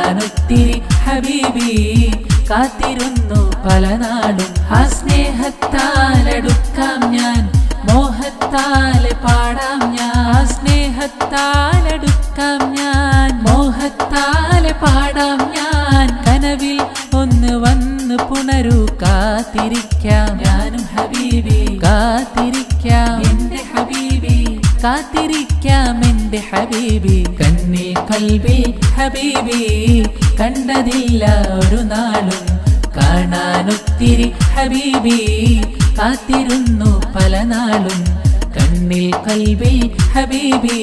കാണാനൊത്തിരി ഹബീബി കാത്തിരുന്നു പല നാളും. ആ സ്നേഹത്താലടുക്കാം ഞാൻ, മോഹത്താലെ പാടാം ഞാൻ. ആ സ്നേഹത്താലടുക്കാം ഞാൻ, മോഹത്താലെ പാടാം ഞാൻ. കനവിൽ ഒന്ന് വന്ന് പുണരു, കാത്തിരിക്കാം ഞാനും ഹബീബി, കാത്തിരിക്കാം എന്റെ ഹബീബി, കാത്തിരിക്കാം എന്റെ ഹബീബി. കണ്ണിൽ കൽബിൽ ഹബീബി കണ്ടതില്ല ഒരു നാളും. കാണാനൊത്തിരി ഹബീബി കാത്തിരുന്നു പല നാളും. കണ്ണിൽ കൽബിൽ ഹബീബി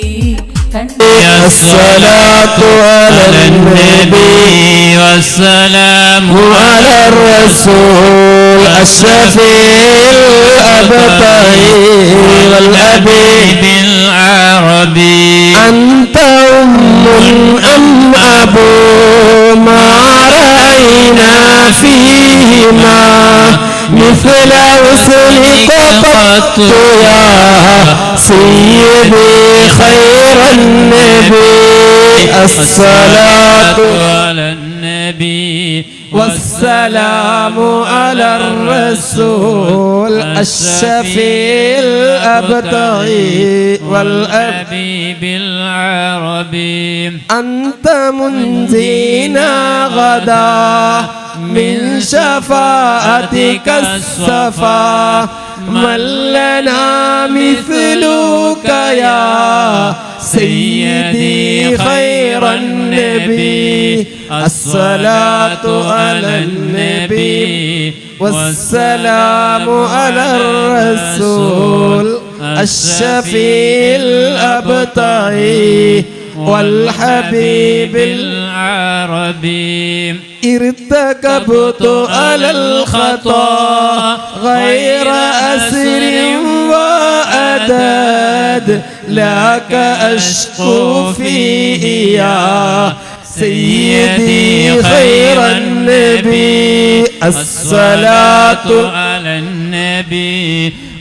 കണ്ട الصلاة على النبي والسلام على الرسول الشفيع الأبطحي والأبي بالعربي. أنت أم أم أبو؟ ما رأينا فيهما مثل حسنك قط يا سيدي خير النبي. الصلاة على النبي والسلام على الرسول الشفيع الأبطحي والأب والحبيب العربي. أنت منجينا غدا من شفاعتك الصفا، من لنا مثلك يا سيدي خير النبي؟ الصلاة على النبي والسلام على الرسول الشفيع الأبطحي والحبيب العربي. ارتكبت على الخطا غير أسر وأداد، لك أشكو فيه يا سيدي خير النبي. الصلاة على النبي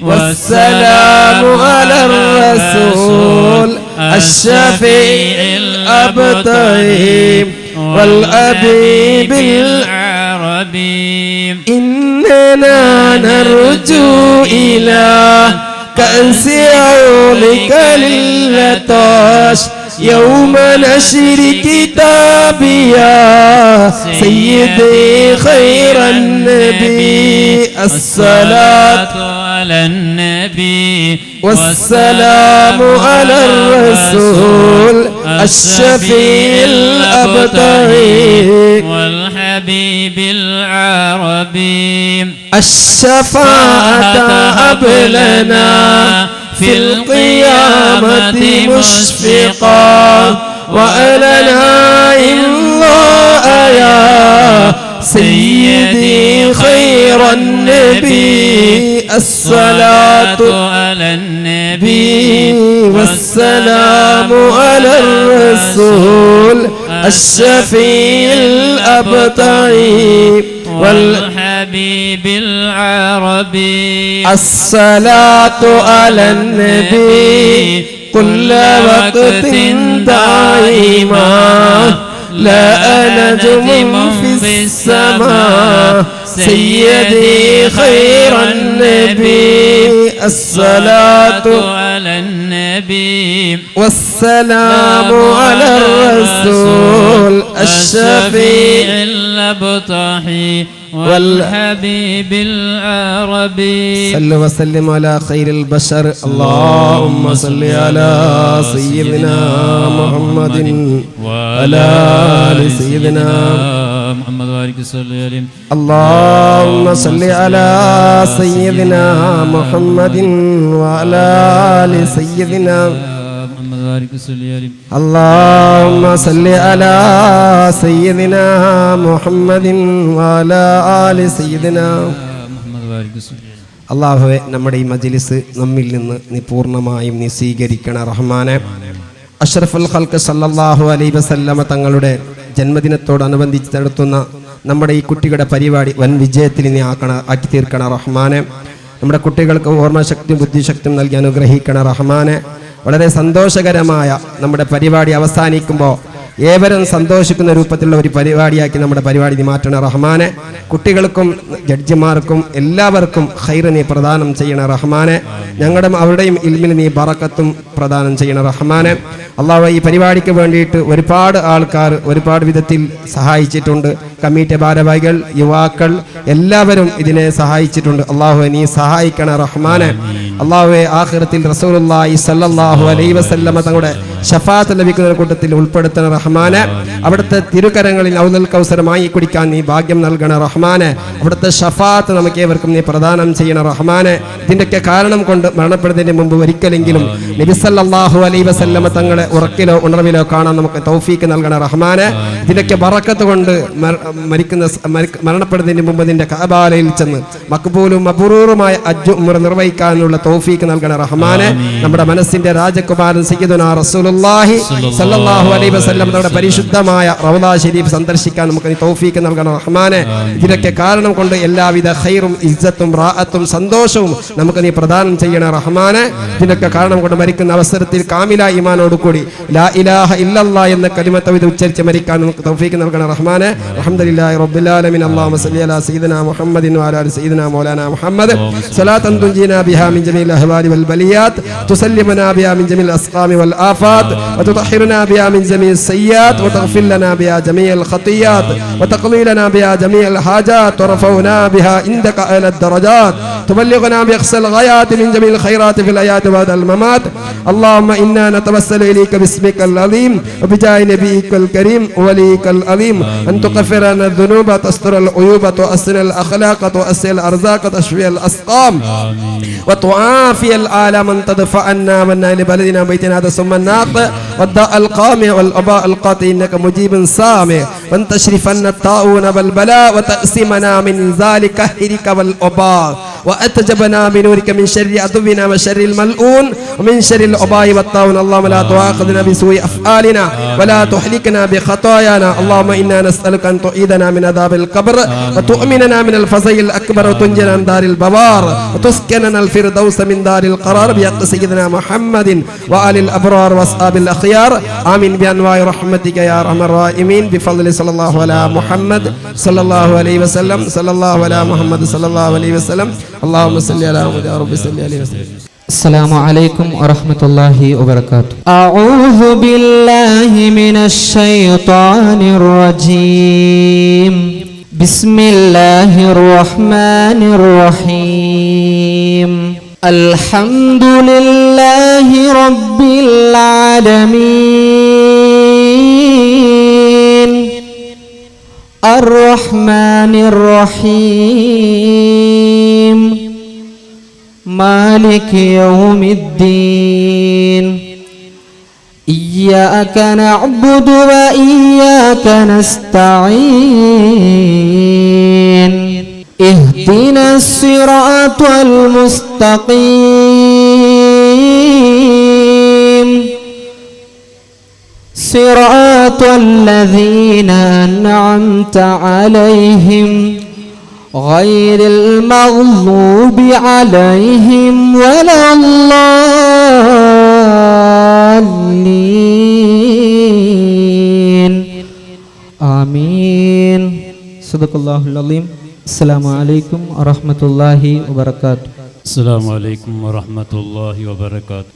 والسلام على الرسول الشفيع الأبطحي والأبي العربي. إننا نرجو إلى كأس عونك للطاش يوم نشر كتابي يا سيدي خير النبي. الصلاة على النبي والسلام على الرسول الشفيع الأبطحي والحبيب العربي. الشفاعة هب لنا في القيامة مشفقا، وألنا الله يا سيدي خير النبي. الصلاة على النبي والسلام على الرسول الشفيع الأبطحي والحبيب العربي. الصلاة على النبي كل وقت دائما، لا نجم في السماء سيدي خير النبي. الصلاة على النبي والسلام على الرسول الشفيع الأبطحي والحبيب العربي. صلوا وسلم على خير البشر. اللهم صل على سيدنا محمد وعلى آل سيدنا محمد وبارك وسلم عليه. اللهم صل على سيدنا محمد وعلى آل سيدنا محمد وبارك وسلم عليه. اللهم صل على سيدنا محمد وعلى آل سيدنا محمد وبارك وسلم عليه. അള്ളാഹുവെ, നമ്മുടെ ഈ മജ്ലിസ് നമ്മിൽ നിന്ന് നീ പൂർണ്ണമായും നീ സ്വീകരിക്കണ റഹ്മാനെ. അഷ്റഫുൽ ഖൽക്ക് സല്ലല്ലാഹു അലൈഹി വസല്ലമ തങ്ങളുടെ ജന്മദിനത്തോടനുബന്ധിച്ച് നടത്തുന്ന നമ്മുടെ ഈ കുട്ടികളുടെ പരിപാടി വൻ വിജയത്തിൽ നീ ആക്കി തീർക്കണ റഹ്മാനെ. നമ്മുടെ കുട്ടികൾക്ക് ഓർമ്മശക്തിയും ബുദ്ധിശക്തിയും നൽകി അനുഗ്രഹിക്കണ റഹ്മാനെ. വളരെ സന്തോഷകരമായ നമ്മുടെ പരിപാടി അവസാനിക്കുമ്പോൾ ഏവരും സന്തോഷിക്കുന്ന രൂപത്തിലുള്ള ഒരു പരിപാടിയാക്കി നമ്മുടെ പരിപാടി നീ മാറ്റണ റഹ്മാനെ. കുട്ടികൾക്കും ജഡ്ജിമാർക്കും എല്ലാവർക്കും ഖൈർ നീ പ്രദാനം ചെയ്യണ റഹ്മാനെ. ഞങ്ങളുടെ അവരുടെയും ഇൽമിന് നീ ബറക്കത്തും പ്രദാനം ചെയ്യണ റഹ്മാനെ. അള്ളാഹു ഈ പരിപാടിക്ക് വേണ്ടിയിട്ട് ഒരുപാട് ആൾക്കാർ ഒരുപാട് വിധത്തിൽ സഹായിച്ചിട്ടുണ്ട്. കമ്മിറ്റി ഭാരവാഹികൾ, യുവാക്കൾ എല്ലാവരും ഇതിനെ സഹായിച്ചിട്ടുണ്ട്. അള്ളാഹു നീ സഹായിക്കണ റഹ്മാനെ. അള്ളാഹുവെ, ആഖിറത്തിൽ റസൂലുള്ളാഹി സ്വല്ലല്ലാഹു അലൈഹി വസല്ലമ തങ്ങളുടെ ശഫാഅത്ത് ലഭിക്കുന്ന കൂട്ടത്തിൽ ഉൾപ്പെടുത്തണ റഹ്മാനെ. അവിടുത്തെ തിരുകരങ്ങളിൽ ഔദൽ കൗസർ വാങ്ങി കുടിക്കാൻ നീ ഭാഗ്യം നൽകണ റഹ്മാനെ. അവിടുത്തെ ശഫാഅത്ത് നമുക്ക് ഏവർക്കും നീ പ്രദാനം ചെയ്യണ റഹ്മാനെ. ഇതിൻ്റെയൊക്കെ കാരണം കൊണ്ട് മരണപ്പെടുന്നതിന് മുമ്പ് ഒരിക്കലെങ്കിലും നബി സല്ലല്ലാഹു അലൈഹി വസല്ലമ തങ്ങളെ ഉറക്കിലോ ഉണർവിലോ കാണാൻ നമുക്ക് തൗഫീക്ക് നൽകണ റഹ്മാനെ. ഇതിൻ്റെയൊക്കെ ബറക്കത്ത് കൊണ്ട് മരിക്കുന്ന മരണപ്പെടുന്നതിന് മുമ്പ് നിന്റെ കഅബാലയിൽ ചെന്ന് മക്ബൂലും മബ്റൂറുമായ ഹജ്ജ് ഉംറ നിർവഹിക്കാനുള്ള തൗഫീക്ക് നൽകണ റഹ്മാനെ. നമ്മുടെ മനസ്സിന്റെ രാജകുമാരൻ സയ്യിദുനാ റസൂലുള്ളാഹി സല്ലല്ലാഹു അലൈഹി വസല്ലം നമ്മുടെ പരിശുദ്ധമായ റൗള ശരീഫ് സന്ദർശിക്കാൻ നമുക്ക് നീ തൗഫീക്ക് നൽകണ റഹ്മാനെ. ഇതിനൊക്കെ കാരണം കൊണ്ട് എല്ലാവിധ ഖൈറും ഇസ്സത്തും റാഅത്തും സന്തോഷവും നമുക്ക് നീ പ്രദാനം ചെയ്യണ റഹ്മാനെ. ഇതിനൊക്കെ കാരണം കൊണ്ട് മരിക്കുന്ന അവസരത്തിൽ കാമില ഈമാനോട് കൂടി ലാ ഇലാഹ ഇല്ലല്ലാ എന്ന കലിമ തൗഹീദ് ഉച്ചരിച്ച് മരിക്കാൻ നമുക്ക് തൗഫീക്ക് നൽകണ റഹ്മാനെ. അൽഹംദുലില്ലാഹി റബ്ബിൽ ആലമീൻ. അല്ലാഹുമ്മ സല്ലി അലാ സയ്യിദിനാ മുഹമ്മദിൻ വഅലാ ആലി സയ്യിദിനാ മൗലാനാ മുഹമ്മദ് സലാത്തൻ തുൻജീനാ ബിഹാ മിൻ ജമീഇൽ അഹ്വാലി വൽ ബലിയാത്ത് തുസല്ലിമുനാ ബിഹാ മിൻ ജമീഇൽ അസ്ഖാമി വൽ ആഫാത്ത് വതുതഹിറുനാ ബിഹാ മിൻ ജമീഇൽ സയ്യാത്ത് വതഗ്ഫിർ ലനാ ബിഹാ ജമീഅൽ ഖതിയാത്ത് വതഖ്ളി ലനാ ബിഹാ ജമീഅൽ ഹാജാത്ത് വറഫഉനാ ബിഹാ ഇൻദക അഅ്ലാ الدرجات تبلغنا بأقصى الغايات من جميع الخيرات في الحياة بعد الممات. اللهم إنا نتوسل إليك باسمك العظيم وبجاه نبيك الكريم وليك العظيم أن تغفر لنا الذنوب، تستر العيوب، تحسن الأخلاق، توسع الأرزاق، تشفي الأسقام وتعافي الآلام، أن تدفع عنا من لبلدنا بيتنا هذا ثم الناق والداء القامع والوباء القاطع، إنك مجيب سامع، وأن تصرف عنا الطاعون والبلاء وتعصمنا من ذلك الهرك والوباء، وتحجبنا بنورك من شر عدونا وشر الملعون ومن شر الوباء والطاعون. اللهم لا تؤاخذنا بسوء أفعالنا ولا تهلكنا بخطايانا. اللهم إنا نسألك أن تعيذنا من عذاب القبر وتؤمننا من الفزع الأكبر وتنجنا من دار البوار وتسكننا الفردوس من دار القرار بحق سيدنا محمد وآل الأبرار وأصحاب الأخيار. آمين بأنواع رحمتك يا أرحم الراحمين، بفضل صلى الله على محمد صلى الله عليه وسلم، صلى الله على محمد صلى الله عليه وسلم. اللهم صل على محمد يا رب صل عليه وسلم. السلام عليكم ورحمة الله وبركاته. أعوذ بالله من الشيطان الرجيم. بسم الله الرحمن الرحيم. الحمد لله رب العالمين، الرحمن الرحيم، مالك يوم الدين. إياك نعبد وإياك نستعين. اهدنا الصراط المستقيم، صراط الذين أنعمت عليهم، غير المغضوب عليهم ولا الضالين. آمين. صدق الله العظيم. السلام عليكم ورحمة الله وبركاته. السلام عليكم ورحمة الله وبركاته.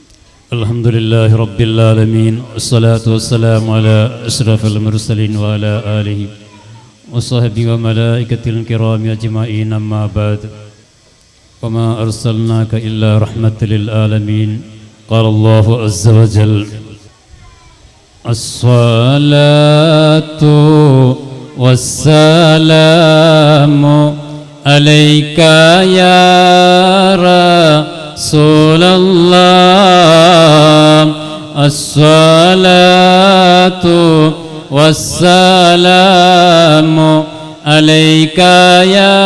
الحمد لله رب العالمين، والصلاة والسلام على أشرف المرسلين وعلى آله وصحبه وملائكته الكرام أجمعين، أما بعد. وما أرسلناك إلا رحمة للعالمين. قال الله عز وجل: الصلاة والسلام عليك يا رسول الله، الصلاة والسلام عليك يا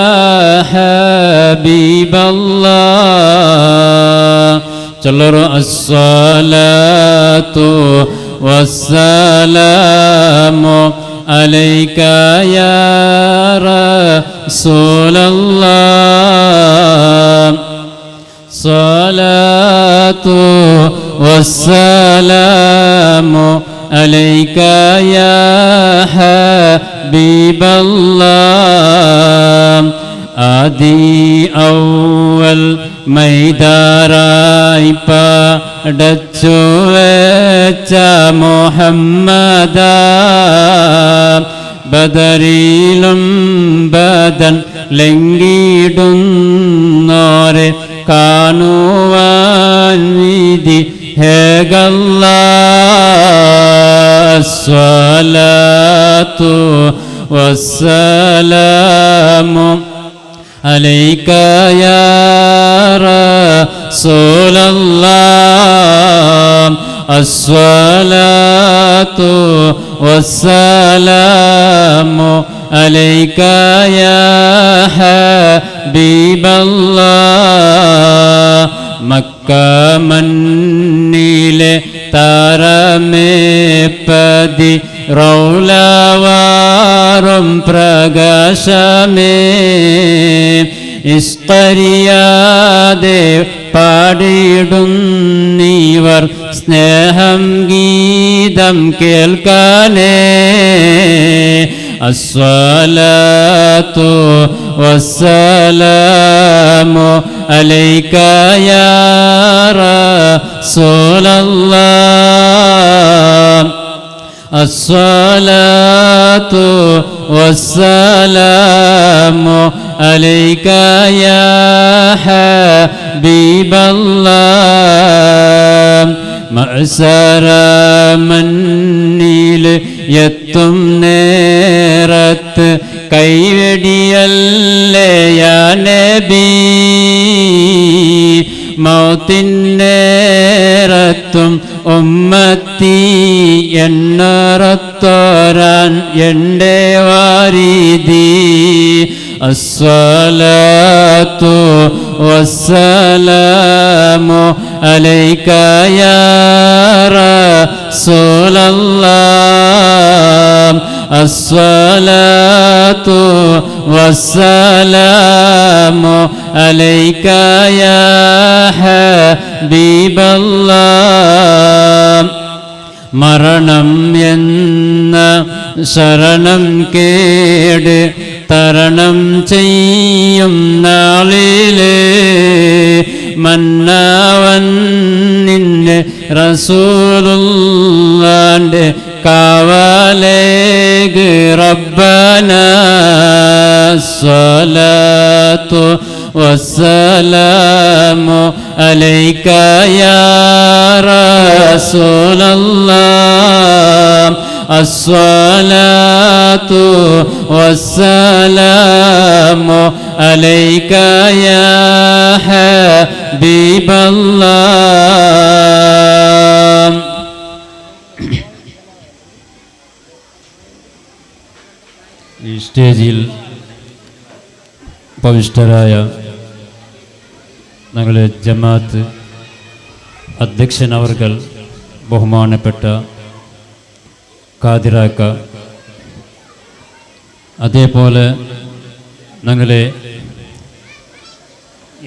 حبيب الله. ചൊല്ലറോ. الصلاة والسلام عليك يا رسول الله، صلاة والسلام عليك يا حبيب الله ആദി അവൽ മൈദാറായി പടച്ചു വെച്ച മുഹമ്മദ ബദറിലും ബദൻ ലംഘിടുന്നോരെ കാണുവാൻ വിധി ഹേഗല്ലാ സ്വലാത്തു വസ്സലാമു عليك يا رسول الله الصلاة والسلام عليك يا حبيب الله മക്ക മണ്ണിലെ താരമേപ്പതി റൗലവാറും പ്രകാശമേ ഇസ്തരിയാതെ പാടിടുന്നീവർ സ്നേഹം ഗീതം കേൾക്കാനേ الصلاة والسلام عليك يا رسول الله الصلاة والسلام عليك يا حبيب الله മഅ്ശറ മണ്ണിൽ എത്തും നേരത്ത് കൈവെടിയല്ലേ യാ നബി മൗത്തിൻ നേരത്തും ഉമ്മത്തി എന്നറത്തോരാൻ എൻ്റെ വാരിധി الصلاة والسلام عليك يا رسول الله الصلاة والسلام عليك يا حبيب الله മരണം എന്ന ശരണം കേട് തരണം ചെയ്യും നാളില് മന്നവൻ നിന്നെ റസൂലുള്ളാന്റെ കാവലേക് റബ്ബന الصلاة والسلام عليك يا رسول الله الصلاة والسلام عليك يا حبيب الله. ഈ സ്റ്റേജിൽ പവിഷ്ടരായ ഞങ്ങളെ ജമാഅത്ത് അധ്യക്ഷൻ അവർകൾ ബഹുമാനപ്പെട്ട കാതിരാക്ക, അതേപോലെ ഞങ്ങളെ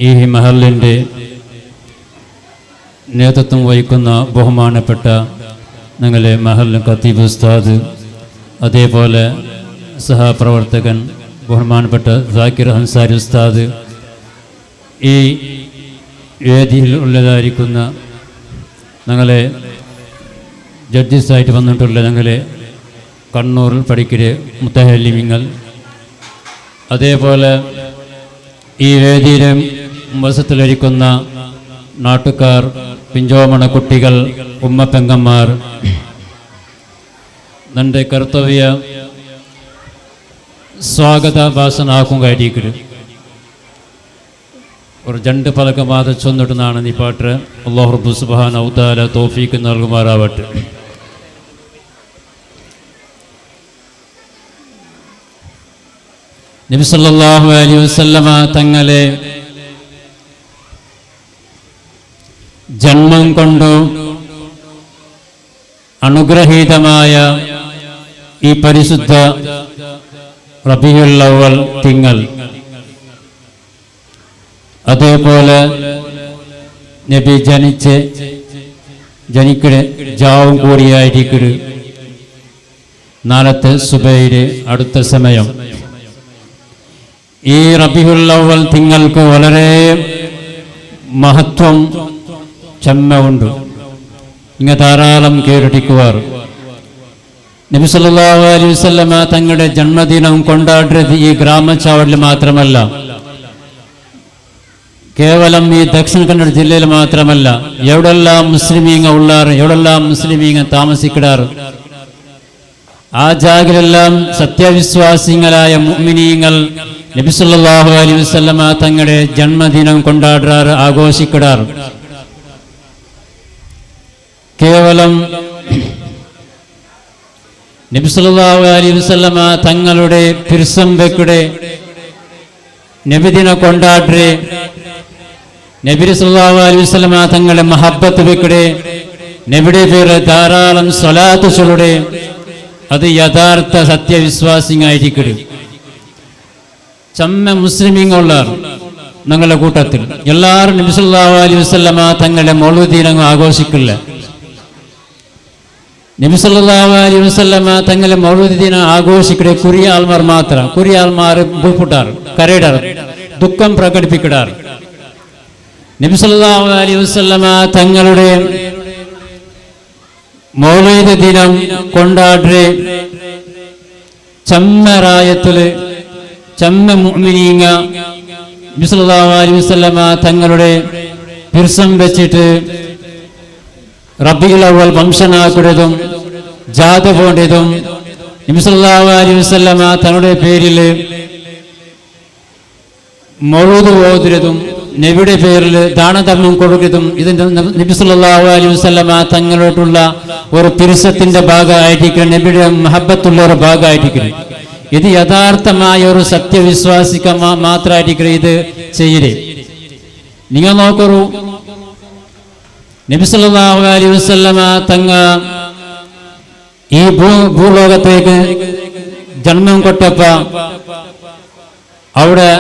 ഈ മഹലിൻ്റെ നേതൃത്വം വഹിക്കുന്ന ബഹുമാനപ്പെട്ട ഞങ്ങളെ മഹൽ ഖത്തീബ് ഉസ്താദ്, അതേപോലെ സഹപ്രവർത്തകൻ ബഹുമാനപ്പെട്ട സാക്കിർ അൻസാരി ഉസ്താദ്, ഈ വേദിയിൽ ഉള്ളതായിരിക്കുന്ന ഞങ്ങളെ ജഡ്ജസായിട്ട് വന്നിട്ടുള്ള ഞങ്ങളെ കണ്ണൂർ പഠിക്കര് മുത്തഹല്ലിമിങ്ങൾ, അതേപോലെ ഈ വേദിയിലെ വശത്തിലിരിക്കുന്ന നാട്ടുകാർ, പിഞ്ചോമണ കുട്ടികൾ, ഉമ്മപ്പെങ്ങന്മാർ, തൻ്റെ കർത്തവ്യ സ്വാഗത ഭാഷണാക്കും കഴിഞ്ഞിട്ട് ഒരു രണ്ട് പലക മാത ചൊന്നിട്ടുന്നാണ് ഈ പാട്ട്. അല്ലാഹു റബ്ബു സുബ്ഹാനഹു വ തആല തൗഫീഖ് നൽകുമാറാവട്ടെ. നബി സല്ലല്ലാഹു അലൈഹി വസല്ലമ തങ്ങളെ ജന്മം കൊണ്ടു അനുഗ്രഹീതമായ ഈ പരിശുദ്ധ റബീഉൽ അവ്വൽ തിങ്കൾ, അതേപോലെ നബി ജനിച്ച് ജനിക്കട് ജാവും കൂടിയായിരിക്കട്. നാളത്തെ സുബൈര് അടുത്ത സമയം. ഈ റബീഉൽ അവ്വൽ തിങ്ങൾക്ക് വളരെ മഹത്വം ചെമ്മ ഉണ്ട്. ഇങ്ങ ധാരാളം കേട്ടിക്കുവാർ. നബി സല്ലല്ലാഹു അലൈഹി വസല്ലമ തങ്ങളുടെ ജന്മദിനം കൊണ്ടാടുന്നത് ഈ ഗ്രാമച്ചാവടിൽ മാത്രമല്ല, കേവലം ഈ ദക്ഷിണ കന്നഡ ജില്ലയിൽ മാത്രമല്ല, എവിടെല്ലാം മുസ്ലിമീങ്ങ ഉള്ളാർ, എവിടെല്ലാം മുസ്ലിമീങ്ങ താമസിക്കിടാർ, ആ ജാഗിലെല്ലാം സത്യവിശ്വാസികളായ മുഅ്മിനീങ്ങൾ നബി സല്ലല്ലാഹു അലൈഹി വസല്ലമ തങ്ങളുടെ ജന്മദിനം കൊണ്ടാടാറ്, ആഘോഷിക്കിടാർ. കേവലം നബി സല്ലല്ലാഹു അലൈഹി വസല്ലമ തങ്ങളുടെ പിർസം വെക്കുടെ നബിദിന കൊണ്ടാട്ടെ, നബി സല്ലല്ലാഹു അലൈഹി വസല്ലമ തങ്ങളുടെ മഹബത്ത് വെക്കുടെ, നബിയുടെ പേര് ധാരാളം സ്വലാത്ത് ചൊല്ലുടെ, അത് യഥാർത്ഥ സത്യവിശ്വാസിയായിരിക്കും. ചമ്മ മുസ്ലിമീങ്ങളുള്ളാർ ഞങ്ങളുടെ കൂട്ടത്തിൽ എല്ലാവരും നബി സല്ലല്ലാഹു അലൈഹി വസല്ലമ തങ്ങളുടെ മൗലൂദ് ആഘോഷിക്കില്ല. നബി സല്ലല്ലാഹു അലൈഹി വസല്ലമ തങ്ങളുടെ മൗലൂദ് ദിനം ആഘോഷിക്കടെ കുറിയ ആൾമാർ മാത്രം. കുറിയ ആൾമാർ ബുൾപുട്ടാർ, കരയിടാർ, ദുഃഖം പ്രകടിപ്പിക്കിടാർ. നബി സല്ലല്ലാഹു അലൈഹി വസല്ലമ തങ്ങളുടെ മൗലൂദ് ദിനം കൊണ്ടാടുക ചമ്മറായത്തില് ചമ്മ മുഅ്മിനീങ്ങ നബി സല്ലല്ലാഹു അലൈഹി വസല്ലമ തങ്ങളുടെ പിർസം വെച്ചിട്ട് റബീഉൽ അവ്വൽ വംശനാക്കുന്നതും ജാഥ പോണ്ടതും നബി സല്ലല്ലാഹു അലൈഹി വസല്ലമ തങ്ങളുടെ പേരിൽ മൗലൂദ് ഓതുന്നതും നബിയുടെ പേരിൽ ദാനധർമ്മം കൊടുക്കുന്നതും ഇത് നബി സല്ലല്ലാഹു അലൈഹി വസല്ലമ തങ്ങളോടുള്ള ഒരു പിരിസത്തിന്റെ ഭാഗമായിരിക്കണം, നബിയുടെ മഹബത്തുള്ള ഒരു ഭാഗമായിരിക്കണം. ഇത് യഥാർത്ഥമായ ഒരു സത്യവിശ്വാസിക്ക് മാത്രമായിരിക്കണം ഇത് ചെയ്യല്. നിങ്ങൾ നോക്കൂ, നബി സല്ലല്ലാഹു അലൈഹി വസല്ലമ തങ്ങ ഈ ഭൂലോകത്തേക്ക് ജന്മം കൊട്ടപ്പ അവിടെ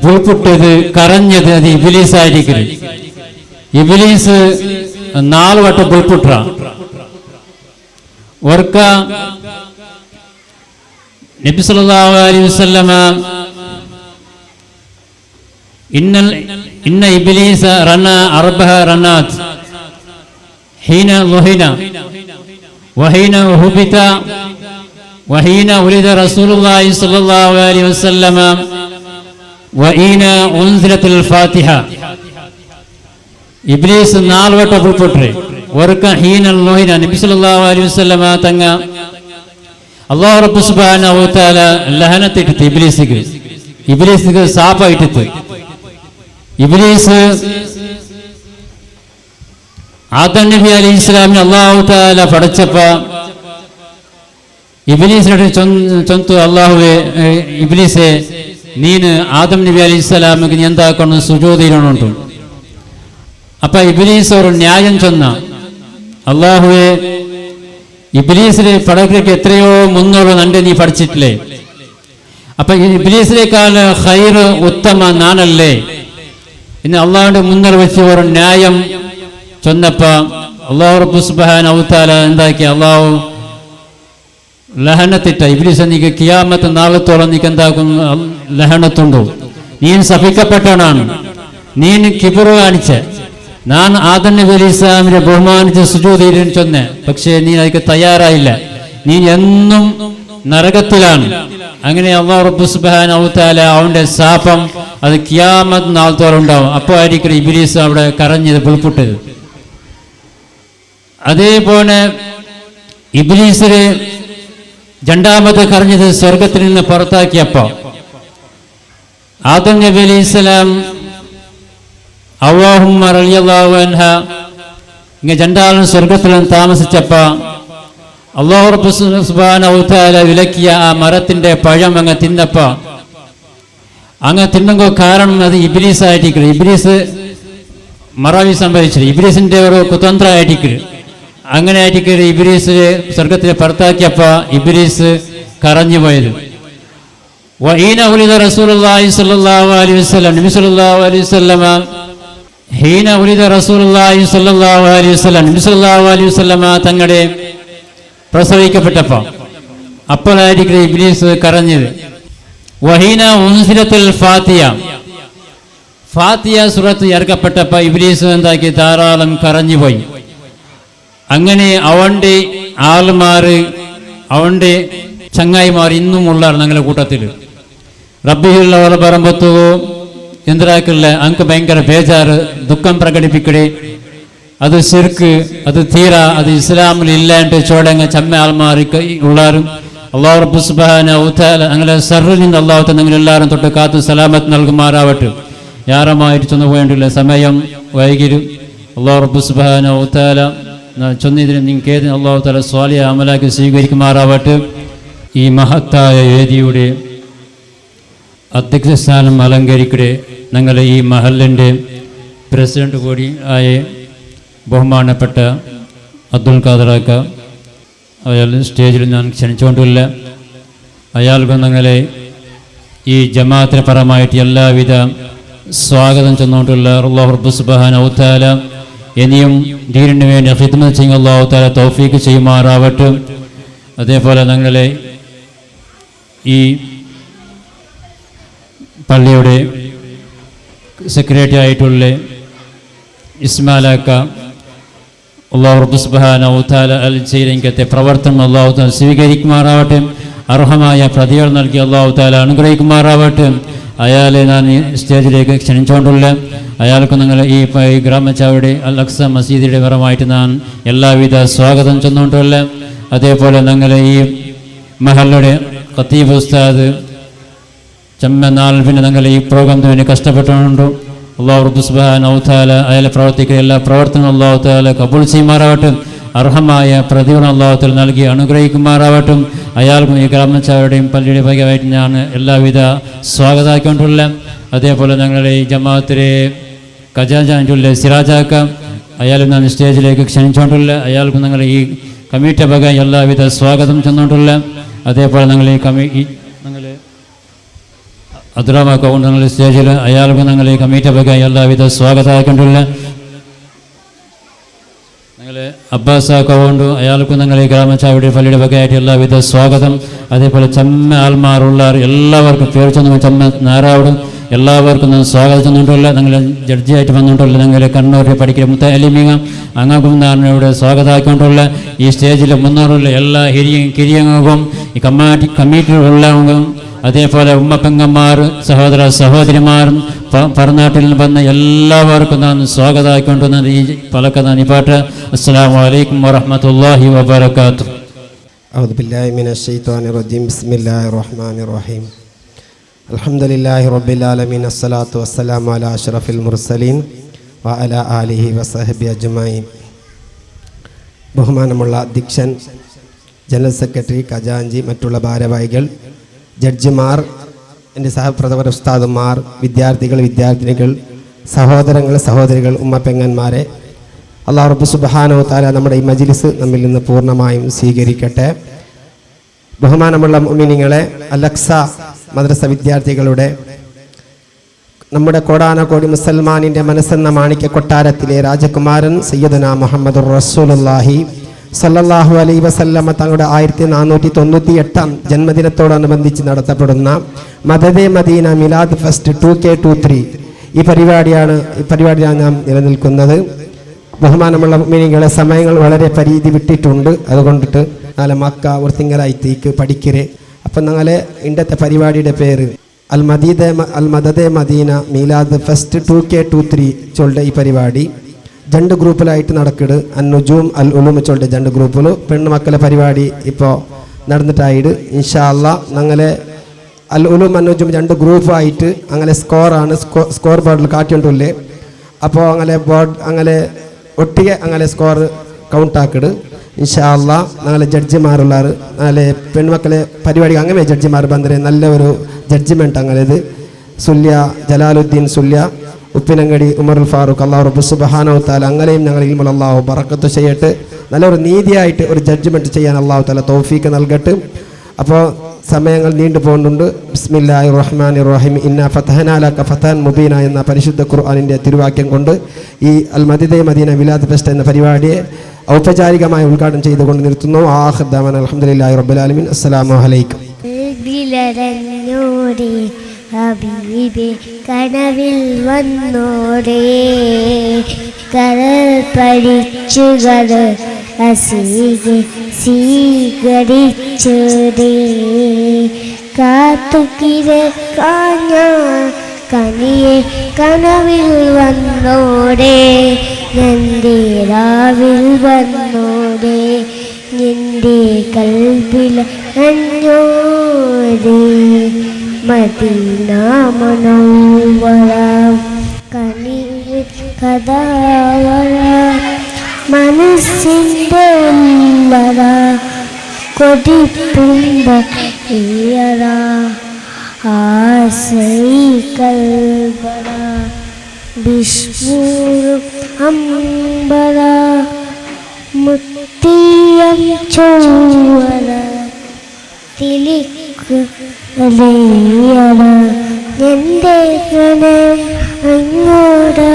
ഭൂപ്പൊട്ടത് കരഞ്ഞത് അത് ഇബിലീസ് ആയിരിക്കും. ഇബിലീസ് നാല് വട്ടം ബുൾപുട്ട ഒർക്ക നബി സല്ലല്ലാഹു അലൈഹി വസല്ലമ ഇന്ന ഇബ്ലീസ റന അർബഹ റനാത് ഹീന ലുഹിന വഹീന ഹുബിത വഹീന ഉലിദ റസൂലുള്ളാഹി സ്വല്ലല്ലാഹു അലൈഹി വസല്ലമ വഹീന ഉൻസിലത്തുൽ ഫാത്തിഹ. ഇബ്ലീസ് നാല് വട്ടം പുറപ്പെട്ടു. ഒർക്ക ഹീന ലുഹിന നബി സല്ലല്ലാഹു അലൈഹി വസല്ലമ തങ്ങ അല്ലാഹു റബ്ബ് സുബ്ഹാനഹു വ തആല ലഹനത്തിട്ടിട്ട് ഇബ്ലീസിക്ക് സാപ ഇട്ടിട്ട് ഇബ്ലീസ് ആദം നബി അലൈഹി ഇസ്ലാമിനെ അല്ലാഹു തആല പടച്ചപ്പ ഇബ്ലീസിനോട് ചൊന്തു, അല്ലാഹുവേ ഇബ്ലീസേ, നീന് ആദം നബി അലൈഹി ഇസ്ലാമിക്ക് നീ എന്താക്കണം, സുജൂദ് ചെയ്യണുണ്ട്. അപ്പൊ ഇബ്ലീസ് ഒരു ന്യായം ചൊന്ന, അല്ലാഹുവേ ഇബ്ലീസിനെ പടക്കിലേക്ക് എത്രയോ മുന്നോളം നണ്ട് നീ പഠിച്ചിട്ടില്ലേ, അപ്പൊ ഇബ്ലീസിനേക്കാൾ ഖൈർ ഉത്തമ നാനല്ലേ ഇന്ന് അള്ളാഹുവിന്റെ മുന്നിൽ വെച്ച് ഒരു ന്യായം ചൊന്നപ്പ അള്ളാഹു റബ്ബു സുബ്ഹാനഹു വ തആല എന്താക്കി, അള്ളാഹു ലഹനത്തിട്ട ഇബ്ലീസ് നീക്ക് കിയാമത്ത് നാളത്തോളം നീക്ക് എന്താക്കും ലഹനത്തുണ്ടോ, നീ ശപിക്കപ്പെട്ടവനാണ്, നീ കിബറു കാണിച്ച, ഞാൻ ആദം നബി അലൈഹി ഇസ്ലാമിനെ ബഹുമാനിച്ച് സുജൂദ് ചെയ്തു ചൊന്നെ, പക്ഷേ നീ അതിക്ക് തയ്യാറായില്ല, നീ എന്നും നരകത്തിലാണ്. അങ്ങനെ അള്ളാഹു റബ്ബു സുബ്ഹാനഹു വ തആല അവന്റെ ശാപം അത് കിയാമത്ത് നാളത്തോളം ഉണ്ടാവും. അപ്പോൾ ആയിരിക്കും ഇബ്ലീസ് അവിടെ കരഞ്ഞത്, പുൽപുട്ടത്. അതേപോലെ ഇബ്ലീസിന് രണ്ടാമത് കരഞ്ഞത് സ്വർഗത്തിൽ നിന്ന് പുറത്താക്കിയപ്പോ ആദം നബി അലൈഹി സ്വലാം അള്ളാഹുമ്മ റളിയല്ലാഹു അൻഹ ഇങ്ങനെ രണ്ടാളും സ്വർഗത്തിലും താമസിച്ചപ്പ അള്ളാഹു റബ്ബ് സുബ്ഹാനഹു വ തആല വിലക്കിയ ആ മരത്തിന്റെ പഴം അങ്ങ് തിന്നപ്പ അങ്ങ് തിന്നുമ്പോ കാരണം അത് ഇബ്ലീസ് ആയിരിക്കും. ഇബ്ലീസ് മറവി സംഭവിച്ചത് ഇബ്ലീസിന്റെ ഒരു കുതന്ത്രമായിരിക്കും. അങ്ങനെ ആയിരിക്കും ഇബ്ലീസ് സ്വർഗത്തിൽ പുറത്താക്കിയപ്പ ഇബ്ലീസ് കരഞ്ഞു പോയത്. വഹീന ഉലിദ റസൂലുള്ളാഹി സ്വല്ലല്ലാഹു അലൈഹി വസല്ലം നബി സ്വല്ലല്ലാഹു അലൈഹി വസല്ലമ ഹീന ഉലിദ റസൂലുള്ളാഹി സ്വല്ലല്ലാഹു അലൈഹി വസല്ലം നബി സ്വല്ലല്ലാഹു അലൈഹി വസല്ലമ തങ്ങളുടെ പ്രസവിക്കപ്പെട്ടപ്പോൾ അപ്പോഴായിരിക്കും ഇബ്ലീസ് കരഞ്ഞത്. وحين أنزلت الفاتحة, ഫാത്തിയ സൂറത്ത് ഇറക്കപ്പെട്ടപ്പോൾ ഇബ്ലീസ് എന്താക്കി? ധാരാളം കരഞ്ഞുപോയി. അങ്ങനെ അവൻ്റെ ആൾമാര്, അവൻ്റെ ചങ്ങായിമാർ ഇന്നും ഉള്ളാർ ഞങ്ങളുടെ കൂട്ടത്തിൽ. റബ്ബിയുള്ളവർ പറമ്പത്തു എന്തിരാക്കില്ല, അങ്ക് ഭയങ്കര ബേജാറ്, ദുഃഖം പ്രകടിപ്പിക്കണേ. അത് ശിർക്ക്, അത് തീര, അത് ഇസ്ലാമിൽ ഇല്ലാണ്ട് ചോടങ്ങ ചമ്മ ആൾമാർക്ക് ഉള്ളാരും. അള്ളാഹു റബ്ബ് സുബ്ഹാനഹു വതആല അങ്ങനെ സർറിൽ നിന്ന് അള്ളാഹു നിങ്ങൾ എല്ലാവരും തൊട്ട് കാത്തു സലാമത്ത് നൽകുമാറാവട്ടെ. യാറമായിട്ട് ചെന്നു പോകേണ്ടില്ല, സമയം വൈകിരും. അള്ളാഹു റബ്ബ് സുബ്ഹാനഹു വതആല ചൊന്നിതിന് നിങ്ങൾക്ക് ഏതിന് അള്ളാഹു തആല സ്വാലിഹ് അമലാക്കി സ്വീകരിക്കുമാറാവട്ടെ. ഈ മഹത്തായ വേദിയുടെ അധ്യക്ഷസ്ഥാനം അലങ്കരിക്കടെ ഞങ്ങളുടെ ഈ മഹലിൻ്റെ പ്രസിഡന്റ് കൂടി ആയ ബഹുമാനപ്പെട്ട അബ്ദുൽ ഖാദറാക്ക, അയാൾ സ്റ്റേജിൽ ഞാൻ ക്ഷണിച്ചുകൊണ്ടില്ല. അയാൾക്ക് ഞങ്ങളെ ഈ ജമാഅത്തിന് പരമായിട്ട് എല്ലാവിധ സ്വാഗതം ചെന്നുകൊണ്ടുള്ള. അള്ളാഹു റബ്ബ് സുബ്ഹാനഹു വതആല ഇനിയും ദീനിന് വേണ്ടി ഖിദ്മത്ത് ചെയ്യുന്ന അള്ളാഹു തആല തൗഫീക്ക് ചെയ്യുമാറാവട്ടെ. അതേപോലെ ഞങ്ങളെ ഈ പള്ളിയുടെ സെക്രട്ടറി ആയിട്ടുള്ള ഇസ്മാലാക്ക, അള്ളാഹു റബ്ബ് സുബ്ഹാനഹു വതആല അൽ ചെയ്തത്തെ പ്രവർത്തനം അള്ളാഹു തആല സ്വീകരിക്കുമാറാവട്ടെ. അർഹമായ പ്രതികൾ നൽകി അള്ളാഹു തആല അനുഗ്രഹിക്കുമാറാവട്ടെ. അയാളെ ഞാൻ ഈ സ്റ്റേജിലേക്ക് ക്ഷണിച്ചുകൊണ്ടുള്ള അയാൾക്ക് നിങ്ങൾ ഈ ഗ്രാമച്ചാവടി അൽ അക്സ മസീദിയുടെ പരമായിട്ട് ഞാൻ എല്ലാവിധ സ്വാഗതം ചെന്നുകൊണ്ടുള്ള. അതേപോലെ ഞങ്ങളെ ഈ മഹലുടെ ഖത്തീബ് ഉസ്താദ് ചമ്മ നാൾ പിന്നെ ഞങ്ങൾ ഈ പ്രോഗ്രാമത്തിന് വേണ്ടി കഷ്ടപ്പെട്ടുകൊണ്ട് അള്ളാഹു റബ്ബ് സുബ്ഹാനഹു വതആല അയാളെ പ്രവർത്തിക്കുന്ന എല്ലാ പ്രവർത്തനവും അള്ളാഹു തആല കബൂൽ ചെയ്യുമാറാവട്ടെ. അർഹമായ പ്രതിഫലം അള്ളാഹു തആല നൽകി അനുഗ്രഹിക്കുമാറാവട്ടെ. അയാൾക്കും ഈ ഗ്രാമച്ചാവരുടെയും പള്ളിയുടെ ഭാഗമായിട്ട് ഞാൻ എല്ലാവിധ സ്വാഗതമാക്കിക്കൊണ്ടുള്ള. അതേപോലെ ഞങ്ങളുടെ ഈ ജമാഅത്തിലെ ഖജാൻജിയായിട്ടുള്ള സിറാജാക്ക, അയാളും ഞാൻ സ്റ്റേജിലേക്ക് ക്ഷണിച്ചുകൊണ്ടുള്ള. അയാൾക്കും ഞങ്ങൾ ഈ കമ്മിറ്റി വക എല്ലാവിധ സ്വാഗതം ചെന്നുകൊണ്ടുള്ള. അതേപോലെ ഞങ്ങൾ ഈ കമ്മി ഈ ഞങ്ങൾ അബ്ദുറഹ്മാൻ ഞങ്ങൾ സ്റ്റേജിൽ, അയാൾക്കും ഞങ്ങൾ ഈ കമ്മിറ്റി വക എല്ലാവിധ സ്വാഗതമാക്കിക്കൊണ്ടുള്ള. ഞങ്ങൾ അബ്ബാസ് കൊണ്ട് അയാൾക്കും ഞങ്ങൾ ഈ ഗ്രാമച്ചാവടി പള്ളിയുടെ വകയായിട്ട് എല്ലാവിധ സ്വാഗതം. അതേപോലെ ചമ്മ ആൾമാരുള്ള എല്ലാവർക്കും പേര് ചെന്ന് ചമ്മ നാരാവടും എല്ലാവർക്കും ഞാൻ സ്വാഗതം ചെന്നിട്ടുള്ള. ഞങ്ങൾ ജഡ്ജിയായിട്ട് വന്നിട്ടുള്ള ഞങ്ങൾ കണ്ണൂരിൽ പഠിക്കുന്ന മുത്തലിമിങ്ങ അങ്ങക്കും ഞാൻ ഇവിടെ സ്വാഗതമാക്കിക്കൊണ്ടുള്ള. ഈ സ്റ്റേജിൽ മുന്നോറുള്ള എല്ലാ ഹിരിയ കിരിയങ്ങൾക്കും ഈ കമ്മിറ്റിയിലുള്ളവർക്കും അതേപോലെ ഉമ്മപ്പെങ്ങന്മാർ, സഹോദര സഹോദരിമാരും പറനാട്ടിൽ നിന്ന് വന്ന എല്ലാവർക്കും ഞാൻ സ്വാഗതമാക്കിക്കൊണ്ട് ഈ പലക്ക ഞാൻ ഈ പാട്ട്. السلام عليكم ورحمة الله وبركاته. أعوذ بالله من الشيطان الرجيم. بسم الله الرحمن الرحيم. الحمد لله رب العالمين، الصلاة والسلام على أشرف المرسلين وعلى آله وصحبه أجمعين. ബഹുമാനമുള്ള അധ്യക്ഷൻ, ജനറൽ സെക്രട്ടറി, ഖജാൻജി, മറ്റുള്ള ഭാരവാഹികൾ, ജഡ്ജിമാർ, എൻ്റെ സഹപ്രവർത്തകർ, ഉസ്താദുമാർ, വിദ്യാർത്ഥികൾ, വിദ്യാർത്ഥിനികൾ, സഹോദരങ്ങൾ, സഹോദരികൾ, ഉമ്മ പെങ്ങന്മാരെ, അള്ളാഹു റബ്ബ് സുബ്ഹാനഹു തആല നമ്മുടെ ഈ മജ്ലിസ് നമ്മിൽ നിന്ന് പൂർണ്ണമായും സ്വീകരിക്കട്ടെ. ബഹുമാനമുള്ള മുഅ്മിനീങ്ങളെ, അൽ അക്സ മദ്രസ വിദ്യാർത്ഥികളുടെ, നമ്മുടെ കോടാനകോടി മുസൽമാനിൻ്റെ മനസ്സെന്ന മാണിക്യ കൊട്ടാരത്തിലെ രാജകുമാരൻ സയ്യിദുന മുഹമ്മദ് റസൂലുള്ളാഹി സല്ലല്ലാഹു അലൈഹി വസല്ലമ തങ്ങളുടെ 1498-ാം ജന്മദിനത്തോടനുബന്ധിച്ച് നടത്തപ്പെടുന്ന മദദെ മദീന മിലാദ് ഫെസ്റ്റ് 2K23 ഈ പരിപാടിയാണ് നാം നിലനിൽക്കുന്നത്. ബഹുമാനമുള്ള മുഅ്മിനീങ്ങളെ, സമയങ്ങൾ വളരെ പരിധി വിട്ടിട്ടുണ്ട്. അതുകൊണ്ടിട്ട് നാളെ മക്ക ഒരു തിങ്കളാഴ്ചത്തേക്ക് പഠിക്കരെ. അപ്പം ഞങ്ങളെ ഇണ്ടത്തെ പരിപാടിയുടെ പേര് അൽ മദദെ മദീന മീലാദ് ഫെസ്റ്റ് 2K23 ചൊല്ലുടെ. ഈ പരിപാടി രണ്ട് ഗ്രൂപ്പിലായിട്ട് നടക്കുന്നുണ്ട്. അൻ നുജൂം, അൽ ഉലൂം ചൊല്ലുടെ രണ്ട് ഗ്രൂപ്പിൽ പെണ്ണുമക്കളെ പരിപാടി ഇപ്പോൾ നടന്നിട്ടായിട്ട്. ഇൻഷാ അല്ലാ ഞങ്ങളെ അൽ ഉലൂം, അൻ നുജൂം രണ്ട് ഗ്രൂപ്പായിട്ട് അങ്ങനെ സ്കോറാണ് സ്കോർ ബോർഡിൽ കാട്ടിക്കൊണ്ടില്ലേ. അപ്പോൾ അങ്ങനെ ബോർഡ് അങ്ങനെ ഒട്ടിക അങ്ങനെ സ്കോർ കൗണ്ട് ആക്കിട്. ഇൻഷാ അല്ലാ നാളെ ജഡ്ജിമാരുള്ളാറ്, നാളെ പെൺമക്കളെ പരിപാടി അങ്ങനെ ജഡ്ജിമാർ ബന്ധരെ നല്ല ഒരു ജഡ്ജ്മെൻറ്റ് അങ്ങനെ ഇത് സുല്യ ജലാലുദ്ദീൻ, സുല്യ ഉപ്പിനങ്ങടി ഉമറുൽ ഫാറൂഖ്. അള്ളാഹു റബ്ബ് സുബ്ഹാനഹു തആല അങ്ങനെയും ഞങ്ങളിൽ അള്ളാഹു ബറക്കത്ത് ചെയ്യട്ടെ. നല്ലൊരു നീതിയായിട്ട് ഒരു ജഡ്ജ്മെൻറ്റ് ചെയ്യാൻ അള്ളാഹു തആല തൗഫീക്ക് നൽകട്ടെ. അപ്പോൾ സമയങ്ങൾ നീണ്ടു പോകുന്നുണ്ട്. بسم الله الرحمن الرحيم، إنا فتحنا لك فتحا مبينا എന്ന പരിശുദ്ധ ഖുർആനിൻ്റെ തിരുവാക്യം കൊണ്ട് ഈ അൽ മദീദെ മദീന മിലാദ് ഫെസ്റ്റ് എന്ന പരിപാടിയെ ഔപചാരികമായി ഉദ്ഘാടനം ചെയ്തുകൊണ്ട് നിർത്തുന്നു. ആഖിർ ദഅവാന അൽഹംദുലില്ലാഹി റബ്ബിൽ ആലമീൻ. അസ്സലാമു അലൈക്കും. ിലരഞ്ഞൂടെ ഹബീബെ കനവിൽ വന്നോടെ, കരൾ പഠിച്ചുകൾ അസീകെ സ്വീകരിച്ചോടെ, കാത്തുകിടക്കാഞ്ഞ കനിയെ കനവിൽ വന്നോടെ, എൻ്റെ രാവിൽ വന്നോടെ, നിന്റെ കൽബിൽ അഞ്ഞോരെ, മദീന മുനവ്വറ കനിയിൽ കഥാവറ, മനസ്സിൻ്റെ ഉള്ളറ കൊതിപ്പുണ്ട ഈയറ, ആസൈ കൽബറ വിഷ്ണു അംബര, മുത്തിയം ചൊവ്വര തിലിക്ക് അലയറ, എൻ്റെ ഹൃദയം അങ്ങോടാ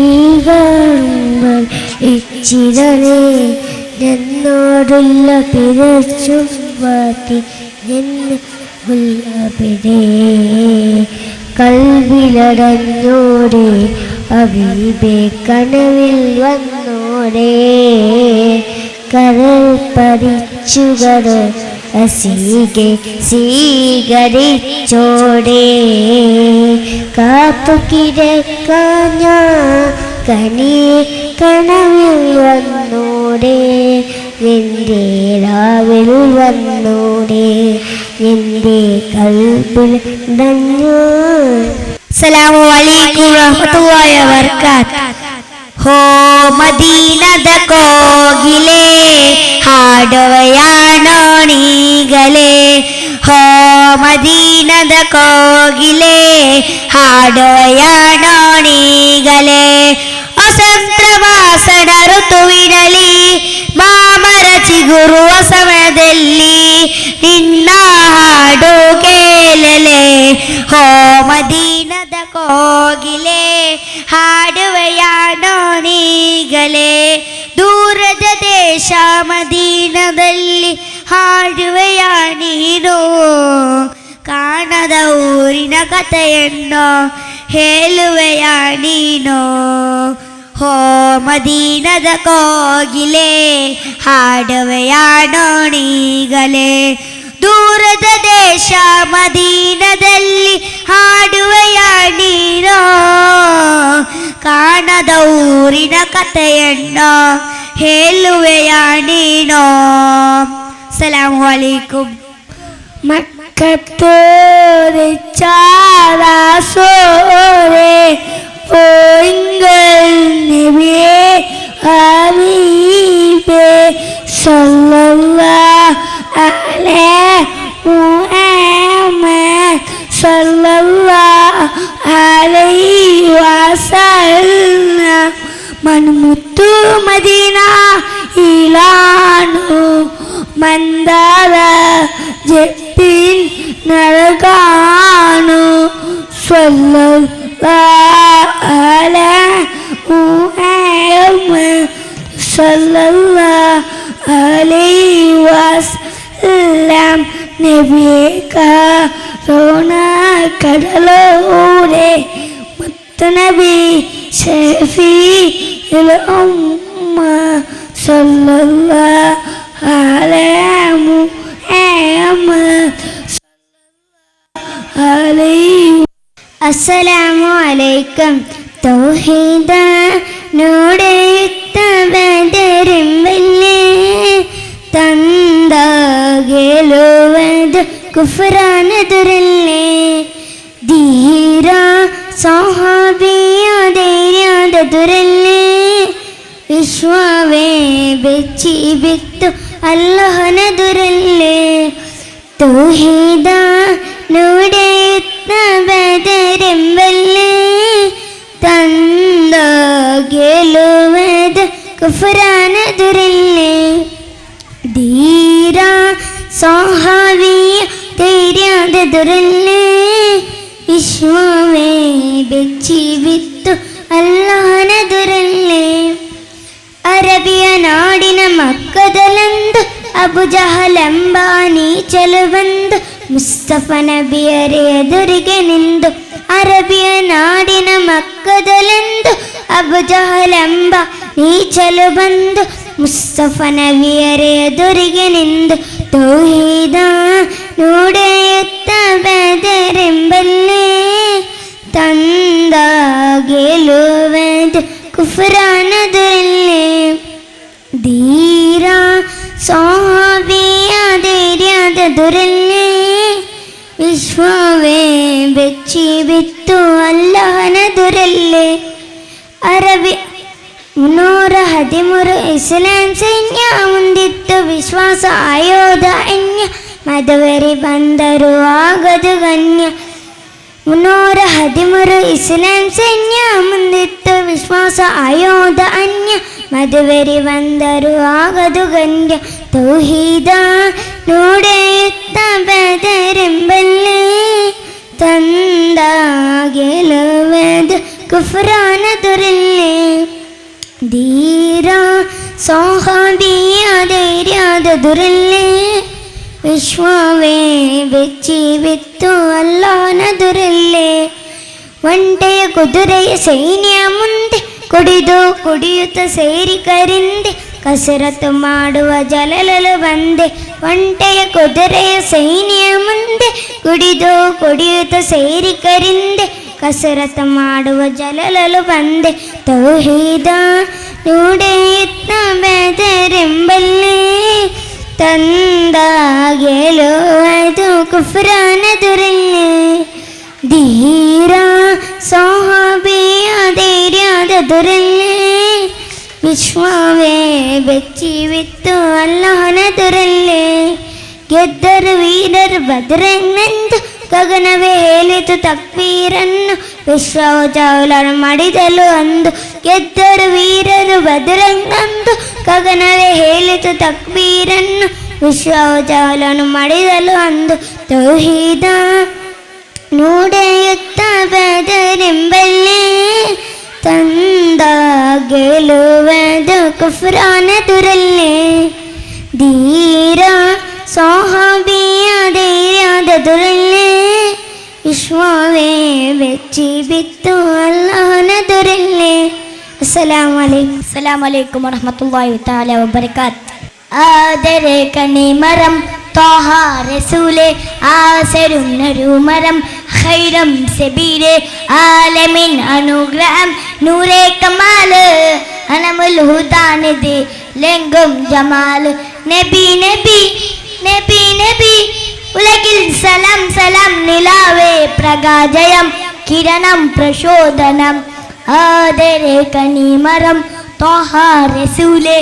ഈ കാണുമ്പോൾ ഇച്ചിരനെ, എന്നോടുള്ള പിരച്ചുവാത്തി എന്നെ ഉള്ളപിരേ, കൽവിലടഞ്ഞോടെ ഹബീബെ കനവിൽ വന്നോടെ, കരൾ പറിച്ചുകരോ അസീകെ സ്വീകരിച്ചോടെ, കാത്തുകിടക്കാഞ്ഞ കനിയെ കനവിൽ വന്നോടെ, നിന്റെ രാവിൽ വന്നോടെ, നിന്റെ കൽബിൽ ധന്യോ. അസ്സലാമു അലൈക്കും വറഹ്മത്തുള്ളാഹി വബറകാത്ത്. ಹೋ ಮದೀನದ ಕೋಗಿಲೆ ಹಾಡುವೆಯಾನೋ ನೀಗಲೇ, ಹೋ ಮದೀನದ ಕೋಗಿಲೆ ಹಾಡುವೆಯಾನೋ ನೀಗಲೇ, ವಸಂತ ಮಾಸದ ಋತುವಿನಲ್ಲಿ ಮಾಮರ ಚಿಗುರುವ ಸಮಯದಲ್ಲಿ ನಿನ್ನ ಹಾಡು ಕೇಳಲೆ, ಹೋ ಮದೀನದ ಕೋಗಿಲೆ ಹಾಡುವೆಯಾನೋ ನೀಗಲೇ, ದೂರದ ದೇಶ ಮದೀನದಲ್ಲಿ ಹಾಡುವೆಯ ನೀನು, ಕಾಣದ ಊರಿನ ಕಥೆಯನ್ನು ಹೇಳುವೆಯ ನೀನು, ಹೋ ಮದೀನದ ಕೋಗಿಲೆ ಹಾಡುವೆಯಾನೋ ನೀಗಲೇ, ದೂರದ ದೇಶ ಮದೀನದಲ್ಲಿ ಹಾಡುವೆಯ ನೀನು, ಕಾಣದ ಊರಿನ ಕಥೆಯನ್ನು ಹೇಳುವೆಯ ನೀನು. ಅಸ್ಸಲಾಮು ಅಲೈಕುಂ. മക്കത്തോരെ ചാരാസോരെ പോയിങ്കൾ നബിയേ ഹബീബേ സല്ലല്ലാഹു അലൈഹി മുഹമ്മദ് സല്ലല്ലാഹു അലൈഹി വസല്ലം. മൺമുത്തു മദീന ഇലാനു ಮಂದಾರ ಜೆಪ್ಪಿನ್ ನರಗಾನು ಸಲ್ಲಲ್ಲಾಹು ಅಲಾ ಮುಹಮ್ಮದ್ ಸಲ್ಲಲ್ಲಾಹು ಅಲೈಹಿ ವಸಲ್ಲಂ. നബിയെ കരുണ കടലൂടെ മുത്തുനബി ഷഫീ ഉമ്മ സല്ലല്ലാഹു അലാ മുഹമ്മദ് അലൈഹി. അസ്സലാമു അലൈക്കും. തൗഹീദ നോടെത്തവതരുമ്പല്ലേ ತಂದ ಗೆಲುವದು ಕುಫ್ರಾನದುರಲ್ಲೇ, ಧೀರ ಸಹಾಬಿಯ ಧೈರ್ಯದದುರಲ್ಲೇ, ವಿಶ್ವವೇ ಬೆಚ್ಚಿ ಬಿತ್ತು ಅಲ್ಲಹನದುರಲ್ಲೇ, ತೌಹೀದ ನೋಡೆತ್ತವದರೆಂಬಲ್ಲೇ ತಂದ ಗೆಲುವದು ಕುಫ್ರಾನದುರಲ್ಲೇ, ധീര സഹാവിയ ധൈര്യദുരല്ലേ, വിശ്വമേ ಬೆಚ್ಚಿ ಬಿತ್ತು ಅಲ್ಲಹನದುರಲ್ಲೇ, ಅರಬಿಯ ಅಬುಜಹಲೆಂಬ ನೀಚಲು ಬಂದು ಮುಸ್ತಫ ನಬಿಯರ ಎದುರಿಗೆ ನಿಂದು ಅರಬಿಯ ನಾಡಿನ ಮಕ್ಕದಲೆಂದು ಅಬುಜಹಲೆಂಬ ನೀಚಲು ಬಂದು ಮುಸ್ತಫ ನಬಿಯರ ಎದುರಿಗೆ ನಿಂದು ತೌಹೀದ ನುಡಿಯುತ್ತ ಬೆದರೆಂಬಲ್ಲೇ ತಂದ ಗೆಲುವೆದು ಕುಫ್ರಾನದಲ್ಲೇ. ಧೀರ ಸೋಬಿಯ ಧೈರ್ಯದ ದುರಲ್ಲೇ ವಿಶ್ವವೇ ಬೆಚ್ಚಿ ಬಿತ್ತು ಅಲ್ಲಹನ ದುರಲ್ಲೇ. ಅರಬಿ 313 ಇಸ್ಲಾಂ ಸೈನ್ಯ ಮುಂದಿತ್ತು ವಿಶ್ವಾಸ ಆಯೋಧ ಅನ್ಯ ಮದುವೆರಿ ಬಂದರು ಆಗದು ಗಣ್ಯ. 313 ಇಸ್ಲಾಂ ಸೈನ್ಯ ಮುಂದಿತ್ತು ವಿಶ್ವಾಸ ಆಯೋಧ ಅನ್ಯ ಮದುವೆರಿ ಬಂದರು ಆಗದು ಗಣ್ಯ. ತೌಹೀದ ನುಡಿಯುತ್ತ ಬೆದರೆಂಬಲ್ಲೇ ತಂದ ಗೆಲುವೆದು ಕುಫ್ರಾನ ದುರಲ್ಲೇ. ಧೀರ ಸೋಹಾಬಿಯ ಧೈರ್ಯದ ದುರಲ್ಲೇ ವಿಶ್ವವೇ ಬೆಚ್ಚಿ ಬಿತ್ತು ಅಲ್ಲಹನ ದುರಲ್ಲೇ. ಒಂಟೆಯ ಕುದುರೆಯ ಸೈನ್ಯ ಮುಂದೆ ಕುಡಿದು ಕುಡಿಯುತ್ತ ಸೇರಿ ಕರಿಂದೆ ಕಸರತ್ತು ಮಾಡುವ ಜಲಲಲು ಬಂದೆ. ಒಂಟೆಯ ಕುದುರೆಯ ಸೈನ್ಯ ಮುಂದೆ ಕುಡಿದು ಕುಡಿಯುತ್ತ ಸೇರಿ ಕರಿಂದೆ ಕಸರತ್ತು ಮಾಡುವ ಜಲಲಲು ಬಂದೆ. ತೌಹೀದ ನುಡಿಯುತ್ತ ಬೆದರೆಂಬಲ್ಲೇ ತಂದ ಗೆಲುವುದು ಕುಫ್ರಾನ ದುರಲ್ಲೇ. ಧೀರ ಸೋಹಾಬಿಯ ಧೈರ್ಯದ ದುರಲ್ಲೇ ವಿಶ್ವವೇ ಬೆಚ್ಚಿ ಬಿತ್ತು ಅಲ್ಲಹನ ದುರಲ್ಲೇ. ಗೆದ್ದರು ವೀರರು ಬದ್ರೆಂದು ಗಗನವೇ ಹೇಳಿತು ತಕ್ಬೀರನ್ನು ವಿಶ್ವವು ಜೌಲನು ಮಡಿದಲು ಅಂದು. ಗೆದ್ದರು ವೀರರು ಬದ್ರಂಗಂದು ಗಗನವೇ ಹೇಳಿತು ತಕ್ಬೀರನ್ನು ವಿಶ್ವವು ಜೌಲನು ಮಡಿದಲು ಅಂದು. ತೌಹೀದ ನುಡಿಯುತ್ತ ಬೆದರೆಂಬಲ್ಲೇ ತಂದ ಗೆಲುವೆದು ಕುಫ್ರಾನ ದುರಲ್ಲೇ. ಧೀರ ಸೋಹಾಬಿಯ ಧೈರ್ಯದ ದುರಲ್ಲೇ ವಿಶ್ವವೇ ಬೆಚ್ಚಿ ಬಿತ್ತು ಅಲ್ಲಹನ ದುರಲ್ಲೇ. ಅಸ್ಸಲಾಮು ಅಲೈಕುಮ್. അസ്സലാമു അലൈക്കും വറഹ്മത്തുള്ളാഹി തആല വബറകാത്ത്. ആദരെ കനിമരം ത്വാഹ റസൂലേ ആസരുന്നരുമരം ഖൈറം സബീലെ ആലമിൻ അനുഗ്രഹം നൂറേ കമാല് അനമുൽ ഹുദാനിധി ലെങ്കും ജമാല്. നബി നബി നബി നബി ഉലകിൽ സലാം സലാം നിലാവേ പ്രകാജയം കിരണം പ്രചോദനം. ആദരെ കനിമരം ത്വാഹ റസൂലേ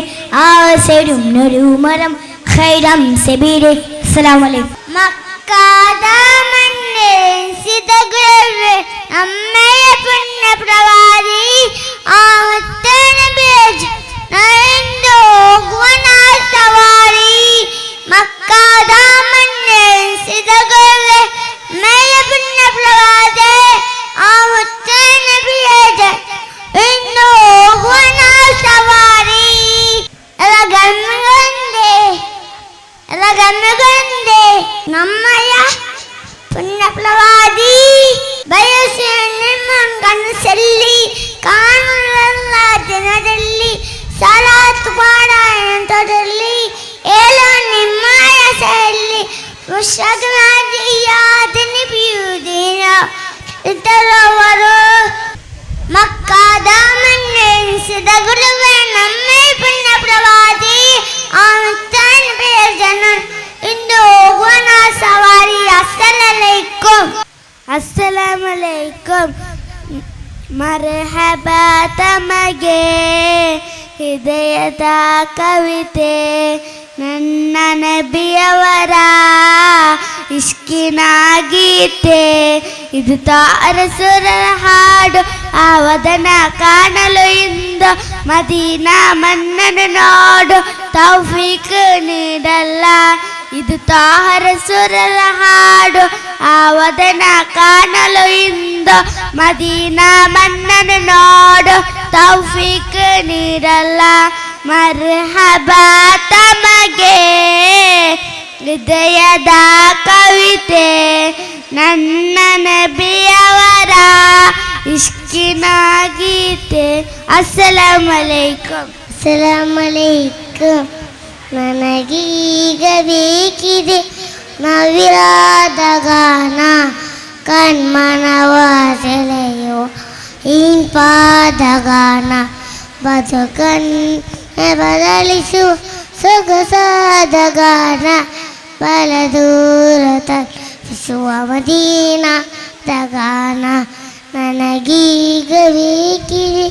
ആസരുന്നരുമരം ഖൈറം സബീലെ. അസ്സലാമു അലൈക്കും. മക്കാദമന്നെ നമ്മയ പുണ്യപ്രവാദി സവാരി. മക്കാദമന്നെ മയ പുണ്യപ്രവാദി സവാരി. ಎಲ್ಲ ಗಮಗಂದೆ ನಮ್ಮಯ ಪುಣ್ಯಪ್ರವಾದಿ ಬಯಸಿ ನಿಮ್ಮ ಕನಸಲ್ಲಿ ಕಾಣುವಲ್ಲ ದಿನದಲ್ಲಿ ಸಲಾತ್ ಪಾಡದಲ್ಲಿ ಏಳು ನಿಮ್ಮ ಹೆಸರಲ್ಲಿ ಮುಷಗ್ನಾದಿಯಾದನಿಬಿಯುದಿನ ಇತರವರು. ಮಕ್ಕಾದ ಮನ್ನೆನಿಸಿದ ಗುರುವೇ ನಮ್ಮೇ ಪುಣ್ಯಪ್ರವಾದಿ ಜನ ಇಂದು ಹೋಗುವನ ಸವಾರಿ. ಅಸ್ಸಲಾಮಲೈಕುಂ. ಅಸ್ಸಲಾಮಲೈಕುಂ. ಮರ್ಹಬಾ ತಮಗೆ ಹೃದಯದ ಕವಿತೆ ನನ್ನ ನಬಿಯವರ ಇಷ್ಕಿನ ಗೀತೆ ಇದು ತಾರಸುರರ ಹಾಡು. ಆವದನ ಕಾಣಲು ಇಂದು ಮದೀನಾ ಮನ್ನನು ನೋಡು ತೌಫೀಕ್ ನೀಡಲ್ಲ. ಇದು ತಾರಸುರರ ಹಾಡು. ಆವದನ ಕಾಣಲು ಇಂದು ಮದೀನಾ ಮನ್ನನು ನೋಡು ತೌಫೀಕ್ ನೀಡಲ್ಲ. ಮರ್ಹಬಾ ತಮಗೆ. ಹೃದಯದ ಕವಿತೆ ನನ್ನ ನಬಿಯವರ ಇಷ್ಕಿನ ಗೀತೆ. ಅಸ್ಸಲಾಂ ಅಲೈಕುಂ. ಅಸ್ಸಲಾಮಲೈಕುಂ. ನನಗೀಗ ಬೇಕಿದೆ ನವಿರಾದ ಗಾನ, ಕಣ್ಮನವ ಸೆಳೆಯುವ ಇಂಪಾದ ಗಾನ, ಬದುಕನ್ನು ಬದಲಿಸುವ ಸೊಗಸಾದ ಗಾನ, ಬಲದೂರ ತಲುಪಿಸುವ ಮದೀನಾದ ಗಾನ. ನನಗೀಗ ಬೇಕಿದೆ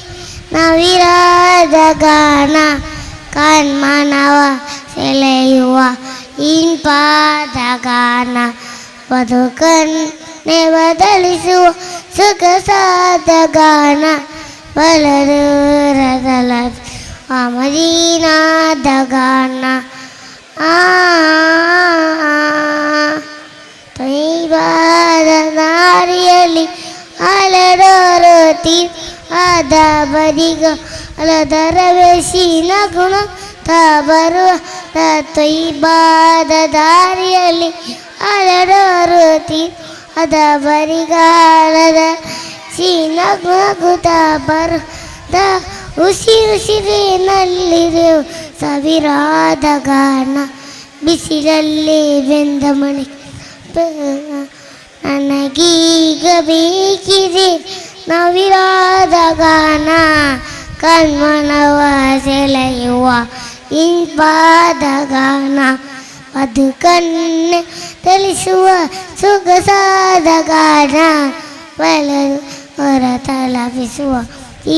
ನವಿರಾದ ಗಾನ, ಕಣ್ಮನವ ಸೆಳೆಯುವ ಇಂಪಾದ ಗಾನ, ಬದುಕನ್ನೇ ಬದಲಿಸುವ ಸೊಗಸಾದ ಗಾನ, ಬಲದೂರ ತಲುಪಿಸುವ ಮದೀನಾದ ಗಾನ. ಆ ತೊಯ್ಬಾದ ದಾರಿಯಲ್ಲಿ ಅಲಡೋರು ಆದ ಬದಿಗ ಅಲದರ ಬೇಸಿ ನಗುಣ ಬರುವ. ತೊಯ್ಬಾದ ದಾರಿಯಲ್ಲಿ ಅಲಡೋರು ಅದ ಬರಿಗಾಲದ ನಗುತ್ತ ಬರುತ್ತ ಉಸಿರುಸಿರಿನಲ್ಲಿರು ಸಾವಿರಾದ ಗಾನ, ಬಿಸಿಲಲ್ಲಿ ಬೆಂದ ಮಣಿ. ನನಗೀಗ ಬೇಕಿದೆ ನವಿರಾದ ಗಾನ, ಕಣ್ಮನವ ಸೆಳೆಯುವ ಇಂಪಾದ ಗಾನ, ಬದುಕನ್ನೇ ತಿಳಿಸುವ ಸೊಗಸಾದ ಗಾನ, ಬಲರು ಹೊರ ತಲುಪಿಸುವ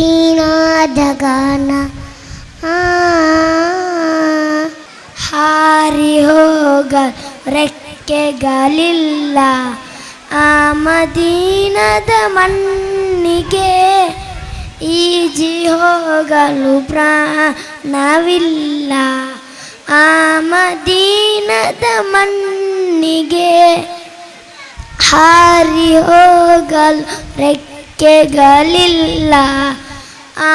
ಈನಾದ ಗಾನ. ಆ ಹಾರಿ ಹೋಗ ರೆಕ್ಕೆಗಳಿಲ್ಲ ಆ ಮದೀನದ ಮಣ್ಣಿಗೆ, ಈಜಿ ಹೋಗಲು ಪ್ರಾಣವಿಲ್ಲ ಆ ಮದೀನದ ಮಣ್ಣಿಗೆ. ಹಾರಿ ಹೋಗಲು ರೆಕ್ಕೆಗಳಿಲ್ಲ ಆ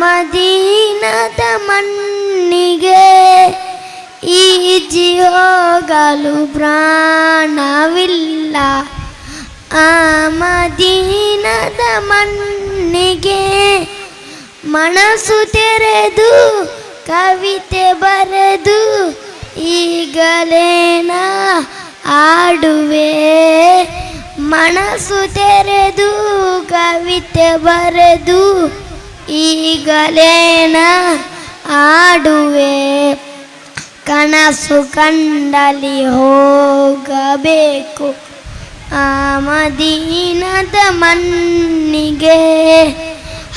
ಮದೀನದ ಮಣ್ಣಿಗೆ, ಈಜಿ ಹೋಗಲು ಪ್ರಾಣವಿಲ್ಲ ಆ ಮದೀನದ ಮಣ್ಣಿಗೆ. ಮನಸ್ಸು ತೆರೆದು ಕವಿತೆ ಬರೆದು ಈಗಲೇನ ಆಡುವೆ, ಮನಸ್ಸು ತೆರೆದು ಕವಿತೆ ಬರೆದು ಈಗಲೇನ ಆಡುವೆ. ಕನಸು ಕಂಡಲಿ ಹೋಗಬೇಕು ಆ ಮದೀನದ ಮಣ್ಣಿಗೆ,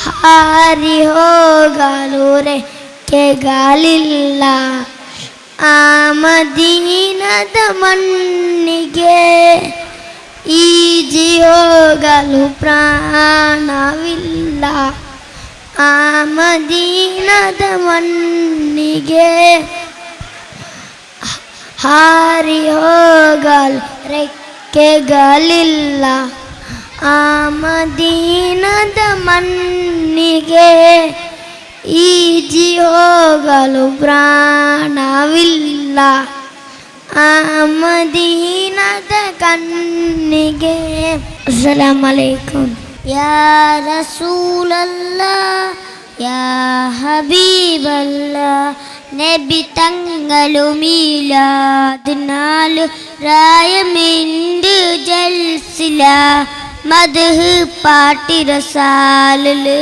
ಹಾರಿ ಹೋಗಲು ರೆಕ್ಕೆಗಳಿಲ್ಲ ಆ ಮದೀನದ ಮಣ್ಣಿಗೆ, ಈಜಿ ಹೋಗಲು ಪ್ರಾಣವಿಲ್ಲ ಆ ಮದೀನದ ಮಣ್ಣಿಗೆ. ಹಾರಿ ಹೋಗಲು ರೆಕ್ಕೆಗಳಿಲ್ಲ ಆ ಮದೀನದ ಮಣ್ಣಿಗೆ, ಈಜಿ ಹೋಗಲು ಪ್ರಾಣವಿಲ್ಲ ಆ ಮದೀನದ ಕಣ್ಣಿಗೆ. ಅಸ್ಸಲಾಂ ಅಲೈಕುಂ. ಯಾ ರಸೂಲಲ್ಲಾ, യാ ഹബീബല്ലാ, നബി തങ്ങളു മീലാദ് നാല് രായമിണ്ട് ജൽസില, മദ്ഹ് പാട്ടിരസാലില്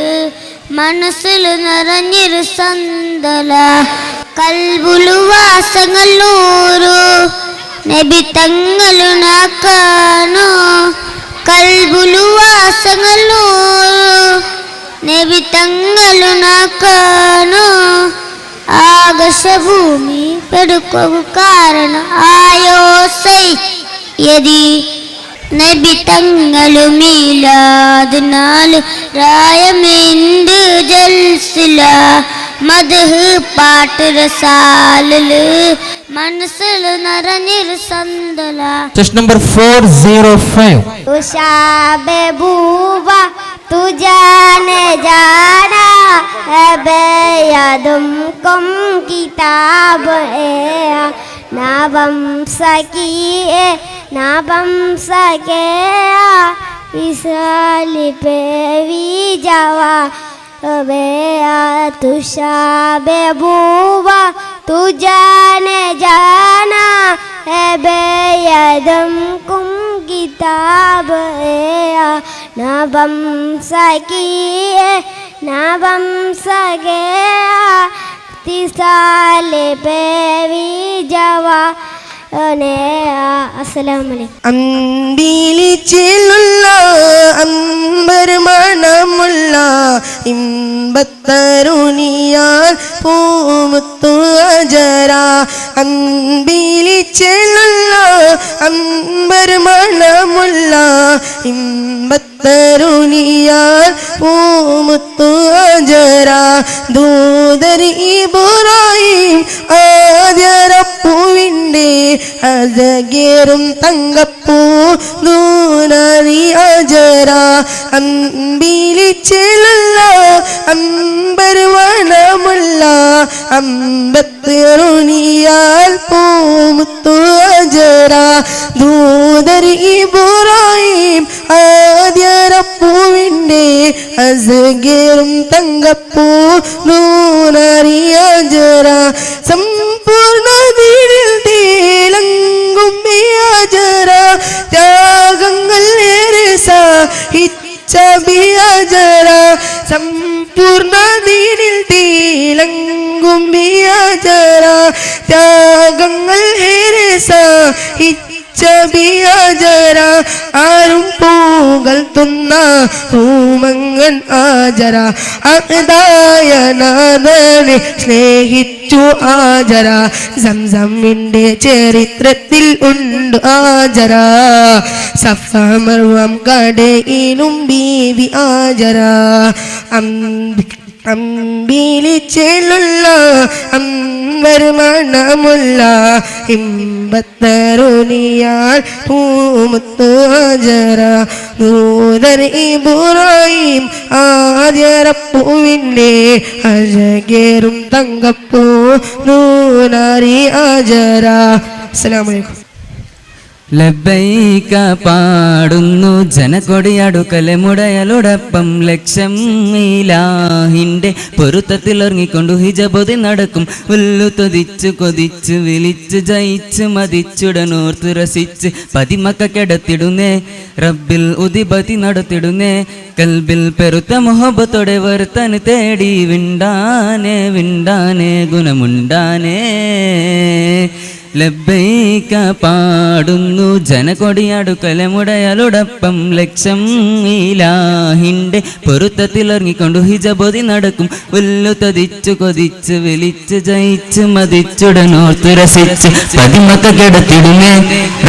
മനസ്സിൽ നിറഞ്ഞൊരു സന്തല, കൽബുലു വാസങ്ങളൂരു നബി തങ്ങളു നാക്കാനോ, കൽബുലു വാസങ്ങളൂരു നബി തങ്ങളു നാക്കാനോ. ആകാശഭൂമി പെടുക്കു കാരണം ആയോ സയ്യദി, നബി തങ്ങളു മീലാദ് നാല് രായമിന്ത് ജൽസില, മദ്ഹ് പാട്ട് രസാലില് മനസ്സിൽ നിറഞ്ഞൊരു സന്തല. Chest number 405. ഉഷാബൂവ तू जाने जाना है बेयदुम कुम किताब ए ना बम सकी ना बम सके विशाल पे भी जावा तुषाबे बुआ तू जाने जाना है बेयदम कुम किताब ना बम सकी ना बम सके तिसाले पे भी जवा അസ്സലാമു അലൈക്കും. അമ്പിളിച്ചിലുള്ള അമ്പർ മണമുള്ള ഇമ്പത്തരുണിയാൽ പൂമുത്തു അജര. അമ്പിളിച്ചിലുള്ള അമ്പർ മണമുള്ള ഇമ്പത്തരുണിയാൽ പൂമുത്തു അജര. ദൂതർ ഇബ്രാഹിം ആദ്യറപ്പുവിൻ്റെ അഴകേറും തങ്കപ്പൂ നൂനറി അജര. അമ്പിളിച്ചിലുള്ള അമ്പർ മണമുള്ള അമ്പത്തരുണിയാൽ പൂമുത്തു അജര. ദൂതർ ഇബ്രാഹിം ആദ്യറപ്പുവിൻ്റെ അഴകേറും തങ്കപ്പൂ നൂനറി അജര. സമ്പൂർണ്ണ വീടിൽ തേലങ്കും അജര. ത്യാഗങ്ങൾ ഏറെ സഹിച്ച അജര. സമ്പൂർണ്ണ ദീനിൽ തേലങ്കും അജര. ത്യാഗങ്ങൾ ഏറെ സഹിച്ച അജര. ആരും പൂകൾ തുന്ന പൂമങ്ങൻ ആജര. അതായ നാഥനെ സ്നേഹിച്ചു ആജര. സംസമിൻ്റെ ചരിത്രത്തിൽ ഉണ്ട് ആജര. സഫ മർവം കടയിലും ബീവി ആജര. അമ്പിളിച്ചെല്ലുള്ള അമ്പർ മണമുള്ള ഇമ്പത്തരുണിയാൽ പൂമുത്തു അജര. ദൂതർ ഇബ്രാഹിം ആദ്യറപ്പുവിൻ്റെ അഴകേറും തങ്കപ്പൂ നൂനറി അജര. അസ്സലാമു അലൈക്കും. ലബ്ബൈക പാടുന്നു ജനകൊടിയടുക്കലെ മുടയലോടൊപ്പം ലക്ഷം ഇലാഹിൻ്റെ പൊരുത്തത്തിൽ ഇറങ്ങിക്കൊണ്ടു ഹിജബൊതി നടക്കും. ഉല്ലു തൊതിച്ചു കൊതിച്ചു വിളിച്ചു ജയിച്ചു മതിച്ചുടനോർത്ത് രസിച്ച് പതിമക്ക കിടത്തിടുന്നേ റബ്ബിൽ ഉദിപതി നടത്തിടുന്നേ. കൽബിൽ പെരുത്ത മുഹബത്തോടെ വർത്തന് തേടി വിണ്ടാനേ വിണ്ടാനേ ഗുണമുണ്ടാനേ. ലബ്ബൈക പാടുന്നു ജനകൊടിയടുക്കലെ മുടയലോടൊപ്പം ലക്ഷം ഇലാഹിൻ്റെ പൊരുത്തത്തിൽ ഇറങ്ങിക്കൊണ്ടു ഹിജബൊതി നടക്കും. ഉല്ലു തതിച്ചു കൊതിച്ച് വിളിച്ച് ജയിച്ച് മതിച്ചുടനോർത്ത് രസിച്ച് പതിമക്ക കിടത്തിടുന്നേ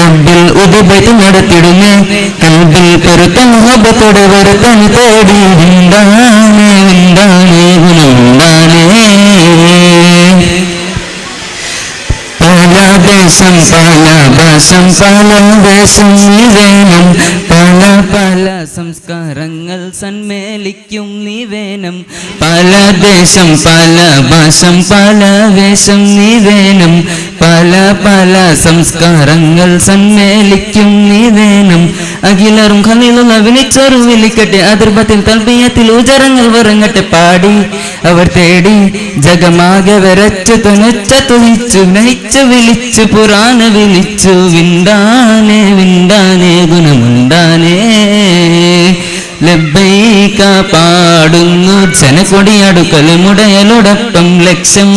റബ്ബിൽ ഉദിപതി നടത്തിടുന്നേ. കൽബിൽ പെരുത്ത മുഹബത്തോടെ വരുത്തന് തേടി വിണ്ടാനേ വിണ്ടാനേ ഗുണമുണ്ടാനേ. പല ദേശം പല ഭാഷം പല വേഷം നിവേനം പല പല സംസ്കാരങ്ങൾ സന്മേലിക്കും നിവേനം. പല ദേശം പല ഭാഷം പല വേഷം നിവേനം പല പല സംസ്കാരങ്ങൾ സന്മേലിക്കും നിവേനം. അഖിലറും ഖലീലുള്ള വിളിച്ചോറു വിളിക്കട്ടെ അതിർപ്പത്തിൽ തൽബിയത്തിൽ ഉജരങ്ങൾ വറങ്ങട്ടെ. പാടി അവർ തേടി ജഗമാകെ വരച്ചു തുണച്ച തുഹിച്ചു നയിച്ചു വിളിച്ചു പുറാന വിളിച്ചു വിണ്ടാനേ വിണ്ടാനേ ഗുണമുണ്ടാനേ. ലബ്ബൈക പാടുന്നു ജനകൊടിയടുക്കൽ മുടയലോടൊപ്പം ലക്ഷം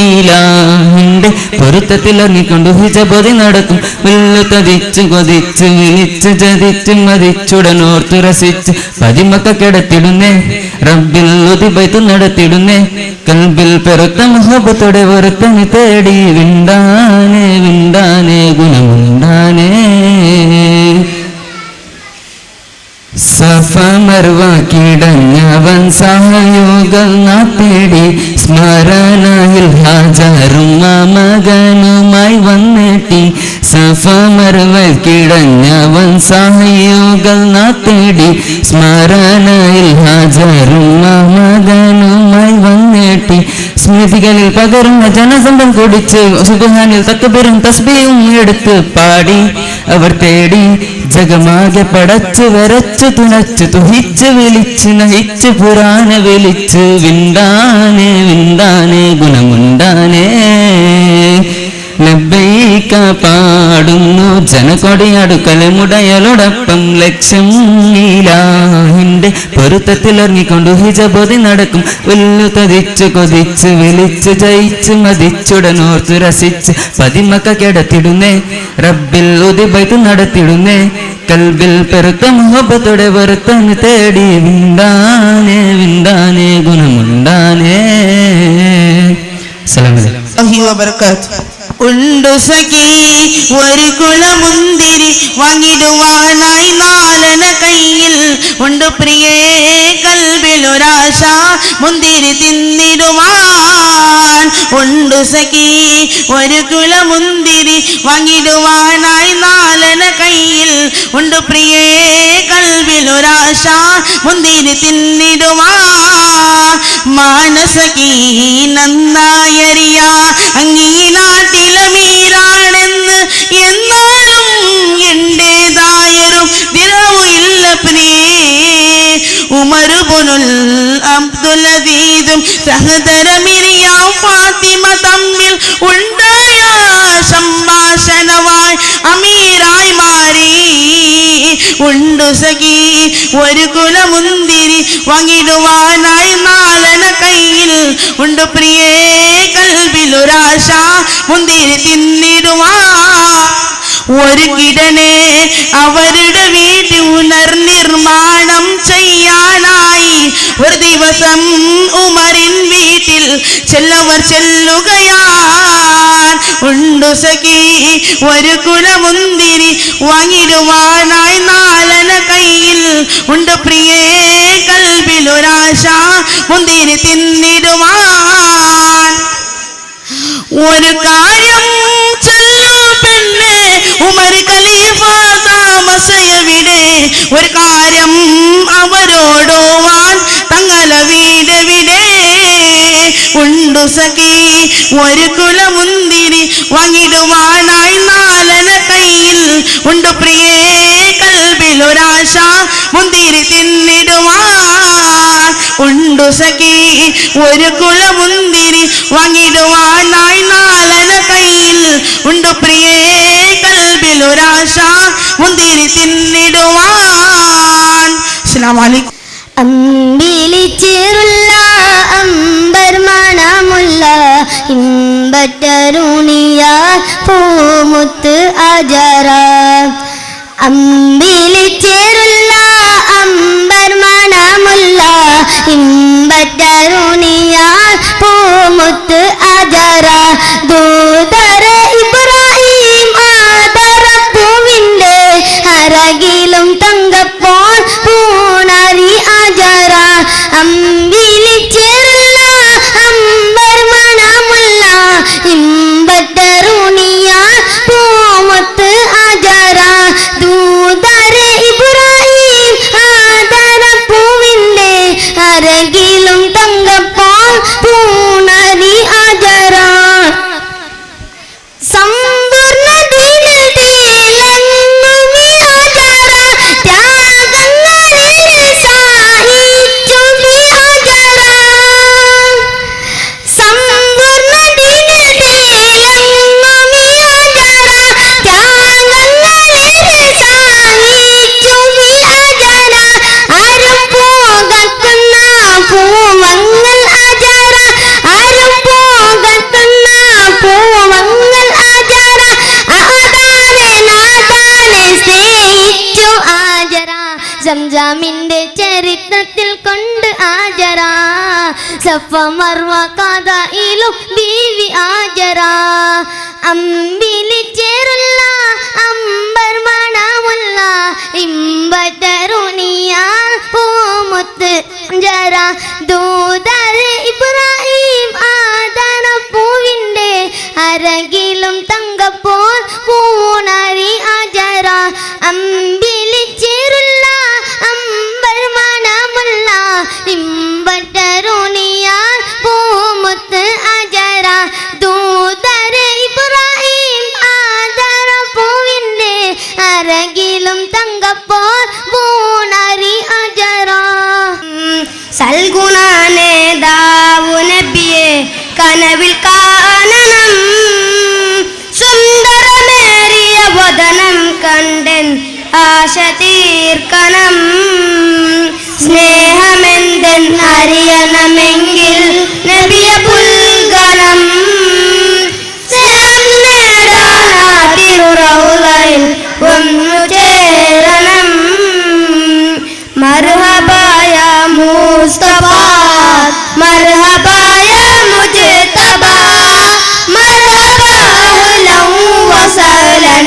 ഇലാഹിൻ്റെ പൊരുത്തത്തിൽ ഇറങ്ങിക്കൊണ്ടു ഹിജബൊതി നടക്കും. വില്ലു തതിച്ചു കൊതിച്ചു വിളിച്ചു ചതിച്ചു മതിച്ചുടനോർത്തു രസിച്ച് പതിമക്ക കിടത്തിടുന്നേ റബ്ബിൽ ഉദിബൈത്ത് നടത്തിടുന്നേ. കൽബിൽ പെരുത്ത മുഹബത്തോടെ ഒരുത്തന് തേടി വിണ്ടാനേ വിണ്ടാനേ ഗുണമുണ്ടാനേ. സഫ മർവ കിടഞ്ഞവൻ സഹയോഗം തേടി സ്മരണയിൽ ഹാജരും മകനുമായി വന്നെത്തി. Safa മർവൽ കിടഞ്ഞവൻ സഹയോകൾ നാത്തേടി സ്മരണയിൽ ഹാജറും മഹമദനുമായി വന്നേട്ടി സ്മൃതികളിൽ പകരുന്ന ജനസംഭം കുടിച്ച് സുബ്ഹാനിൽ തക്ബീറും തസ്ബീഹും എടുത്ത് പാടി അവർ തേടി ജഗമാകെ പടച്ചു വരച്ചു തുണച്ചു തുഹിച്ച് വിളിച്ച് നഹിച്ച് പുരാണ വിളിച്ച് വിണ്ടാനേ വിണ്ടാനേ ഗുണമുണ്ടാനേ ലബ്ബൈക പാടുന്നു ജനകൊടിയടുക്കലമുടയലോടൊപ്പം ലക്ഷ്യം നീലാഹിന്റെ പൊരുത്തത്തിൽ ഇറങ്ങിക്കൊണ്ടു ഹിജബോധി നടക്കും ഉല്ലു തതിച്ചു കൊതിച്ച് വിളിച്ച് ജയിച്ച് മതിച്ചുടനോർത്തു രസിച്ച് പതിമക്ക കിടത്തിടുന്നേ റബ്ബിൽ ഉദിബൈത്ത് നടത്തിടുന്നേ കൽബിൽ പെരുത്ത മുഹബത്തോടെ വെറുത്തന് തേടി വിണ്ടാനേ വിണ്ടാനേ ഗുണമുണ്ടാനേ. അസ്സലാമു അലൈക്കും. ഉണ്ടു സഖി ഒരു കുളമുന്തിരി വാങ്ങിടുവാനായി നാലന കയ്യിൽ ഉണ്ട് പ്രിയേ കൽബിലൊരാശ മുന്തിരി തിന്നിടുവാൻ. ഉണ്ടു സഖി ഒരു കുളമുന്തിരി വാങ്ങിടുവാനായി നാലന കയ്യിൽ ഉണ്ട് പ്രിയേ കൽബിലൊരാശ മുന്തിരി തിന്നിടുവാൻ. മാനസഖി നന്നായറിയാ അങ്ങീ നാട്ടിലമീരാണെന്ന് എന്നാലും എന്റേതായൊരു ദിനവുമില്ല പ്രിയേ. ഉമറുബുനുൽ അബ്ദുൽ അസീസും സഹോദരമിരിയാം ഫാത്തിമ തമ്മിൽ ഉണ്ടായ സംഭാഷണമായി അമീറായി മാറി. ഉണ്ടു സഖി ഒരു കുലമുന്തിരി വാങ്ങിടുവാനായി നാലന കയ്യിൽ ഉണ്ട് പ്രിയേ കൽബിലൊരാശ മുന്തിരി തിന്നിടുവാ. ഒരു കിടനെ അവരുടെ വീട്ടിൽ പുനർനിർമ്മാണം ചെയ്യാനായി ഒരു ദിവസം ഉമറിൻ വീട്ടിൽ ചെല്ലവർ ചെല്ലുകയാൻ. ഉണ്ടു സഖി ഒരു കുലമുന്തിരി വാങ്ങിടുവാനായി നാലന കയ്യിൽ ഉണ്ട് പ്രിയേ കൽബിലൊരാശ മുന്തിരി തിന്നിടുവാൻ. ഒരു കാര്യം ചൊല്ലു പെണ്ണെ ഉമർ ഖലീഫ താമസയവിടെ ഒരു കാര്യം അവരോടുവാൻ തങ്ങള വീടെവിടെ. ഉണ്ടു സഖി ഒരു കുലമുന്തിരി വാങ്ങിടുവാനായി നാലന കയ്യിൽ ഉണ്ട് പ്രിയേ കൽബിലൊരാശ മുന്തിരി തിന്നിടുവാൻ. ഉണ്ടു സഖി ഒരു കുലമുന്തിരി വാങ്ങിടുവാനായി നാലന കയ്യിൽ ഉണ്ട് പ്രിയേ കൽബിലൊരാശ മുന്തിരി തിന്നിടുവാൻ. അസ്സലാമു അലൈക്കും. അമ്പിളിച്ചേറുള്ള അമ്പർ മണമുള്ള ഇമ്പറ്റരുണിയ പൂമുത്ത് അജറ. അമ്പിളിച്ചേറുള്ള അമ്പർ മണമുള്ള ഇമ്പറ്റരുണിയ പൂമുത്ത് അജറ. ദൂതര ഇബ്രാഹിം ആദരപ്പൂവിൻ്റെ അരകിലും തങ്കപ്പോൾ പൂണരി അജറ. അമ്പിളിച്ചേറുള്ള അമ്പർ മണമുള്ള ഇമ്പറ്റരുണിയ പൂമുത്ത് അജറ. ദൂതര ഇബ്രാഹിം ആദരപ്പൂവിൻ്റെ അരകിലും തങ്കപ്പോൾ പൂണരി അജറ. സമ്പൂർണ്ണ ദീനിൽ തിളങ്ങുമി അജറ. ത്യാഗങ്ങളേറെ സഹിച്ചു ബി അജറ. സമ്പൂർണ്ണ ദീനിൽ തിളങ്ങുമി അജറ. ത്യാഗങ്ങളേറെ സഹിച്ചു ബി അജറ. ആരും പോകത്തുന്ന പൂവങ്ങൾ അജറ. ആരും പോകത്തുന്ന പൂവങ്ങൾ അജറ. ആദാനെ നാദാനെ സ്നേഹിച്ചു ആജറ. സംജാമിന്റെ ചരിത്രത്തിൽ കൊണ്ട് ആജറ. സഫ മർവ കഥയിലും ബീവി ആജറ. അമ്പിളിച്ചേറുള്ള അമ്പർ മണമുള്ള ഇമ്പതരുണിയ പൂമുത്ത് ജറ. ദൂതർ ഇബ്രാഹിം ആദരപ്പൂവിൻ്റെ അരകിലും തങ്കപ്പോൾ പൂണ ആശ തീർക്കണം. സ്നേഹമെന്തെന്നറിയണമെങ്കിൽ നബിയെ പുൽകണം. സ്നേഹം നേടാൻ ആ തിരുറൗളയിൽ ഒന്നു ചേരണം. മർഹബായ മുസ്തഫ, മർഹബായ മുജ്തബ, മർഹബ അഹ്ലൻ വസഹ്ലൻ,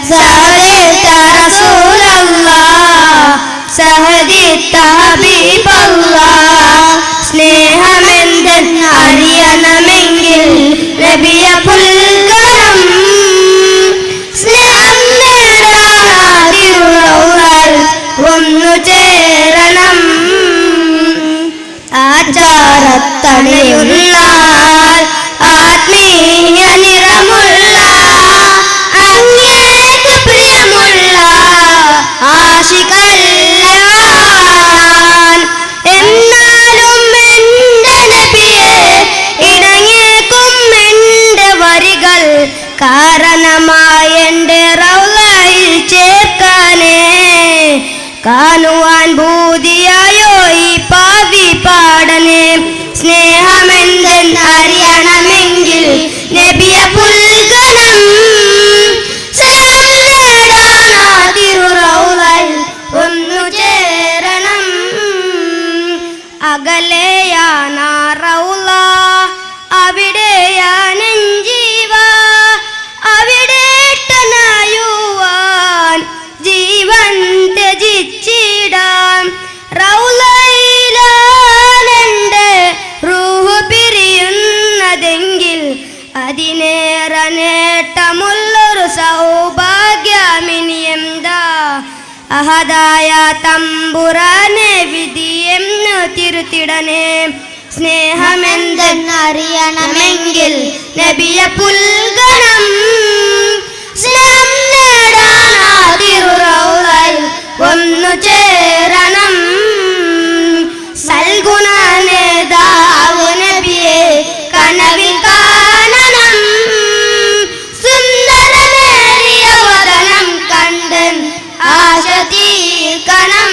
സഹദിത്ത റസൂലല്ലാഹ്, സഹദിത്ത ഹബീബല്ലാഹ്. സ്നേഹമെന്തെന്നറിയണമെങ്കിൽ നബിയെ പുൽകണം. സ്നേഹം നേടാൻ ആ തിരുറൗളയിൽ ഒന്നു ചേരണം. ആചാരത്തണിയുന്നാൽ ആത്മീയ നിറമുള്ള അങ്ങേക്ക് പ്രിയമുള്ള ആശികല്ല ഞാൻ. എന്നാലും എൻ്റെ നബിയെ ഇണങ്ങേക്കും എൻ്റെ വരികൾ കാരണമായി എൻ്റെ റൗളയിൽ ചേർക്കാനേ. കാണുവാൻ ഭൂതിയായോ ഈ പാവി പാടനെ. സ്നേഹമെന്തെന്നറിയണമെങ്കിൽ നബിയെ പുൽകണം. സ്നേഹം നേടാൻ ആ തിരുറൗളയിൽ ഒന്നു ചേരണം. അകലെയാണ് റൗള, അവിടെയാണ് ജീവ, അവിടെ തനായുവാൻ ജീവൻ ത്യജിച്ചിടാം. റൗളയിലാണെൻ്റെ റൂഹ് പിരിയുന്നതെങ്കിൽ അതിനേറെ നേട്ടമുള്ളൊരു സൗഭാഗ്യമിനിയെന്താ? അഹദായ തമ്പുരാനെ വിധിയെന്നു തിരുത്തിടനേ. സ്നേഹമെന്തെന്നറിയണമെങ്കിൽ നബിയെ പുൽകണം. സ്നേഹം നേടാൻ ആ തിരുറൗളയിൽ ഒന്നു ചേരണം. സൽഗുണ നേതാവ് നബിയെ കനവിൽ കാണണം. സുന്ദരമേറിയ വദനം കണ്ട് ആശ തീർക്കണം.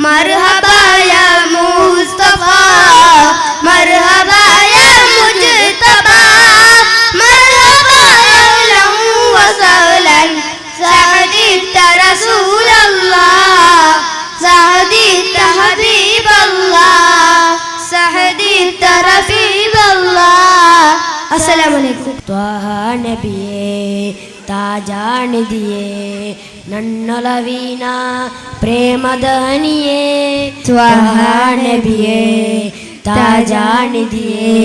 മർഹബായ മുസ്തഫ, മർഹബായ മുജ്തബ, മർഹബ അഹ്ലൻ വസഹ്ലൻ, സഹദിത്ത റസൂലല്ലാഹ്, സഹദിത്ത ഹബീബല്ലാഹ്, സഹദിത്ത റഫീബല്ലാഹ്. അസ്സലാമു അലൈക്കും. ತ್ವಾಹ ನಬಿಯೇ ತಾಜಾನಿಧಿಯೇ ನನ್ನೊಲವಿನ ಪ್ರೇಮದ ಹನಿಯೇ. ತ್ವಾಹ ನಬಿಯೇ ತಾಜಾನಿಧಿಯೇ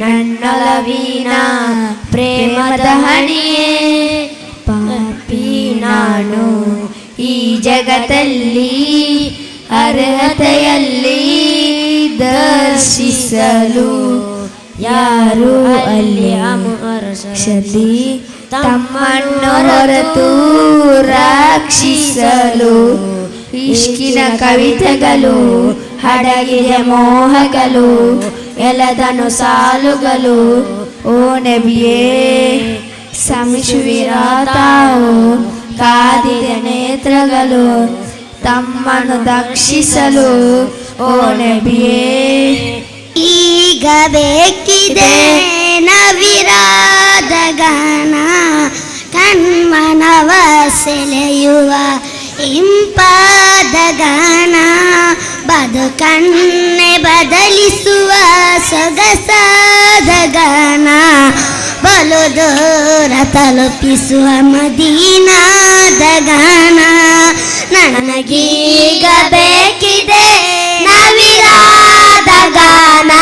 ನನ್ನೊಲವಿನ ಪ್ರೇಮದ ಹನಿಯೇ. ಪಾಪಿ ನಾನು ಈ ಜಗತ್ತಲ್ಲಿ ಅರ್ಹತೆಯಲ್ಲಿ ದರ್ಶಿಸಲು ಯಾರು ಅಲ್ಲಿ ಅಮರಶದಿ ತಮ್ಮನ್ನು ಹೊರತು ರಕ್ಷಿಸಲು. ಇಷ್ಕಿನ ಕವಿತೆಗಳು ಹಡಗಿದ ಮೋಹಗಳು ಎಲದನು ಸಾಲುಗಳು. ಓ ನಬಿಯೇ ಶಮಿಸುವಿರಾ ತಾವು ಕಾದಿದ ನೇತ್ರಗಳು ತಮ್ಮನ್ನು ದಕ್ಷಿಸಲು. ಓ ನಬಿಯೇ ಈಗ ಬೇಕಿದೆ ನವಿರಾದ ಗಾನ, ಕಣ್ಮನವ ಸೆಳೆಯುವ ಇಂಪಾದ ಗಾನ, ಬದುಕನ್ನೇ ಬದಲಿಸುವ ಸೊಗಸಾದ ಗಾನ, ಬಲು ದೂರ ತಲುಪಿಸುವ ಮದೀನಾದ ಗಾನ. ನನಗೀಗ ಬೇಕಿದೆ ನವಿರಾದ ಗಾನ,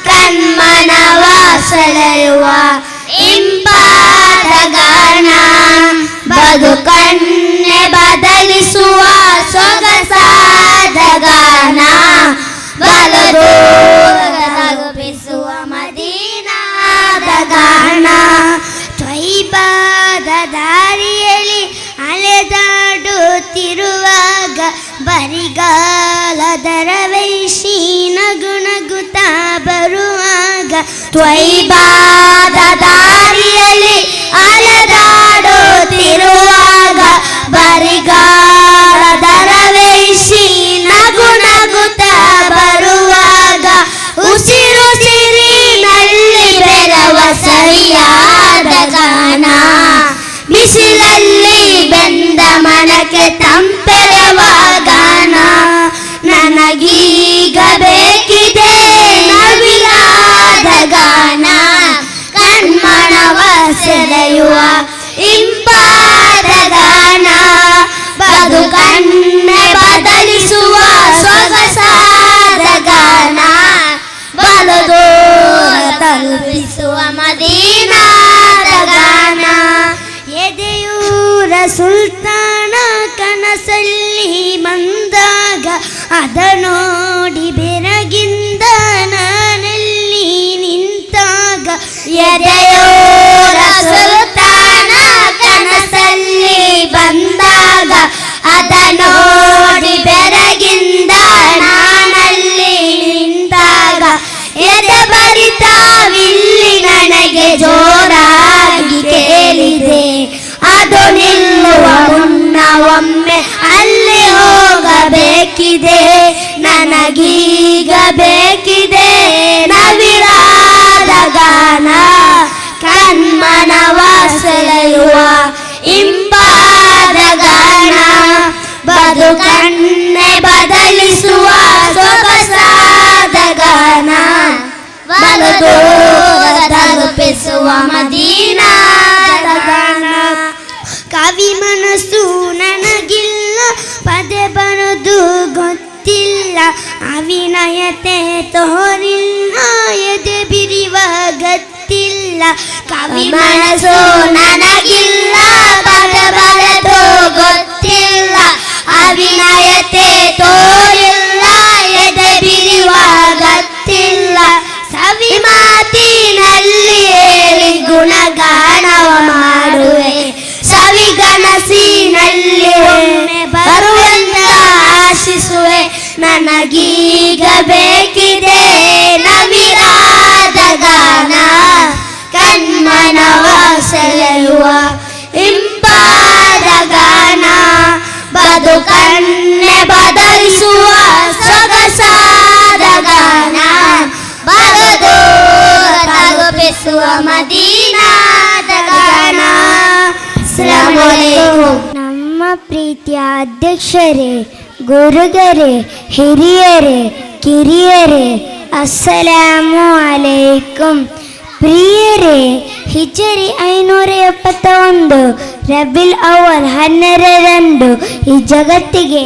ಕಣ್ಮನವ ಸೆಳೆಯುವ ಇಂಪಾದ ಗಾನ, ಬದುಕನ್ನೇ ಬದಲಿಸುವ ಸೊಗಸಾದ ಗಾನ, ಬಲು ದೂರ ತಲುಪಿಸುವ ಮದೀನಾದ ಗಾನ. ತ್ವೈಬಾದ ದಾರಿಯಲ್ಲಿ ಅಲೆದಾಡುತ್ತಿರುವಾಗ ಬರಿಗಾಲದ ರವೈಶಿ ನಗು ನಗುತ್ತಾ ಬರುವಾಗ, ತ್ವೈಬಾದ ದಾರಿಯಲ್ಲಿ ಅಲೆದಾಡುತ್ತಿರುವಾಗ ಬಿಸಿಲಲ್ಲಿ ಬೆಂದ ಮನಕ್ಕೆ ತಂಪೆರೆವ ಗಾನ. ನನಗೀಗ ಬೇಕಿದೆ ನವಿರಾದ ಗಾನ, ಕಣ್ಮನವ ಸೆಳೆಯುವ ಇಂಪಾದ ಗಾನ, ಬದುಕನ್ನೇ ಬದಲಿಸುವ ಸೊಗಸಾದ ಗಾನ, ಬಲು ದೂರ ತಲುಪಿಸುವ ಮದೀನಾದ ಗಾನ. ಎದೆಯೂರ ಸುಲ್ತಾನ ಕನಸಲ್ಲಿ ಬಂದಾಗ ಅದ ನೋಡಿ ಬೆರಗಿಂದ ನಾನಲ್ಲಿ ನಿಂತಾಗ, ಎದೆಯೂರ ಸುಲ್ತಾನ ಕನಸಲ್ಲಿ ಬಂದಾಗ ಅದ ನೋಡಿ ಬೆರಗಿಂದ ನಾನಲ್ಲಿ ನಿಂತಾಗ, ಎದೆ ಬರಿತಾವಿಲ್ಲಿ ನನಗೆ ಜೋರಾಗಿ ಕೇಳಿದೆ, ಅದು ನಿಲ್ಲುವ ಮುನ್ನ ಒಮ್ಮೆ ಅಲ್ಲಿ ಹೋಗಬೇಕಿದೆ. ನನಗೀಗ ಬೇಕಿದೆ ನವಿರಾದ ಗಾನ, ಕಣ್ಮನವ ಸೆಳೆಯುವ ಇಂಪಾದ ಗಾನ, ಬದುಕನ್ನೇ ಬದಲಿಸುವ ಸೊಗಸಾದ ಗಾನ, ಬಲು ದೂರ ತಲುಪಿಸುವ ಮದೀನಾದ ಗಾನ. ಕವಿ ಮನಸ್ಸು ನನಗಿಲ್ಲ, ಪದೇ ಬರದು ಗೊತ್ತಿಲ್ಲ, ಅವಿನಯತೆ ತೋರಿಲ್ಲ, ಎದೆ ಬಿರಿವ ಗತ್ತಿಲ್ಲ. ಕವಿ ಮನಸ್ಸು ನನಗಿಲ್ಲ, ಪದೇ ಬರದು ಗೊತ್ತಿಲ್ಲ, ಅವಿನಯತೆ ತೋರಿಲ್ಲ, ಎದೆ ಬಿರಿವ ಗತ್ತಿಲ್ಲ. ಸವಿ ಮಾತಿನಲ್ಲಿ ಹೇಳಿ ಗುಣಗಾನವ ಮಾಡುವೆ, ಸವಿಗನಸಿನಲ್ಲಿ ಒಮ್ಮೆ ಬರುವಂತ ಆಶಿಸುವೆ. ನನಗೀಗ ಬೇಕಿದೆ ನವಿರಾದ ಗಾನ, ಕಣ್ಮನವ ಸೆಳೆಯುವ ಇಂಪಾದ ಗಾನ, ಬದುಕನ್ನೇ ಬದಲಿಸುವ ಸೊಗಸಾದ ಗಾನ, ಬಲು ದೂರ ತಲುಪಿಸುವ ಮದೀನಾದ ಗಾನ. ಅಸ್ಸಲಾಮು ಅಲೈಕುಂ. ನಮ್ಮ ಪ್ರೀತಿಯ ಅಧ್ಯಕ್ಷರೇ, ಗುರುಗರೇ, ಹಿರಿಯರೇ, ಕಿರಿಯರೇ, ಅಸ್ಸಲಾಮು ಅಲೈಕುಂ. ಪ್ರಿಯರೇ, ಹಿಜರಿ 571 ರಬಿಲ್ ಅವಲ್ 12ರಂದು ಈ ಜಗತ್ತಿಗೆ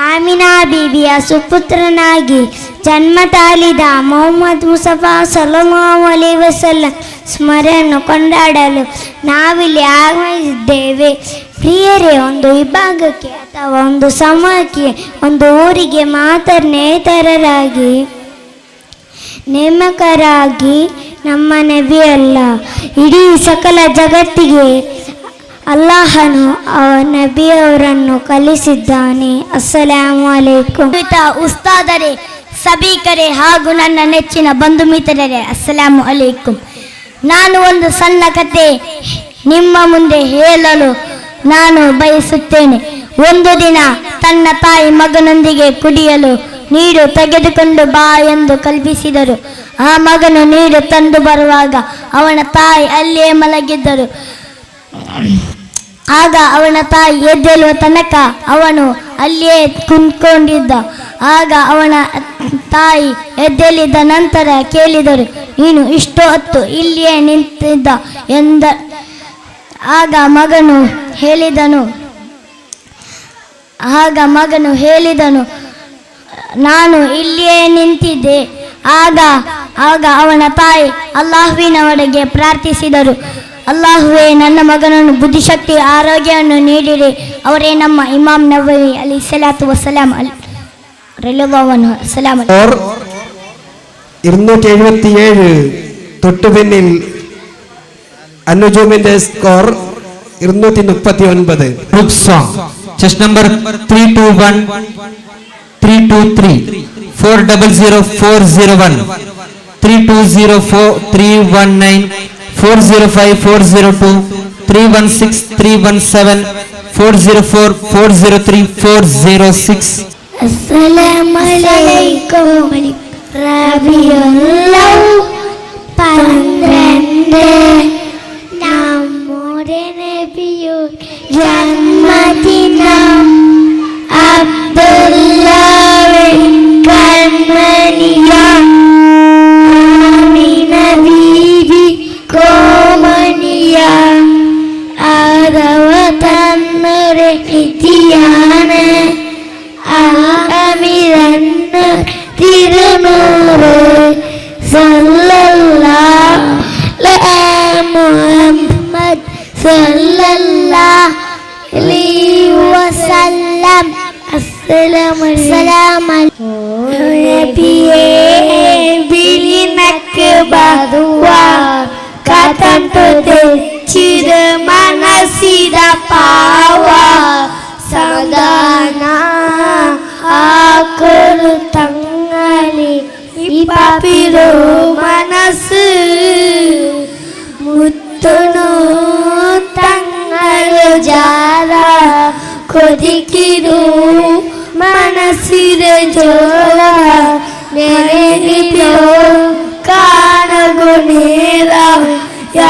ಆಮಿನಾ ಬೀಬಿಯ ಸುಪುತ್ರನಾಗಿ ಜನ್ಮ ತಾಳಿದ ಮೊಹಮ್ಮದ್ ಮುಸ್ತಫಾ ಸಲ್ಲಲ್ಲಾಹು ಅಲೈಹಿ ವಸಲ್ಲಂ ಸ್ಮರಣೆಯನ್ನು ಕೊಂಡಾಡಲು ನಾವಿಲ್ಲಿ ಆಗಮಿಸಿದ್ದೇವೆ. ಪ್ರಿಯರೇ, ಒಂದು ವಿಭಾಗಕ್ಕೆ ಅಥವಾ ಒಂದು ಸಮೂಹಕ್ಕೆ, ಒಂದು ಊರಿಗೆ ಮಾತ್ರ ನೇತರರಾಗಿ ನೇಮಕರಾಗಿ ನಮ್ಮ ನಬಿಯಲ್ಲ, ಇಡೀ ಸಕಲ ಜಗತ್ತಿಗೆ ಅಲ್ಲಾಹನು ಅವ ನಬಿಯವರನ್ನು ಕಲಿಸಿದ್ದಾನೆ. ಅಸ್ಸಲಾಮು ಅಲೈಕುಂ. ಉಸ್ತಾದರೆ, ಸಬೀಕರೇ ಹಾಗೂ ನನ್ನ ನೆಚ್ಚಿನ ಬಂಧು ಮಿತ್ರರೇ, ಅಸ್ಸಲಾಮು ಅಲೈಕುಂ. ನಾನು ಒಂದು ಸಣ್ಣ ಕತೆ ನಿಮ್ಮ ಮುಂದೆ ಹೇಳಲು ನಾನು ಬಯಸುತ್ತೇನೆ. ಒಂದು ದಿನ ತನ್ನ ತಾಯಿ ಮಗನೊಂದಿಗೆ ಕುಡಿಯಲು ನೀರು ತೆಗೆದುಕೊಂಡು ಬಾ ಎಂದು ಕಲ್ಪಿಸಿದರು. ಆ ಮಗನು ನೀರು ತಂದು ಬರುವಾಗ ಅವನ ತಾಯಿ ಅಲ್ಲಿಯೇ ಮಲಗಿದ್ದರು. ಆಗ ಅವನ ತಾಯಿ ಎದ್ದೇಳುವ ತನಕ ಅವನು ಅಲ್ಲಿಯೇ ಕುಂತ್ಕೊಂಡಿದ್ದ. ಆಗ ಅವನ ತಾಯಿ ಎದ್ದೇಳಿದ ನಂತರ ಕೇಳಿದರು, ನೀನು ಇಷ್ಟು ಹೊತ್ತು ಇಲ್ಲಿಯೇ ನಿಂತಿದ್ದ ಎಂದ. ಆಗ ಮಗನು ಹೇಳಿದನು, ನಾನು ಇಲ್ಲಿಯೇ ನಿಂತಿದ್ದೆ. ಆಗ ಆಗ ಅವನ ತಾಯಿ ಅಲ್ಲಾಹುವಿನವರೆಗೆ ಪ್ರಾರ್ಥಿಸಿದರು, ಅಲ್ಲಾಹುವೇ, ನನ್ನ ಮಗನನ್ನು ಬುದ್ಧಿಶಕ್ತಿ ಆರೋಗ್ಯವನ್ನು ನೀಡಿರಿ. ಅವರೇ ನಮ್ಮ ಇಮಾಮ್ ನಬವಿ ಅಲಿ ಸಲಾತು ವಸಲಾಂ ಅಲ್ ಸಲಾಂ. 277 തൊട്ടുപിന്നിൽ അനുജൂമിന്റെ score 239. Group song. Chest number 321, 323, 400 401, 3204 319, 405 402, 316 317, 404 403 406. അസ്സലാമു അലൈക്കും. റബിയുൽ 12 നമ്മുടെ നൂറെ നബിയു ജന്മദിനം അബ്ദുല്ലാവിൻ കൺമണിയ ആമിന ബീവി കോമണിയ ആദവ തന്നൊരു നിധിയാണ് അമിരന്ന് തിരുനൂറ് സല്ലല്ലാഹു മുഹമ്മദ് സല്ലല്ലാഹു അലൈഹി വസല്ലം. അസ്സലാമു അലൈക്കും. നബിയേ ಬಿಳಿನಕ್ಕೆ ಬರುವ ಕತಂಟು ತೆಚ್ಚಿದ ಮನಸ್ಸಿದ ಪಾವ ಸದಾನ ಹಾಕಲು ತಂಗಲಿ ಪಾಪಿರೋ ಮನಸ್ಸು മുത്തുനു തങ്ങളു ജാര കൊതിക്കിരു മനസ്സിലെ ജോല ನೆನೆದಿರೋ ಕಾಣಗುನೇರ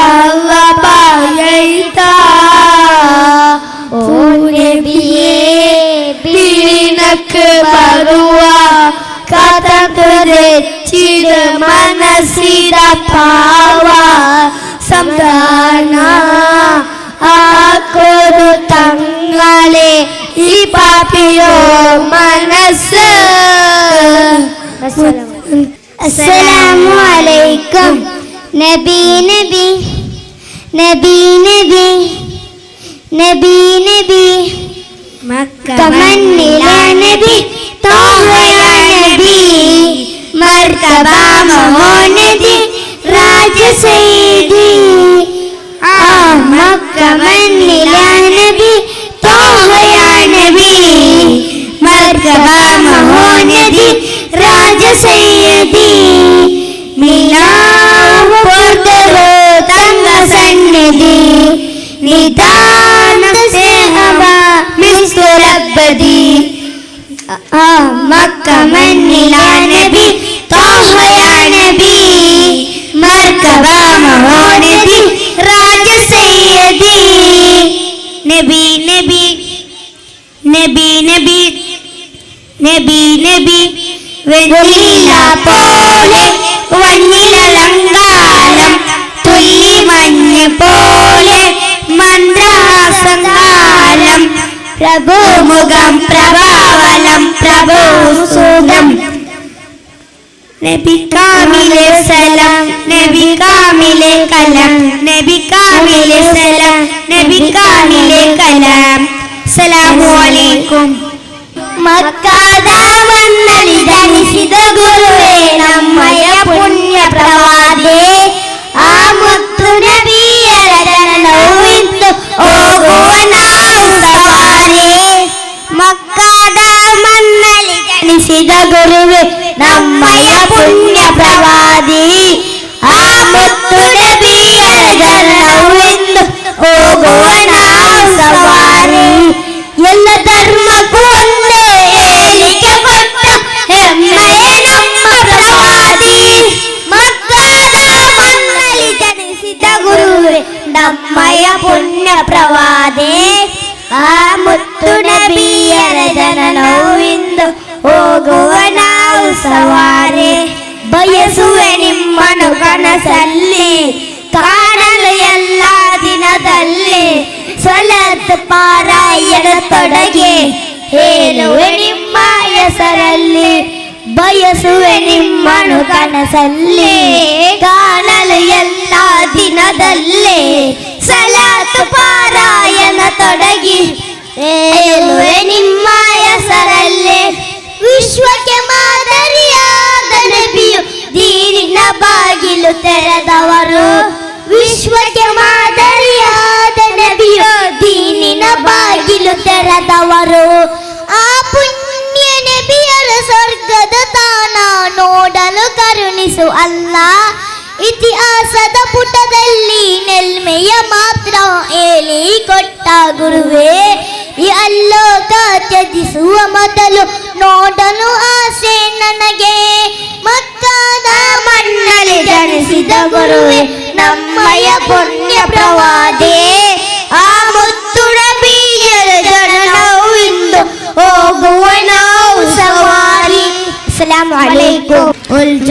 ಎಲ್ಲ ಬಾಯೈತ. ಓ ನಬಿಯೇ ಬಿಳಿನಕ್ಕೆ ಬರುವ ಕತಂತು ಮನಸ್ಸಿದ ಪಾವ ಸಂಧಾನ ಹಾಕೋದು ತಂಗಳೇ ಈ ಪಾಪಿಯೋ ಮನಸ್ಸು. അസ്സലാമു അലൈക്കും. നബി നബി നബി നബി നബി നബി മക്കമണ്ണില നബി തോഹയ നബി മർത്തബ മഹോന്നതി രാജ സയ്യിദി. ആ മക്കമണ്ണില നബി തോഹയ നബി മർത്തബ മഹോന്നതി രാജ സയ്യിദി. മിലാവ് പൊറുത്തരോ തങ്ക സന്നിധി നിദാന സ്നേഹമ മിസ്തുരബ്ബദി. ആ മക്കമണ്ണില നബി തോഹയ നബി മർക്കബ മഹോന്നതി രാജ സയ്യിദി. നബി നബി നബി നബി നബി നബി വെണ്ണില പോലെ വന്നിലലങ്കാരം തുള്ളി മഞ്ഞ് പോലെ മന്ത്രാസങ്കാരം പ്രഭുമുഖം പ്രഭാവലം പ്രഭു സുഖം. നബി കാമിലെ സലം നബി കാമിലെ കലം നബി കാമിലെ സലം നബി കാമിലെ കലാം. അസ്സലാമു അലൈക്കും. ಮಕ್ಕದ ಮಣ್ಣಲ್ಲಿ ಜನಿಸಿದ ಗುರುವೇ ನಮ್ಮಯ ಪುಣ್ಯ ಪ್ರವಾದೆ. ಆ ಮುತ್ತು ನಬಿಯರ ಜನನವಿಂದು ಹೋಗುವ ನಾವು ಸವಾರೆ. ಮಕ್ಕದ ಮಣ್ಣಲ್ಲಿ ಜನಿಸಿದ ಗುರುವೇ ನಮ್ಮಯ ಪುಣ್ಯ ಪ್ರವಾದಿ. ಆ ಮುತ್ತು ನಬಿಯರ ಜನನವಿಂದು ಹೋಗುವ ನಾವು ಸವಾರಿ. ಎಲ್ಲ ಧರ್ಮಕ್ಕೂ ಒಂದೇ ಹೇಳಿಕೆ ಕೊಟ್ಟ ಹೆಮ್ಮೆಯ ನಮ್ಮ ಪ್ರವಾದಿ. ಮಕ್ಕಳ ಮಣ್ಣಲ್ಲಿ ಜನಿಸಿದ ಗುರುವೇ ನಮ್ಮಯ ಪುಣ್ಯ ಪ್ರವಾದಿ. ಆ ಮುತ್ತು ನಬಿಯರ ಜನನವಿಂದು ಹೋಗುವ ನಾವು ಸವಾರಿ. ಬಯಸುವೆ ನಿಮ್ಮನು ಕನಸಲ್ಲಿ ಕಾಣಲು ಎಲ್ಲ ದಿನದಲ್ಲಿ. ಸೊಲತ್ ಪಾರಾಯಣ ತೊಡಗಿ ಹೇಳುವೆ ನಿಮ್ಮ ಹೆಸರಲ್ಲಿ. ಬಯಸುವೆ ನಿಮ್ಮನು ಕನಸಲ್ಲಿ ಕಾಣಲು ಎಲ್ಲ ದಿನದಲ್ಲಿ. ಸಲಾತ್ ಪಾರಾಯಣ ತೊಡಗಿ ಹೇಳುವೆ ನಿಮ್ಮ ಹೆಸರಲ್ಲಿ. ವಿಶ್ವಕ್ಕೆ ಮಾದರಿಯಾದ ನಬಿಯು ದೀನಿನ ಬಾಗಿಲು ತೆರೆದವರು. ವಿಶ್ವಕ್ಕೆ ಮಾದರಿಯಾದ ನಬಿಯು ದೀನಿನ ಬಾಗಿಲು ತೆರೆದವರು. ಆ ಪುಣ್ಯ ನಬಿಯರ ಸ್ವರ್ಗದ ತಾನ ನೋಡಲು ಕರುಣಿಸು ಅಲ್ಲ. ಇತಿಹಾಸದ ಪುಟದಲ್ಲಿ ನೆಲ್ಮೆಯ ಮಾತ್ರ ಹೇಳಿ ಕೊಟ್ಟ ಗುರುವೇ. ಈ ಅಲ್ಲೋಕ ತ್ಯಜಿಸುವ ಮೊದಲು ನೋಡಲು ಆಸೆ ನನಗೆ. ಮಕ್ಕದ ಮಣ್ಣಲ್ಲಿ ಜನಿಸಿದ ಗುರುವೇ ನಮ್ಮಯ ಪುಣ್ಯ ಪ್ರವಾದೆ.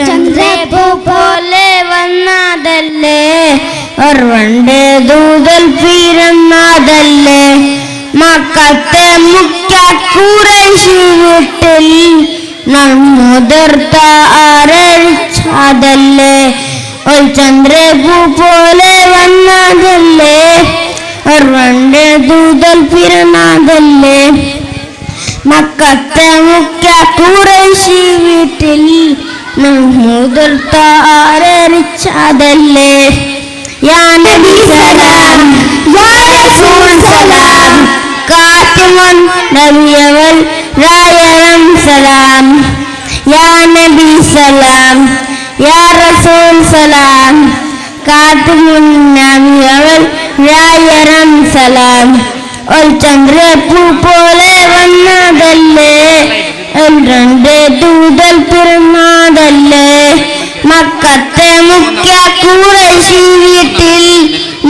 ചന്ദ്രപ്പൂ പോലെ വന്നതല്ലേ, ഒരുവന്റെ ദൂതൽ പിറന്നതല്ലേ. മക്കത്തെ മുഖ്യ ഖുറൈശി വീട്ടിൽ മുതിർത്ത ആരറിച്ചതല്ലേ. ഒരു ചന്ദ്രപ്പൂ പോലെ വന്നതല്ലേ, ഒരുവന്റെ ദൂതൽ പിറന്നതല്ലേ. മക്കത്തെ മുഖ്യ ഖുറൈശി വീട്ടിൽ മുതിർത്ത ആരറിച്ചതല്ലേ. യാ നബി സലാം, യാ റസൂൽ സലാം, കാത്തിമുൻ നബിയവൽ രായരം സലാം. യാ നബി സലാം, യാ റസൂൽ സലാം, കാത്തിമുൻ നബിയവൽ രായരം സലാം. ഒരു ചന്ദ്രപ്പൂ പോലെ വന്നതല്ലേ, രണ്ട് ദൂതൽ പിറന്നതല്ലേ. മക്കത്തെ മുഖ്യ ഖുറൈശി വീട്ടിൽ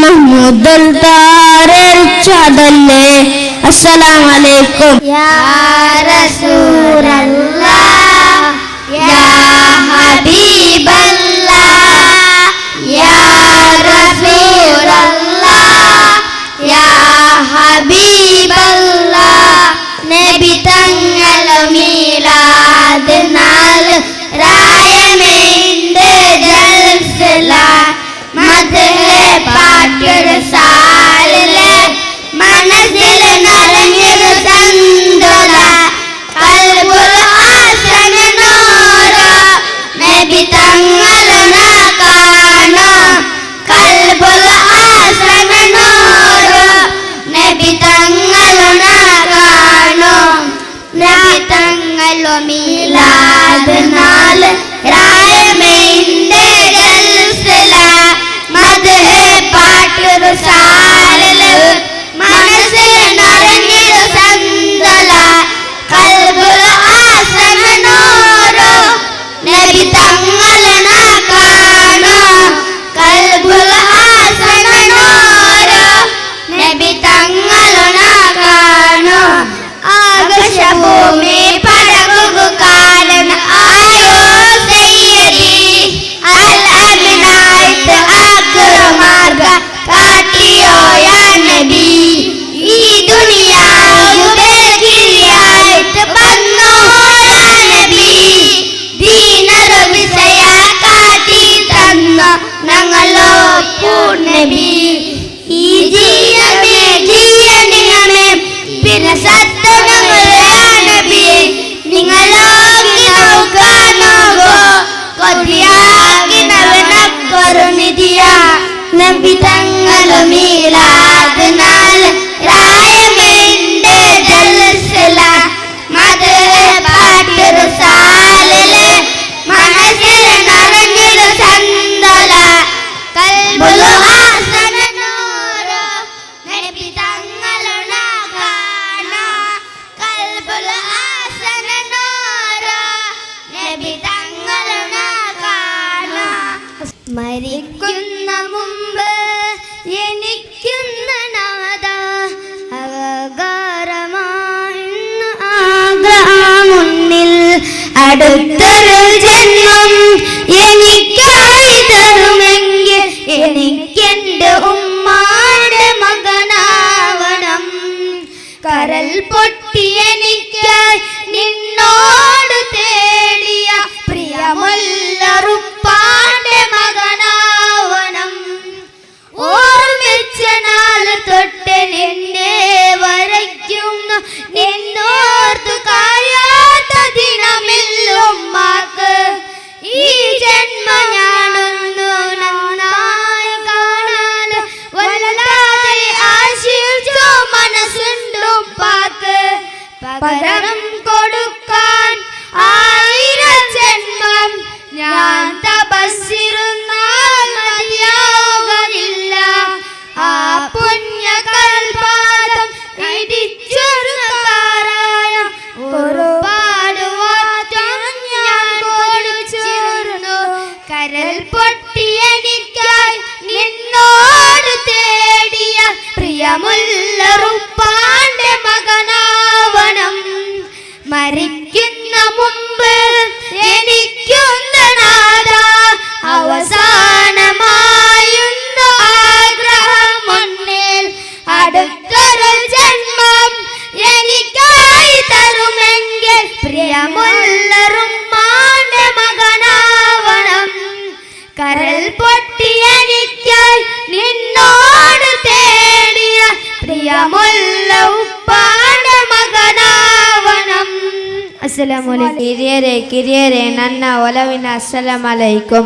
മഹ്മൂദുൽ താരറിച്ചതല്ലേ. അസ്സലാമു അലൈക്കും. യാ റസൂലല്ലാഹ്, യാ ഹബീബല്ലാഹ്, യാ റസൂലല്ലാഹ്, യാ ഹബീബല്ലാഹ്. നബി തങ്ങളു മീലാദ് നാല് രായമേണ്ട് ജൽസല മദ്ഹ് പാട്ടൊരു സാലില് മനസ്സിൽ നിറഞ്ഞൊരു സന്തുല കൽബുൽ ഹാസന നൂറ് നബി തങ്ങളു കാണോ. കൽബുൽ ഹാസന നൂറ് നബി തങ്ങളു കാണോ. നബി തങ്ങളു മീലാദ് നാല് രായമേണ്ട് ജൽസല മദ്ഹ് പാട്ടൊരു സാലില് മനസ്സിൽ നിറഞ്ഞൊരു സന്തല കൽബുൽ ഹാസന നൂറ് നബി തങ്ങളെ കാണോ. കൽബുൽ ഹാസന നൂറ് നബി തങ്ങളെ കാണോ. ആകാശഭൂമി പടകുക കാലൻ ആയോ സയ്യിദി അൽ അമിനായിട്ട് ആക്രമാർഗ കാട്ടിയോ യാ നബി. ഈ ദുനിയാവ് കിരിയായിട്ട് വന്നോ യാ നബി. ദീനൊരു വിസയ കാട്ടി തന്നു ഞങ്ങളോ പൂർണ്ണബി. ഈ ജീവമേ ജീവനിയമേ പിന്നെ സത്തനങ്ങൾ യാ നബി. നിങ്ങളോക്കി നോക്കാനോകോ കൊതിയാക്കി നവനക്കൊരു നിധിയ നബി തങ്ങളു മീലാദ് നാല് രായമേണ്ട് ജൽസല മദ്ഹ് പാട്ടൊരു സാലില് മനസ്സിൽ നിറഞ്ഞൊരു സന്തല കൽബുൽ ഹാസന നൂറ് നബി തങ്ങളു കാണോ. കൽബുൽ ഹാസന നൂറ് നബി തങ്ങളു കാണോ. മരിക്കുന്ന മുമ്പ് എനിക്കുന്ന നാദ അവകാരമായിന്ന് ആഗ്രഹമുന്നിൽ അടുത്തൊരു ജന്മം എനിക്കായി തരുമെങ്കിൽ എനിക്കെൻ്റെ ഉമ്മാടെ മകനാവണം. കരൽ പൊട്ടി എനിക്കായി നിന്നോട് തേടിയ പ്രിയമുല്ലറുപ്പാന്റെ മകനാവണം. ഓർമ്മിച്ച നാൾ തൊട്ട് നിന്നെ വരയ്ക്കുന്നു നിന്നോർത്തു കായാത്ത ദിനമില്ലുമ്മാക്ക്. ഈ ജന്മ ഞാനൊന്നു നന്നായി കാണാൻ വല്ലാതെ ആശിച്ചോ മനസ്സുണ്ടുപ്പാക്ക്. പകരം കൊടുക്കാൻ ആയിരം ജന്മം ഞാൻ തപസ്സിരുന്നാൽ മതിയാവുകയില്ല. ആ പുണ്യ കൽപാദം ഇടിച്ചൊരു കാരായം ഒരുപാട് വാറ്റം ഞാൻ കൊടുച്ചിരുന്നു. കരൽ പൊട്ടി എനിക്കായി നിന്നോട് തേടിയ പ്രിയമുല്ലറുപ്പാന്റെ മകനാവണം. മരിക്കുന്ന മുമ്പ് എനിക്കുന്ന പ്രിയമുള്ളറുമ്മാന്റെ മകനാവണം. കരൾ പൊട്ടിയെനിക്കായി നിന്നോട് തേടിയ പ്രിയമുള്ള ഉപ്പാന്റെ മകനാവണം. ಅಸ್ಸಲಾಮು ಅಲೈಕುಂ. ಹಿರಿಯರೇ ಕಿರಿಯರೇ, ನನ್ನ ಒಲವಿನ ಅಸ್ಸಲಾಂ ಅಲೈಕುಂ.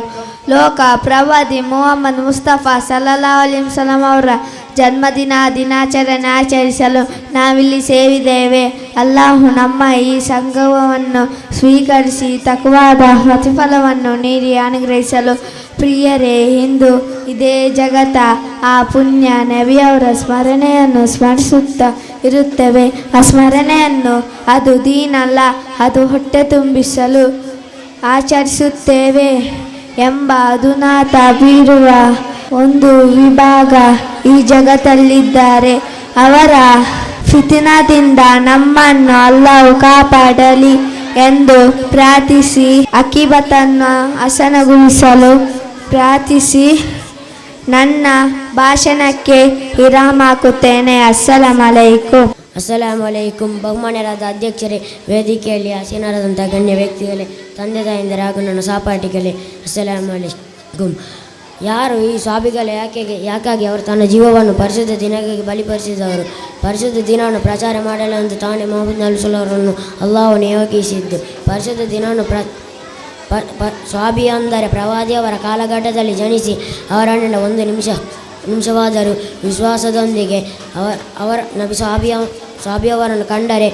ಲೋಕ ಪ್ರವಾದಿ ಮುಹಮ್ಮದ್ ಮುಸ್ತಫಾ ಸಲ್ಲಲ್ಲಾಹು ಅಲೈಹಿ ವಸಲ್ಲಂ ಅವರ ಜನ್ಮದಿನ ದಿನಾಚರಣೆ ಆಚರಿಸಲು ನಾವಿಲ್ಲಿ ಸೇರಿದ್ದೇವೆ. ಅಲ್ಲಾಹು ನಮ್ಮ ಈ ಸಂಗಮವನ್ನು ಸ್ವೀಕರಿಸಿ ತಕ್ವಾದ ಪ್ರತಿಫಲವನ್ನು ನೀಡಿ ಅನುಗ್ರಹಿಸಲು. ಪ್ರಿಯರೇ, ಇಂದು ಇದೇ ಜಗತ್ತ ಆ ಪುಣ್ಯ ನಬಿಯವರ ಸ್ಮರಣೆಯನ್ನು ಸ್ಮರಿಸುತ್ತಾ ಇರುತ್ತೇವೆ. ಆ ಸ್ಮರಣೆಯನ್ನು ಅದು ದೀನಲ್ಲ, ಅದು ಹೊಟ್ಟೆ ತುಂಬಿಸಲು ಆಚರಿಸುತ್ತೇವೆ ಎಂಬ ಅಧುನಾತ ಬೀರುವ ಒಂದು ವಿಭಾಗ ಈ ಜಗತ್ತಲ್ಲಿದ್ದಾರೆ. ಅವರ ಫಿತಿನಾದಿಂದ ನಮ್ಮನ್ನು ಅಲ್ಲಾಹು ಕಾಪಾಡಲಿ ಎಂದು ಪ್ರಾರ್ಥಿಸಿ, ಅಕಿಬತನ್ನು ಹಸನಗೊಳಿಸಲು ಪ್ರಾರ್ಥಿಸಿ ನನ್ನ ಭಾಷಣಕ್ಕೆ ವಿರಾಮ ಹಾಕುತ್ತೇನೆ. ಅಸ್ಸಲಾಂ ಅಲೈಕುಂ. ಅಸ್ಸಲಾಮು ಅಲೈಕುಂ. ಬಹುಮಾನ್ಯರಾದ ಅಧ್ಯಕ್ಷರೇ, ವೇದಿಕೆಯಲ್ಲಿ ಆಸೀನರಾದಂಥ ಗಣ್ಯ ವ್ಯಕ್ತಿಗಳೇ, ತಂದೆ ತಾಯಂದಿರ ಹಾಗೂ ನನ್ನ ಸಹಪಾಠಿಗಳೇ, ಅಸ್ಸಲಾಮು ಅಲೈಕುಂ. ಯಾರು ಈ ಸ್ವಾಮಿಗಳು? ಯಾಕಾಗಿ ಅವರು ತನ್ನ ಜೀವವನ್ನು ಪರಿಶುದ್ಧ ದಿನಕ್ಕೆ ಬಲಿಪಡಿಸಿದವರು? ಪರಿಶುದ್ಧ ದಿನವನ್ನು ಪ್ರಚಾರ ಮಾಡಲು ಎಂದು ತಾನೇ ಮೊಹಮ್ಮದ್ ನಬಿ ಅಲ್ಲಾಹು ನಿಯೋಗಿಸಿದ್ದು. ಪರಿಶುದ್ಧ ದಿನವನ್ನು ಪ್ರ ಪ ಪ ಸ್ವಾಬಿ ಅಂದರೆ ಪ್ರವಾದಿಯವರ ಕಾಲಘಟ್ಟದಲ್ಲಿ ಜನಿಸಿ ಅವರನ್ನು ಒಂದು ನಿಮಿಷವಾದರೂ ವಿಶ್ವಾಸದೊಂದಿಗೆ ಅವರ ನಬಿ ಸ್ವಾಬಿಯವರನ್ನು ಕಂಡರೆ,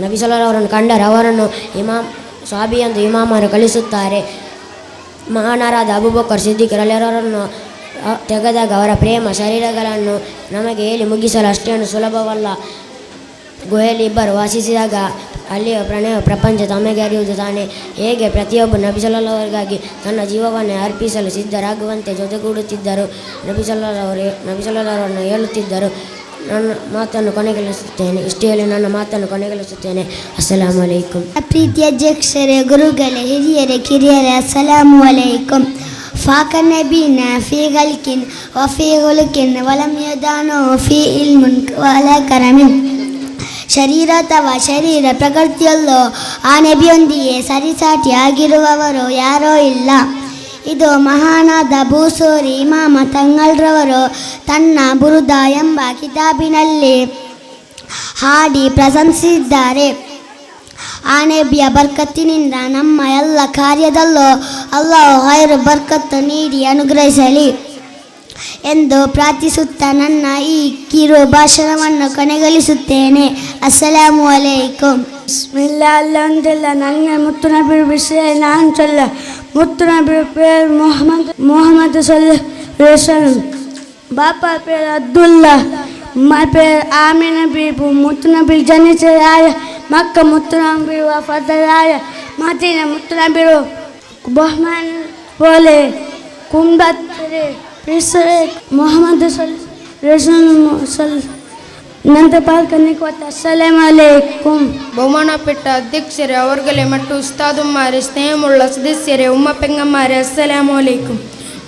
ನಬಿ ಅವರನ್ನು ಕಂಡರೆ ಅವರನ್ನು ಇಮಾಮ್ ಸ್ವಾಬಿ ಎಂದು ಇಮಾಮರು ಕಲಿಸುತ್ತಾರೆ. ಮಹಾನರಾದ ಅಬೂಬಕರ್ ಸಿದ್ದಿಕ್ ರಲಿಯರನ್ನು ತೆಗೆದಾಗ ಅವರ ಪ್ರೇಮ ಶರೀರಗಳನ್ನು ನಮಗೆ ಹೇಳಿ ಮುಗಿಸಲು ಅಷ್ಟೇನು ಸುಲಭವಲ್ಲ. ಗುಹೆಯಲ್ಲಿ ಇಬ್ಬರು ವಾಸಿಸಿದಾಗ ಅಲ್ಲಿಯ ಪ್ರಣಯ ಪ್ರಪಂಚ ತಮಗೆ ಅರಿಯುವುದು ತಾನೇ. ಹೇಗೆ ಪ್ರತಿಯೊಬ್ಬ ನಬಿ ಸಲ್ಲಲ್ಲಾಹು ತನ್ನ ಜೀವವನ್ನೇ ಅರ್ಪಿಸಲು ಸಿದ್ಧರಾಗುವಂತೆ ಜೊತೆಗೂಡುತ್ತಿದ್ದರು. ನಬಿ ಸಲ್ಲಲ್ಲಾಹು ಹೇಳುತ್ತಿದ್ದರು. ನನ್ನ ಮಾತನ್ನು ಕೊನೆಗೊಳಿಸುತ್ತೇನೆ. ಇಷ್ಟು ಹೇಳಿ ನನ್ನ ಮಾತನ್ನು ಕೊನೆಗೊಳಿಸುತ್ತೇನೆ. ಅಸ್ಸಲಾಮು ಅಲೈಕುಂ. ಪ್ರೀತಿಯ ಅಧ್ಯಕ್ಷರೇ, ಗುರುಗಳೇ, ಹಿರಿಯರೇ, ಕಿರಿಯರೇ, ಅಸ್ಸಲಾಮು ಅಲೈಕುಂ. ಫಾಕ ನಬೀನ ಫೀ ಖಲ್ಕಿನ್ ವಫೀ ಹುಲುಕಿನ್ ವಲಂ ಯದಾನೋ ಫೀ ಇಲ್ಮುನ್ ವಲ ಕರಮಿನ್. ಶರೀರ ಅಥವಾ ಶರೀರ ಪ್ರಕೃತಿಯಲ್ಲೋ ಆ ನಬಿಯೊಂದಿಗೆ ಸರಿಸಾಟಿಯಾಗಿರುವವರು ಯಾರೋ ಇಲ್ಲ. ಇದು ಮಹಾನಾದ ಬೂಸೂರಿ ಇಮಾಮ ತಂಗಳ್ರವರು ತನ್ನ ಬುರುದ ಎಂಬ ಕಿತಾಬಿನಲ್ಲಿ ಹಾಡಿ ಪ್ರಶಂಸಿಸಿದ್ದಾರೆ. ಆ ನಬಿಯ ಬರ್ಕತ್ತಿನಿಂದ ನಮ್ಮ ಎಲ್ಲ ಕಾರ್ಯದಲ್ಲೂ ಅಲ್ಲಾಹು ಖೈರು ಬರ್ಕತ್ತು ನೀಡಿ ಅನುಗ್ರಹಿಸಲಿ ಎಂದು ಪ್ರಾರ್ಥಿಸುತ್ತಾ ನನ್ನ ಈ ಕಿರು ಭಾಷಣವನ್ನು ಕೊನೆಗೊಳಿಸುತ್ತೇನೆ. ಅಸ್ಸಲಾಮು ಅಲೈಕುಂ. பிஸ்மில்லா அல்ஹம்துலில்லாஹ். நாங்கள் முத்துநபி விஷய நான் சொல்ல முத்துநபி பேர் முகமது, முகமது சொல்ல ரசூல். பாப்பா பேர் அப்துல்லா, அம்மா பேர் ஆமின பீபு. முத்துநபி ஜனிச்சதாய மக்க, முத்துநபி வஃபதராய மதீன. முத்துநபி பஹ்மான் போலே கும்பத்திலே பிசரே முகமது சொல் ரசூல் சொல் ನಂತರ അസ്സലാമു അലൈക്കും. ബഹുമാനപ്പെട്ട അധ്യക്ഷരെ അവർകളെ, മറ്റു ഉസ്താദുമാരെ, സ്നേഹമുള്ള സദസ്യരെ, ഉമ്മപ്പെങ്ങന്മാരെ, അസ്സലാമു അലൈക്കും.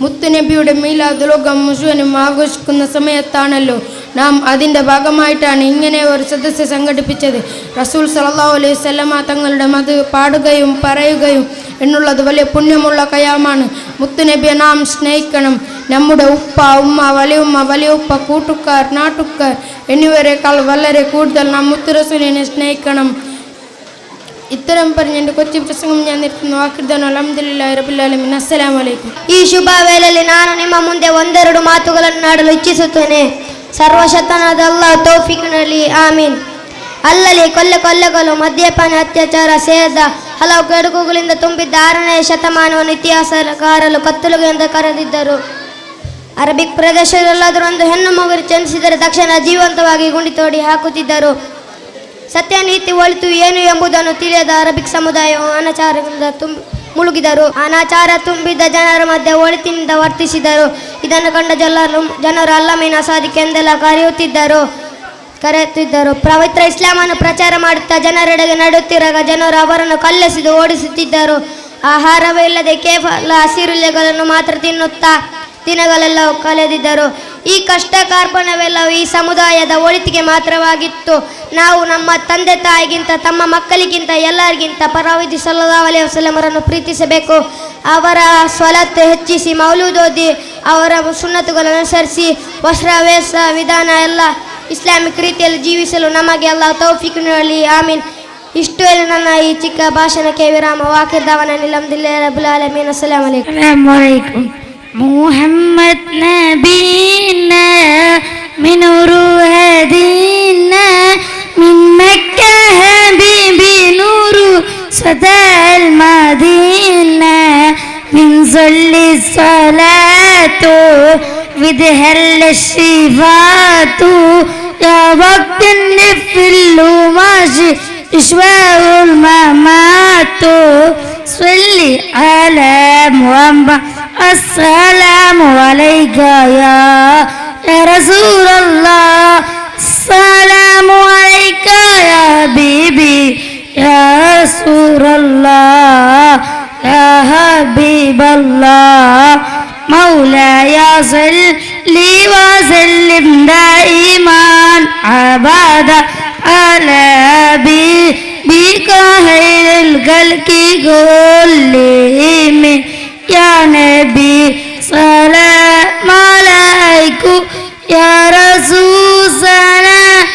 മുത്തുനബിയുടെ മീലാദ് ലോകം മുഴുവനും ആഘോഷിക്കുന്ന സമയത്താണല്ലോ നാം. അതിൻ്റെ ഭാഗമായിട്ടാണ് ഇങ്ങനെ ഒരു സദസ്സ് സംഘടിപ്പിച്ചത്. റസൂൽ സല്ലല്ലാഹു അലൈഹി വസല്ലമ തങ്ങളുടെ മത് പാടുകയും പറയുകയും എന്നുള്ളത് വലിയ പുണ്യമുള്ള കയാമാണ്. മുത്തുനബിയെ നാം സ്നേഹിക്കണം. നമ്മുടെ ഉപ്പ, ഉമ്മ, വലിയുമ്മ, വലിയുപ്പ, കൂട്ടുകാർ, നാട്ടുകാർ എന്നിവരെക്കാൾ വളരെ കൂടുതൽ നാം മുത്തുറസൂലിനെ സ്നേഹിക്കണം. ഇത്തരം പറഞ്ഞ് എൻ്റെ കൊച്ചു പ്രസംഗം ഞാൻ നിർത്തുന്നു. ആഖിർദാന അൽഹംദുലില്ലാഹി റബ്ബിൽ ആലമീൻ. അസ്സലാമു അലൈക്കും. ಈ ಶುಭ ವೇಳೆಯಲ್ಲಿ ನಾನು ನಿಮ್ಮ ಮುಂದೆ ಒಂದೆರಡು ಮಾತುಗಳನ್ನು ಆಡಲು ಇಚ್ಛಿಸುತ್ತೇನೆ. ಸರ್ವಶಕ್ತನಾದ ಅಲ್ಲಾಹ್ ತೌಫೀಕ್ ನೀಡಲಿ, ಆಮೀನ್. ಅಲ್ಲಲ್ಲಿ ಕೊಲ್ಲೆ ಕೊಲ್ಲೆಗಳು, ಮದ್ಯಪಾನ, ಅತ್ಯಾಚಾರ ಸೇರಿದ ಹಲವು ಕೆಡುಕುಗಳಿಂದ ತುಂಬಿದ್ದ 6ನೇ ಶತಮಾನವನ್ನು ಇತಿಹಾಸಕಾರರು ಕತ್ತಲುಗೆ ಎಂದು ಕರೆದಿದ್ದರು. ಅರಬಿಕ್ ಪ್ರದೇಶದಲ್ಲಾದರೂ ಒಂದು ಹೆಣ್ಣು ಮಗು ಜನಿಸಿದರೆ ತಕ್ಷಣ ಜೀವಂತವಾಗಿ ಗುಂಡಿ ತೋಡಿ ಹಾಕುತ್ತಿದ್ದರು. ಸತ್ಯ, ನೀತಿ, ಒಳಿತು ಏನು ಎಂಬುದನ್ನು ತಿಳಿಯದ ಅರಬಿಕ್ ಸಮುದಾಯವು ಅನಾಚಾರದಿಂದ ಮುಳುಗಿದರು. ಅನಾಚಾರ ತುಂಬಿದ್ದ ಜನರ ಮಧ್ಯೆ ಒಳಿತಿನಿಂದ ವರ್ತಿಸಿದರು. ಇದನ್ನು ಕಂಡ ಜನರು ಅಲ್ಲಮೀನ ಸಾದಿಕ್ ಎಂದೆಲ್ಲ ಕರೆಯುತ್ತಿದ್ದರು. ಪವಿತ್ರ ಇಸ್ಲಾಮನ್ನು ಪ್ರಚಾರ ಮಾಡುತ್ತಾ ಜನರೆಡೆಗೆ ನಡೆಯುತ್ತಿರುವಾಗ ಜನರು ಅವರನ್ನು ಕಲ್ಲೆಸೆದು ಓಡಿಸುತ್ತಿದ್ದರು. ಆಹಾರವೇ ಇಲ್ಲದೆ ಕೇವಲ ಹಸಿರುಲೆಗಳನ್ನು ಮಾತ್ರ ತಿನ್ನುತ್ತಾ ದಿನಗಳೆಲ್ಲ ಕಳೆದಿದ್ದರು. ಈ ಕಷ್ಟ ಕಾರ್ಪಣ್ಯವೆಲ್ಲವೂ ಈ ಸಮುದಾಯದ ಒಳಿತಿಗೆ ಮಾತ್ರವಾಗಿತ್ತು. ನಾವು ನಮ್ಮ ತಂದೆ ತಾಯಿಗಿಂತ, ತಮ್ಮ ಮಕ್ಕಳಿಗಿಂತ, ಎಲ್ಲರಿಗಿಂತ ಪರವಿಧಿ ಸಲ್ಲಲ್ಲಾಹು ಅಲೈಹಿ ವಸಲ್ಲಮರನ್ನು ಪ್ರೀತಿಸಬೇಕು. ಅವರ ಸ್ವಲತ್ತು ಹೆಚ್ಚಿಸಿ ಮೌಲೂದ್ ಓದಿ ಅವರ ಸುನ್ನತುಗಳನ್ನು ಅನುಸರಿಸಿ ವಸ್ತ್ರ ವೇಷ ವಿಧಾನ ಎಲ್ಲ ಇಸ್ಲಾಮಿಕ್ ರೀತಿಯಲ್ಲಿ ಜೀವಿಸಲು ನಮಗೆ ಎಲ್ಲ ತೌಫೀಕ್ ನೀಡಲಿ. ಆಮೀನ್. ಇಷ್ಟು ಹೇಳಿ ನನ್ನ ಈ ಚಿಕ್ಕ ಭಾಷಣಕ್ಕೆ ವಿರಾಮ. ವಾಕಿರ್ದಾವನ ಅಲ್ಹಮ್ದುಲಿಲ್ಲಾಹಿ ರಬ್ಬಿಲ್ ಆಲಮೀನ್. ಅಸ್ಸಲಾಮು ಅಲೈಕುಂ. السلام عليكم. محمد نبينا من نور هدينا من مكة حبيبي نور صدى المدينة من ظل الصلاة بدهل الشفاة يا وقت النفل ماشي إشواء الممات صلي على محمد. السلام عليك يا رسول الله. السلام عليك يا حبيبي يا رسول الله يا حبيب الله. مولاي صل وسلم دائما أبدا على حبيبك خير الخلق كلهم. يا نبي سلام عليكم يا رسول سلام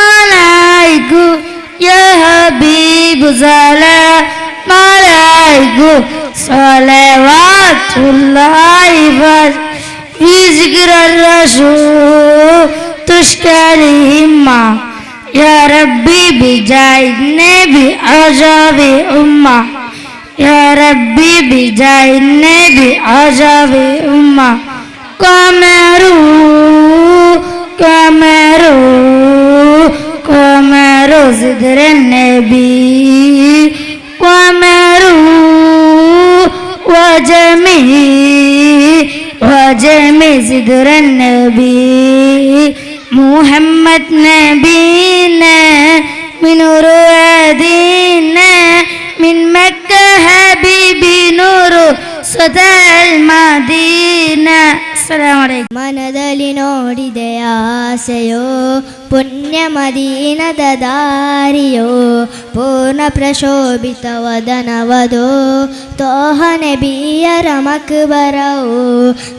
عليكم يا حبيب سلام عليكم صلوات الله في ذكر الرسول تشكى الهمة يا ربي بجاه النبي عجب أمة يا ربي بجاه النبي عجب أمة. قمرو قمرو قمرو صدر النبي قمرو وجميع وجميع صدر النبي محمد نبينا من نور هدينا من مكة حبيبي نور صدى المدينة. السلام عليكم. ಮನದಲ್ಲಿ ನೋಡಿದೆ ಆಸೆಯೋ ಪುಣ್ಯ ಮದೀನದ ದಾರಿಯೋ ಪೂರ್ಣ ಪ್ರಶೋಭಿತ ವದನವದೋ ತೋಹ ನಬಿಯರ ಮಕ್ಬರವು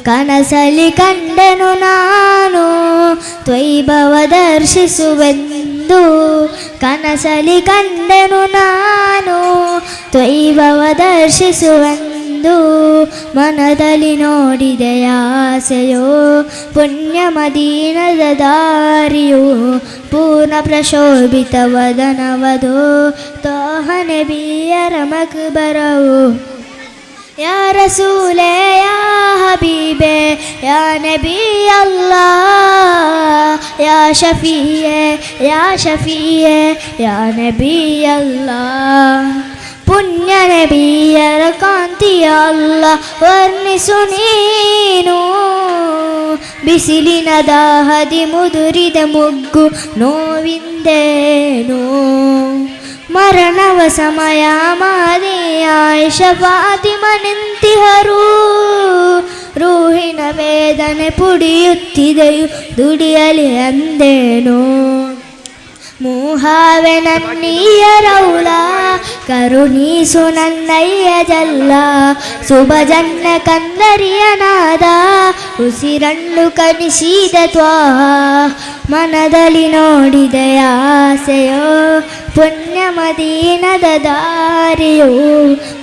ಕನಸಲಿ ಕಂಡೆನು ನಾನು ತ್ವೈಭವ ದರ್ಶಿಸುವೆಂದು ಕನಸಲಿ ಕಂಡೆನು ನಾನು ತ್ವೈಭವ ದರ್ಶಿಸುವೆಂದು ಮನದಲ್ಲಿ ನೋಡಿದೆ ಆಸೆಯೋ ಪುಣ್ಯ ಮದೀನದ ದಾರಿಯೋ ಪೂರ್ಣ ಪ್ರಶೋಭಿತ ವದನವದೋ ತೋಹ ನಬಿಯರ ಮಕ್ಬರವು. ಯಾ ರಸೂಲೇ ಯಾ ಹಬೀಬೆ ಯಾ ನಬಿ ಅಲ್ಲಾಹ್ ಯಾ ಶಫೀಯೇ ಯಾ ಶಫೀಯೇ ಯಾ ನಬಿ ಅಲ್ಲಾಹ್. ಪುಣ್ಯ ನಬಿಯರ ಕಾಂತಿಯ ಅಲ್ಲ ವರ್ಣಿಸು ನೀನು ಬಿಸಿಲಿನ ದಾಹದಿ ಮುದುರಿದ ಮುಗ್ಗು ನೋವಿಂದೇನು ಮರಣವ ಸಮಯ ಮಾದೆಯ ಫಾತಿಮ ನಿಂತಿಹರು ರೂಹಿನ ವೇದನೆ ಪುಡಿಯುತ್ತಿದೆಯು ದುಡಿಯಲಿ ಅಂದೇನು ಮೂಹಾವೆ ನನ್ನೀಯ ರೌಲ ಕರುಣೀಸು ನನ್ನಯ್ಯ ಜಲ್ಲ ಸುಭಜನ್ನ ಕಂದರಿಯನಾದ ಉಸಿರಣ್ಣು ಕನಿಸಿದ ತ್ವಾ ಮನದಲ್ಲಿ ನೋಡಿದ ಆಸೆಯೋ ಪುಣ್ಯ ಮದೀನದ ದಾರಿಯೋ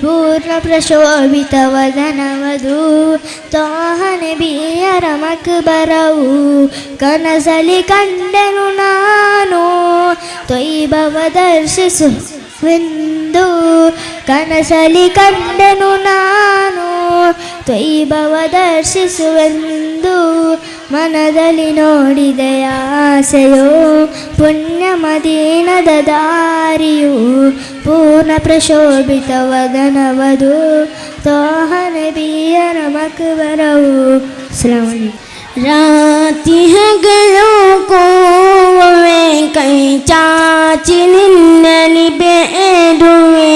ಪೂರ್ಣ ಪ್ರಶೋಭಿತ ವದನವದು ತೋಹ ನಬಿಯರ ಮಕ್ಬರವು ಕನಸಲಿ ಕಂಡೆನು ನಾನು ತ್ವೈಭವ ದರ್ಶಿಸುವೆಂದು ಕನಸಲಿ ಕಂಡೆನು ನಾನು ತ್ವೈಭವ ದರ್ಶಿಸುವೆಂದು ಮನದಲ್ಲಿ ನೋಡಿದ ಆಸೆಯೋ ಪುಣ್ಯ ಮದೀನದ ದಾರಿಯು ಪೂರ್ಣ ಪ್ರಶೋಭಿತ ವದನವದು ತೋಹ ನಬಿಯರ ಮಕ್ಬರವು. ಅಸ್ಸಲಾಮು ಅಲೈಕುಂ. ರಾತಿ ಹಗಲು ಕೋವೆ ಕೈ ಚಾಚಿ ನಿನ್ನಲಿ ಬೇಡುವೆ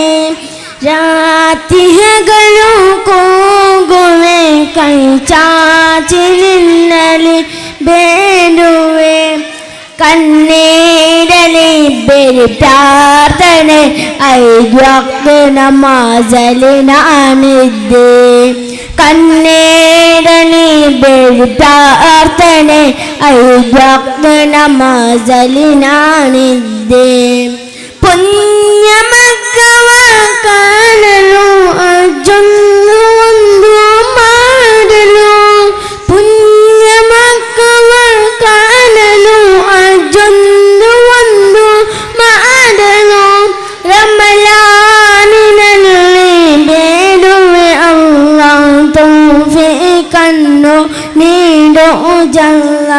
ರಾತಿ ಹಗಲು ಕೂಗುವೆ ಕೈ ಚಾಚಿ ನಿನ್ನಲಿ ಕಣ್ಣೀರಲಿ ಬೇರಿ ಪ್ರಾರ್ಥನೆ 5 ವಕ್ತ ನಮಾಜಲ್ಲಿ ನಾನಿದ್ದೆ ಕಣ್ಣೀರಲಿ ಬೇರಿ ಪ್ರಾರ್ಥನೆ 5 ವಕ್ತ ನಮಾಜಲ್ಲಿ ನಾನಿದ್ದೆ ಪುಣ್ಯ ಮಕ್ಕವ ಕಾಣಲು ಅಜ್ಜನ್ನು ಒಂದು ಮಾಡಲು ಪುಣ್ಯ ಮಕ್ಕವ ಕಾಣಲು ಅಜ್ಜೊಂದು ಒಂದು ಮಾಡಲು ರಮಲಾನಿನಲ್ಲಿ ಬೇಡುವೆ ಅಲ್ಲಾಹ್ ತೌಫೀಕನ್ನು ನೀಡೋ ಜಲ್ಲ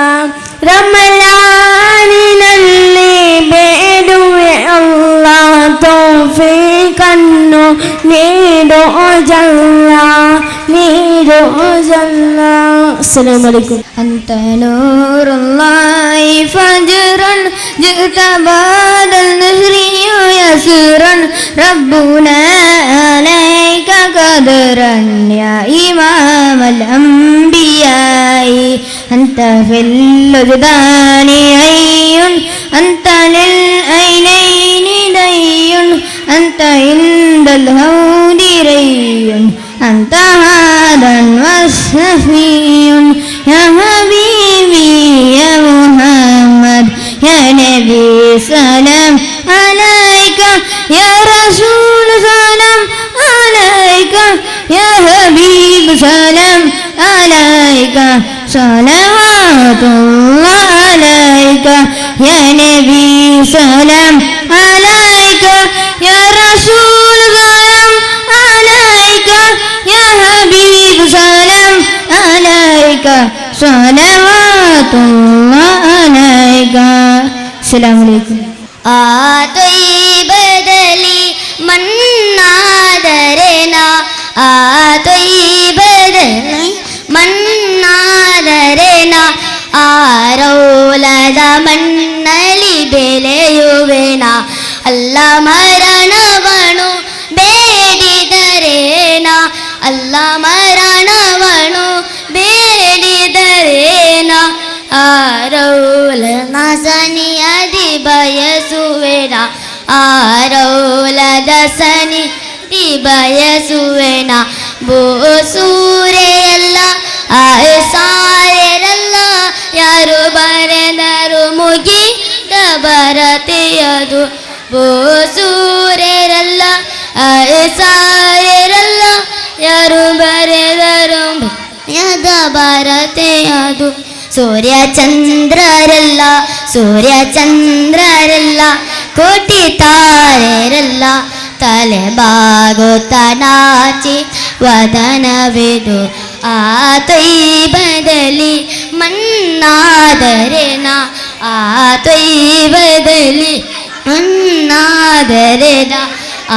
ರಮಲಾನಿನಲ್ಲಿ ಬೇಡುವೆ ಅಲ್ಲಾಹ್ ತೌಫೀಕನ್ನು ನೀಡೋ ಜಲ್ಲ ನೀಡೋ ಜಲ್ಲ. ಅಸ್ಸಲಾಮು ಅಲೈಕುಮ್. أنت نور الله فجرا جئت بعد النصر يسرا ربنا عليك قدرا يا إمام الأنبياء أنت في الوجدان عي أنت للعينين دي أنت عند الهود ري أنت هذا والسفي يا حبيبي يا محمد يا نبي سلام عليك يا رسول سلام عليك يا حبيب سلام عليك صلوات الله عليك يا نبي سلام عليك يا رسول سلام عليك يا حبيب سلام عليك صلوات الله عليك. السلام عليكم. ಆ ತೊಯ್ಬದಲ್ಲಿ ಮಣ್ಣಾದರೆನಾ ಆ ತೊಯ್ಬದಲ್ಲಿ ಮಣ್ಣಾದರೆನಾ ಆರೌಲದ ಮಣ್ಣಲಿ ಬೆಳೆಯುವೆನಾ ಅಲ್ಲ ಮರಣವನು ಬೇಡಿದರೇನಾ ಅಲ್ಲ ಮರಣವನು ಬೇಡಿದರೇನಾ ಆರೌಲನ ಸನಿಯದಿ ಬಯಸುವೆನ ಆರೌಲದ ಸನಿ ಬಯಸುವೆನ ಬೋಸೂರೆಯಲ್ಲ ಸಾರೆರಲ್ಲ ಯಾರು ಬರೆದರು ಮುಗಿದ ಬರತೆಯದು ಬೋಸೂರೆರಲ್ಲ ಸಾರೆರಲ್ಲ ಯಾರು ಬರೆದರು ಯದ ಬರತೆಯದು ಸೂರ್ಯ ಚಂದ್ರರಲ್ಲ ಸೂರ್ಯ ಚಂದ್ರರಲ್ಲ ಕೋಟಿ ತಾರೆರಲ್ಲ ತಲೆ ಬಾಗುತ್ತ ನಾಚಿ ವದನವಿದು ಆ ತೊಯ್ಬದಲ್ಲಿ ಮಣ್ಣಾದರೆನಾ ಆ ತೊಯ್ಬದಲ್ಲಿ ಮಣ್ಣಾದರೆನಾ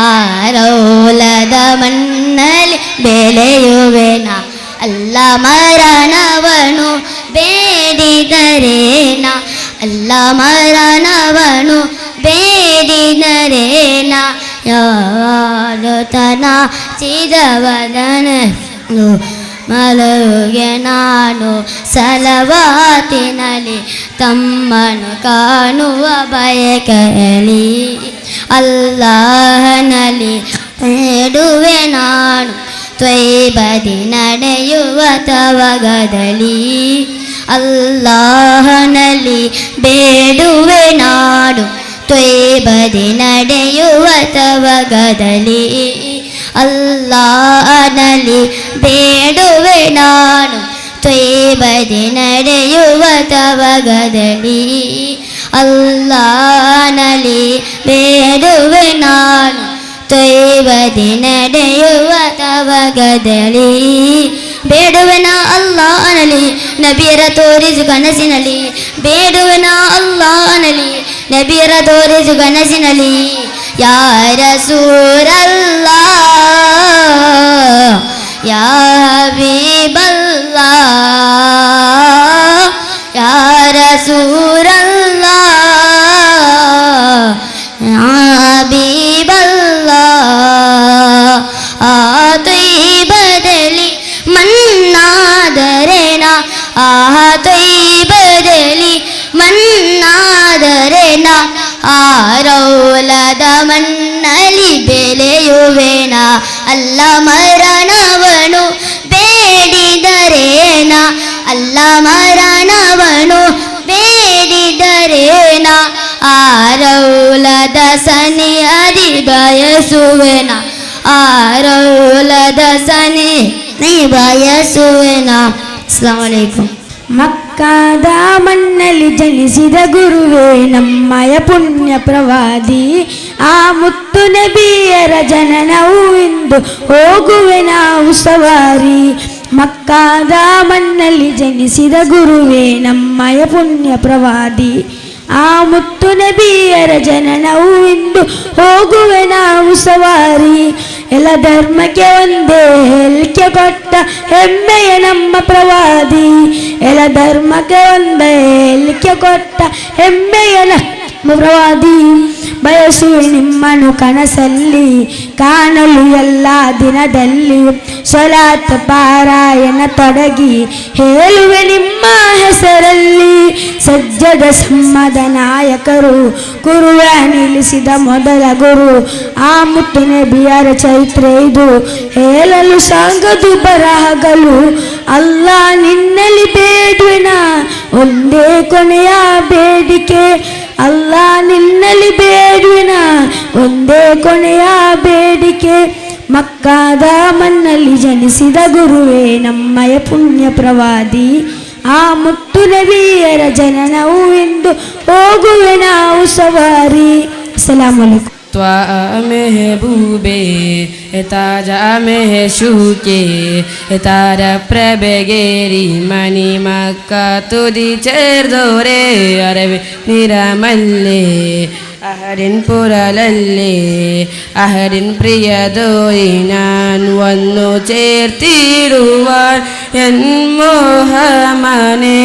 ಆರೌಲದ ಮಣ್ಣಲ್ಲಿ ಬೆಳೆಯುವೆನಾ ಅಲ್ಲ ಮರಣವನು ಬೇಡಿದರೇನ ಅಲ್ಲ ಮರಣವನು ಬೇಡಿದರೇನ ಯಾರುತನ ಚಿದವದನ ಮಲರುಗೆ ನಾನು ಸಲವಾತಿನಲಿ ತಮ್ಮನು ಕಾಣುವ ಬಯಕಲಿ ಅಲ್ಲಾಹನಲಿ ಬೇಡುವೆ ನಾನು ತ್ವೈಬದಿ ನಡೆಯುವ ತವಗದಲಿ ಅಲ್ಲಾಹನಲ್ಲಿ ಬೇಡುವೆ ನಾಡು ತ್ವೈಬದಿ ನಡೆಯುವ ತವಗದಲಿ ಅಲ್ಲಾಹನಲ್ಲಿ ಬೇಡುವೆ ನಾನು ತ್ವೈಬದಿ ನಡೆಯುವ ತವಗದಲಿ ಅಲ್ಲಾಹನಲ್ಲಿ ಬೇಡುವೆ ನಾನು ತ್ವೈಬದಿ ನಡೆಯುವ ತವಗದಲಿ ಬೇಡುವೆನ ಅಲ್ಲಾಹನಲ್ಲಿ ನಬಿಯರ ತೋರಿಸು ಕನಸಿನಲ್ಲಿ ಬೇಡುವೆನ ಅಲ್ಲಾಹನಲ್ಲಿ ನಬಿಯರ ತೋರಿಸು ಕನಸಿನಲ್ಲಿ ಯಾ ರಸೂಲಲ್ಲಾಹ್ ಯಾ ಹಬೀಬಲ್ಲಾಹ್ ಯಾ ರಸೂಲಲ್ಲಾಹ್ ಯಾ ಹಬೀಬಲ್ಲಾಹ್ ಆ ತೊಯ್ಬದಲ್ಲಿ ಮಣ್ಣಾದರೆನಾ ಆ ತೊಯ್ಬದಲ್ಲಿ ಮಣ್ಣಾದರೆನಾ ಆರೌಲದ ಮಣ್ಣಲಿ ಬೆಳೆಯುವೆನ ಅಲ್ಲ ಮರಣವನು ಬೇಡಿದರೇನ ಅಲ್ಲ ಮರಣವನು ಬೇಡಿದರೇನ ಆರೌಲದ ಸನಿ ಅದಿ ಬಯಸುವೆನ ಆರೌಲದ ಸನಿ ನೀ ಬಯಸುವೆನ. ಅಸ್ಸಲಾಮು ಅಲೈಕುಂ. ಮಕ್ಕಾದ ಮಣ್ಣಲ್ಲಿ ಜನಿಸಿದ ಗುರುವೇ ನಮ್ಮಯ ಪುಣ್ಯ ಪ್ರವಾದಿ, ಆ ಮುತ್ತು ನಬಿಯರ ಜನನವು ಇಂದು ಹೋಗುವೆ ನಾವು ಸವಾರಿ. ಮಕ್ಕಾದ ಮಣ್ಣಲ್ಲಿ ಜನಿಸಿದ ಗುರುವೇ ನಮ್ಮಯ ಪುಣ್ಯ ಪ್ರವಾದಿ, ಆ ಮುತ್ತು ನಬಿಯರ ಜನನವು ಇಂದು ಹೋಗುವೆ ನಾವು ಸವಾರಿ. ಎಲ್ಲ ಧರ್ಮಕ್ಕೆ ಒಂದೇ ಹೇಳಿಕೆ ಕೊಟ್ಟ ಹೆಮ್ಮೆಯ ನಮ್ಮ ಪ್ರವಾದಿ, ಎಲ್ಲ ಧರ್ಮಕ್ಕೆ ಒಂದೇ ಹೇಳಿಕೆ ಕೊಟ್ಟ ಹೆಮ್ಮೆಯ ನಮ್ಮ ಪ್ರವಾದಿ. ಬಯಸುವೆ ನಿಮ್ಮನ್ನು ಕನಸಲ್ಲಿ ಕಾಣಲು ಎಲ್ಲ ದಿನದಲ್ಲಿ, ಸೊಲಾತ್ ಪಾರಾಯಣ ತೊಡಗಿ ಹೇಳುವೆ ನಿಮ್ಮ ಹೆಸರಲ್ಲಿ. ಸಜ್ಜದ ಸಮ್ಮದ ನಾಯಕರು ಗುರುವ ನಿಲ್ಲಿಸಿದ ಮೊದಲ ಗುರು, ಆ ಮುತ್ತು ನಬಿಯರ ಚರಿತ್ರೆ ಇದು ಹೇಳಲು ಸಾಗದು ಬರಹಗಲು. ಅಲ್ಲ ನಿನ್ನಲ್ಲಿ ಬೇಡುವೆನ ಒಂದೇ ಕೊನೆಯ ಬೇಡಿಕೆ, ಅಲ್ಲ ನಿನ್ನಲ್ಲಿ ಬೇಡುವೆನ ಒಂದೇ ಕೊನೆಯ ಬೇಡಿಕೆ. ಮಕ್ಕಾದ ಮಣ್ಣಲ್ಲಿ ಜನಿಸಿದ ಗುರುವೇ ನಮ್ಮಯ ಪುಣ್ಯ ಪ್ರವಾದಿ, ಆ ಮುತ್ತು ನಬಿಯರ ಜನನವು ಎಂದು ಹೋಗುವೆ ನಾವು ಸವಾರಿ. ಅಸ್ಸಲಾಮು ಅಲೈಕುಂ. ತ್ವಾ ಮೆಹಬೂಬೆ ತಾಜಾ ಮೆಹಶೂಕೆ ತಾರ ಪ್ರಭೆಗೇರಿ ಮಣಿ ಮಕ್ಕ ತುದಿ ചേർದೋರೆ ಅರವಿ ನಿರಮಲ್ಲೆ അഹരിൻ പുരലല്ലേ അഹരിൻ പ്രിയതോയി ഞാൻ വന്നു ചേർത്തിടുവാൻ എൻ മോഹമനെ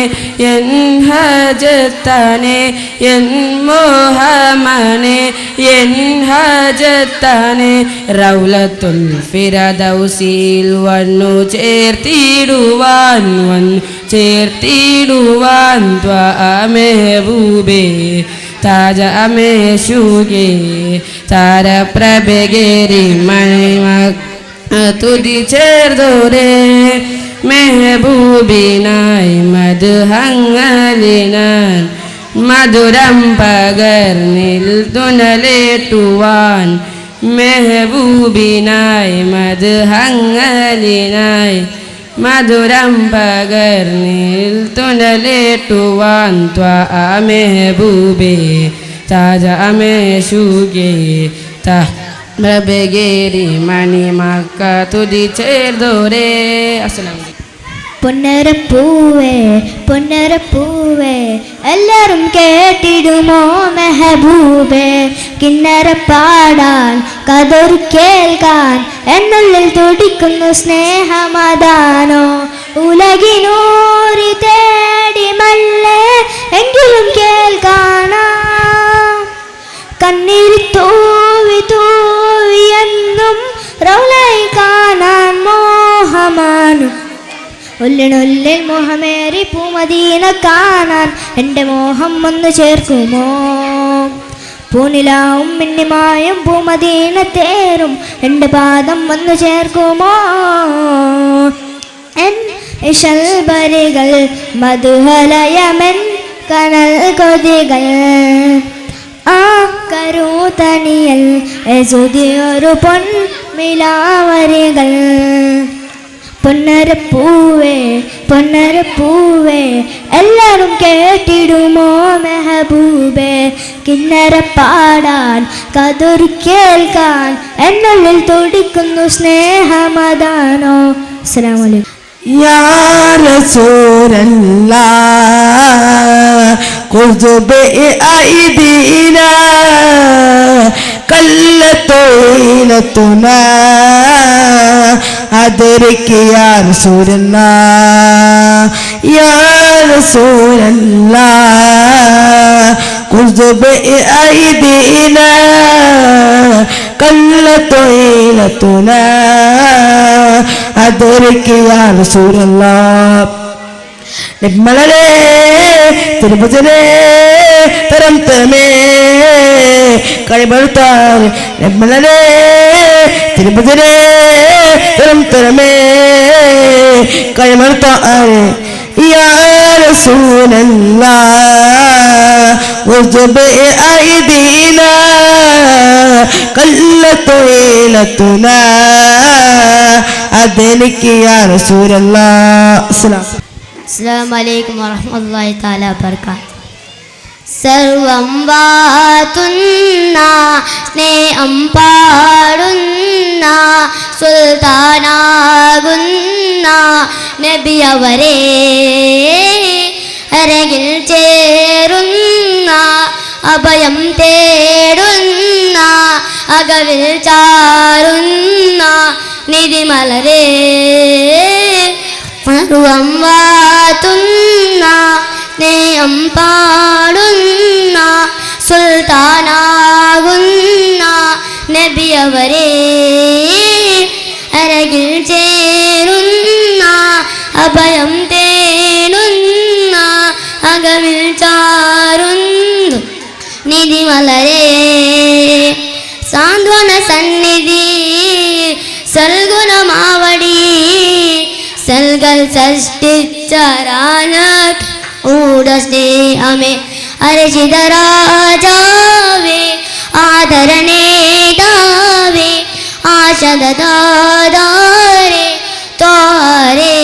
എൻ ഹജത്താനെ എൻ മോഹമനെ എൻ ഹജത്താനെ റൗലത്തുൽ ഫിറദൗസിൽ വന്നു ചേർത്തിടുവാൻ വന്നു ചേർത്തിടുവാൻ ത്വാ മെഹബൂബേ താജ മേശുകെ താര പ്രഭഗേരി മണിമ തുതി ചേർദോരെ മെഹബൂബിനായി മധുഹങ്ങലിനാൻ മധുരം പകർന്നിൽ തുണലേറ്റുവാൻ മെഹബൂബിനായി മധുഹങ്ങലിനായി മധുരം പകർന്നിൽ തുണലേറ്റുവാൻ ത്വാ മെഹബൂബേ താജ മേശുകെ പ്രഭഗേരി മണി മക്ക തുതി ചേർദോരേ. അസ്സലാമു അലൈക്കും. പൊന്നരപ്പൂവേ പൊന്നരപ്പൂവേ എല്ലാരും കേട്ടിടുമോ മെഹബൂബേ, കിന്നര പാടാൻ കതൊരു കേൾക്കാൻ എന്നുള്ളിൽ തുടിക്കുന്നു സ്നേഹമതാനോ. ഉലകിനൂറി തേടി മല്ലേ എങ്കിലും കേൾക്കാനാ, കണ്ണീർ തൂവി തൂവിയെന്നും റൗലായി കാണാൻ മോഹമാനു. ഒല്ലിനൊല്ലിൽ മോഹമേറി പൂമദീന കാണാൻ എൻ്റെ മോഹം ഒന്ന് ചേർക്കുമോ. പൂനിലാവും മിന്നിമായും പൂമദീന തേരും എൻ്റെ പാദം ഒന്ന് ചേർക്കുമോ. എൻ ഇശൽബരികൾ മധുഹലയമെൻ കനൽ കൊതികൾ ആ കരൂതനിയൽ എസുതിയൊരു പൊൻ മിലാവരികൾ. പൊന്നരപ്പൂവേ പൊന്നരപ്പൂവേ എല്ലാരും കേട്ടിടുമോ മെഹബൂബേ, കിന്നര പാടാൻ കതൊരു കേൾക്കാൻ എന്നുള്ളിൽ തുടിക്കുന്നു സ്നേഹമതാനോ. അസ്സലാമു അലൈക്കും. യാ റസൂലല്ലാഹ് ഖുദ് ബിഅയ്ദീനാ കല്ലത്തൈലതുനാ അദ്രിക് യാ റസൂലല്ലാഹ് യാ റസൂലല്ലാഹ് ഖുദ് ബിഅയ്ദീനാ കല്ലത്തൈലതുനാ അദ്രിക് യാ റസൂലല്ലാഹ്. നിർമ്മലരേ തിരുഭുജരേ തരം തമേ കഴിവഴുത്താർ നിർമ്മലരേ തിരുഭുജരേ തരം തരമേ കഴിവഴുത്താർ يا رسول الله وجب أيدينا قلت ليلتنا أدلك يا رسول الله. السلام. അസ്സലാമു അലൈക്കും വറഹ്മത്തുള്ളാഹി തആല വബറകാതുഹു. സർവം വാത്തുന്ന സ്നേഹം പാടുന്ന സുൽത്താനാകുന്ന നബിയവരെ അരകിൽ ചേരുന്ന അഭയം തേടുന്ന അകവിൽ ചാരുന്ന നിധിമലരേ. സർവം വാത്തുന്ന സ്നേഹം പാടുന്ന സുൽത്താനാകുന്ന നബിയവരെ അരകിൽ ചേരുന്ന അഭയം തേടുന്ന അകവിൽ ചാരുന്ന നിധിമലരേ. സാന്ത്വന സന്നിധി സൽഗുണമാവടി സൽകൾ സൃഷ്ടിച്ച സ്നേഹമേ അരചിത രാജാവേ ആദരണേതാവേ ആശദാദാരേ തോരേ.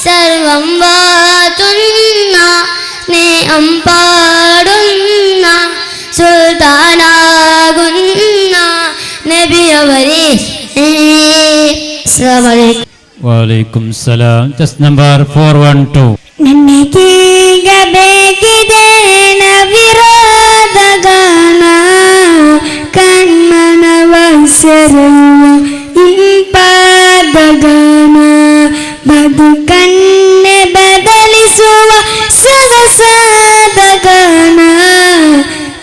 സർവം വാത്തുന്ന സ്നേഹം പാടുന്ന സുൽത്താനാകുന്ന നബിയവരേ. അസ്സലാമു അലൈക്കും. വഅലൈക്കും സലാം. Test number 412. ನನಗೀಗ ಬೇಕಿದೆ ನವಿರಾದ ಗಾನ ಕಣ್ಮನವ ಸೆರೆಯುವ ಇಂಪಾದ ಗಾನ ಬದುಕನ್ನೇ ಬದಲಿಸುವ ಸೊಗಸಾದ ಗಾನ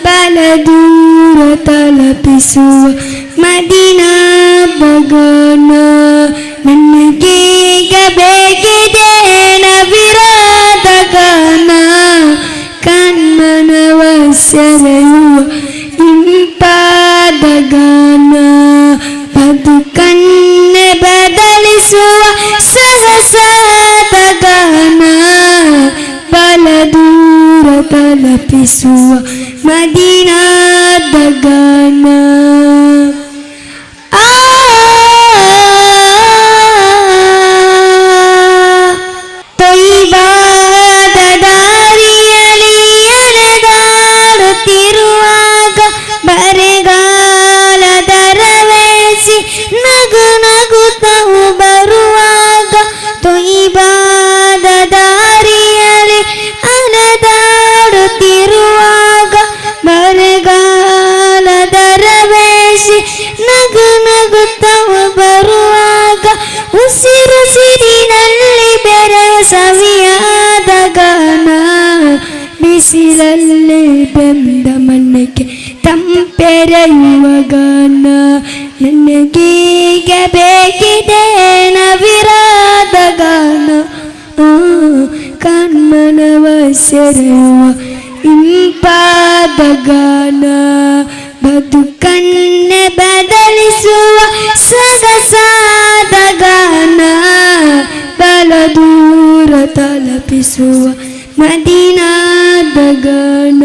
ಬಲದೂರ ತಲುಪಿಸುವ ಮದಿನಾದ ಗಾನ. ನನಗೀಗ ಬೇಕಿದೆ ನವಿರಾದ ಗಾನ ಕಣ್ಮನವ ಸೆರೆಯುವ ಇಂಪಾದ ಗಾನ ಬದುಕನ್ನೇ ಬದಲಿಸುವ ಸೊಗಸಾದ ಗಾನ ಬಲದೂರ ತಲುಪಿಸುವ ಮದಿನಾದ ಗಾನ. ತೊಯ್ಬಾದ ದಾರಿಯಲ್ಲಿ ಅಲೆದಾಡುತ್ತಿರುವಾಗ ಬರೆಗಾಲದ ರವೇಸಿ ನಗು ನಗುತ್ತವು ಬರುವಾಗ ತೊಯ್ಬಾದ ದಾರಿಯಲ್ಲಿ ಅಲೆದಾಡುತ್ತಿರುವಾಗ ಬರೆಗಾಲದ ರವೇಸಿ ನಗು ನಗುತ್ತವು ಬರುವಾಗ ಉಸಿರುಸಿರಿನಲ್ಲಿ ಬೆರೆ ಸವಿಯಾದ ಗಾನ ಬಿಸಿಲಲ್ಲಿ ಬೆಂದ ಮನಕ್ಕೆ ತಂಪೆರೆಯುವ ಗಾನ. ನನಗೀಗ ಬೇಕಿದೆ ನವಿರಾದ ಗಾನ ಕಣ್ಮನವ ಸೆರೆಯುವ ಇಂಪಾದ ಗಾನ ಬದುಕನ್ನೇ ಬದಲಿಸುವ ಸೊಗಸಾದ ಗಾನ ಬಲದೂರ ತಲುಪಿಸುವ ಮದಿನಾದ ಗಾನ.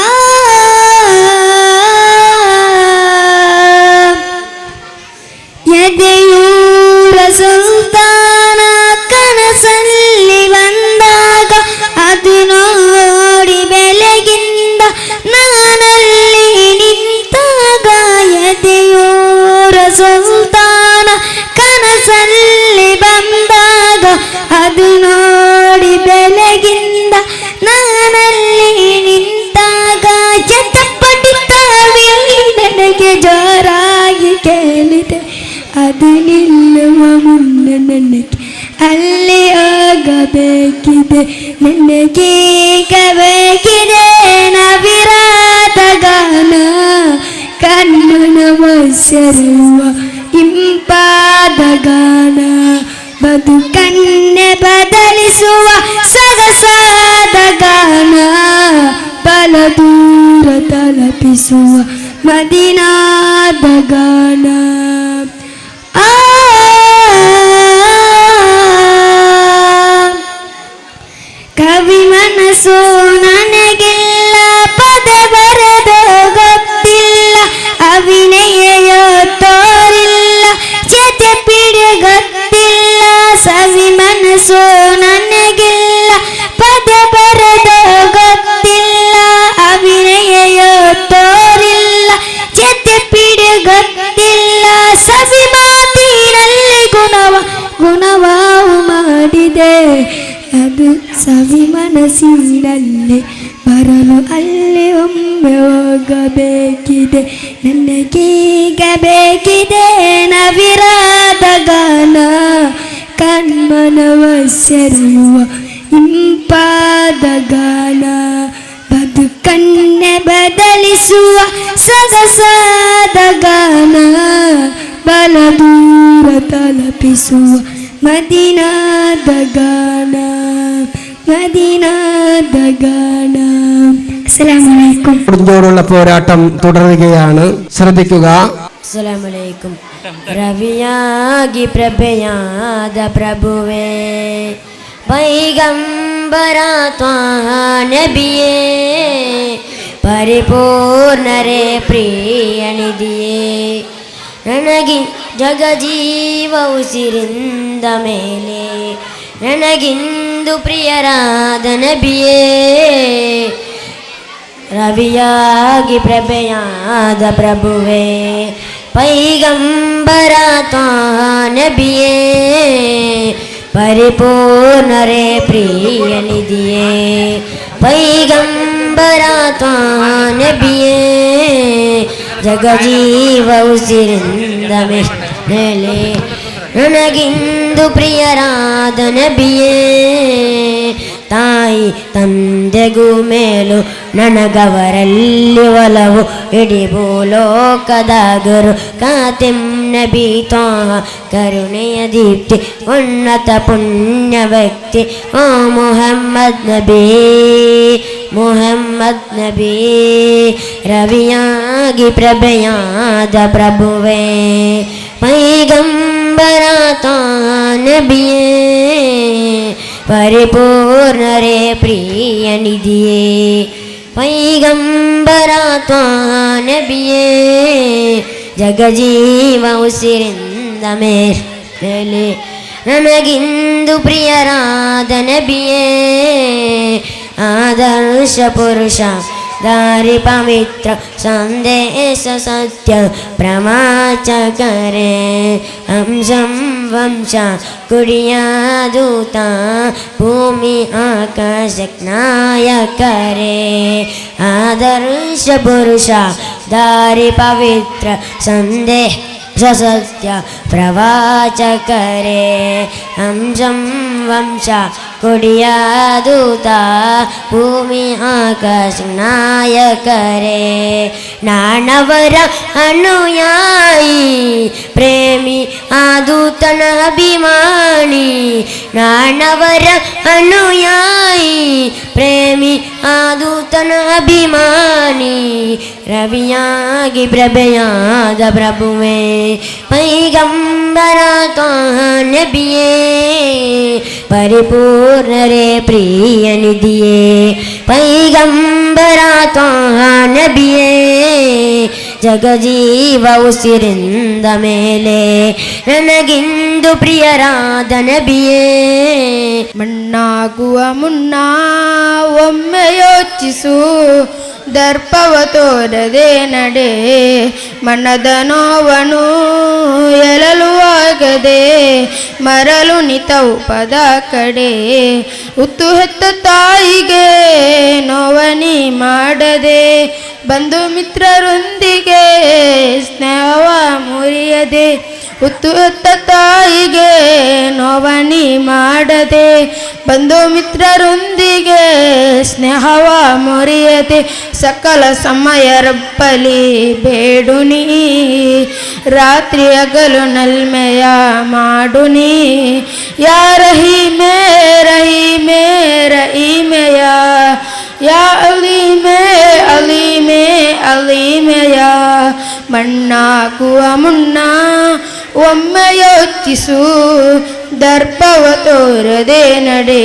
ಆ ಎದೆಯೂರ ಸುಲ್ತಾನ ಕನಸಲ್ಲಿ ಬಂದಾಗ ಅದು ನೋಡಿ ಬೆಳಗಿಂದ ನಾನಲ್ಲಿ ನಿಂತಾಗ ಎದೆಯೂರ ಸುಲ್ತಾನ ಕನಸಲ್ಲಿ ಬಂದಾಗ ಅದು ನೋಡಿ ಬೆಳಗಿಂದ ನಾನಲ್ಲಿ ನಿಂತಾಗ ಚಟಪಟಿತಾವೆ ನನಗೆ ಜೋರಾಗಿ ಕೇಳಿದೆ ಅದು ನಿಲ್ಲುವ ಮುನ್ನ ನನಗೆ ಅಲ್ಲಿ ಆಗಬೇಕಿದೆ. ನನಗೀಗ ಬೇಕಿದೆ ನವಿರಾದ ಗಾನ ಕಣ್ಮನವ ಸೆರೆಯುವ ಇಂಪಾದ ಗಾನ ಬದುಕನ್ನೇ ತಲುಪಿಸುವ ಮದಿನಾದ ಗಾನ. ಆ ಕವಿ ಮನಸ್ಸು ನನಗೆಲ್ಲ ಪದ ಬರೆದ ಗೊತ್ತಿಲ್ಲ, ಅಭಿನಯ ತೋರಿಲ್ಲ, ಜತೆ ಪಿಡಿ ಗೊತ್ತಿಲ್ಲ. ಸವಿ ಮನಸ್ಸು ನನಗಿಲ್ಲ, ಪದ ಬರೆದ ಗೊತ್ತಿಲ್ಲ, ಅಭಿನಯ ತೋರಿಲ್ಲ, ಜತೆ ಪಿಡಿ ಗೊತ್ತಿಲ್ಲ. ಸವಿ ಮಾತಿನಲ್ಲಿ ಗುಣವ ಗುಣವಾವು ಮಾಡಿದೆ, ಅದು ಸವಿ ಮನಸ್ಸಿನಲ್ಲಿ ಬರಲು ಅಲ್ಲಿ ಒಮ್ಮೆ ಹೋಗಬೇಕಿದೆ. ನನಗೀಗ ಬೇಕಿದೆ ನವಿರಾದ ಗಾನ, ಕಣ್ಮನವ ಸೆರೆಯುವ ಇಂಪಾದ ಗಾನ, ಬದುಕನ್ನೇ ಬದಲಿಸುವ ಸೊಗಸಾದ ಗಾನ, ಬಲ ದೂರ ತಲುಪಿಸುವ ಮದಿನಾದ ಗಾನ, മദീനാದ ഗാന. അസ്സലാമു അലൈക്കും. ോടുള്ള പോരാട്ടം തുടരുകയാണ്, ശ്രദ്ധിക്കുക. ಅಸ್ಸಲಾಮು ಅಲೈಕುಂ. ರವಿಯಾಗಿ ಪ್ರಭೆಯಾದ ಪ್ರಭುವೇ, ಪೈಗಂಬರ ತ್ವಾಹ ನಬಿಯೇ, ಪರಿಪೂರ್ಣರೇ ಪ್ರಿಯ ನಿಧಿಯೇ, ನನಗಿ ಜಗಜೀವ ಉಸಿರಿಂದ ಮೇಲೆ, ನನಗಿಂದು ಪ್ರಿಯರಾದ ನಬಿಯೇ, ರವಿಯಾಗಿ ಪ್ರಭೆಯಾದ ಪ್ರಭುವೇ, ಪೈಗಂಬರ ತ್ವಾಹ ನಬಿಯೇ, ಪರಿಪೂರ್ಣರೇ ಪ್ರಿಯ ನಿಧಿಯೇ, ಪೈಗಂಬರ ತ್ವಾಹ ನಬಿಯೇ, ಜಗಜೀವ ಉಸಿರಿಂದ ಮೇಲೆ, ನನಗಿಂದು ಪ್ರಿಯರಾದ ನಬಿಯೇ, ತಾಯಿ ತಂದೆಗೂ ಮೇಲು ನನಗವರಲ್ಲಿ ಒಲವು, ಇಡೀ ಭೂಲೋಕದ ಗುರು ಕಾತಿಂ ನಬಿ ತ್ವಾಹ, ಕರುಣೆಯ ದೀಪ್ತಿ ಉನ್ನತ ಪುಣ್ಯ ವ್ಯಕ್ತಿ, ಓ ಮೊಹಮ್ಮದ್ ನಬಿ, ಮೊಹಮ್ಮದ್ ನಬಿ, ರವಿಯಾಗಿ ಪ್ರಭೆಯಾದ ಪ್ರಭುವೇ, ಪೈಗಂಬರ ತ್ವಾಹ ನಬಿಯೇ, ಪರಿಪೂರ್ಣರೇ ಪ್ರಿಯ ನಿಧಿಯೇ, ಪೈಗಂಬರ ತ್ವಾಹ ನಬಿಯೇ, ಜಗಜೀವ ಉಸಿರಿಂದ ಮೇಲೆ, ನನಗಿಂದು ಪ್ರಿಯರಾದ ನಬಿಯೇ, ಆದರ್ಶ ಪುರುಷ ದಾರಿ ಪವಿತ್ರ ಸಂದೇಶ ಸತ್ಯ ಪ್ರಮಾಚಕರೇ, ಹಂಸಂ ವಂಶ ಕುಡಿಯ ದೂತ ಭೂಮಿ ಆಕಾಶ ನಾಯಕರೇ, ಆದರ್ಶ ಪುರುಷ ದಾರಿ ಪವಿತ್ರ ಸಂದೇಶ ಸತ್ಯ ಪ್ರವಾಚಕರೇ, ಹಂಸಂ ವಂಶ ಕೊಡಿಯ ದೂತ ಭೂಮಿ ಆಕಾಶ ನಾಯಕರೇ, ನಾನವರ ಅನುಯಾಯಿ ಪ್ರೇಮಿ ಆದೂತನ ಅಭಿಮಾನಿ, ನಾನವರ ಅನುಯಾಯಿ ಪ್ರೇಮಿ ಆದೂತನ ಅಭಿಮಾನಿ, ರವಿಯಾಗಿ ಪ್ರಭೆಯಾದ ಪ್ರಭುವೇ, ಪೈಗಂಬರ ತ್ವಾಹ ನಬಿಯೇ, ಪರಿಪೂರ್ಣರೇ ಪ್ರಿಯ ನಿಧಿಯೇ, ಪೈಗಂಬರ ತ್ವಾಹ ನಬಿಯೇ, ಜಗಜೀವ ಉಸಿರಿಂದ ಮೇಲೆ, ನನಗಿಂದು ಪ್ರಿಯರಾದ ನಬಿಯೇ. ಮಣ್ಣಾಗುವ ಮುನ್ನ ಒಮ್ಮೆ ಯೋಚಿಸು, ದರ್ಪವ ತೋರದೆ ನಡೆ, ಮನದ ನೋವನು ಎಳಲು ಆಗದೆ, ಮರಳು ನಿತವು ಪದ ಕಡೆ, ಉತ್ತು ಹೆತ್ತ ತಾಯಿಗೆ ನೋವನಿ ಮಾಡದೆ, ಬಂಧು ಮಿತ್ರರೊಂದಿಗೆ ಸ್ನೇಹವ ಮುರಿಯದೆ, ಉತ್ತು ಹೆತ್ತ ತಾಯಿಗೆ ನೋವನಿ ಮಾಡದೆ, ಬಂಧು ಮಿತ್ರರೊಂದಿಗೆ ಸ್ನೇಹವ ಮುರಿಯದೆ, ಸಕಲ ಸಮಯ ರಬ್ಬಲಿ ಬೇಡುನಿ, ರಾತ್ರಿ ಹಗಲು ನಲ್ಮೆಯ ಮಾಡುನಿ, ಯಾ ರಹೀಮೇ ರಹೀಮೇ ರಹೀಮೆಯ ಯಾ ಅಲೀಮೇ ಅಲೀಮೇ ಅಲೀಮೆಯ. ಮಣ್ಣಾಗುವ ಮುನ್ನ ಒಮ್ಮೆ ಯೋಚಿಸು, ದರ್ಪವ ತೋರದೆ ನಡೆ.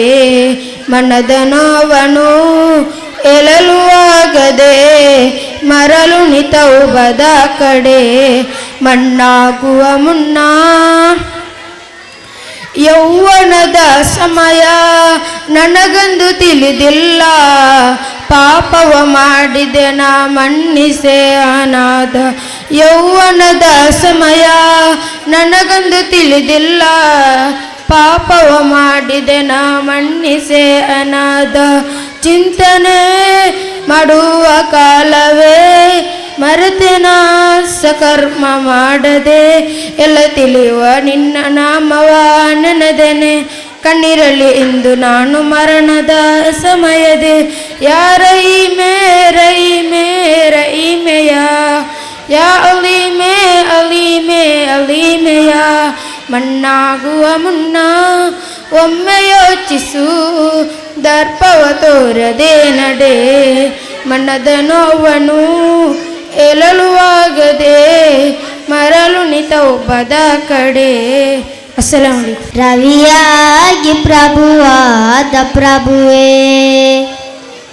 ಮನದ ನೋವನು ಎಳಲು ಆಗದೆ ಮರಳು ನಿತೌಬದ ಕಡೆ. ಮಣ್ಣಾಗುವ ಮುನ್ನ ಯೌವನದ ಸಮಯ ನನಗಂದು ತಿಳಿದಿಲ್ಲ, ಪಾಪವ ಮಾಡಿದೆ ನಾ ಮನ್ನಿಸೆ ಅನಾಥ. ಯೌವನದ ಸಮಯ ನನಗಂದು ತಿಳಿದಿಲ್ಲ, ಪಾಪವ ಮಾಡಿದೆ ನಾ ಮನ್ನಿಸೆ ಅನಾಥ. ಚಿಂತನೆ ಮಾಡುವ ಕಾಲವೇ ಮರೆತೆನ ಸಕರ್ಮ ಮಾಡದೆ, ಎಲ್ಲ ತಿಳಿಯುವ ನಿನ್ನ ನಾಮವ ನೆನೆದೆನೆ. ಕಣ್ಣಿರಲಿ ಇಂದು ನಾನು ಮರಣದ ಸಮಯದೆ. ಯಾರೈ ಮೇರೈ ಮೇರೈ ಮೇಯ, ಯಾ ಅಲೀಮೇ ಅಲೀಮೇ ಅಲೀಮೆಯ. ಮಣ್ಣಾಗುವ ಮುನ್ನ ಒಮ್ಮೆ ಯೋಚಿಸು, ದರ್ಪವ ತೋರದೆ ನಡೆ. ಮನದ ನೋವನು ಎಳಲುವಾಗದೆ ಮರಳು ನಿತೌಬದ ಕಡೆ. ಅಸ್ಸಲಾಮು ಅಲೈಕುಂ. ರವಿಯಾಗಿ ಪ್ರಭುವಾದ ಪ್ರಭುವೇ,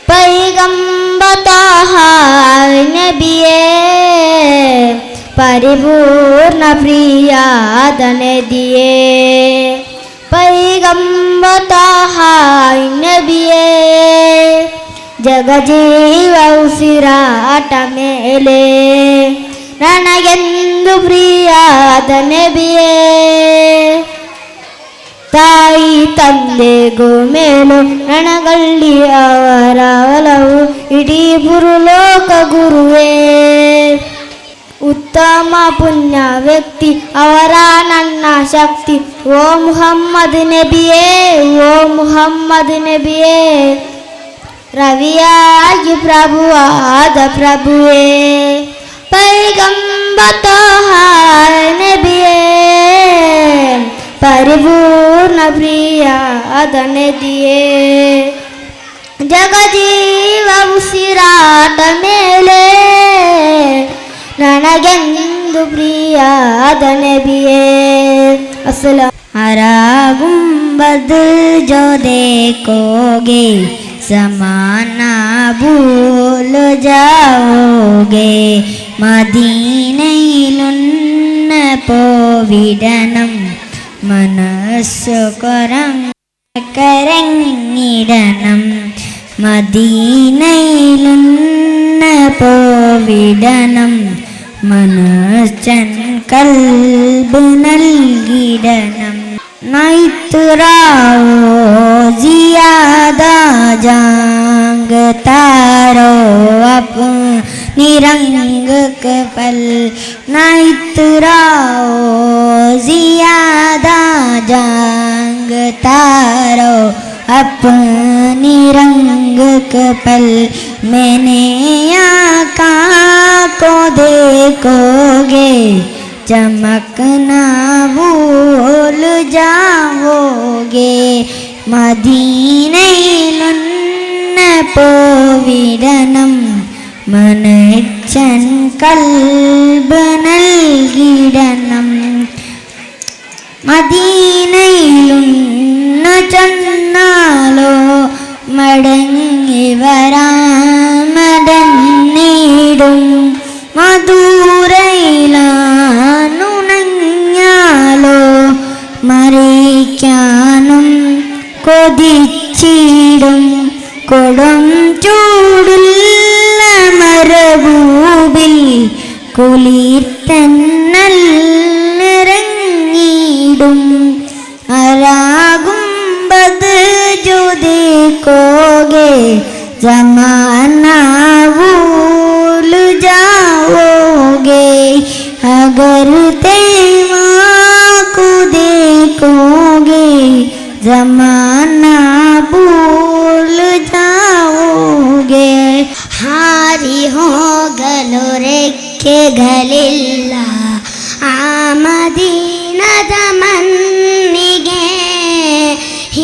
ಪೈಗಂಬ ತಾಹ ನಬಿಯೇ, ಪರಿಪೂರ್ಣ ಪ್ರಿಯಾದ ನದಿಯೇ, ಪೈಗಂಬ ತಾಹ ನಬಿಯೇ, ಜಗಜೀವ ಉಸಿರಾಟ ಮೇಲೆ ನನಗೆಂದು ಪ್ರಿಯಾದ ನಬಿಯೇ. ತಾಯಿ ತಂದೆಗೂ ಮೇಲು ನನಗಲ್ಲಿ ಅವರ ಒಲವು, ಇಡೀ ಪುರುಲೋಕ ಗುರುವೇ. ಉತ್ತಮ ಪುಣ್ಯ ವ್ಯಕ್ತಿ ಅವರ ನನ್ನ ಶಕ್ತಿ, ಓ ಮುಹಮ್ಮದ್ ನಬಿಯೇ, ಓ ಮುಹಮ್ಮದ್ ನಬಿಯೇ. ರವಿಯಾಗಿ ಪ್ರಭುವಾದ ಪ್ರಭುವೇ, ಪೈಗಂಬ ತಾಹ ನಬಿಯೇ, ಪರಿಪೂರ್ಣ ಪ್ರಿಯಾದ ನದಿಯೇ, ಜಗಜೀವ ಉಸಿರಾಟ ಮೇಲೆ ನನಗೆಂದು ಪ್ರಿಯಾದ ನಬಿಯೇ. ಅಸ್ಸಲಾಂ. हरा गुंबद जो देखोगे समाना भूल जाओगे, മദീനയിലുന്ന പോവിടണം മനസ്സു കരങ്ങിടണം, മദീനയിലുന്ന പോവിടണം മനസ്സൻ കൽബ് നൽകിടണം. നൈത്തുറാവോ ജിയാദാ ജാങ് താരോ अपनी रंग के पल, नैतराओ जियादा जांग तारो अपनी रंग के पल, मैंने आका को देखोगे चमकना भूल जाओगे, മദീനയിലുന്ന പോവിടണം മനച്ചൻ കൽബ് നൽകിടണം, മദീനയിലുന്ന ചെന്നാലോ മടങ്ങി വരാമടന്നിടും, മധുരയിലാനുണഞ്ഞാലോ മറിക്കാനും കൊതിച്ചിടും, കൊടും ചൂടുള്ള മരഭൂവിൽ കുളിർത്തന്നൽ നിറങ്ങിടും, അരാകുമ്പത് जो देखोगे जमाना भूल जाओगे, अगर तेमा को देखोगे जमाना भूल जाओगे. ಹಾರಿ ಹೋಗಲು ರೆಕ್ಕೆಗಳಿಲ್ಲ ಆ ಮದೀನದ ಮಣ್ಣಿಗೆ,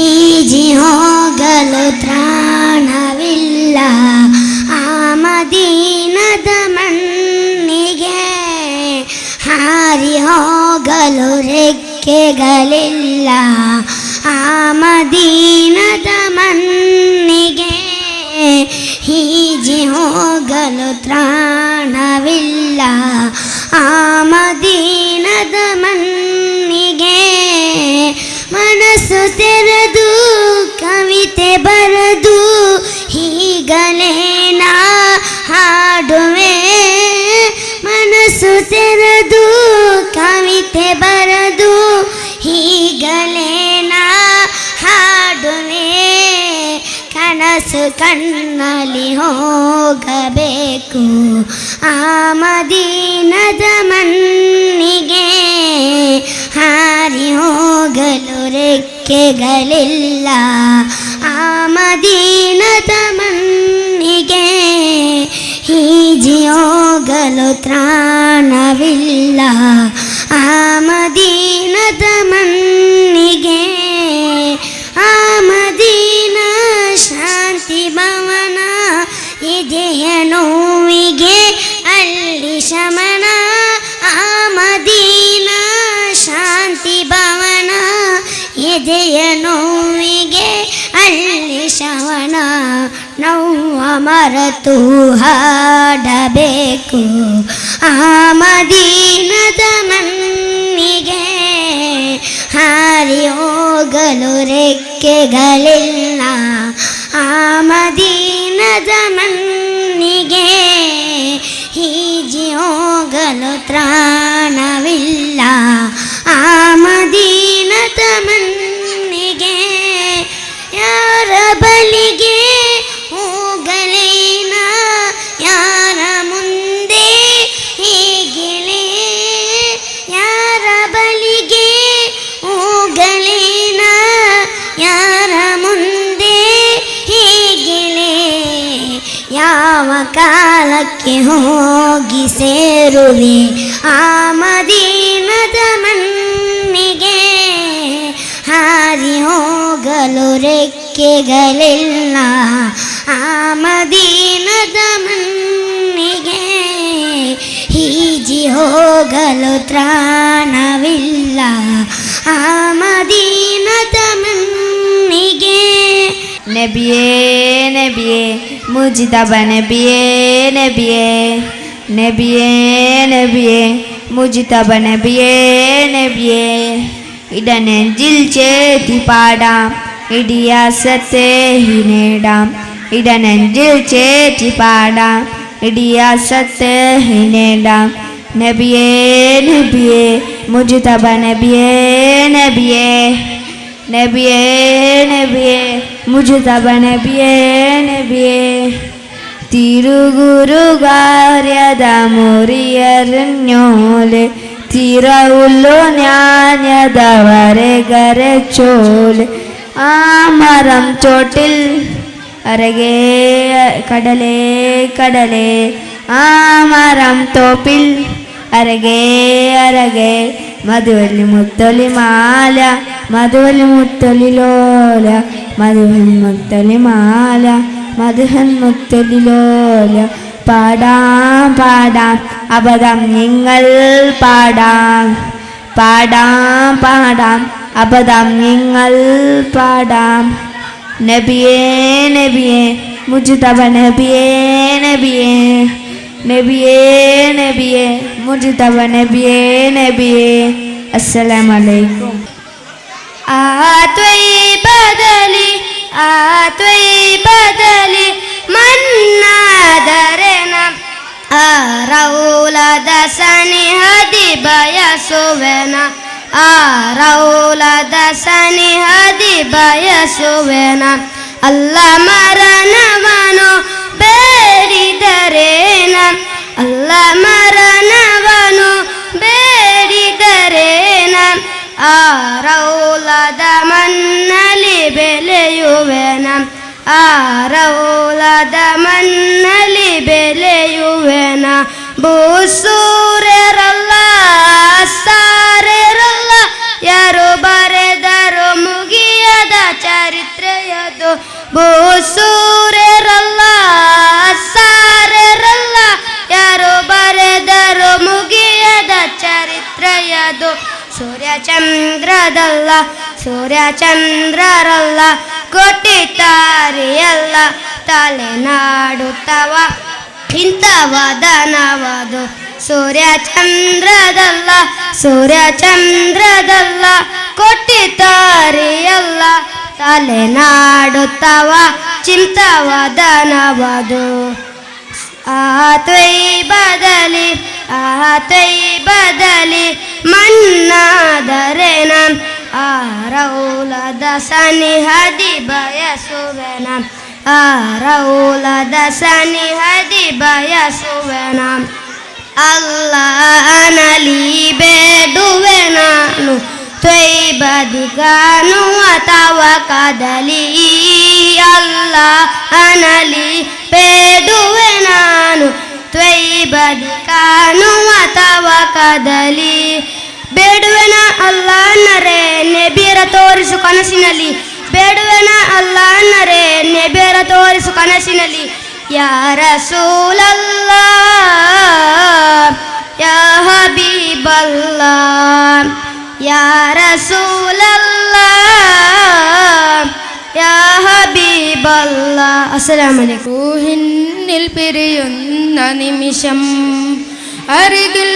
ಈಜಿ ಹೋಗಲು ತ್ರಾಣವಿಲ್ಲ ಹಾರಿ ಹೋಗಲು ರೆಕ್ಕೆಗಳಿಲ್ಲ ಆ ಮದೀನದ ಮಣ್ಣಿಗೆ, ಈಜಿ ಹೋಗಲು ತ್ರಾಣವಿಲ್ಲ ಆ ಮದೀನದ ಮಣ್ಣಿಗೆ. ಮನಸ್ಸು ತೆರೆದು ಕವಿತೆ ಬರೆದು ಹೀಗಲೇ ನಾ ಹಾಡುವೆ, ಮನಸ್ಸು ತೆರೆದು ಕವಿತೆ ಬರೆದು ಹೀಗಲೇ ನಾ ಹಾಡುವೆ. ಕನಸು ಕಣ್ಣಲ್ಲಿ ಹೋಗಬೇಕು ಆ ಮದೀನದ ಮಣ್ಣಿಗೆ, ಹಾರಿ ಹೋಗಲು ರೆಕ್ಕೆಗಳಿಲ್ಲ ಆ ಮದೀನದ ಮಣ್ಣಿಗೆ, ಈಜಿ ಹೋಗಲು ತ್ರಾಣವಿಲ್ಲ ಆ ಮದೀನದ ಮಣ್ಣಿಗೆ. ಆ ಮದೀನ ಶಾಂತಿ ಭವನ ಎದೆಯ ನೋವಿಗೆ ಅಲ್ಲಿ ಶಮನ, ಆ ಮದೀನ ಶಾಂತಿ ಭವನ ಎದೆಯ ನೋವಿಗೆ ಅಲ್ಲಿ ಶಮನ. ನೋವ ಮರೆತು ಹಾಡಬೇಕು ಆ ಮದೀನದ ಮಣ್ಣಿಗೆ, ಹಾರಿ ಹೋಗಲು ರೆಕ್ಕೆಗಳಿಲ್ಲ ಆ ಮದೀನದ ಮಣ್ಣಿಗೆ, ಈಜಿ ಹೋಗಲು ತ್ರಾಣವಿಲ್ಲ ಆ ಮದೀನದ ಮಣ್ಣಿಗೆ. ಯಾರ ಬಳಿಗೆ ಹೋಗಲೇನ ಯಾರ ಮುಂದೆ ಹೇಗಿಲೆ, ಯಾರ ಬಳಿಗೆ ಹೋಗಲೇನ ಯಾರ ಮುಂದೆ ಹೇಗಿಲೆ, ಯಾವ ಕಾಲಕ್ಕೆ ಹೋಗಿ ಸೇರುವೆ ಆ ಮದೀನದ ಮಣ್ಣಿಗೆ, ಹಾರಿ ಹೋಗಲು ರೆಕ್ಕೆಗಳಿಲ್ಲ ಆ ಮದೀನದ ಮಣ್ಣಿಗೆ, ಈಜಿ ಹೋಗಲು ತ್ರಾಣವಿಲ್ಲ ಆ ಮದೀನದ ಮಣ್ಣಿಗೆ. നബിയേ നബിയേ മുജിതബ നബിയേ നബിയേ നബിയേ നബിയേ മുജിതബ നബിയേ നബിയേ. ഇടനെഞ്ചിൽ ചേത്തി പാടാം ഇടിയാസത്തെ നേടാം, ഇടനെഞ്ചിൽ ചേറ്റി പാടാം ഇടിയാസത്തെ നേടാം. നബിയേ നബിയേ മുജിതബ നബിയേ നബിയേ നബിയേ നബിയേ മുജിതബ നബിയേ നബിയേ. തിരുഗുരുകാര്യത മുറിയറിഞ്ഞോലെ തിരവുള്ളു ഞാനതവരെ കരച്ചോല് ആ മരം ചോട്ടിൽ അരകേ കടലേ കടലേ ആ മരം തോപ്പിൽ അരകേ അരകേ. മധുവല്ലി മുത്തൊലി മാല മധുവല്ലി മുത്തൊലി ലോല മധുഹൻ മുത്തൊലി മാല മധുഹൻ മുത്തൊലി ലോല. പാടാം പാടാം അബദം നിങ്ങൾ പാടാം പാടാം പാടാം അബദം നിങ്ങൾ പാടാം. നബിയേ നബിയേ മുജ്തബ നബിയേ നബിയേ നബിയേ നബിയേ മുജ്തബ നബിയേ നബിയേ. അസ്സലാമു അലൈക്കും. ಆತ್ವೈ ಬದಲಿ ಮನ್ನಾದರೆನ ಆ ರೌಲದ ಸನಿಹದಿ ಬಯಸುವೆನ, ಆ ರೌಲದ ಸನಿಹದಿ ಬಯಸುವೆನ. ಅಲ್ಲ ಮರಣವನು ಬೇಡಿದರೇನ, ಅಲ್ಲ ಮರಣವನು ಬೇಡಿದರೇನ, ಆ ರೌಲದ ಮಣ್ಣಲ್ಲಿ ಬೆಳೆಯುವೆನ, ಆ ರೌಲದ ಮಣ್ಣಲ್ಲಿ ಬೆಳೆಯುವೆನ. ಬೂಸೂರೆರಲ್ಲ ಸಾರೆರಲ್ಲ ಯಾರು ಬರೆದರು ಮುಗಿಯದ ಚರಿತ್ರೆಯದು, ಬೂಸೂರೆರಲ್ಲ ಸಾರೆರಲ್ಲ ಯಾರು ಬರೆದರು ಮುಗಿಯದ ಚರಿತ್ರೆಯದು. ಚರಿತ್ರೆಯದು ಸೂರ್ಯಚಂದ್ರದಲ್ಲ, ಸೂರ್ಯಚಂದ್ರರಲ್ಲ, ಕೋಟಿ ತಾರಿಯಲ್ಲ ತಲೆನಾಡುತ್ತವ ಇಂಥವದನವದು. ಸೂರ್ಯಚಂದ್ರದಲ್ಲ, ಸೂರ್ಯಚಂದ್ರದಲ್ಲ, ಕೋಟಿ ತಾರಿಯಲ್ಲ ತಲೆನಾಡುತ್ತವ ಚಿಂತವದನವದು. ಆತೈ ಬದಲಿ, ಆತೈ ಬದಲಿ ಮನ್ನಾದರೆನ, ಆರೌಲದ ಸನಿಹದಿ ಬಯಸುವೆನ, ಆರೌಲದ ಸನಿಹದಿ ಬಯಸುವೆನ. ಅಲ್ಲನಲಿ ಬೇಡುವೆ ನಾನು ತ್ವೈಬದಿ ಕಾಣುವ ತವ ಕದಲಿ, ಅಲ್ಲ ಅನಲಿ ಬೇಡುವೆ ನಾನು ತ್ವೈಬದಿ ಕಾಣುವ ತವ ಕದಲಿ. ಬೇಡುವೆನ ಅಲ್ಲನರೇ ನೆಬಿಯರ ತೋರಿಸು ಕನಸಿನಲ್ಲಿ, ಬೇಡುವೆನ ಅಲ್ಲನರೇ ನೆಬಿಯರ ತೋರಿಸು ಕನಸಿನಲ್ಲಿ. ಯಾ ರಸೂಲಲ್ಲಾ, ಯಾ ಹಬೀಬಲ್ಲಾ, ಯಾ ರಸೂಲಲ್ಲಾ, ಯಾ ಹಬೀಬಲ್ಲಾ. അസ്സലാമു അലൈക്കും. റൂഹിന്നിൽ പിരിയുന്ന നിമിഷം അരികിൽ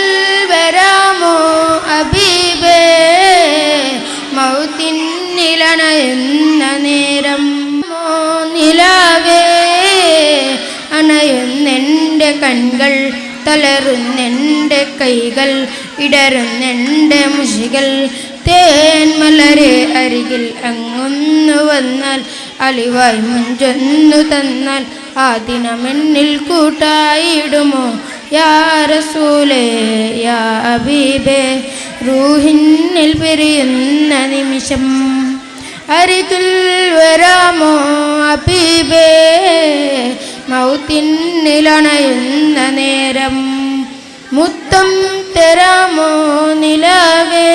വരാമോ അബീബേ, മൗത്തിന്നിലണയുന്ന നേരം മോ നിലാവേ, അണയുന്നെൻ്റെ കൺകൾ, തളരുന്നെൻ്റെ കൈകൾ, ഇടരുന്നെൻ്റെ മുഷികൾ. തേന്മലരെ അരികിൽ അങ്ങൊന്നു വന്നാൽ, അലിവായി മുഞ്ചൊന്നു തന്നാൽ, ആ ദിനമെന്നിൽ കൂട്ടായിടുമോ യാ റസൂലേ യാ ഹബീബേ. റൂഹിന്നിൽ പിരിയുന്ന നിമിഷം അരികിൽ വരാമോ ഹബീബേ, മൗത്തിന്നിലണയുന്ന നേരം മുത്തം തരാമോ നിലവേ.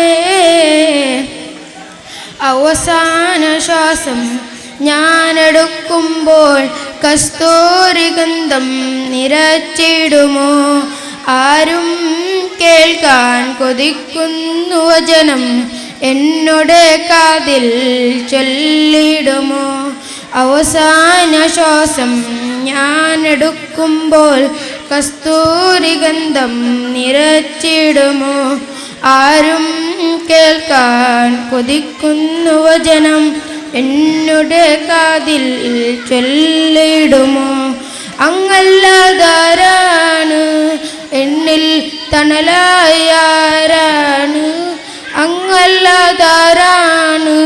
അവസാന ശ്വാസം ഞാനെടുക്കുമ്പോൾ കസ്തൂരി ഗന്ധം നിറച്ചിടുമോ, ആരും കേൾക്കാൻ കൊതിക്കുന്നു വചനം എന്നോട് കാതിൽ ചൊല്ലിടുമോ. അവസാന ശ്വാസം ഞാനെടുക്കുമ്പോൾ കസ്തൂരി ഗന്ധം നിറച്ചിടുമോ, ആരും കേൾക്കാൻ കൊതിക്കുന്നു വചനം എന്നോട് കാതിൽ ചൊല്ലിടുമോ. അങ്ങല്ലാതാരാണ് എന്നിൽ തണലായാരാണ്, അങ്ങല്ലാതാരാണ്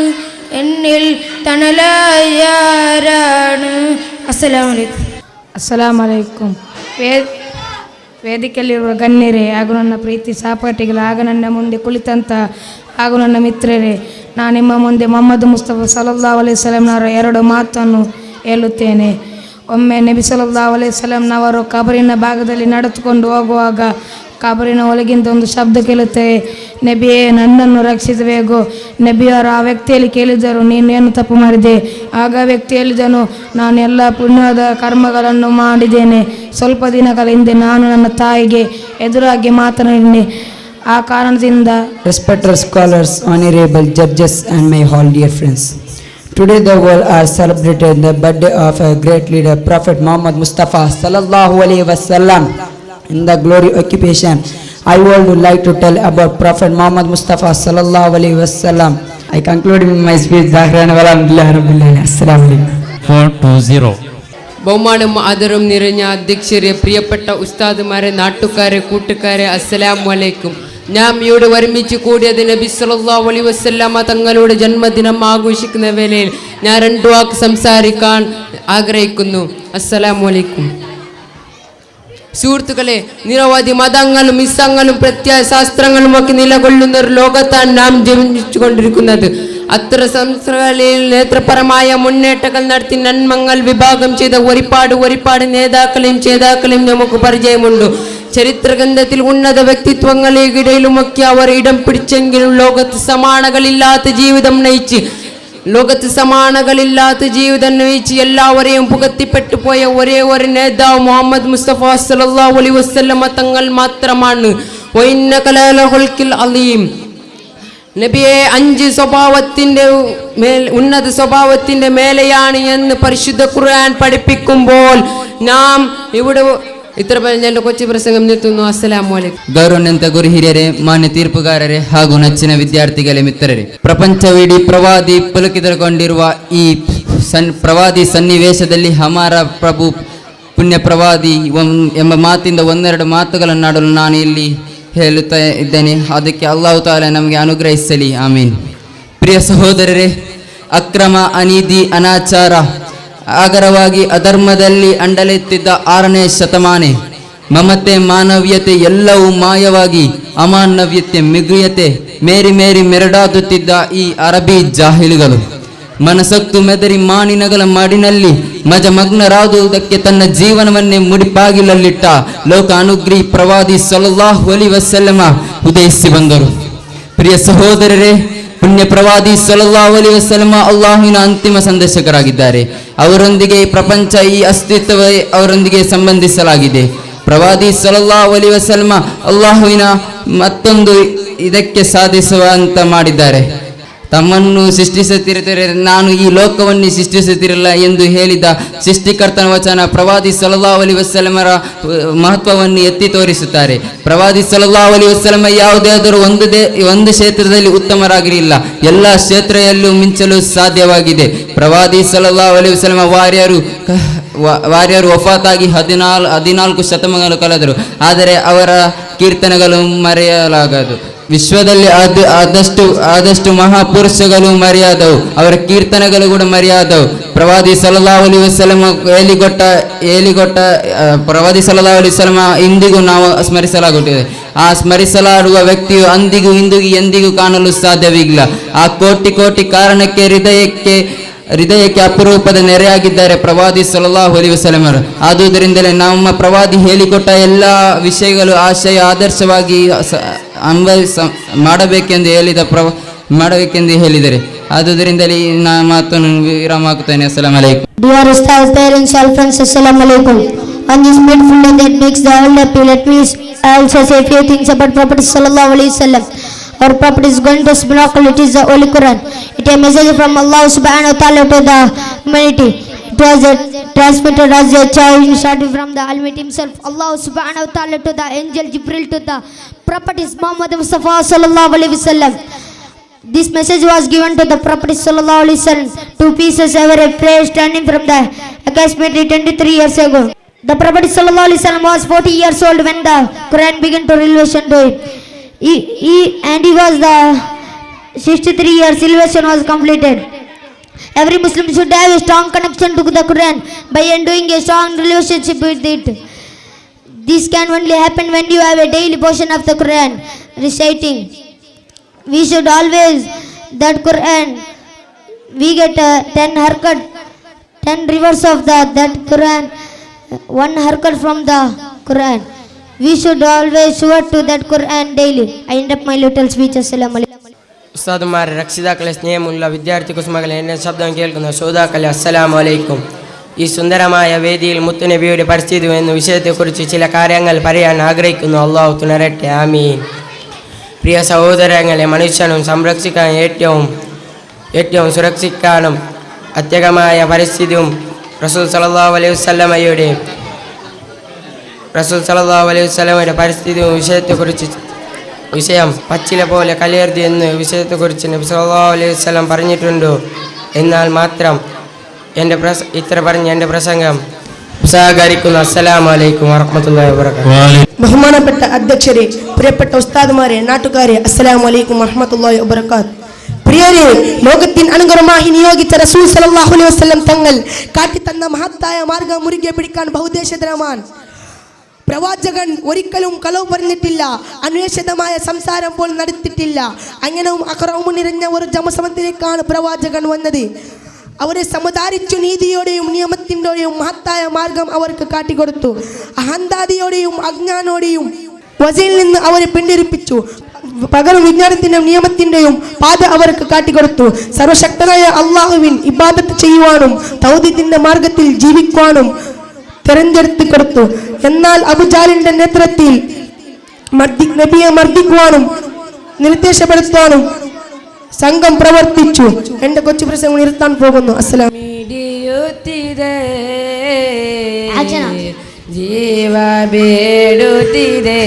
എന്നിൽ തണലായാരാണ്. അസ്സലാമു അലൈക്കും. ಅಸ್ಸಲಾಂ ಅಲೈಕುಂ. ವೇದಿಕೆಯಲ್ಲಿರುವ ಗಣ್ಯರೇ ಹಾಗೂ ನನ್ನ ಪ್ರೀತಿ ಸಹಪಾಠಿಗಳು ಹಾಗೂ ನನ್ನ ಮುಂದೆ ಕುಳಿತಂಥ ಹಾಗೂ ನನ್ನ ಮಿತ್ರರೇ, ನಾನು ನಿಮ್ಮ ಮುಂದೆ ಮೊಹಮ್ಮದ್ ಮುಸ್ತಫಾ ಸಲ್ಲಲ್ಲಾಹು ಅಲೈಹಿ ವಸಲ್ಲಂನವರ ಎರಡು ಮಾತನ್ನು ಹೇಳುತ್ತೇನೆ. ಒಮ್ಮೆ ನಬಿ ಸಲ್ಲಲ್ಲಾಹು ಅಲೈಹಿ ವಸಲ್ಲಂನವರು ಕಬರಿನ ಭಾಗದಲ್ಲಿ ನಡೆದುಕೊಂಡು ಹೋಗುವಾಗ ಕಬರಿನ ಒಳಗಿಂದ ಒಂದು ಶಬ್ದ ಕೇಳುತ್ತೆ, ನಬಿಯೇ ನನ್ನನ್ನು ರಕ್ಷಿಸಬೇಕು. ನಬಿಯವರು ಆ ವ್ಯಕ್ತಿಯಲ್ಲಿ ಕೇಳಿದರು, ನೀನು ಏನು ತಪ್ಪು ಮಾಡಿದೆ? ಆಗ ವ್ಯಕ್ತಿ ಹೇಳಿದನು, ನಾನು ಎಲ್ಲ ಪುಣ್ಯದ ಕರ್ಮಗಳನ್ನು ಮಾಡಿದ್ದೇನೆ. ಸ್ವಲ್ಪ ದಿನಗಳ ಹಿಂದೆ ನಾನು ನನ್ನ ತಾಯಿಗೆ ಎದುರಾಗಿ ಮಾತನಾಡಿದ್ದೇನೆ. ಆ ಕಾರಣದಿಂದ Respected scholars, honorable judges and my all dear friends. Today the world are celebrating the birthday of a great leader, Prophet Muhammad Mustafa sallallahu alaihi wasallam. In the glory occupation, I would like to tell about Prophet Muhammad Mustafa sallallahu alaihi wasallam. I conclude my speech. Zahran walhamdulillah rabbil alamin. Assalamu alaikum. 420. ബഹുമാനം ആദരവും നിറഞ്ഞ അധ്യക്ഷരെ, പ്രിയപ്പെട്ട ഉസ്താദുമാരെ, നാട്ടുകാരെ, കൂട്ടുകാരെ, അസ്സലാമു അലൈക്കും. നാം ഇവിടെ ഒരുമിച്ച് കൂടിയത് നബി സല്ലല്ലാഹു അലൈഹി വസല്ലമ തങ്ങളുടെ ജന്മദിനം ആഘോഷിക്കുന്ന വേളയിൽ ഞാൻ രണ്ടു വാക്ക് സംസാരിക്കാൻ ആഗ്രഹിക്കുന്നു. അസ്സലാമു അലൈക്കും. സുഹൃത്തുക്കളെ, നിരവധി മതങ്ങളും ഇസങ്ങളും പ്രത്യയ ശാസ്ത്രങ്ങളും ഒക്കെ നിലകൊള്ളുന്ന ഒരു ലോകത്താണ് നാം ജീവിച്ചുകൊണ്ടിരിക്കുന്നത്. അത്ര സംസ്ഥകളിൽ നേതൃപരമായ മുന്നേറ്റങ്ങൾ നടത്തി നന്മങ്ങൾ വിഭാഗം ചെയ്ത ഒരുപാട് ഒരുപാട് നേതാക്കളെയും ചേതാക്കളെയും നമുക്ക് പരിചയമുണ്ട്. ചരിത്രഗ്രന്ഥത്തിൽ ഉന്നത വ്യക്തിത്വങ്ങളിടയിലുമൊക്കെ അവർ ഇടം പിടിച്ചെങ്കിലും ലോകത്ത് സമാനകളില്ലാത്ത ജീവിതം നയിച്ച് എല്ലാവരെയും പുകത്തിപ്പെട്ടു പോയ ഒരേ ഒരു നേതാവ് മുഹമ്മദ് മുസ്തഫ സല്ലല്ലാഹു അലൈഹി വസല്ലമ തങ്ങൾ മാത്രമാണ്. വഇന്നക ലഅലാ ഖുൽഖിൽ അളീം. നബിയെ 5 സ്വഭാവത്തിൻ്റെ മേൽ, ഉന്നത സ്വഭാവത്തിൻ്റെ മേലെയാണ് എന്ന് പരിശുദ്ധ ഖുർആൻ പഠിപ്പിക്കുമ്പോൾ നാം ഇവിടെ ഇത്ര പറഞ്ഞ എൻ്റെ കൊച്ചു പ്രസംഗം നിർത്തുന്നു. അസ്സലാമു അലൈക്കും. ಗೌರವಾನ್ವಿತ ಗುರು ಹಿರಿಯರೇ, ಮಾನ್ಯ ತೀರ್ಪುಗಾರರೇ ಹಾಗೂ ನೆಚ್ಚಿನ ವಿದ್ಯಾರ್ಥಿಗಳೇ, ಮಿತ್ರರೇ, ಪ್ರಪಂಚವಿಡೀ ಪ್ರವಾದಿ ಪುಲಕಿತಗೊಂಡಿರುವ ಈ ಪ್ರವಾದಿ ಸನ್ನಿವೇಶದಲ್ಲಿ ಹಮಾರ ಪ್ರಭು ಪುಣ್ಯ ಪ್ರವಾದಿ ಎಂಬ ಮಾತಿಂದ ಒಂದೆರಡು ಮಾತುಗಳನ್ನಾಡಲು ನಾನು ಇಲ್ಲಿ ಹೇಳುತ್ತಾ ಇದ್ದೇನೆ. ಅದಕ್ಕೆ ಅಲ್ಲಾಹು ತಾಲ ನಮಗೆ ಅನುಗ್ರಹಿಸಲಿ, ಆಮೀನ್. ಪ್ರಿಯ ಸಹೋದರರೇ, ಅಕ್ರಮ, ಅನೀತಿ, ಅನಾಚಾರ ಆಗರವಾಗಿ ಅಧರ್ಮದಲ್ಲಿ ಅಂಡಲೆತ್ತಿದ್ದ 6ನೇ ಶತಮಾನೆ ಮಮತೆ, ಮಾನವೀಯತೆ ಎಲ್ಲವೂ ಮಾಯವಾಗಿ ಅಮಾನವೀಯತೆ, ಮಿಗುಯತೆ ಮೇರಿ ಮೇರಿ ಮೆರಡಾದುತ್ತಿದ್ದ ಈ ಅರಬಿ ಜಾಹಿಲುಗಳು ಮನಸತ್ತು ಮೆದರಿ ಮಾನಿನಗಳ ಮಾಡಿನಲ್ಲಿ ಮಜಮಗ್ನರಾದುದಕ್ಕೆ ತನ್ನ ಜೀವನವನ್ನೇ ಮುಡಿಪಾಗಿಲಲ್ಲಿಟ್ಟ ಲೋಕ ಅನುಗ್ರಹಿ ಪ್ರವಾದಿ ಸಲ್ಲಲ್ಲಾಹು ಅಲೈಹಿ ವಸಲ್ಲಮ ಉದಯಿಸಿ ಬಂದರು. ಪ್ರಿಯ ಸಹೋದರರೇ, ಪುಣ್ಯ ಪ್ರವಾದಿ ಸಲ್ಲಲ್ಲಾಹು ಅಲೈಹಿ ವಸಲ್ಲಮ ಅಲ್ಲಾಹುವಿನ ಅಂತಿಮ ಸಂದೇಶಕರಾಗಿದ್ದಾರೆ. ಅವರೊಂದಿಗೆ ಪ್ರಪಂಚ ಈ ಅಸ್ತಿತ್ವವೇ ಅವರೊಂದಿಗೆ ಸಂಬಂಧಿಸಲಾಗಿದೆ. ಪ್ರವಾದಿ ಸಲ್ಲಲ್ಲಾಹು ಅಲೈಹಿ ವಸಲ್ಲಮ ಅಲ್ಲಾಹುವಿನ ಮತ್ತೊಂದು ಇದಕ್ಕೆ ಸಾಧಿಸುವಂತ ಮಾಡಿದ್ದಾರೆ. ತಮ್ಮನ್ನು ಸೃಷ್ಟಿಸುತ್ತಿರುತ್ತಾರೆ, ನಾನು ಈ ಲೋಕವನ್ನು ಸೃಷ್ಟಿಸುತ್ತಿರಲಿಲ್ಲ ಎಂದು ಹೇಳಿದ ಸೃಷ್ಟಿಕರ್ತನ ವಚನ ಪ್ರವಾದಿ ಸಲ್ಲಲ್ಲಾಹು ಅಲೈಹಿ ವಸಲ್ಲಮರ ಮಹತ್ವವನ್ನು ಎತ್ತಿ ತೋರಿಸುತ್ತಾರೆ. ಪ್ರವಾದಿ ಸಲ್ಲಲ್ಲಾಹು ಅಲೈಹಿ ವಸಲ್ಲಮ ಯಾವುದಾದರೂ ಒಂದು ಕ್ಷೇತ್ರದಲ್ಲಿ ಉತ್ತಮರಾಗಿರಲಿಲ್ಲ, ಎಲ್ಲ ಕ್ಷೇತ್ರದಲ್ಲೂ ಮಿಂಚಲು ಸಾಧ್ಯವಾಗಿದೆ. ಪ್ರವಾದಿ ಸಲ್ಲಲ್ಲಾಹು ಅಲೈಹಿ ವಸಲ್ಲಮ ವಾರ್ಯರು ವಫಾತಾಗಿ 14 ಶತಮಾನಗಳು ಕಳೆದರು, ಆದರೆ ಅವರ ಕೀರ್ತನೆಗಳು ಮರೆಯಲಾಗದು. ವಿಶ್ವದಲ್ಲಿ ಆದಷ್ಟು ಮಹಾಪುರುಷಗಳು ಮರೆಯಾದವು, ಅವರ ಕೀರ್ತನೆಗಳು ಕೂಡ ಮರೆಯಾದವು. ಪ್ರವಾದಿ ಸಲ್ಲಲ್ಲಾಹು ಅಲೈಹಿ ವಸಲ್ಲಮ ಹೇಳಿಕೊಟ್ಟ ಪ್ರವಾದಿ ಸಲ್ಲಲ್ಲಾಹು ಅಲೈಹಿ ವಸಲ್ಲಮ ಇಂದಿಗೂ ನಾವು ಸ್ಮರಿಸಲಾಗುತ್ತಿದೆ. ಆ ಸ್ಮರಿಸಲಾಡುವ ವ್ಯಕ್ತಿಯು ಅಂದಿಗೂ ಇಂದಿಗೂ ಎಂದಿಗೂ ಕಾಣಲು ಸಾಧ್ಯವಿಲ್ಲ. ಆ ಕೋಟಿ ಕೋಟಿ ಕಾರಣಕ್ಕೆ ಹೃದಯಕ್ಕೆ ಅಪರೂಪದ ನೆರೆಯಾಗಿದ್ದಾರೆ ಪ್ರವಾದಿ ಸಲ್ಲಲ್ಲಾಹು ಅಲೈಹಿ ವಸಲ್ಲಮರು. ಆದುದರಿಂದಲೇ ನಮ್ಮ ಪ್ರವಾದಿ ಹೇಳಿಕೊಟ್ಟ ಎಲ್ಲ ವಿಷಯಗಳು ಆಶಯ ಆದರ್ಶವಾಗಿ ಮಾಡಬೇಕೆಂದು ಮಾಡಬೇಕೆಂದು ಹೇಳಿದರೆ. ಆದುದರಿಂದಲೇ ನಾ ಮಾತನ್ನು ವಿರಾಮ ಹಾಕುತ್ತೇನೆ. ಅಸ್ಸಲಾಮು ಅಲೈಕುಂ. Dear Ustaz, parents, all friends, Assalamu alaikum. On this beautiful day that makes the world happy, let me also say a few things about Prophet Sallallahu Alaihi Wasallam. Our Prophet is going to miracle, it is the Holy Quran. It is a message from Allah subhanahu wa ta'ala to the humanity. It was transmitted as a child starting from the Almighty himself, Allah subhanahu wa ta'ala, to the angel Jibril, to the Prophet Muhammad Mustafa sallallahu alaihi wasallam. This message was given to the Prophet sallallahu alaihi wasallam, 2 pieces ever a prayer standing from the approximately 23 years ago. The Prophet sallallahu alaihi wasallam was 40 years old when the Quran began to revelation to him. He was the 63 years revelation was completed. Every Muslim should have a strong connection to the Quran by enjoying a strong relationship with it. This can only happen when you have a daily portion of the Quran reciting. We should always that Quran. We get 10 harkat, 10 rivers of that Quran, 1 harkat from the Quran. We should always swear to that Quran daily. I end up my little speech. Assalamu alaikum. ഉസ്താദുമാരെ, രക്ഷിതാക്കളെ, സ്നേഹമുള്ള വിദ്യാർത്ഥി കുസുമകളെ, എൻ്റെ ശബ്ദം കേൾക്കുന്ന ശ്രോതാക്കളെ, അസ്സലാമു അലൈക്കും. ഈ സുന്ദരമായ വേദിയിൽ മുത്തുനബിയുടെ പരിസ്ഥിതി എന്ന വിഷയത്തെക്കുറിച്ച് ചില കാര്യങ്ങൾ പറയാൻ ആഗ്രഹിക്കുന്നു. അള്ളാഹു തുണരട്ടെ, ആമീൻ. പ്രിയ സഹോദരങ്ങളെ, മനുഷ്യനും സംരക്ഷിക്കാൻ ഏറ്റവും സുരക്ഷിക്കാനും അത്യകമായ പരിസ്ഥിതിയും റസൂൽ സല്ലല്ലാഹു അലൈഹി വസല്ലമയുടെ പരിസ്ഥിതിയും വിഷയത്തെക്കുറിച്ച് വിഷയം പച്ചില പോലെ കലയരുത് എന്ന് വിഷയത്തെക്കുറിച്ച് നബി സല്ലല്ലാഹു അലൈഹി വസല്ലം പറഞ്ഞിട്ടുണ്ട്. എന്നാൽ മാത്രം എൻ്റെ ഇത്ര പറഞ്ഞ് എൻ്റെ പ്രസംഗം സഹകരിക്കുന്നു. അസ്സലാമു അലൈക്കും വറഹ്മത്തുള്ളാഹി വബറകാതുഹു. ബഹുമാനപ്പെട്ട അധ്യക്ഷരെ, പ്രിയപ്പെട്ട ഉസ്താദുമാരെ, നാട്ടുകാരെ, അസ്സലാമു അലൈക്കും വറഹ്മത്തുള്ളാഹി വബറകാതുഹു. പ്രിയരെ, ലോകത്തിന് അനുഗ്രഹമായി നിയോഗിച്ച റസൂൽ സല്ലല്ലാഹു അലൈഹി വസല്ലം തങ്ങൾ കാട്ടിത്തന്ന മഹത്തായ മാർഗം മുറുകെ പിടിക്കാൻ ബഹുദ്ദേശധനമാൻ പ്രവാചകൻ ഒരിക്കലും കളവ് പറഞ്ഞിട്ടില്ല, അന്വേഷിതമായ സംസാരം പോൽ നടത്തിയിട്ടില്ല. അങ്ങനവും അക്രമവും നിറഞ്ഞ ഒരു ജനസമൂഹത്തിലേക്കാണ് പ്രവാചകൻ വന്നത്. അവരെ സമുദാരിച്ചു നീതിയോടെയും നിയമത്തിൻ്റെയും മഹത്തായ മാർഗം അവർക്ക് കാട്ടിക്കൊടുത്തു. അഹന്താദിയോടെയും അജ്ഞാനോടെയും വസയിൽ നിന്ന് അവരെ പിന്തിരിപ്പിച്ചു. പകരം വിജ്ഞാനത്തിൻ്റെയും നിയമത്തിൻ്റെയും പാത അവർക്ക് കാട്ടിക്കൊടുത്തു. സർവശക്തനായ അള്ളാഹുവിൻ ഇബാദത്ത് ചെയ്യുവാനും തൗഹീദിന്റെ മാർഗത്തിൽ ജീവിക്കുവാനും തെരഞ്ഞെടുത്ത് കൊടുത്തു. എന്നാൽ അബുജാലിന്റെ നേതൃത്വത്തിൽ നബിയെ മർദ്ദിക്കുവാനും നിർദ്ദേശപ്പെടുത്താനും സംഘം പ്രവർത്തിച്ചു. എന്റെ കൊച്ചു പ്രസംഗം നിർത്താൻ പോകുന്നു. അസ്സലാം. ಮಿಡಿಯುತ್ತಿದೆ ಜೀವ ಬೇಡುತ್ತಿದೆ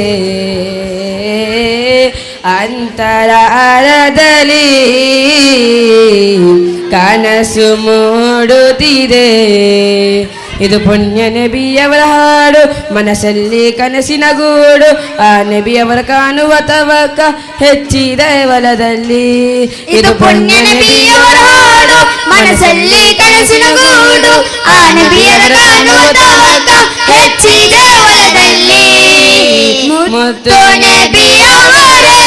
ಅಂತರಾಳದಲ್ಲಿ ಕನಸು ಮೂಡುತ್ತಿದೆ. ಇದು ಪುಣ್ಯ ನಬಿಯವರ ಹಾಡು, ಮನಸ್ಸಲ್ಲಿ ಕನಸಿನ ಗೂಡು. ಆ ನಬಿಯವರ ಕಾಣುವ ತವಕ ಹೆಚ್ಚಿದೆ ಹೊಲದಲ್ಲಿ. ಇದು ಪುಣ್ಯ ನಬಿಯವರ ಹಾಡು, ಮನಸ್ಸಲ್ಲಿ ಕನಸಿನ ಗೂಡು. ಆ ನಬಿಯವರ ಕಾಣುವ ತವಕ ಹೆಚ್ಚಿದೆ ಹೊಲದಲ್ಲಿ. ಮುತ್ತು ನಬಿಯವರೇ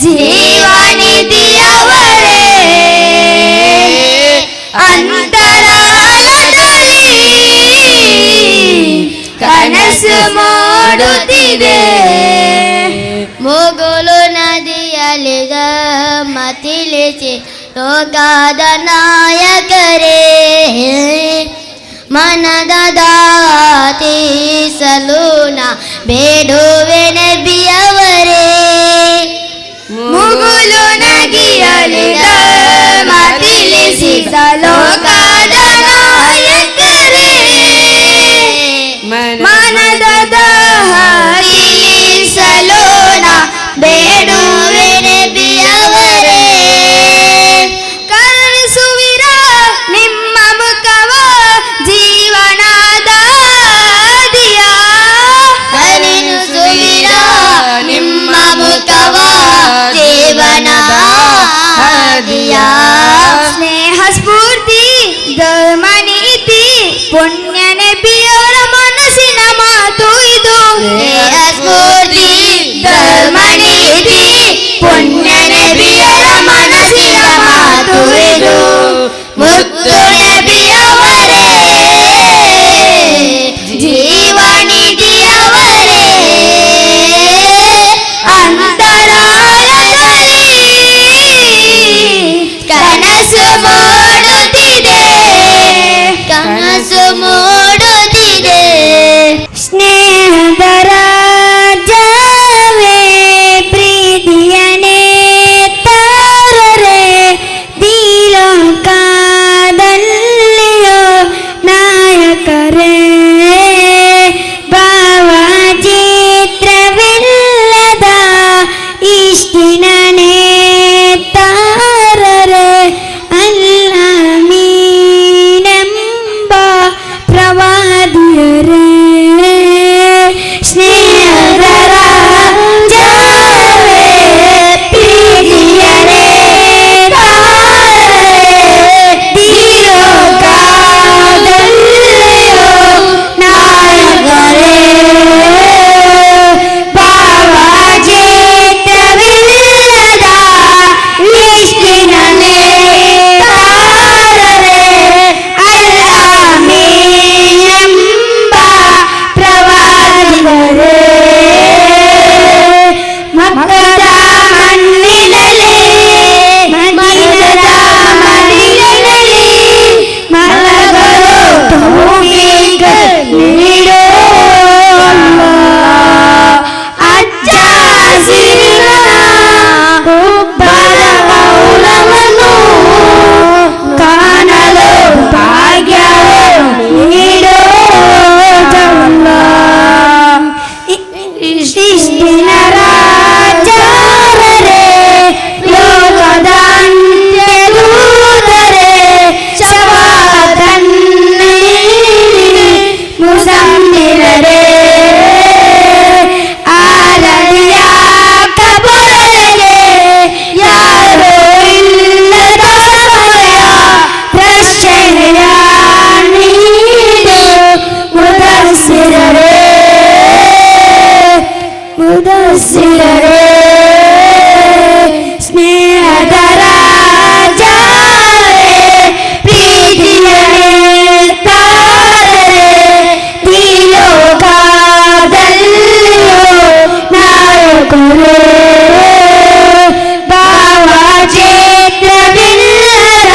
ಜೀವನಿಧಿಯವರೇ ಅಂತರಾಳದಲ್ಲಿ ಕನಸು ಮೂಡುತ್ತಿದೆ. ಮುಗುಳು ನದಿಯಲ್ಲಿ ತಿಳಿಸಿ ಲೋಕದ ನಾಯಕರೇ, ಮನದ ದಾತಿಸಲು ನಾ ಬೇಡುವೆ ನಬಿಯವರೇ. ಮುಗುಳು ನದಿಯಲ್ಲಿ ತಿಳಿಸಿದ ಲೋಕದ ನಾಯಕರೇ, ಮನದ ತಿಳಿಸಲು ನಾ ಬೇಡುವೆ ನಬಿಯವರೇ. ಕರುಣಿಸುವಿರ ನಿಮ್ಮ ಮುಖವ ಜೀವನದ ಹಾದಿಯ, ಕರುಣಿಸುವಿರ ನಿಮ್ಮ ಮುಖವ ಜೀವನದ ಹಾದಿಯ. ಸ್ನೇಹ ಸ್ಫೂರ್ತಿ ಧರ್ಮನೀತಿ ಪುಣ್ಯ ನಬಿಯವರ ಮನಸ್ಸಿನ ಮಾತು ಇದು. ಸ್ನೇಹ ಸ್ಫೂರ್ತಿ ಧರ್ಮನೀತಿ ಪುಣ್ಯ ನಬಿಯವರ ಮನಸ್ಸಿನ ಮಾತು ಇದು. ಮುತ್ತು ನಬಿಯವರೇ ಜೀವನಿಧಿಯವರೇ ಅಂತರಾಳದಲ್ಲಿ ಕನಸು ಮೂಡುತ್ತಿದೆ, ಕನಸು ಮೂಡುತ್ತಿದೆ. ಸ್ನೇಹದ ರಾಜವೇ ಪ್ರೀತಿಯ ನೇತಾರರೇ, ದಿಲೋಕದಲ್ಲಿಯೋ ನಾಯಕರೇ, ಭಾವಚಿತ್ರವಿಲ್ಲದ ಇಷ್ಟಿನ ನೇತಾರರೇ, ಅಲ್ಲಮೀನೆಂಬ ಪ್ರವಾದಿಯರೇ. ಸ್ನೇಹದ ರಾಜವೇ ಪ್ರೀತಿಯ ನೇತಾರರೇ, ದಿಲೋಕದಲ್ಲಿಯೋ ನಾಯಕರೇ, ಭಾವಚಿತ್ರವಿಲ್ಲದ ಇಷ್ಟಿನ ನೇತಾರರೇ, ಅಲ್ಲಮೀನೆಂಬ ಪ್ರವಾದಿಗಳೇ. ಮಕ್ಕದ ಮಣ್ಣಿನಲ್ಲಿ ಮದಿನದ ಮಡಿಲಿನಲ್ಲಿ ಮಲಗಲು ತೌಫೀಕ್ ನೀಡೋ ಅಲ್ಲಾಹ್. ಅಜ್ಜ ಹಸಿರಿನ ಹುಬ್ಬದ ಮೌನವನ್ನು ಕಾಣಲು ಭಾಗ್ಯವು ನೀಡೋ ಅಲ್ಲಾಹ್. ಇಷ್ಟಿನ ರಾಜರೇ ಲೋಕದ ಅಂತ್ಯದೂತರೇ, ಶಫಾತನ್ನು ನೀಡಿ ಮುಸಮ್ಮಿಲರೇ, ಆರಳಿಯ ಕಬರಗೆ ಯಾರೋ ಇಲ್ಲದ ಸಮಯ ರಕ್ಷಣೆಯ ನೀಡು ಮುದಸ್ಸಿರರೇ, ಮುದಸ್ಸಿರರೇ. ಸ್ನೇಹದ ರಾಜರೇ ಪ್ರೀತಿಯ ನೇತಾರರೇ, ದಿಲೋಕದಲ್ಲಿಯೋ ನಾಯಕರೇ, ಭಾವಚಿತ್ರವಿಲ್ಲದ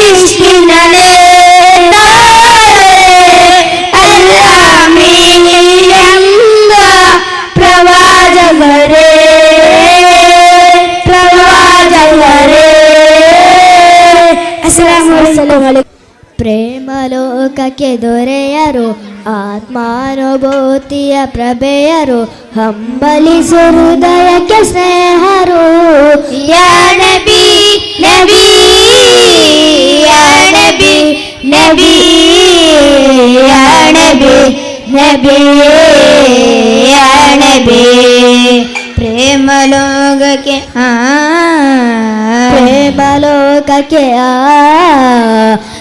ಇಷ್ಟಿನ ನೇತಾರರೇ, ಅಲ್ಲಮೀನೆಂಬ ಪ್ರೇಮಲೋಕಕ್ಕೆ ದೊರೆಯರು, ಆತ್ಮಾನುಭೂತಿಯ ಪ್ರಭೆಯರು, ಹಂಬಲಿಸು ಹೃದಯಕ್ಕೆ ಸ್ನೇಹರು. ಯಾ ನಬಿ ನಬಿ ಯಾ ನಬಿ ನಬಿ ಯಾ ನಬಿ ನಬಿ ಯಾ ನಬಿ. ಪ್ರೇಮಲೋಕಕ್ಕೆ ಆ ಪ್ರೇಮಲೋಕಕ್ಕೆ ಆ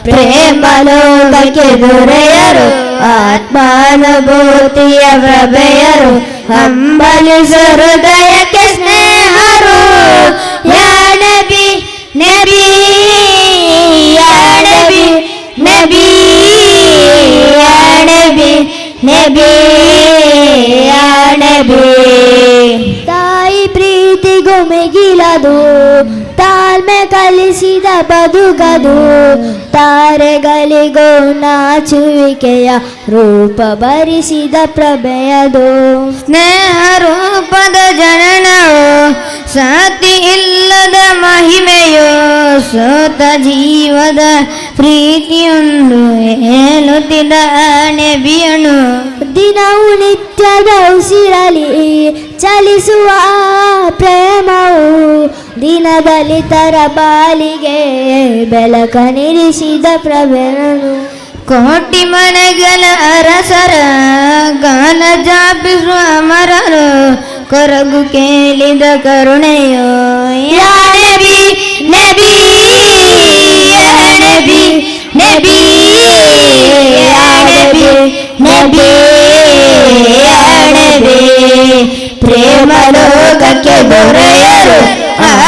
ಪ್ರೇಮಲೋಕಕ್ಕೆ ದೊರೆಯರು, ಆತ್ಮಾನುಭೂತಿಯ ಪ್ರಭೆಯರು, ಹಂಬಲಿಸು ಹೃದಯಕ್ಕೆ ಸ್ನೇಹರು. ಯಾ ನಬಿ ನಬಿ ಯಾ ನಬಿ ನಬಿ ಯಾ ನಬಿ ನಬಿ ಯಾ ನಬಿ. ತಾಯಿ ಪ್ರೀತಿಗೂ ಮಿಗಿಲದು, ತಾಳ್ಮೆ ಕಲಿಸಿದ ಬದುಕದು, ತಾರೆಗಳಿಗೂ ನಾಚುವಿಕೆಯ ರೂಪ ಭರಿಸಿದ ಪ್ರಭೆಯದು. ಸ್ನೇಹ ರೂಪದ ಜನನವು, ಸಾತಿ ಇಲ್ಲದ ಮಹಿಮೆಯು, ಸೋತ ಜೀವದ ಪ್ರೀತಿಯೊಂದು ಹೇಳುತ್ತಿದ್ದ ನೆಬಿಯನು. ದಿನವು ನಿತ್ಯದ ಉಸಿರಲಿ ಚಲಿಸುವ ಪ್ರೇಮವು, ದಿನದಲಿತರ ಬಾಲಿಗೆ ಬೆಳಕ ನಿರಿಸಿದ ಪ್ರಭೆಯನು. ಕೋಟಿ ಮನೆಗಳ ಅರಸರ ಗಾನ ಜಾಪಿಸುವ ಅಮರರು, ಕೊರಗು ಕೇಳಿದ ಕರುಣೆಯೋ. ಯಾ ನಬಿ ನಬಿ ಯಾ ನಬಿ ನಬಿ ಯಾ ನಬಿ ನಬಿ ಯಾ ನಬಿ. ಪ್ರೇಮಲೋಕಕ್ಕೆ ದೊರೆಯರು,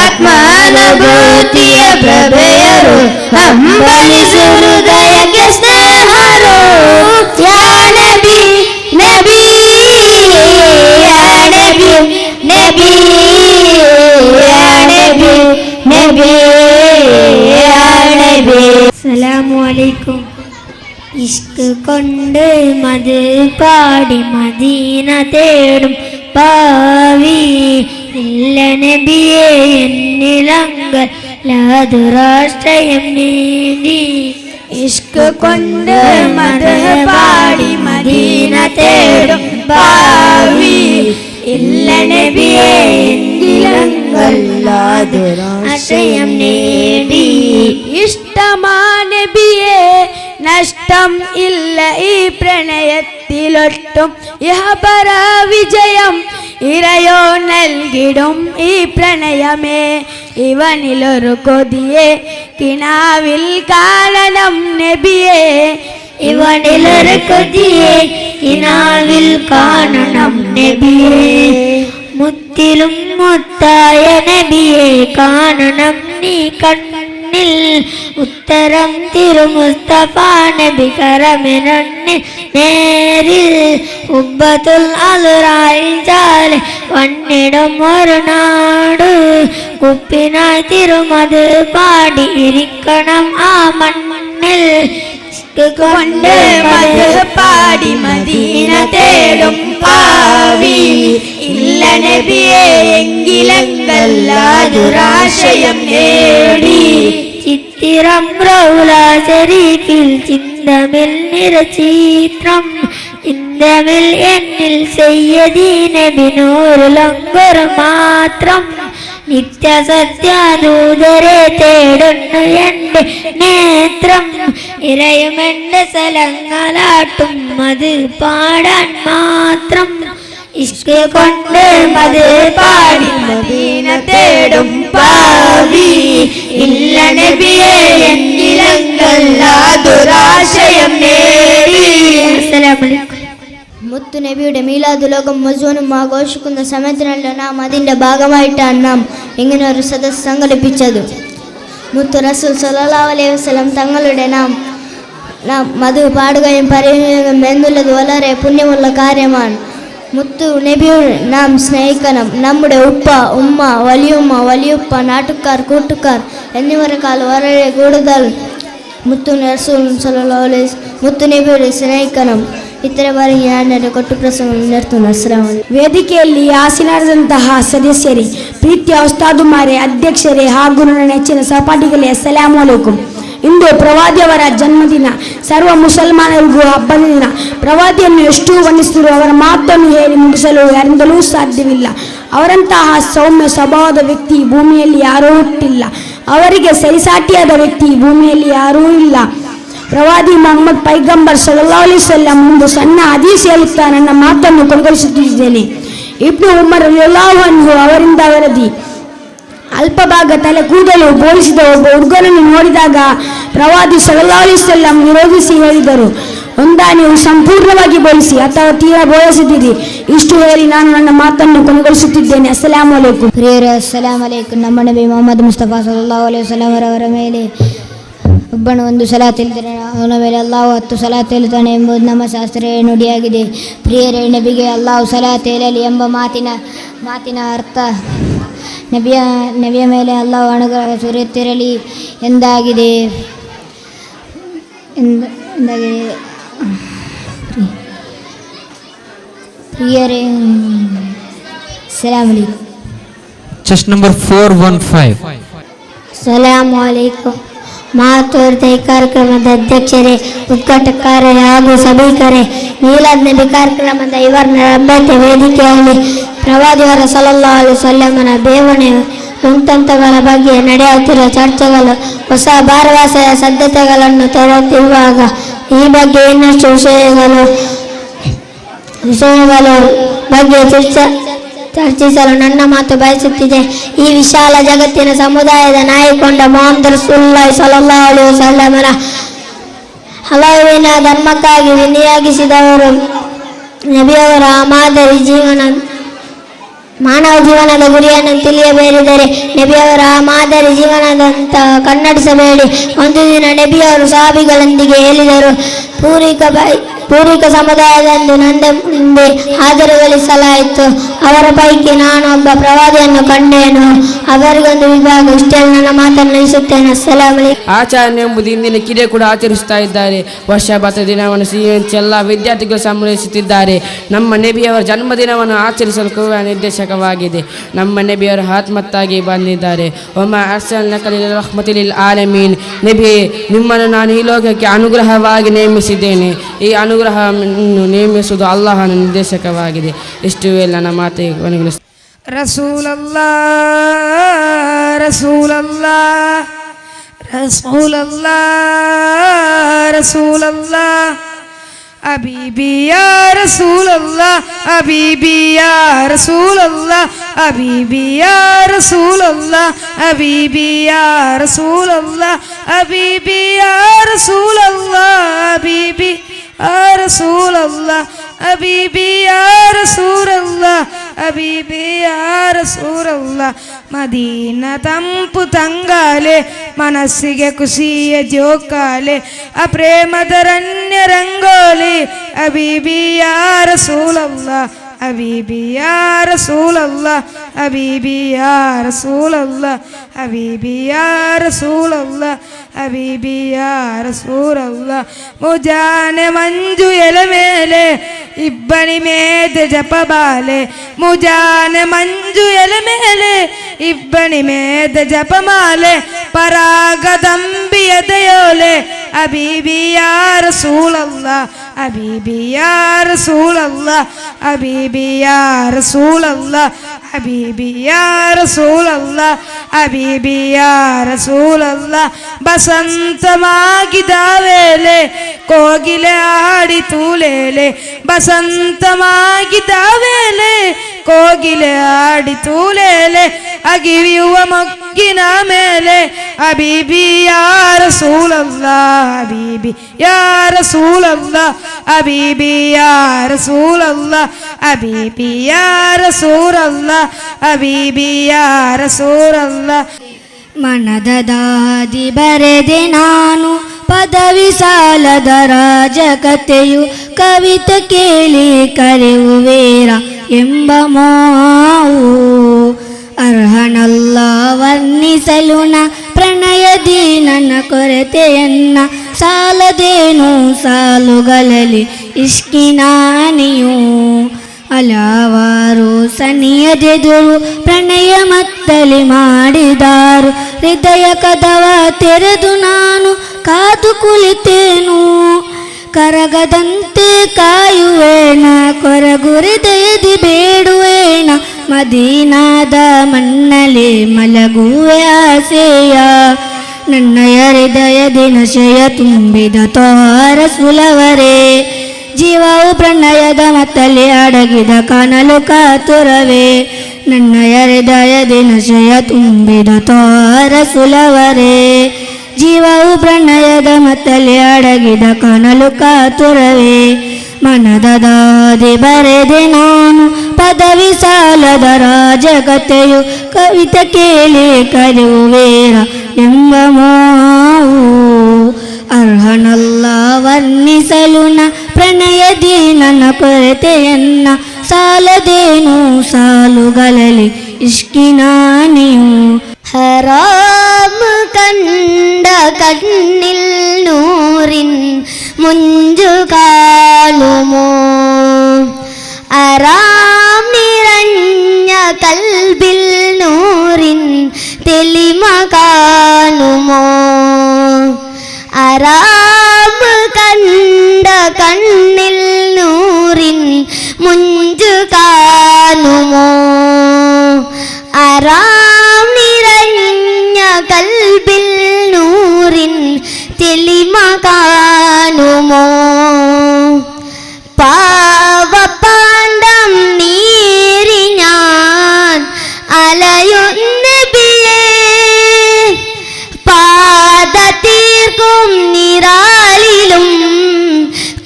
ಆತ್ಮಾನುಭೂತಿಯ ಪ್ರಭೆಯರು, ಹಂಬಲಿಸು ಹೃದಯಕ್ಕೆ ಸ್ನೇಹರು. ಯಾ ನಬಿ ನಬಿ ಯಾ ನಬಿ ನಬಿ ಯಾ ನಬಿ ನಬಿ ಯಾ ನಬಿ. അസ്സലാമു അലൈക്കും. ഇഷ്ക് കൊണ്ട് മത് പാടി മദീന തേടും പാവി, ഇല്ല നബിയെ എന്നിലങ്കൽ ലാതുരാശ്രയം നീതി. ഇഷ്ക് കൊണ്ട് മത് പാടി മദീന തേടും പാവി, ഇല്ല നബിയെ എന്നിലങ്കൽ ലാതുരാശ്രയം നേടി. ഇഷ്ടമാ നബിയെ നഷ്ടം ഇല്ല ഈ പ്രണയത്തിലൊട്ടും, ഇഹപര വിജയം ഇരയോ നൽകിടും ഈ പ്രണയമേ. ഇവനിലൊരു കൊതിയെ കിനാവിൽ കാണണം നബിയെ, ഇവനിലൊരു കൊതിയെ കിനാവിൽ കാണണം നബിയെ. മുത്തിലും മുത്തായ നബിയെ കാണണം നീ കണ്ണിൽ, ഉത്തരം തിരുമുസ്തഫ നബി കരമിരണ്ണിൽ നേരിൽ. ഉബ്ബത്തുൽ അലുറായിൽ ചാലെ വന്നിടും ഒരു നാട്, കുപ്പിനായി തിരുമത് പാടി ഇരിക്കണം ആ മണ്ണിൽ. കൊണ്ട് മത് പാടി മദീന തേടും പാവി, ഇല്ല നബിയെ എങ്കിലങ്കല്ലാതുരാശയം നേടി. ചിത്തിരം റൗല ശരീഫിൽ ചിന്തമിൽ നിറചിത്രം, ചിന്തമിൽ എന്നിൽ സയ്യദീ നബി നൂറുലങ്കുർ മാത്രം. നിത്യസത്യാദൂതരെ തേടുന്നു എൻ്റെ നേത്രം, ഇരയുമെൻ്റെ സ്ഥലങ്ങളാട്ടും അത് പാടാൻ മാത്രം. ഇഷ്ക് കൊണ്ട് മത് പാടി മദീന തേടും പാവി, ഇല്ല നബിയെ എന്നിലങ്കല്ലാതുരാശയം നേടി. അസ്സലാമു അലൈക്കും. മുത്തു നബിയുടെ മീലാദ് ലോകം മുഴുവനും ആഘോഷിക്കുന്ന സമയത്തിനല്ല നാം അതിൻ്റെ ഭാഗമായിട്ടാണ് നാം ഇങ്ങനെ ഒരു സദസ്സ് സംഘടിപ്പിച്ചത്. മുത്തു റസൂൽ സല്ലല്ലാഹു അലൈഹി വസല്ലം തങ്ങളുടെ നാം മധു പാടുകയും പറയുകയും എന്നുള്ളത് വളരെ പുണ്യമുള്ള കാര്യമാണ്. മുത്തു നബിയെ നാം സ്നേഹിക്കണം. നമ്മുടെ ഉപ്പ, ഉമ്മ, വലിയുമ്മ, വലിയുപ്പ, നാട്ടുകാർ, കൂട്ടുകാർ എന്നിവരെക്കാൾ വളരെ കൂടുതൽ മുത്തു റസൂൽ സല്ലല്ലാഹു അലൈഹി മുത്തു നബിയെ സ്നേഹിക്കണം. ಇತರ ಬಾರಿ ನಾನು ಕೊಟ್ಟು ಪ್ರಸಂಗ ನಿರ್ത്തുന്നു. ಅಸ್ಸಲಾಮು ಅಲೈಕುಂ. ವೇದಿಕೆಯಲ್ಲಿ ಆಸೀನರಾದಂತಹ ಸದಸ್ಯರೇ, ಪ್ರೀತಿಯ ಉಸ್ತಾದುಮಾರೇ, ಅಧ್ಯಕ್ಷರೇ ಹಾಗೂ ನನ್ನ ನೆಚ್ಚಿನ ಸಹಪಾಠಿಗಳೇ, ಅಸ್ಸಲಾಮು ಅಲೈಕುಂ. ಇಂದು ಪ್ರವಾದಿಯವರ ಜನ್ಮದಿನ. ಸರ್ವ ಮುಸಲ್ಮಾನರಿಗೂ ಹಬ್ಬದ ದಿನ. ಪ್ರವಾದಿಯನ್ನು ಎಷ್ಟು ವರ್ಣಿಸಿದರೂ ಅವರ ಮಾತನ್ನು ಹೇಳಿ ಮುಗಿಸಲು ಯಾರಿಂದಲೂ ಸಾಧ್ಯವಿಲ್ಲ. ಅವರಂತಹ ಸೌಮ್ಯ ಸ್ವಭಾವದ ವ್ಯಕ್ತಿ ಭೂಮಿಯಲ್ಲಿ ಯಾರೂ ಹುಟ್ಟಿಲ್ಲ. ಅವರಿಗೆ ಸರಿಸಾಟಿಯಾದ ವ್ಯಕ್ತಿ ಭೂಮಿಯಲ್ಲಿ ಯಾರೂ ಇಲ್ಲ. ಪ್ರವಾದಿ ಮೊಹಮ್ಮದ್ ಪೈಗಂಬರ್ ಸಲ್ಲಲ್ಲಾಹು ಅಲೈಹಿ ವಸಲ್ಲಂ ಒಂದು ಸಣ್ಣ ಹದೀಸ್ ಹೇಳುತ್ತಾ ನನ್ನ ಮಾತನ್ನು ಕೊನೆಗೊಳಿಸುತ್ತಿದ್ದೇನೆ. ಇಬ್ನು ಉಮರ್ ರಲಿಯಲ್ಲಾಹು ಅನ್ಹು ಅವರಿಂದ ವರದಿ. ಅಲ್ಪ ಭಾಗ ತಲೆ ಕೂದಲು ಬೋಳಿಸಿದ ಒಬ್ಬ ಹುಡುಗನನ್ನು ನೋಡಿದಾಗ ಪ್ರವಾದಿ ಸಲ್ಲಲ್ಲಾಹು ಅಲೈಹಿ ವಸಲ್ಲಂ ವಿರೋಧಿಸಿ ಹೇಳಿದರು, ಒಂದಾ ನೀವು ಸಂಪೂರ್ಣವಾಗಿ ಬೋಳಿಸಿ ಅಥವಾ ತೀರಾ ಬೋಳಿಸಿದ್ದೀರಿ. ಇಷ್ಟು ಹೇಳಿ ನಾನು ನನ್ನ ಮಾತನ್ನು ಕೊನೆಗೊಳಿಸುತ್ತಿದ್ದೇನೆ. ಅಸ್ಸಲಾಮು ಅಲೈಕುಂ. ಪ್ರಿಯರೇ, ಅಸ್ಸಲಾಂ ಅಲೈಕುಂ. ನಮ್ಮ ನಬಿ ಮೊಹಮ್ಮದ್ ಮುಸ್ತಫಾ ಸಲ್ಲಲ್ಲಾಹು ಅಲೈಹಿ ವಸಲ್ಲಂ ಅವರ ಮೇಲೆ ಒಬ್ಬನು ಒಂದು ಸಲ ತಿಳಿದರೆ ಅವನ ಮೇಲೆ ಅಲ್ಲಾಹು 10 ಸಲ ತೇಲುತ್ತಾನೆ ಎಂಬುದು ನಮ್ಮ ಶಾಸ್ತ್ರೀಯ ನುಡಿಯಾಗಿದೆ. ಪ್ರಿಯರೇ, ನಬಿಗೆ ಅಲ್ಲಾಹು ಸಲ ತೇಲಲಿ ಎಂಬ ಮಾತಿನ ಅರ್ಥ ನಬಿಯ ಮೇಲೆ ಅಲ್ಲಾಹು ಅನುಗ್ರಹ ಸುರಿಯುತ್ತಿರಲಿ ಎಂದಾಗಿದೆ ಎಂದಾಗಿದೆ. ಪ್ರಿಯರೇ, ಅಸ್ಸಲಾಮು ಅಲೈಕುಂ. Chest number 415. ಅಸ್ಸಲಾಮು ಅಲೈಕುಂ. ಮಾತೋರ್ದ ಈ ಕಾರ್ಯಕ್ರಮದ ಅಧ್ಯಕ್ಷರೇ, ಉದ್ಘಾಟಕರೇ ಹಾಗೂ ಸಭಿಕರೇ, ಮೀಲಾದ್ ನಬಿ ಕಾರ್ಯಕ್ರಮದ ಇವರ ರಬ್ಬತೆ ವೇದಿಕೆಯಲ್ಲಿ ಪ್ರವಾದಿಯವರ ಸಲ್ಲಲ್ಲಾಹು ಅಲೈಹಿ ವಸಲ್ಲಮನ ಬೇವನೆ ಮುಂತಂತಗಳ ಬಗ್ಗೆ ನಡೆಯುತ್ತಿರುವ ಚರ್ಚೆಗಳು ಹೊಸ ಭರವಸೆಯ ಸಾಧ್ಯತೆಗಳನ್ನು ತೆರೆಯುತ್ತಿರುವಾಗ ಈ ಬಗ್ಗೆ ಇನ್ನಷ್ಟು ವಿಷಯಗಳ ಬಗ್ಗೆ ಚರ್ಚಿಸಲು ನನ್ನ ಮಾತು ಬಯಸುತ್ತಿದೆ. ಈ ವಿಶಾಲ ಜಗತ್ತಿನ ಸಮುದಾಯದ ನಾಯಕೊಂಡ ಮೊಹಮ್ಮದ್ ರಸೂಲುಲ್ಲಾಹಿ ಸಲ್ಲಲ್ಲಾಹು ಅಲೈಹಿ ವಸಲ್ಲಮನ ಹಲವಿನ ಧರ್ಮಕ್ಕಾಗಿ ವಿನಿಯೋಗಿಸಿದವರು ನಬಿಯವರ ಮಾದರಿ ಜೀವನ ಮಾನವ ಜೀವನದ ಗುರಿಯನ್ನು ತಿಳಿಯಬೇರಿದರೆ ನಬಿಯವರ ಮಾದರಿ ಜೀವನದಂತ ಕನ್ನಡಿಸಬೇಡಿ. ಒಂದು ದಿನ ನಬಿಯವರು ಸಹಾಬಿಗಳೊಂದಿಗೆ ಹೇಳಿದರು, ಪೂರ್ವಿಕ ಸಮುದಾಯದಂದು ನನ್ನ ಮುಂದೆ ಹಾಜರುಗೊಳಿಸಲಾಯಿತು. ಅವರ ಪೈಕಿ ನಾನೊಬ್ಬ ಪ್ರವಾದಿಯನ್ನು ಕಂಡೇನು. ಅವರಿಗೊಂದು ವಿಭಾಗ. ಇಷ್ಟೆಲ್ಲ ನನ್ನ ಮಾತನ್ನು ನಿಲ್ಲಿಸುತ್ತೇನೆ. ಅಸ್ಸಲಾಮು ಅಲೈಕುಂ. ಆಚರಣೆ ಎಂಬುದು ಇಂದಿನ ಕಿರಿಯ ಕೂಡ ಆಚರಿಸುತ್ತಾ ಇದ್ದಾರೆ. ವರ್ಷ ಬತ್ತ ದಿನವನ್ನು ಸಿಎನ್ಸಿ ಎಲ್ಲ ವಿದ್ಯಾರ್ಥಿಗಳು ಸಂಭ್ರಮಿಸುತ್ತಿದ್ದಾರೆ. ನಮ್ಮ ನಬಿಯವರ ಜನ್ಮದಿನವನ್ನು ಆಚರಿಸಲು ಕೂಡ ನಿರ್ದೇಶಕವಾಗಿದೆ. ನಮ್ಮ ನಬಿಯವರು ಆತ್ಮತ್ತಾಗಿ ಬಂದಿದ್ದಾರೆ. ಒಮ್ಮ ಅರ್ಸಲ್ನಾಕ ರಹ್ಮತಿಲ್ ಆಲಮೀನ್. ನಬಿ, ನಿಮ್ಮನ್ನು ನಾನು ಈ ಲೋಕಕ್ಕೆ ಅನುಗ್ರಹವಾಗಿ ನೇಮಿಸಿದ್ದೇನೆ. ಈ ಅನುಗ್ರಹವನ್ನು ನೇಮಿಸುವುದು ಅಲ್ಲಾಹನ ನಿರ್ದೇಶಕವಾಗಿದೆ. ಇಷ್ಟು ನನ್ನ ಮಾತಿಗೆ ಕೊನೆಗೊಳಿಸುತ್ತೇನೆ. ರಸೂಲಲ್ಲಾ, ರಸೂಲಲ್ಲಾ, ರಸೂಲಲ್ಲಾ, ರಸೂಲಲ್ಲಾ, ಹಬೀಬಿ ಯಾ ರಸೂಲಲ್ಲಾ, ಹಬೀಬಿ ಯಾ ರಸೂಲಲ್ಲಾ, ಹಬೀಬಿ ಯಾ ರಸೂಲಲ್ಲಾ, ಹಬೀಬಿ ಯಾ ರಸೂಲಲ್ಲಾ, ಹಬೀಬಿ ಯಾ ರಸೂಲಲ್ಲಾ, ಹಬೀಬಿ ಯಾ ರಸೂಲಲ್ಲಾ, ಹಬೀಬಿ ಯಾ ರಸೂಲಲ್ಲಾ, ಹಬೀಬಿ ಯಾ ರಸೂಲಲ್ಲಾ. ಮದೀನ ತಂಪು ತಂಗಾಲೆ, ಮನಸ್ಸಿಗೆ ಖುಷಿಯ ಜೋಕಾಲೆ, ಆ ಪ್ರೇಮದ ರಣ್ಯ ರಂಗೋಲಿ, ಹಬೀಬಿ ಯಾ ರಸೂಲಲ್ಲಾ, ಹಬೀಬಿ ಯಾ ರಸೂಲಲ್ಲಾ, ಹಬೀಬಿ ಯಾ ರಸೂಲಲ್ಲಾ, ಹಬೀಬಿ ಯಾ ರಸೂಲಲ್ಲಾ, ಹಬೀಬಿ ಯಾ ರಸೂಲಲ್ಲಾ. ಮುಜಾನೆ ಮಂಜು ಎಲೆ ಮೇಲೆ ಇಬ್ಬನಿ ಮೇದೆ ಜಪಬಾಲೆ, ಮುಜಾನೆ ಮಂಜು ಎಲೆ ಮೇಲೆ ಇಬ್ಬನಿ ಮೇದೆ ಜಪಮಾಲೆ, ಪರಾಗದಂಬಿಯದೆಯೋಲೆ, ಹಬೀಬಿ ಯಾ ರಸೂಲಲ್ಲಾ, ಹಬೀಬಿ ಯಾ ರಸೂಲಲ್ಲಾ, ಹಬೀಬಿ ಯಾ ರಸೂಲಲ್ಲಾ, ಹಬೀಬಿ ಯಾ ರಸೂಲಲ್ಲಾ, ಹಬೀಬಿ ಯಾ ರಸೂಲಲ್ಲಾ. ಬಸಂತಮಾಗಿದ ವೇಳೆ ಕೋಗಿಲೆ ಆಡಿತು ಲೇಲೆ, ಬಸಂತಮಾಗಿದ ವೇಳೆ ಕೋಗಿಲೆ ಆಡಿತು ಲೇಲೆ, ಅಗಿಯುವ ಮೊಗ್ಗಿನ ಮೇಲೆ, ಹಬೀಬಿ ಯಾ ರಸೂಲಲ್ಲಾ, ಹಬೀಬಿ ಯಾ ರಸೂಲಲ್ಲಾ, ಹಬೀಬಿ ಯಾ ರಸೂಲಲ್ಲಾ, ಹಬೀಬಿ ಯಾ ರಸೂಲಲ್ಲಾ, ಹಬೀಬಿ ಯಾ ರಸೂಲಲ್ಲಾ. ಮನದ ದಾದಿ ಬರೆದೆ ನಾನು ಪದವಿ ಸಾಲದ ರಾಜಕತೆಯು, ಕವಿತೆ ಕೇಳಿ ಕರೆಯುವೇರ ಎಂಬ ಮಾವು ಅರ್ಹನಲ್ಲ ವರ್ಣಿಸಲು ನ ಪ್ರಣಯದಿ ನನ್ನ ಕೊರತೆಯನ್ನ, ಸಾಲದೇನು ಸಾಲುಗಳಲ್ಲಿ ಇಷ್ಕಿನಾನಿಯು. ಹಲವಾರು ಸನಿಯದೆದುರು ಪ್ರಣಯ ಮತ್ತಲಿ ಮಾಡಿದಾರು, ಹೃದಯ ಕದವ ತೆರೆದು ನಾನು ಕಾದು ಕುಳಿತೇನು. ಕರಗದಂತೆ ಕಾಯುವೇನ, ಕೊರಗುರಿದೆಯದಿ ಬೇಡುವೇನ, ಮದೀನಾದ ಮಣ್ಣಲಿ ಮಲಗುವೆ ಆಸೆಯ. ನನ್ನಯ ಹೃದಯದಿ ನಶೆಯ ತುಂಬಿದ ತೋರ ಸುಲವರೇ, ಜೀವವು ಪ್ರಣಯದ ಮತ್ತಲ್ಲಿ ಅಡಗಿದ ಕಾಣಲು ಕಾತುರವೇ. ನನ್ನಯ ಹೃದಯದಿ ನಶೆಯ ತುಂಬಿದ ತೋರ ಸುಲವರೇ, ಜೀವವು ಪ್ರಣಯದ ಮತ್ತಲ್ಲಿ ಅಡಗಿದ ಕಾಣಲು ಕಾತುರವೇ. ಮನದ ದಾದಿ ಬರೆದೆ ನಾನು ಪದವಿ ಸಾಲದ ರಾಜಕತೆಯು, ಕವಿತೆ ಕೇಳಿ ಕರೆಯುವೇರ ಎಂಬ ಮೋಹವು. ಅರ್ಹನಲ್ಲ ವರ್ಣಿಸಲು ನ ಪ್ರಣಯದಿ ನನ್ನ ಕೊರತೆಯನ್ನ, ಸಾಲದೇನು ಸಾಲುಗಳಲ್ಲಿ ಇಷ್ಕಿನ ನೀವು. ഹറാം കണ്ട കണ്ണിൽ നൂറിൻ മുഞ്ചു കാണുമോ, അറാം നിറഞ്ഞ കൽബിൽ നൂറിൻ തെളിമ കാണുമോ. അറാം കണ്ട കണ്ണിൽ നൂറിൻ മുഞ്ചു കാണുമോ, അറാം നിറഞ്ഞ കൽബിൽ നൂറിൻ തെളിമ കാണുമോ. പാവപാണ്ഡം നീരി ഞാൻ അലയുന്നബിയേ, പാത തീർക്കും നിറാലിലും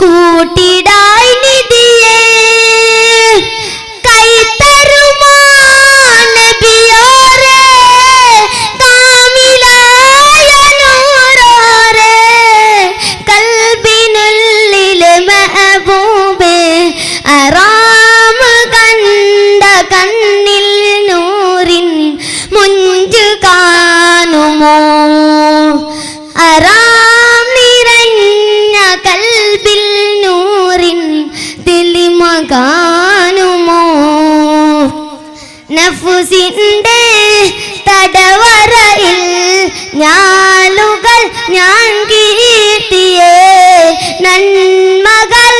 കൂട്ടിടായി നിധിയേ. കൈത്തരുമാ നബിയോരേ, കാമിലായ നൂറോരേ, കൽബിനുള്ളിലെ മഹബൂബേ, അറാം കണ്ട കണ്ണിൽ നൂറിൻ മുഞ്ചു കാണുമോ, അറാം നിറഞ്ഞ കൽബിൽ നൂറിൻ തെളിമ കാണുമോ. നഫ്സിന്റെ തടവറയിൽ ഞാലുകൾ ഞാൻ കീർത്തിയേ, നന്മകൾ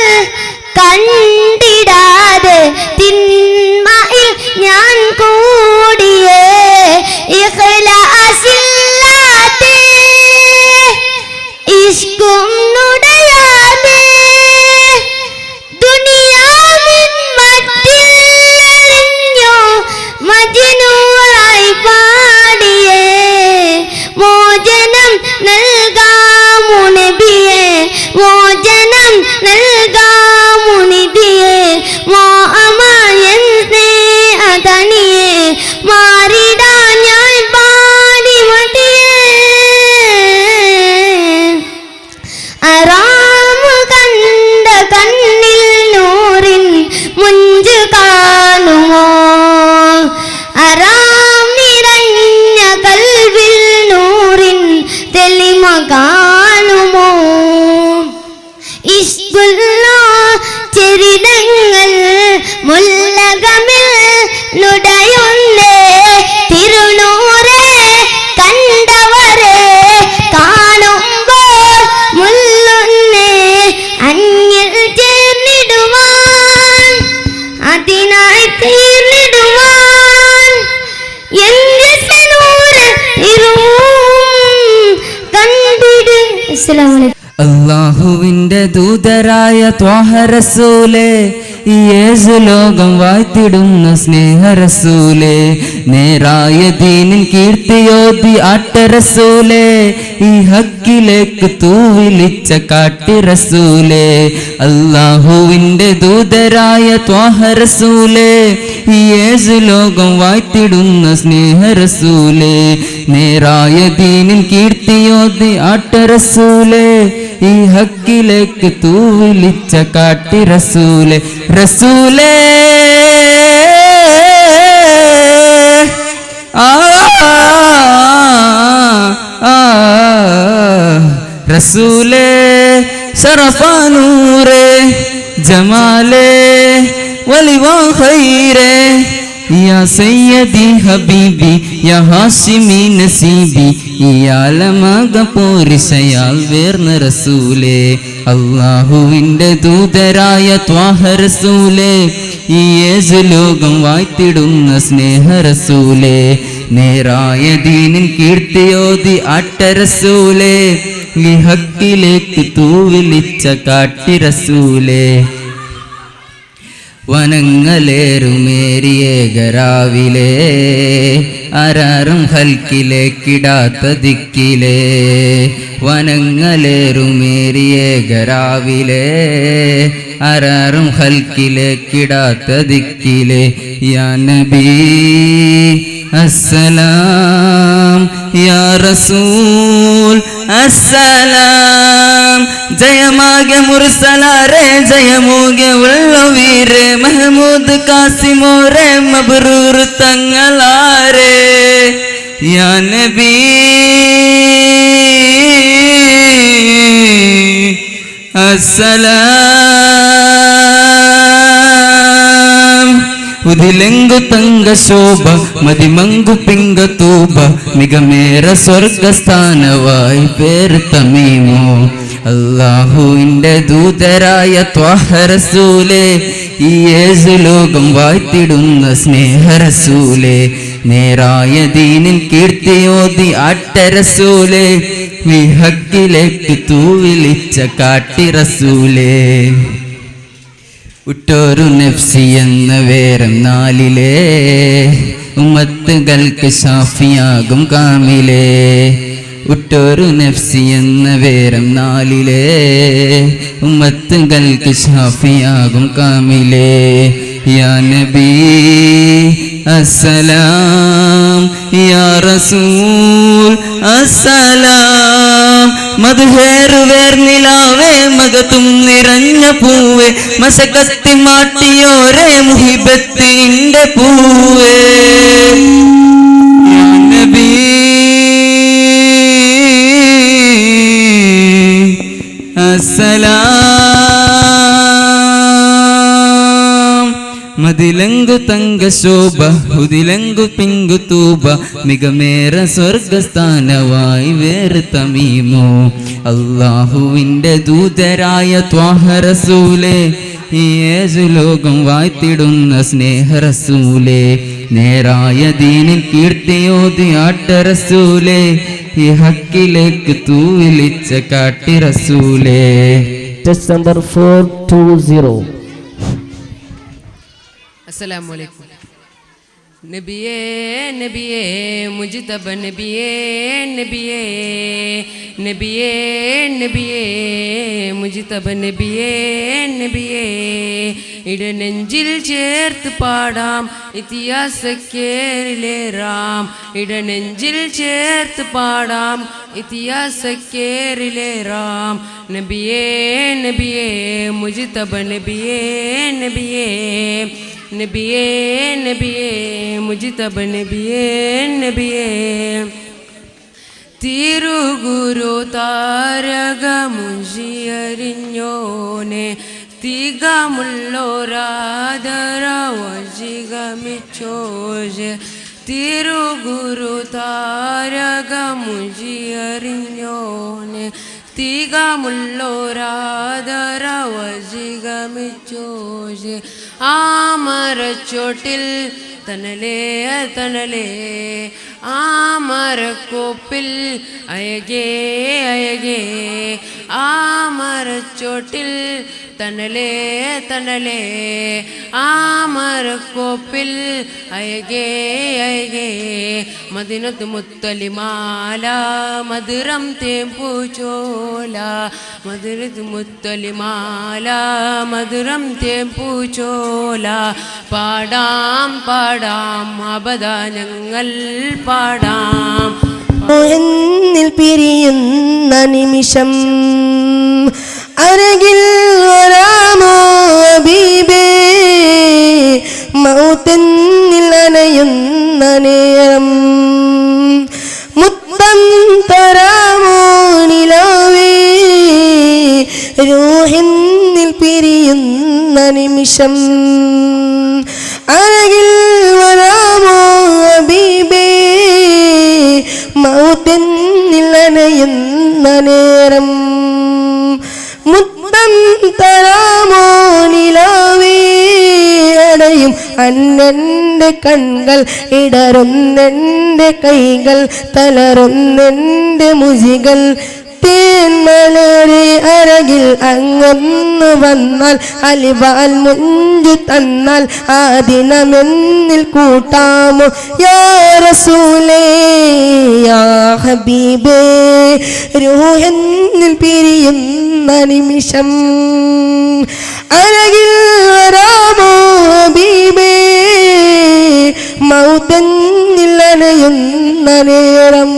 കണ്ടിടാതെ തിന്മയിൽ ഞാൻ കൂടിയേ. ഇഖ്ലാസില്ലാതെ ഇഷ്കും നുടയാതെ ദുനിയാവിൻ മറ്റില്ലെറിഞ്ഞു മജ്നൂറായി പാടിയേ. മോചനം നൽകാമു നബിയേ, മോചനം നൽകാമു നിധിയേ, മോഹമായൻ സ്നേഹതനിയേ, മാറിടാ ഞാൻ പാടി മതിയേ. അറാം കണ്ട കണ്ണിൽ നൂറിൻ മുഞ്ചു കാണുമോ, അറാം നിറഞ്ഞ കൽവിൽ നൂറിൻ തെളിമ കാണുമോ. ഇഷ്കുള്ള ചെരിതങ്ങൾ മുല്ലകമിൽ നുടയുന്നേ, തിരുനൂറേ കണ്ടവരെ കാണുമ്പോൾ മുല്ലുന്നേ. അന്യൽ ചേർന്നിടുവാൻ അതിനായി തീർന്നിടുവാൻ എന്റെ സനൂറ് ഇരുവും കണ്ടിട്. അസ്സലാമു അലൈക്കും. അല്ലാഹുവിൻ്റെ ദൂതരായ ത്വാഹ റസൂലേ, ഈ ഏഴ് ലോകം വാഴ്ത്തിടുന്ന സ്നേഹ റസൂലേ, നേരായ ദീനിൻ കീർത്തിയോതി ആട്ട റസൂലേ, ഈ ഹക്കിലേക്ക് തൂവിളിച്ച കാട്ടി റസൂലേ. അല്ലാഹുവിൻ്റെ ദൂതരായ ത്വാഹ റസൂലേ, ഈ ഏഴ് ലോകം വാഴ്ത്തിടുന്ന സ്നേഹ റസൂലേ, നേരായ ദീനിൻ കീർത്തിയോതി ആട്ട റസൂലേ, ഈ ഹക്കിലേക്ക് തൂവിളിച്ച കാട്ടി റസൂലേ. റസൂലേ ആ ആ റസൂലേ ശറഫാനൂരേ ജമാലേ വലിവാ ഖൈരേ യാ സയ്യദി ഹബീബി യാ ഹാഷിമി നസീബി ഈ ആലമാക പോരിശയാൽ വേർന്ന റസൂലേ അല്ലാഹുവിൻ്റെ ദൂതരായ ത്വാഹ റസൂലേ ഈ ഏഴ് ലോകം വായ്ത്തിടുന്ന സ്നേഹ റസൂലേ നേരായ ദീനിൻ കീർത്തിയോതി ആട്ടരസൂലേ ഈ ഹക്കിലേക്ക് തൂവിളിച്ച കാട്ടിരസൂലേ വനങ്ങളേറുമേറിയേകരാവിലെ ആരാരും ഹൽക്കിലേക്കിടാത്ത ദിക്കിലേ വനങ്ങളേറുമേറിയേകരാവിലെ ആരാരും ഹൽക്കിലേക്കിടാത്ത ദിക്കിലേ യാ നബി അസ്സലാം യാ റസൂൽ അസ്സലാം ജയമാകെ മുർസലാരെ ജയമൂകെ ഉള്ളവീരെ മഹമൂദ് കാസിമോരെ മബ്രൂർ തങ്ങളാരെ യാ നബി അസ്സലാം ഉദിലെങ്കു തങ്ക ശോഭ മതിമങ്കു പിങ്ക തൂബ മികമേറ സ്വർഗസ്ഥാനവായി പേർ തമീമോ അല്ലാഹുവിൻ്റെ ദൂതരായ ത്വാഹ റസൂലേ ഈ ഏഴ് ലോകം വാഴ്ത്തിടുന്ന സ്നേഹ റസൂലേ നേരായ ദീനിൻ കീർത്തിയോതി ആട്ടരസൂലേ വിഹക്കിലേക്ക് തൂവിളിച്ച കാട്ടിറസൂലേ ഉറ്റോരു നഫ്സി എന്ന വേരം നാലിലേ ഉമ്മത്തുകൾക്ക് ഷാഫിയാകും കാമിലേ ഉറ്റോരു നഫ്സി എന്ന വേരം നാലിലേ ഉമ്മത്തുകൾക്ക് ഷാഫിയാകും കാമിലേ യാ നബി അസ്സലാം യാ റസൂൽ അസ്സലാം മധുഹേറുവേർ നിലാവേ മകത്തും നിറഞ്ഞ പൂവേ മശകത്തി മാട്ടിയോരേ മുഹിബത്തിന്റെ പൂവേ യാ നബി അസ്സലാം മതിലങ്കു തങ്ക ശോഭ ഉദിലങ്കു പിങ്കു തൂബ മികമേറ സ്വർഗസ്ഥാനവായി വേറെ തമീമോ അല്ലാഹുവിൻ്റെ ദൂതരായ ത്വാഹ റസൂലേ ഈ ഏഴ് ലോകം വാഴ്ത്തിടുന്ന സ്നേഹ റസൂലേ നേരായ ദീനിൻ കീർത്തിയോതി ആട്ടരസൂലേ ഈ ഹക്കിലേക്ക് തൂവിളിച്ച കാട്ടിറസൂലേ. Test number 420. അസ്സലാമു അലൈക്കും. നബിയേ നബിയേ മുജ്തബ നബിയേ നബിയേ നബിയേ നബിയേ മുജ്തബ നബിയേ നബിയേ ഇടനെഞ്ചിൽ ചേർത്ത് പാടാം ഇതിഹാസക്കേറിലേറാം ഇടനെഞ്ചിൽ ചേർത്ത് പാടാം ഇതിഹാസക്കേറിലേറാം നബിയേ നബിയേ മുജ്തബ നബിയേ നബിയേ നബിയേ നബിയേ മുജ്തബ നബിയേ നബിയേ തിരുഗുരു താരകമുഷിയറിഞ്ഞോനെ തികമുള്ളോരാദരവശികമിച്ചോഷ് തിരുഗുരു താരകമുഷിയറിഞ്ഞോനെ തികമുള്ളോരാദരവശികമിച്ചോഷ് ആമരച്ചോട്ടിൽ തണലേ തണലേ ആമരക്കോപ്പിൽ അയകേ അയകേ ആമരച്ചോട്ടിൽ തണലേ തണലേ ആമരക്കോപ്പിൽ അയകേ അയകേ മദിനത്ത് മുത്തലിമാല മധുരം തേമ്പൂച്ചോല മധുരത്ത് മുത്തലിമാല മധുരം തേമ്പൂച്ചോല പാടാം പാടാം അബദ ഞങ്ങൾ പാടാം. എന്നിൽ പിരിയുന്ന നിമിഷം അരകിൽ വരാമോ ഹബീബേ, മൗത്തെന്നിൽ അനയുന്ന നേരം മുത്തം തരാമോ നിലാവേ, റൂഹിന്നിൽ പിരിയുന്ന നിമിഷം അരകിൽ വരാമോ അന്നെൻ്റെ കൺകൾ, ഇടറുന്നെൻ്റെ കൈകൾ, തളരുന്നെൻ്റെ മുജികൾ. തേന്മലരെ അരകിൽ അങ്ങൊന്നു വന്നാൽ, അലിവാൽ മുഞ്ചു തന്നാൽ, ആ ദിനമെന്നിൽ കൂട്ടാമോ യാ റസൂലേ യാ ഹബീബേ. റൂഹെന്നിൽ പിരിയുന്ന നിമിഷം അരകിൽ വരാമോ ഹബീബേ, മൗതെന്നിൽ അണയുന്ന നേരം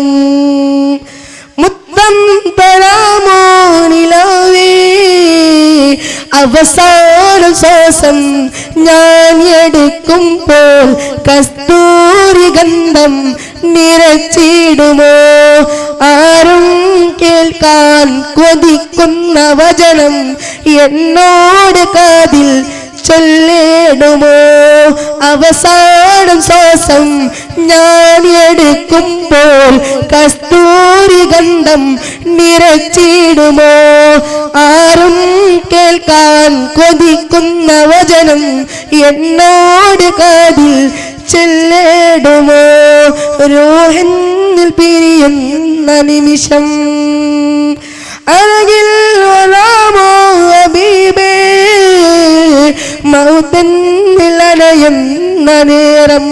മുത്തം തരാമോ നിലാവേ. അവസാന ശ്വാസം ഞാൻ എടുക്കുമ്പോൾ കസ്തൂരി ഗന്ധം നിറച്ചിടുമോ. ആരും കേൾക്കാൻ കൊതിക്കുന്ന വചനം എന്നോട് കാതിൽ ചൊല്ലിടുമോ. അവസാനം ശ്വാസം ഞാൻ എടുക്കുമ്പോൾ കസ്തൂരി ഗന്ധം നിറച്ചിടുമോ. ആരും കേൾക്കാൻ കൊതിക്കുന്ന വചനം എന്നോട് കാതിൽ ചൊല്ലിടുമോ. റൂഹെന്നിൽ പിരിയുന്ന നിമിഷം അരകിൽ വരാമോ ഹബീബേ, മൗതെന്നിൽ അണയുന്ന നേരം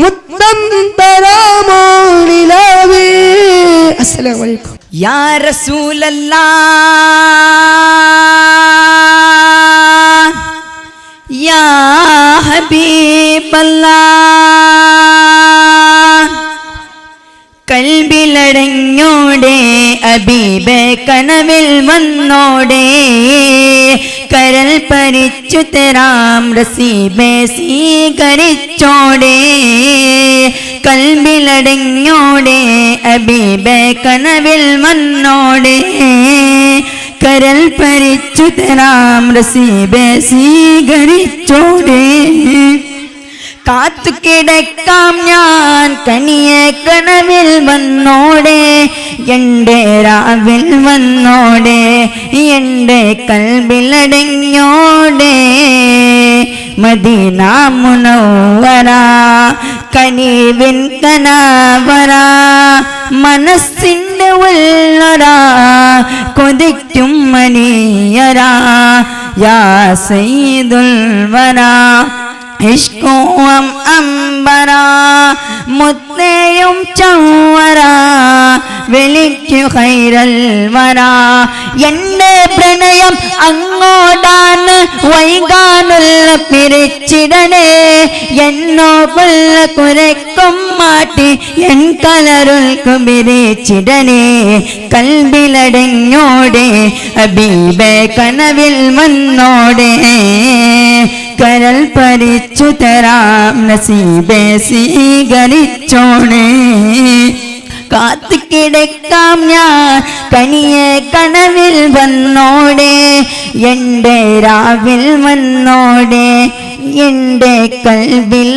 മുത്തം തരാമോ നിലാവേ. അസ്സലാമു അലൈക്കും. യാ റസൂലല്ലാഹ് യാ ഹബീബല്ലാഹ്, കൽബിലടഞ്ഞോടെ അബീബെ കനവിൽ വന്നോടെ, കരൽ പരിച്ചു തരാം റസീബെ സ്വീകരിച്ചോടെ, കൽബിലടഞ്ഞോടെ അബീബെ കനവിൽ വന്നോടെ, കരൽ പരിച്ചു തരാം റസീബെ സ്വീകരിച്ചോടെ. കാത്തുകിടക്കാം ഞാൻ കനിയെ കനവിൽ വന്നോടെ, എൻ്റെ രാവിൽ വന്നോടെ, എൻ്റെ കൽബിലടഞ്ഞോടെ. മദീന മുനവ്വറ കനിവിൻ കനവറ, മനസ്സിൻ്റെ ഉള്ളറ കൊതിക്കും മനിയറ, യാ സയ്യിദുൽ വറ ഇഷ്കുവം അംബറ, മുത്തേയും ചൗവറ വിളിക്കു ഖൈറൽ വറ. എൻ്റെ പ്രണയം അങ്ങോട്ടാണ് വൈകാനുള്ള പിരിച്ചിടണേ, എന്നോ കൊല്ല കുരക്കും മാറ്റി എൻ കലരുൾക്കു പിരിച്ചിടണേ. കൽബിലടഞ്ഞോടെ ഹബീബെ കനവിൽ വന്നോടെ, കരൽ പരിച്ചു തരാം നസീബെ സ്വീകരിച്ചോണേ. കാത്തുകിടക്കാം ഞാൻ കനിയെ കനവിൽ വന്നോടെ, എൻ്റെ രാവിൽ വന്നോടെ, എൻ്റെ കൽബിലടഞ്ഞോടെ.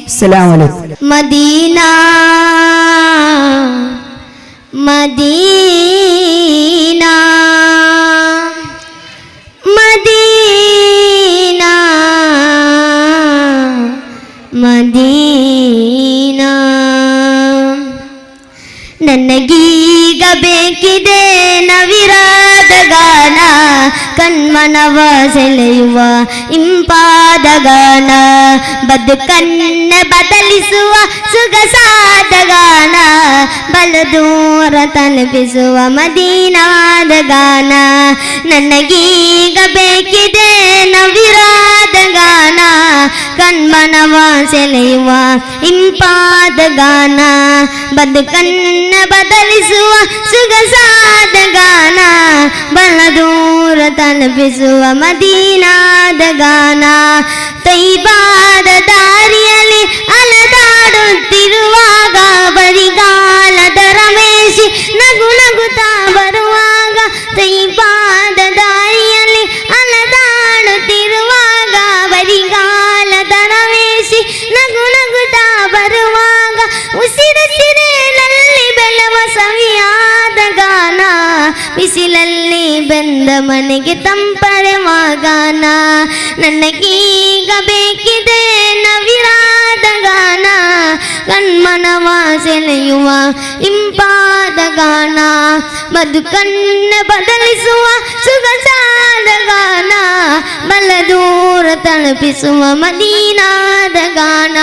അസ്സലാമു അലൈക്കും. Medina Medina Medina Medina, ನನಗೀಗ ಬೇಕಿದೆ ನವಿರಾದ ಗಾನ, ಕಣ್ಮನವ ಸೆಳೆಯುವ ಇಂಪಾದ ಗಾನ, ಬದುಕನ್ನ ಬದಲಿಸುವ ಸೊಗಸಾದ ಗಾನ, ಬಲು ದೂರ ತಲುಪಿಸುವ ಮದೀನಾದ ಗಾನ, ನನಗೀಗ ಬೇಕಿದೆ ನವಿರಾದ ಗಾನ, ಕಣ್ಮನವ ಸೆಳೆಯುವ ಇಂಪಾದ ಗಾನ, ಬದುಕನ್ನ ಬದಲಿಸುವ ಸೊಗಸಾದ ಗಾನ, ಬಲ ದೂರ ತಲುಪಿಸುವ ಮದೀನಾದ ಗಾನ. ತೈಬಾದ ದಾರಿಯಲ್ಲಿ ಅಲೆದಾಡುತ್ತಿರುವಾಗ, ಬರಿಗಾಲದ ರಮೇಶಿ ನಗು ನಗುತ್ತಾ ಬರುವಾಗ, ತೈಬಾದ ದಾರಿಯಲ್ಲಿ ಅಲೆದಾಡುತ್ತಿರುವಾಗ, ಬರಿಗಾಲದ ರಮೇಶಿ ನಗು ನಗುತ್ತಾ ಬರುವಾಗ, ಉಸಿರುಸಿರೇನಲ್ಲಿ ಬೆಳವ ಸವಿಯಾದ ಗಾನ, ಬಿಸಿಲಲ್ಲಿ ಬೆಂದ ಮನೆಗೆ ತಂಪರೆವ ಗಾನ. ನನಗೀಗ ಬೇಕಿದೆ ನವಿರಾದ ಗಾನ, ಕಣ್ಮನವ ಸೆಳೆಯುವ ಇಂಪಾದ ಗಾನ, ಬದುಕನ್ನ ಬದಲಿಸುವ ಸೊಗಸಾದ ಗಾನ, ಬಲದೂರ ತಲುಪಿಸುವ ಮದೀನಾದ ಗಾನ.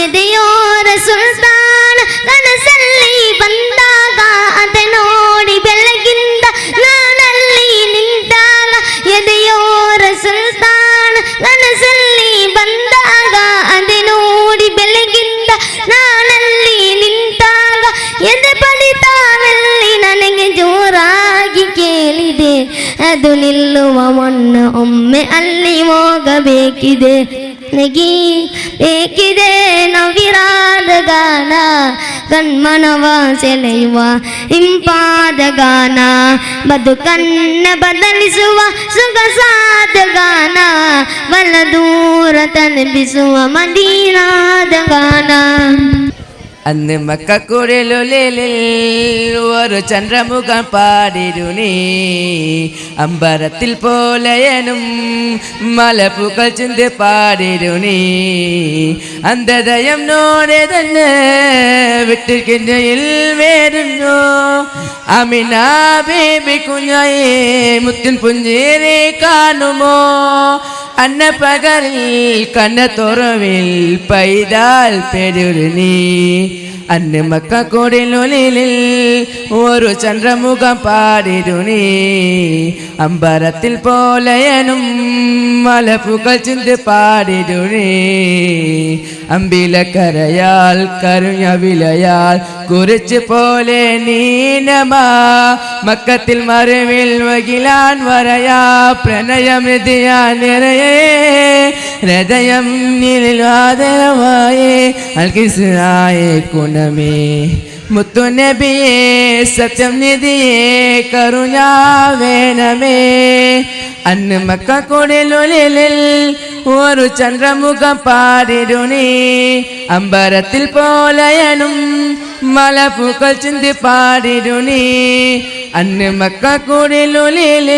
ಎದೆಯೋರ ಸುಲ್ತಾನ ಕನಸಲ್ಲಿ ಬಂದಾಗ, ಅದೆ ನೋಡಿ ಬೆಳಗಿಂದ ನಾನಲ್ಲಿ ನಿಂತಾಗ. ಎದೆಯೋರ ಸುಲ್ತಾನ ಕನಸಲ್ಲಿ ಬಂದಾಗ, ಅದೆ ನೋಡಿ ಬೆಳಗಿಂದ ನಾನಲ್ಲಿ ನಿಂತಾಗ. ಎದೆ ಬಡಿತಾವಲ್ಲಿ ನನಗೆ ಜೋರಾಗಿ ಕೇಳಿದೆ, ಅದು ನಿಲ್ಲುವ ಮುನ್ನ ಒಮ್ಮೆ ಅಲ್ಲಿ ಹೋಗಬೇಕಿದೆ. ನಗಿ ಬೇಕಿದೆ ನವಿರಾದ ಗಾನ, ಕಣ್ಮನವ ಸೆಳೆಯುವ ಇಂಪಾದ ಗಾನ, ಬದುಕನ್ನ ಬದಲಿಸುವ ಸೊಗಸಾದ ಗಾನ, ಬಲ ದೂರ ತಲುಪಿಸುವ ಮದೀನಾದ ಗಾನ. അന്ന് മക്കക്കുഴലുള്ളിൽ ഒരു ചന്ദ്രമുഖം പാടിരുനീ, അമ്പരത്തിൽ പോലെയനും മലപ്പൂക്കൾ ചിന്തി പാടിരുനീ. അന്ധതയം നോടെ തന്നെ വിട്ടിൽ വേരുന്നു അമിന ബേബി കുഞ്ഞായേ മുത്തിൻ പുഞ്ചേരി കാണുമോ. അന്നപ്പകലിൽ കണ്ണത്തുറവിൽ പൈതാൽ പെരുനീ. അന്ന് മക്കക്കുടിലുള്ളിൽ ഒരു ചന്ദ്രമുഖം പാടിരുനീ, അമ്പരത്തിൽ പോലെയനും മലപ്പൂക്കൾ ചിന്തി പാടിരുനീ. അമ്പിലക്കരയാൽ കരുഞ്ഞ വിലയാൽ കുറിച്ച് പോലെ നീനമാ, മക്കത്തിൽ മറിവിൽ വകിലാൻ വരയാ പ്രണയമിതിയാ നിറയേ ഹൃദയം നിലാദരമായേ അൽക്കിസായേ ഗുണമേ. മുത്തുനബിയേ സത്യം നിധിയേ കരുണാവേണമേ. അന്ന് മക്കക്കുടിലുള്ളിൽ ഒരു ചന്ദ്രമുഖം പാടിരുനീ, അമ്പരത്തിൽ പോലെയനും മലപ്പൂക്കൾ ചിന്തി പാടിരുനീ. അന്ന് മക്കക്കുടിലുള്ളിൽ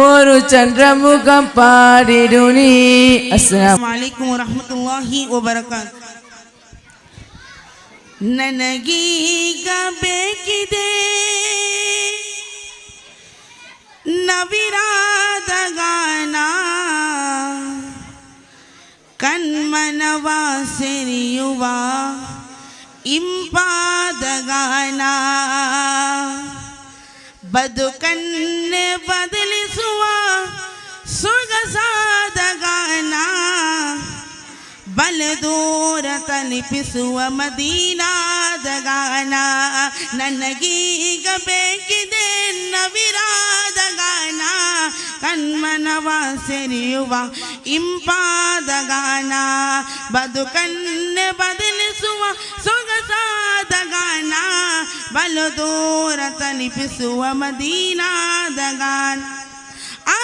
ഒരു ചന്ദ്രമുഖം പാടിരുനീ. അസ്സലാമു അലൈക്കും വറഹ്മത്തുള്ളാഹി വബറകാതുഹു. ನನಗೀಗ ಬೇಕಿದೆ ನವಿರಾದ ಗಾನ, ಕಣ್ಮನವ ಸೆರೆಯುವ ಇಂಪಾದ ಗಾನ, ಬದುಕನ್ನೇ ಬದಲಿಸುವ ಸೊಗಸಾದ ಗಾನ, ಬಲದೂರ ತಲುಪಿಸುವ ಮದೀನಾದ ಗಾನ. ನನಗೀಗ ಬೇಕಿದೆ ನವಿರಾದ ಗಾನ, ಕಣ್ಮನವ ಸೆರೆಯುವ ಇಂಪಾದ ಗಾನ, ಬದುಕನ್ನೇ ಬದಲಿಸುವ ಸೊಗಸಾದ ಗಾನ, ಬಲದೂರ ತಲುಪಿಸುವ ಮದೀನಾದ ಗಾನ. ಆ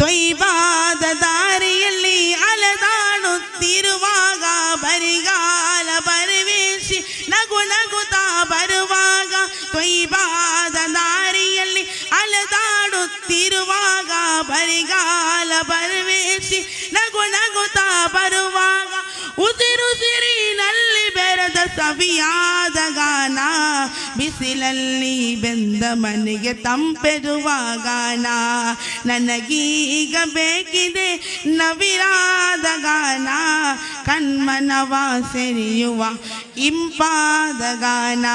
ತೊಯ್ಬಾದ ದಾರಿಯಲ್ಲಿ ಅಲೆದಾಡುತ್ತಿರುವಾಗ, ಬರಿಗಾಲ ಬರವೇಶಿ ನಗು ನಗುತ್ತಾ ಬರುವಾಗ, ತೊಯ್ಬಾದ ದಾರಿಯಲ್ಲಿ ಅಲೆದಾಡುತ್ತಿರುವಾಗ, ಬರಿಗಾಲ ಬರವೇಶಿ ನಗು ನಗುತ್ತಾ ಬರುವಾಗ, ಉಸಿರುಸಿರಿನಲ್ಲಿ ಬೆರೆದ ಸವಿಯಾದ ಗಾನ, ಬಿಸಿಲಲ್ಲಿ ಬೆಂದ ಮನೆಗೆ ತಂಪೆರುವ ಗಾನ. ನನಗೀಗ ಬೇಕಿದೆ ನವಿರಾದ ಗಾನ, ಕಣ್ಮನವ ಸೆರೆಯುವ ಇಂಪಾದ ಗಾನ,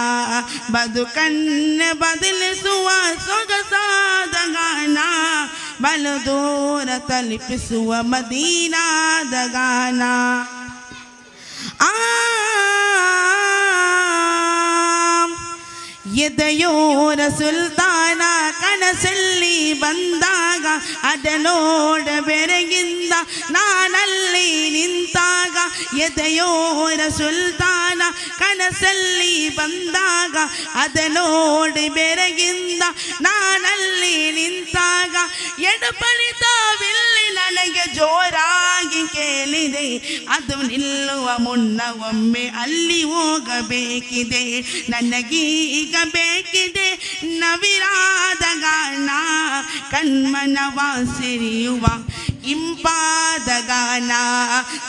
ಬದುಕನ್ನೇ ಬದಲಿಸುವ ಸೊಗಸಾದ ಗಾನ, ಬಲದೂರ ತಲುಪಿಸುವ ಮದೀನಾದ ಗಾನ. ಆ ಎದೆಯೋರ ಸುಲ್ತಾನ ಕನಸಲ್ಲಿ ಬಂದಾಗ, ಅದನೋಡ ಬೆರಗಿಂದ ನಾನಲ್ಲಿ ನಿಂತಾಗ, ಎದೆಯೋರ ಸುಲ್ತಾನ ಕನಸಲ್ಲಿ ಬಂದಾಗ, ಅದನೋಡಿ ಬೆರಗಿಂದ ನಾನಲ್ಲಿ ನಿಂತಾಗ, ಎಡಪಡಿತಾವಿಲ್ಲಿ ನನಗೆ ನನಗೆ ಜೋರಾಗಿ ಕೇಳಿದೆ, ಅದು ನಿಲ್ಲುವ ಮುನ್ನ ಒಮ್ಮೆ ಅಲ್ಲಿ ಹೋಗಬೇಕಿದೆ. ನನಗೀಗ ಬೇಕಿದೆ ನವಿರಾದ ಗಾನ, ಕಣ್ಮನವ ಸೆರೆಯುವ ಇಂಪಾದ ಗಾನ,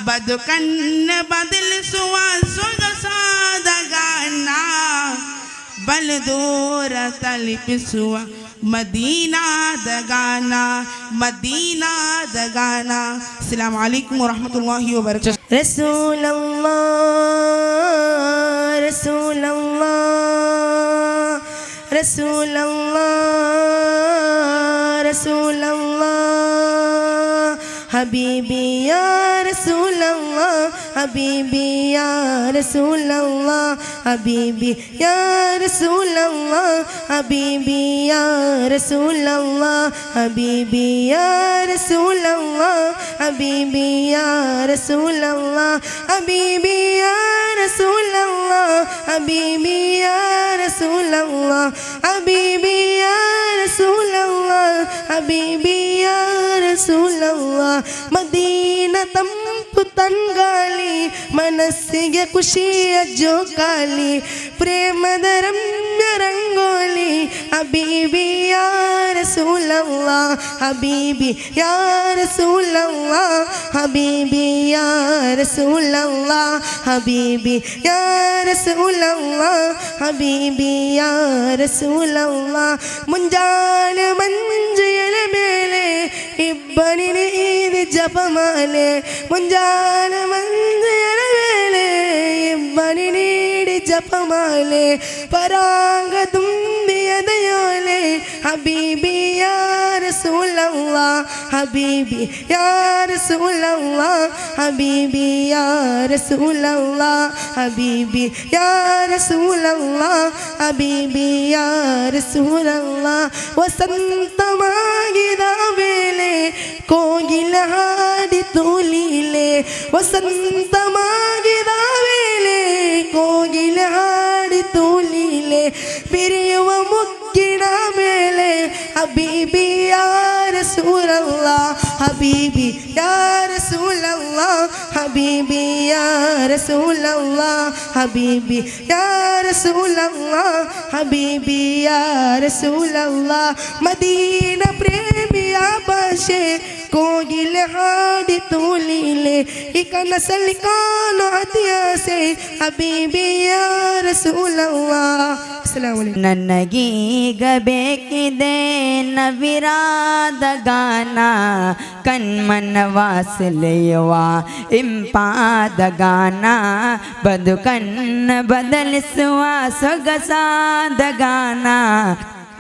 ಬದುಕನ್ನ ಬದಲಿಸುವ ಸೊಗಸಾದ ಗಾನ, ಬಲು ದೂರ ತಲುಪಿಸುವ ಮದೀನಾದ ಗಾನ, ಮದೀನಾದ ಗಾನ. ಅಸ್ಸಲಾಮು ಅಲೈಕುಂ ವರಹಮತುಲ್ಲಾಹಿ ವಬರಕಾತುಹು. ರಸೂಲಲ್ಲಾಹ್, ರಸೂಲಲ್ಲಾಹ್, ರಸೂಲಲ್ಲಾಹ್, ರಸೂಲಲ್ಲಾಹ್, ಹಬೀಬಿ ಯಾ ರಸೂಲಲ್ಲಾಹ್, ಹಬೀಬಿ ಯಾ ರಸೂಲಲ್ಲಾಹ್, ಹಬೀಬಿ ಯಾ ರಸೂಲಲ್ಲಾಹ್, ಹಬೀಬಿ ಯಾ ರಸೂಲಲ್ಲಾಹ್, ಹಬೀಬಿ ಯಾ ರಸೂಲಲ್ಲಾಹ್, ಹಬೀಬಿ ಯಾ ರಸೂಲಲ್ಲಾಹ್, ಹಬೀಬಿ ಯಾ ರಸೂಲಲ್ಲಾಹ್, ಹಬೀಬಿ ಯಾ ರಸೂಲಲ್ಲಾಹ್, ಹಬೀಬಿ ಯಾ ರಸೂಲಲ್ಲಾಹ್, ಹಬೀಬಿ ಯಾ ರಸೂಲಲ್ಲಾಹ್. ಮದೀನ ತಂಪು ತಂಗಾಳಿ, ಮನಸ್ಸಿಗೆ ಖುಷಿಯ ಜೋಕಾಲಿ, ಪ್ರೇಮದ ರಮ್ಯ ರಂಗೋಲಿ, ಹಬೀಬಿ ಯಾ ರಸೂಲಲ್ಲಾಹ್, ಹಬೀಬಿ ಯಾ ರಸೂಲಲ್ಲಾಹ್, ಹಬೀಬಿ ಯಾ ರಸೂಲಲ್ಲಾಹ್, ಹಬೀಬಿ ಯಾ ರಸೂಲಲ್ಲಾಹ್, ಹಬೀಬಿ ಯಾ ರಸೂಲಲ್ಲಾಹ್. ಮುಂಜಾನೆ ಮಂಜೆಯ ಮೇಲೆ ಇಬ್ಬನಿ ನೀರಿ ಜಪಮಾಲೆ, ಮುಂಜಾನೆ ಮಂಜೆಯ ಮೇಲೆ ಇಬ್ಬನಿ ನೀಡಿ ಜಪಮಾಲೆ, ಪರಾಗ ತುಂಬಿಯದಯೋಲೆ, ಹಬೀಬಿ ಯಾ ರಸೂಲಲ್ಲಾಹ್, ಹಬೀಬಿ ಯಾ ರಸೂಲಲ್ಲಾಹ್, ಹಬೀಬಿ ಯಾ ರಸೂಲಲ್ಲಾಹ್, ಹಬೀಬಿ ಯಾ ರಸೂಲಲ್ಲಾಹ್, ಹಬೀಬಿ ಯಾ ರಸೂಲಲ್ಲಾಹ್. ವಸಂತವಾಗಿದ ವೇಳೆ ಕೋಗಿಲ ಹಾಡಿತು ಲೀಲೆ, ವಸಂತವಾಗಿದ ವೇಳೆ ಕೋಗಿಲ ಹಾಡಿತು ಲೀಲೆ, ಬಿರಿಯುವ ಮುಗ್ಗಿನ ಮೇಲೆ, ಹಬೀಬಿ ಯಾ ರಸೂಲಲ್ಲಾಹ್, ಹಬೀಬಿ ಯಾ ರಸೂಲಲ್ಲಾಹ್, ಹಬೀಬಿ ಯಾ ರಸೂಲಲ್ಲಾಹ್, ಹಬೀಬಿ ಯಾ ರಸೂಲಲ್ಲಾಹ್, ಹಬೀಬಿ ಯಾ ರಸೂಲಲ್ಲಾಹ್. ಮದೀನ ಪ್ರೇಮಿಯ ಭಾಷೆ ಕೋಗಿಲೆ ಹಾಡಿತು ಲೀಲೆ, ಈ ಕನಸಲ್ಲಿ ಕಾಣೋ ಅತಿಯಾಸೆ, ಹಬೀಬಿ ಯಾ ರಸೂಲಲ್ಲಾಹ್. ಅಸ್ಸಲಾಮು ಅಲೈಕುಂ. ನನಗೀಗ ಬೇಕಿದೆ ನವಿರಾದ ಗಾನ, ಕಣ್ಮನವ ಸೆಳೆಯುವ ಇಂಪಾದ ಗಾನ, ಬದುಕನ್ನ ಬದಲಿಸುವ ಸೊಗಸಾದ ಗಾನ,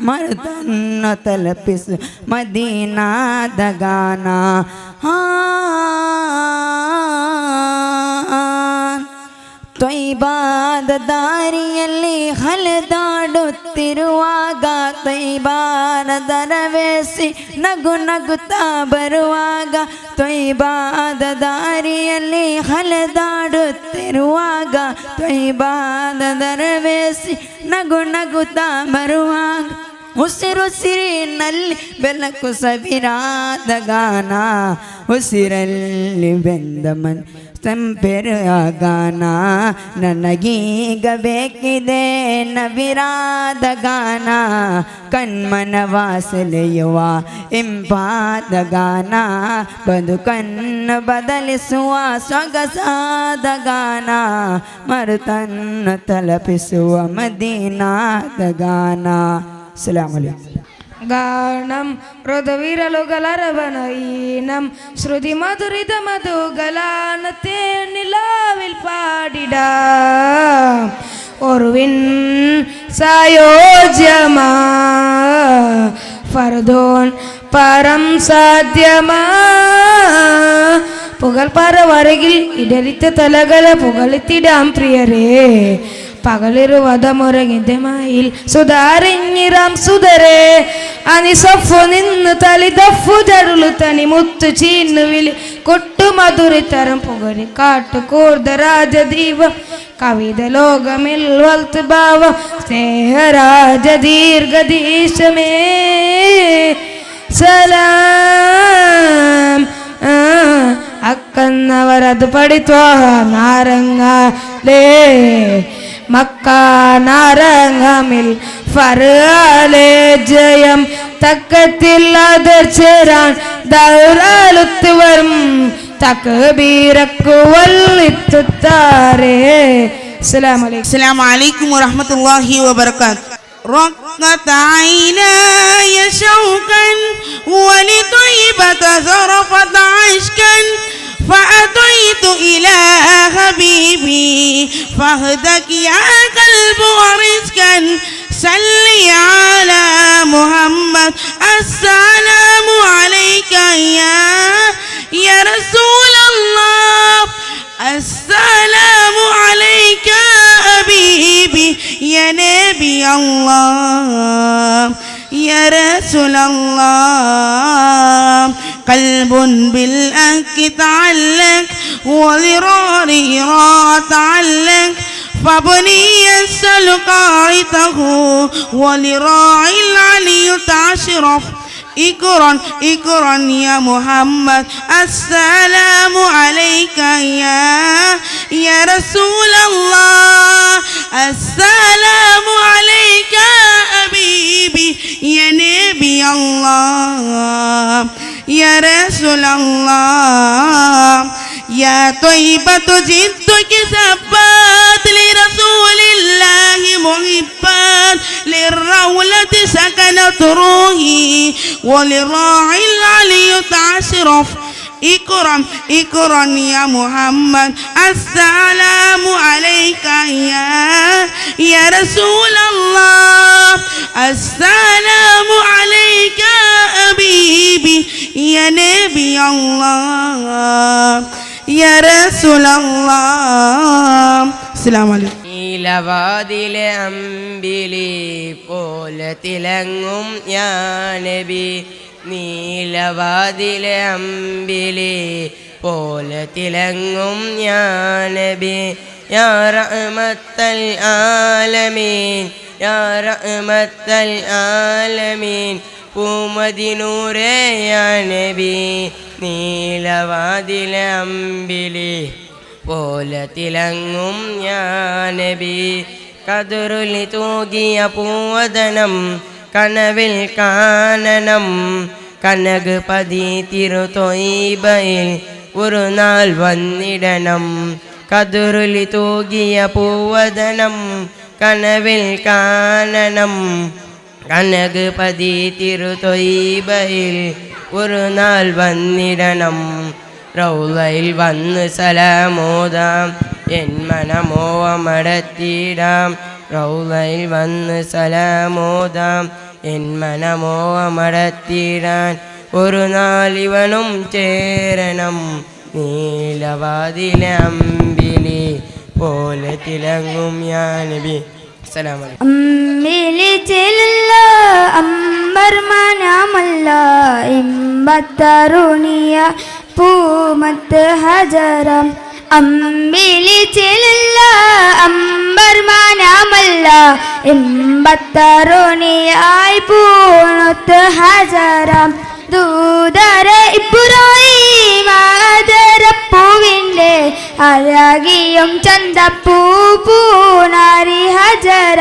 ಮರುತನ್ನು ತಲುಪಿಸು ಮದೀನಾದ ಗಾನ. ತೊಯ್ಬಾದ ದಾರಿಯಲ್ಲಿ ಹಲೆದಾಡುತ್ತಿರುವಾಗ, ತೊಯ್ಬಾನ ದರವೇಸಿ ನಗು ನಗುತ್ತಾ ಬರುವಾಗ, ತೊಯ್ಬಾದ ದಾರಿಯಲ್ಲಿ ಹಲೆದಾಡುತ್ತಿರುವಾಗ, ತೊಯ್ಬಾದ ದರವೇಸಿ ನಗು ನಗುತ್ತಾ ಬರುವಾಗ, ಉಸಿರುಸಿರಿನಲ್ಲಿ ಬೆಳಕು ಸವಿರಾದ ಗಾನ, ಉಸಿರಲ್ಲಿ ಬೆಂದ ಮನ್ ಸಂಪೆರುವ ಗಾನ. ನನಗೀಗ ಬೇಕಿದೆ ನವಿರಾದ ಗಾನ, ಕಣ್ಮನವ ಸೆಳೆಯುವ ಇಂಪಾದ ಗಾನ, ಬದುಕನ್ನು ಬದಲಿಸುವ ಸೊಗಸಾದ ಗಾನ, ಮರುತನ್ನು ತಲುಪಿಸುವ ಮದೀನಾದ ಗಾನ. ಅಸ್ಸಲಾಮು ಅಲೈಕುಂ. ಗಾನಂ ಋದುವಿರಲುಗಲರವನೀനം ശ്രുതി മധുരിത മധുഗലാനത്തെ നിലാവിൽ പാടിടാം ഒരുവിൻ സായോജ്യമാ ഫർദോൻ പരം സാധ്യമാ പുകൽ പറവരകിൽ ഇടരിത്ത തലകല പുകഴ്ത്തിടാം പ്രിയരേ പകലിരുവതമുറങ്ങിതമായിൽ സുതാരിഞ്ഞിറാം സുതരേ അനിസഫു നിന്ന് തലിതഫു ജരുളു തനി മുത്തു ചീന്നുവിളി കൊട്ടുമധുരിത്തരം പുകരി കാട്ടു കൂർദ രാജദീപം കവിത ലോകമിൽ വൽത്ത് ഭാവം സ്നേഹരാജ ദീർഘദീശമേ സലാം. രഥപടി ത്വാഹ നാരങ്ങാലേ മക്ക നാരങ്ങമിൽ ഫറാലേ ജയം തക്കത്തിൽ അതിർച്ചേരാൻ ദൗറാലുത്ത് വരും തക്ബീരക്കുവല്ലിത്തുത്താരേ. അസ്സലാമു അലൈക്കും. السلام عليكم ورحمة الله وبركاته. رقت عيناي شوقا ولطيبة ذرفت عشقا فأتيت إلى حبيبي فاهدك يا قلب ورزقا صلي على محمد السلام عليك يا رسول الله السلام عليك حبيبي يا نبي الله يا رسول الله قلب بالأك تعلق ولرار تعلق فبني يسأل قارته ولراعي العلي تعشرف اقرا اقرا يا محمد السلام عليك يا رسول الله السلام عليك حبيبي يا نبي الله يا رسول الله يا طيبة جئتك ثبات لرسول الله محبات للرولة سكنت روحي ولراعي العلي تعشرف اقرا اقرا يا محمد السلام عليك يا رسول الله السلام عليك حبيبي يا نبي الله يا رسول الله السلام عليكم. നീലവാതിലെ അമ്പിളി പോലെ തിളങ്ങും യാ നബി നീലവാതിലെ അമ്പിളി പോലെ തിളങ്ങും യാ നബി യാ റഹ്മത്തൽ ആലമീൻ യാ റഹ്മത്തൽ ആലമീൻ പൂമദിനൂരേ യാ നബി നീലവാതിലെ അമ്പിളി പോലെ തിളങ്ങും യാ നബി കതിരുലി തൂകിയ പൂവദനം കനവിൽ കാനനം കനക് പതി തിരുതൊയ്ബയിൽ ഒരു നാൾ വന്നിടണം കതിരുലി തൂകിയ പൂവദനം കനവിൽ കാനനം കനക് പതി തിരുതൊയ്ബയിൽ ഒരു നാൾ വന്നിടണം റൗളയിൽ വന്ന് സലാമോദാം എൻ മനമോവമടത്തിടാം റൗളയിൽ വന്ന് സലാമോദാം എൻ മനമോവമടത്തിടാൻ ഒരു നാളിവനും ചേരണം നീലവാതിലെ അമ്പിളി പോലെ തിളങ്ങും യാ നബി. അസ്സലാമു അലൈക്കും. അമ്മിലി ചെല്ല അമ്പർമനമല്ല ഇമ്പത്തരുണിയ പൂമത്ത് ഹജരം അമ്മിലി ചെല്ല അമ്പർമനമല്ല ഇമ്പത്തരുണിയായി പൂണത്ത് ഹജരം ദൂതര ഇബ്രാഹിം ആദരപ്പൂവിൻ്റെ അഴകിയും ചന്തപ്പൂ പൂനാരി ഹജര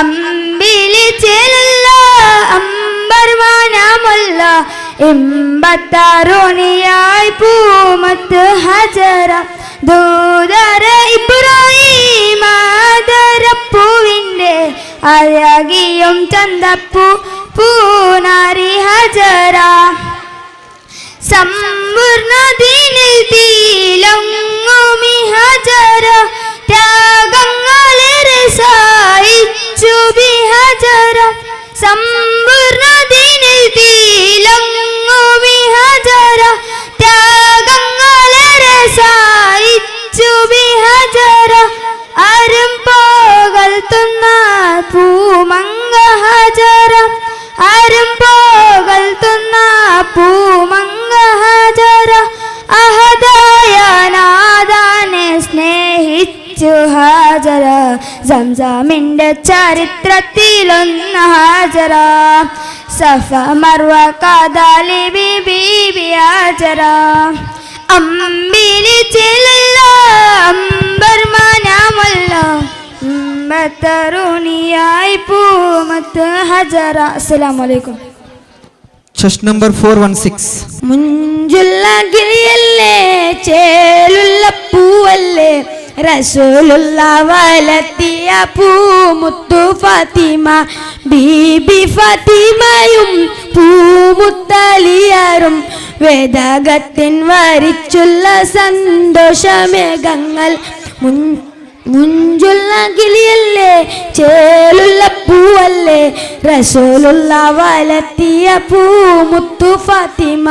അമ്പിളി ചെല്ല അമ്പർവാനമല്ല ഇമ്പത്തരുണിയായി പൂമത്ത് ഹജര ദൂതര ഇബ്രാഹിം ആദരപ്പൂവിൻ്റെ അഴകിയും ചന്തപ്പൂ പൂനാരി ഹജര സമ്പൂർണ്ണദീനിൽ തീലങ്ങുമി ഹജര ത്യാഗങ്ങളേറെ സഹിച്ചു ബി ഹജര സമ്പൂർണ്ണദീനിൽ തീലങ്ങുമി ഹജര ത്യാഗങ്ങളേറെ സഹിച്ചു ബി ഹജര അരും പോകൽ തുന്ന പൂമംഗ ഹജര അരും പോകൽ തുന്ന പൂമംഗ ഹജര അഹദായ നാദാനെ സ്നേഹിച്ചു ഹാജര സംസാമിൻ്റെ ചരിത്രത്തിലൊന്ന് ഹാജര സഫ മർവ കാദാലി ബീബി ഹാജര അമ്പിളി ചേലുള്ള അമ്പർ മനാമല്ല ഉമ്മത്തരുണിയായി പൂമത്ത് ഹജറ. അസ്സലാമു അലൈക്കും. Chest number 416. മുഞ്ചുള്ള ഗിരിയല്ലേ, ചേലുള്ള പൂവല്ലേ, റസൂലുള്ള വലത്തിയ പൂമുത്തു ഫാത്തിമ ബീബി ഫാത്തിമയും പൂമുത്തലിയാറും വേദകത്തിൻ വരിച്ചുള്ള സന്തോഷമേഘങ്ങൾ. മുഞ്ചുള്ള കിളിയല്ലേ, ചേലുള്ള പൂവല്ലേ, റസൂലുള്ള വലത്തിയ പൂമുത്തു ഫാത്തിമ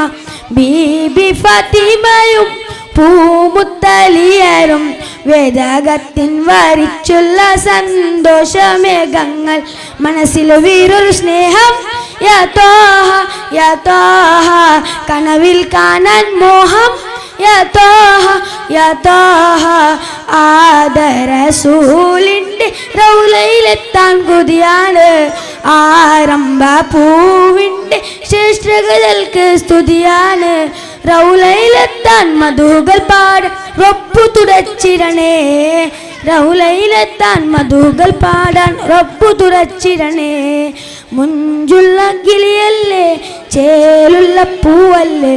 ബീബി ഫാത്തിമയും പൂമുത്തലിയരും വേദകത്തിൻ വരിച്ചുള്ള സന്തോഷമേഘങ്ങൾ. മനസ്സിൽ വീരൊരു സ്നേഹം യാ ത്വാഹ യാ ത്വാഹ, കനവിൽ കാണാൻ മോഹം യാ ത്വാഹ യാ ത്വാഹ, ആദരസൂലിൻ്റെ റൗലയിലെത്താൻ കൊതിയാണ്, ആരംഭ പൂവിൻ്റെ ശ്രേഷ്ഠകൾക്ക് സ്തുതിയാണ്, റൗലയിലെത്താൻ മധുകൾ പാടാൻ റൊപ്പു തുടച്ചിരണേ, റൗലയിലെത്താൻ മധുകൾ പാടാൻ റൊപ്പു തുറച്ചിരണേ. മുഞ്ചുള്ള കിളിയല്ലേ, ചേലുള്ള പൂവല്ലേ,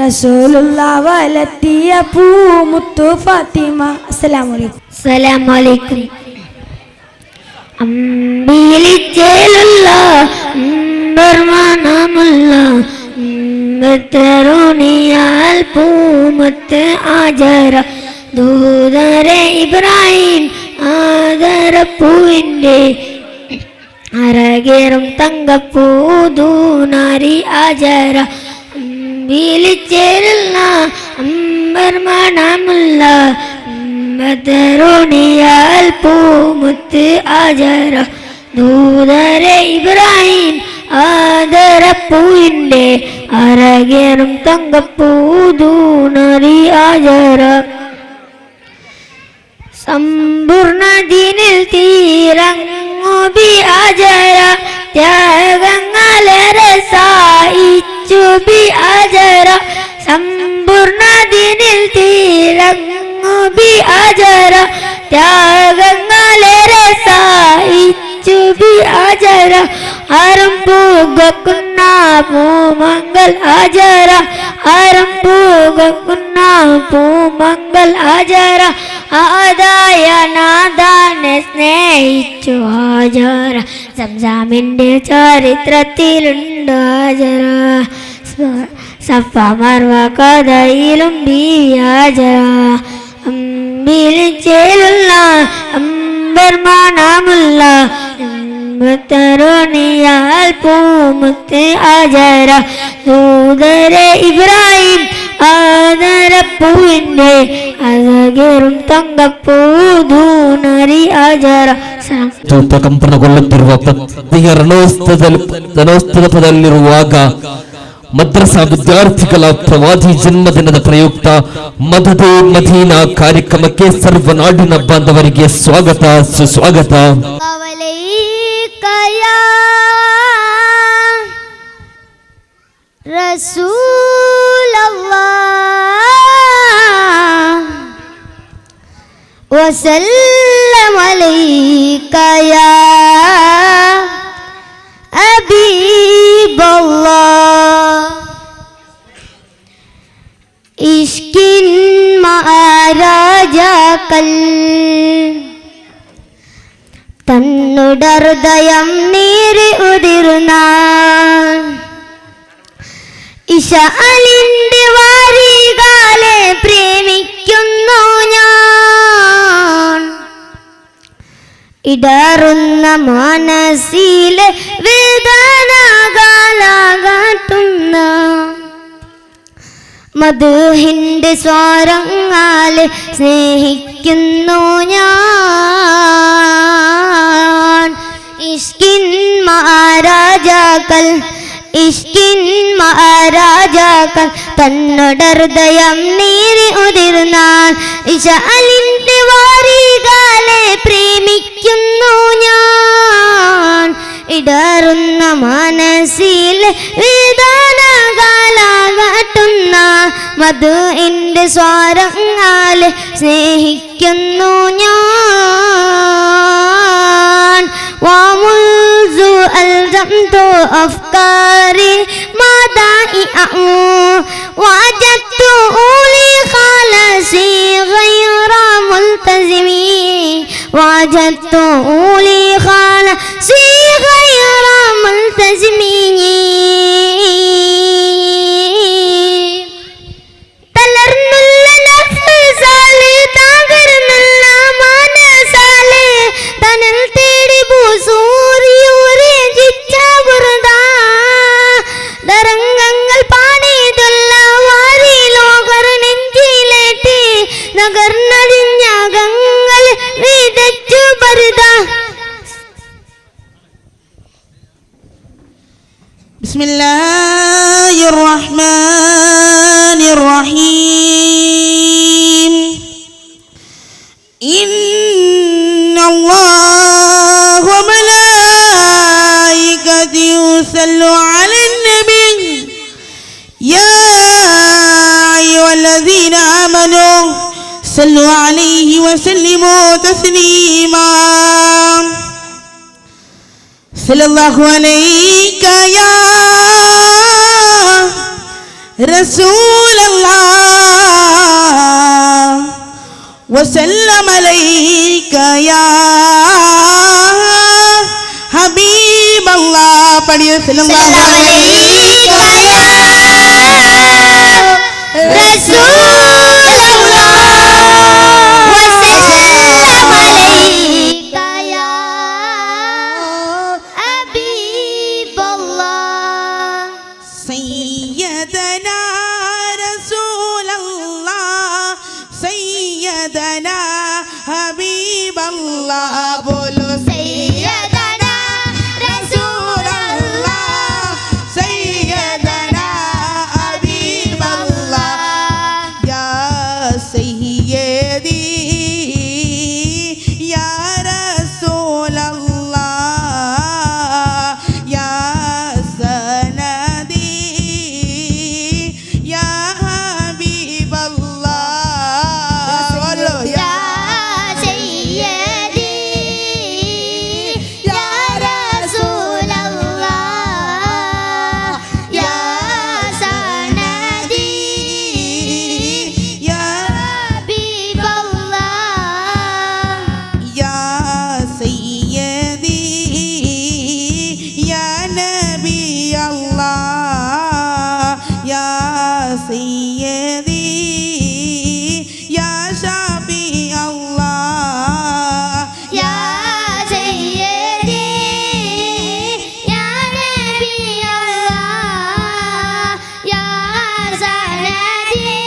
റസൂലുള്ള വലത്തിയ പൂമുത്തു ഫാത്തിമ. അസ്സലാമു അലൈക്കും. അസ്സലാമു അലൈക്കും. അമ്പിളിച്ചേലുള്ള അമ്പർമാനമുള്ള തരുണിയാൽ പൂമുത്ത് ആജര, ദൂതരെ ഇബ്രാഹിം ആദരപ്പൂവിൻ്റെ അരകേറും തങ്കപ്പൂതൂനാരി ആജര. അമ്പിളിച്ചേലുള്ള അമ്പർമാനമുള്ള തരുണിയാൽ പൂമുത്ത് ആജര, ദൂതരെ ഇബ്രാഹിം ആദരപ്പൂവിൻ്റെ അരകേറും തങ്കപ്പൂതൂണറി ആജര. സമ്പൂർണ്ണ ദിനിൽ തീരങ്ങുബി ആജര, ത്യാഗങ്ങളേറെ സായിച്ചു ബി ആജര. സമ്പൂർണ്ണ ദിനിൽ തീരങ്ങുബി ആജര, ത്യാഗങ്ങളേറെ സായിച്ചു ബി ആജര. ആരം പൂക്കുന്ന പൂമംഗൽ ആജര, ആരം പൂക്കുന്ന പൂമംഗൽ ആജര. ആദായ നാദാനെ സ്നേഹിച്ചു ആജര, സംസാമിൻ്റെ ചരിത്രത്തിലുണ്ട് ആജര. സഫ മർവ കഥയിലും ബീവി ആജര. അമ്പിളിച്ചേലുള്ള അമ്പർമാനമുള്ള തരുണിയാൽ പൂമുത്ത് ആജര, ദൂതരെ ഇബ്രാഹിം ആദരപ്പൂവിൻ്റെ അഴകേറും തങ്കപ്പൂതൂണറി ആജര. ಕಂಪನಗೊಳ್ಳುತ್ತಿರುವ ಪ್ರತಿಯ ರಣೋತ್ಸವದಲ್ಲಿರುವಾಗ ಮದ್ರಸಾ ವಿದ್ಯಾರ್ಥಿಗಳ ಪ್ರವಾದಿ ಜನ್ಮದಿನದ ಪ್ರಯುಕ್ತ ಮದದೆ ಮದೀನಾ ಕಾರ್ಯಕ್ರಮಕ್ಕೆ ಸರ್ವನಾಡಿನ ಬಾಂಧವರಿಗೆ ಸ್ವಾಗತ ಸುಸ್ವಾಗತ. وسلم عليك يا حبيب الله. ഇഷ്കിൻ മഹാരാജാക്കൾ തന്നുട ഹൃദയം നീറി ഉതിർന്ന ഇശാലിൻ്റെ വാരികാലെ പ്രേമിക്കുന്നു ഞാൻ, ഇടറുന്ന മനസ്സിലെ വേദനകാലാകാട്ടുന്ന മധുഹിൻ്റെ സ്വരങ്ങളെ സ്നേഹിക്കുന്നു ഞാൻ. ഇഷ്കിൻ മഹാരാജാക്കൾ, ഇഷ്കിൻ മഹാരാജാക്കൾ തന്നുട ഹൃദയം നീറി ഉതിർന്നാൽ ഇശാലിൻ്റെ വാരികാലെ പ്രേമിക്കുന്നു ഞാൻ, ഇടറുന്ന മനസ്സിൽ വേദനകാലാകാട്ടുന്ന മദ്ഇന്റെ സ്വരങ്ങളെ സ്നേഹിക്കുന്നു ഞാൻ. ومنذ ألزمت أفكاري مدائع وجدت لي خالصي غير ملتزمي وجدت لي خالصي غير ملتزمي. തളർന്നുള്ള നഫ്സാലെ തകർന്നുള്ള മനസ്സാലെ തണൽ തേടി ഭൂസൂരിയൂരെ ജിച്ച ബുർദാ തരംഗങ്ങൾ പാടിയതുള്ള വാരി ലോകർ നെഞ്ചിലേറ്റി നഗർന്നഴിഞ്ഞകങ്ങൾ വിതച്ചു ബർദ. بسم الله الرحمن الرحيم. إن الله وملائكته يصلون على النبي يا أيها الذين آمنوا صلوا عليه وسلموا تسليما. صلى الله عليك يا رسول الله وسلم عليك يا حبيب الله. پڑھیے صلى الله عليك يا رسول الله وسلم عليك يا حبيب الله. سيدنا رسول الله سيدنا حبيب الله. بولو سيدنا رسول الله سيدنا حبيب الله. يا سيدي يا رسول الله يا سندي يا حبيب الله. يا سيدي يا رسول الله يا سندي يا حبيب الله. يا سيدي يا نبي الله يا سيدي يا شفيع الله. يا سيدي يا نبي الله يا سندي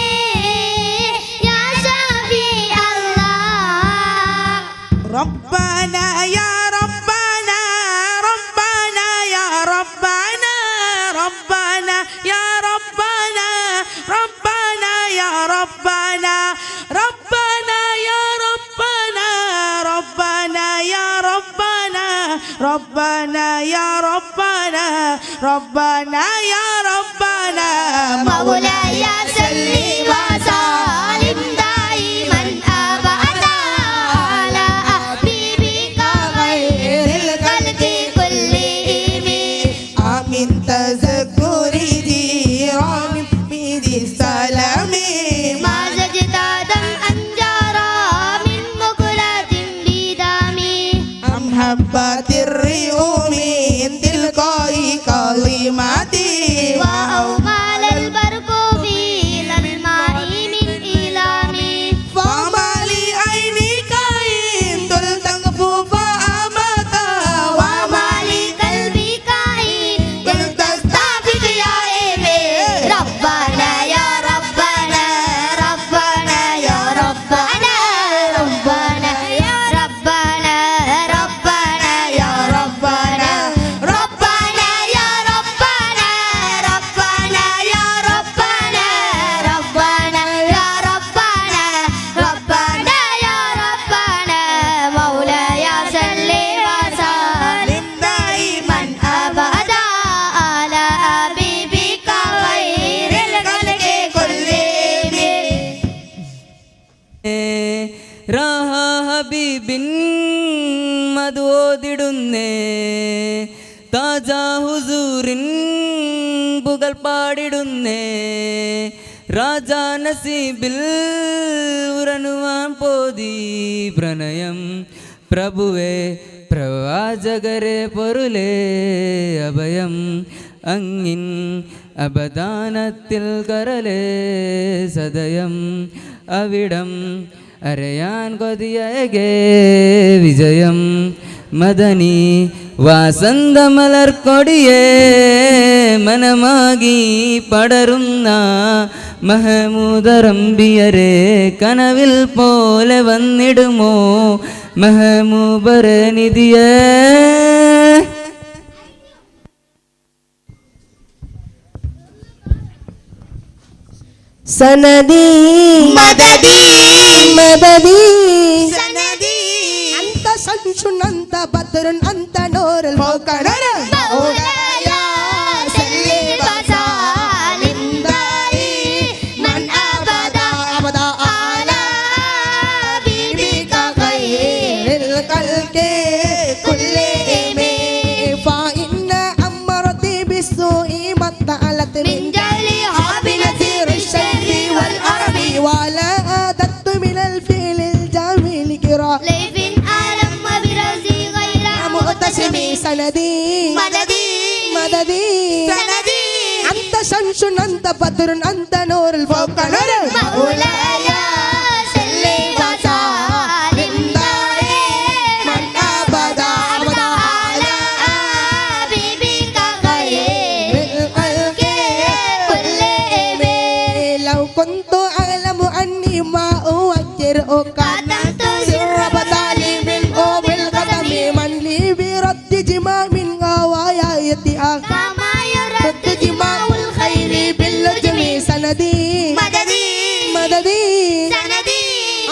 يا شفيع الله. ربنا يا ربنا ربنا يا ربنا ربنا يا ربنا ربنا يا ربنا ربنا يا ربنا ربنا يا ربنا ربنا يا ربنا ربنا يا ربنا. مولاي صل وسلم دائما أبدا على حبيبك خير الخلق كلهم. آمين تذكر جيران بيد السلام ما زجت دمعا جرى من مقلة بدم أم حبت الريوم من تلقاء كلماتي وأومال البرق في للماء ഹബീബിൻ മധുഓതിടുന്നേ താജാ ഹുസൂറിൻ പുകൾ പാടിടുന്നേ രാജാ നസീബിൽ ഉറനുവാൻ പോതി പ്രണയം പ്രഭുവേ പ്രവാചകരെ പൊരുളേ അഭയം അങ്ങിൻ അപദാനത്തിൽ കരലേ സദയം അവിടം അറിയാൻ കൊതിയകേ വിജയം മദനി വാസന്തമലർക്കൊടിയേ മനമാകി പടരുന്ന മഹമൂദറമ്പിയരെ കനവിൽ പോലെ വന്നിടുമോ മഹമൂബരനിധിയേ. സനദി മദദി മദദി സനദി അന്ത ശംസുൻ അന്ത ബദറുൻ അന്ത നൂറുൽ ഫൗക നൂർ മൗലായ സല്ലി വസല്ലിം ദായിമൻ അബദാ അബദാ അലാ ഹബീബിക ഖൈറിൽ ഖൽഖി കുല്ലിഹിം ഫഇന്ന അമറതി ബിസ്സൂഇ മത്തഅലത് മിൻ ജലിഹാ ബിനസീർ الشر والأرب ولا أدت من الفعل الجميل كرا ليف ألم وبرزي غير مؤتسم سندي مددي مددي سندي أنت شمس أنت بدر أنت نور الفوق نور مولاي صل وسلم دائما أبدا على حبيبك خير الخلق كلهم لو كنت أعلم أني ما أوكرك قدمت سر بطالي من أم القدم من لي برد جمام غوايتي كما يرد جماع الخير باللجم سندي مددي مددي سندي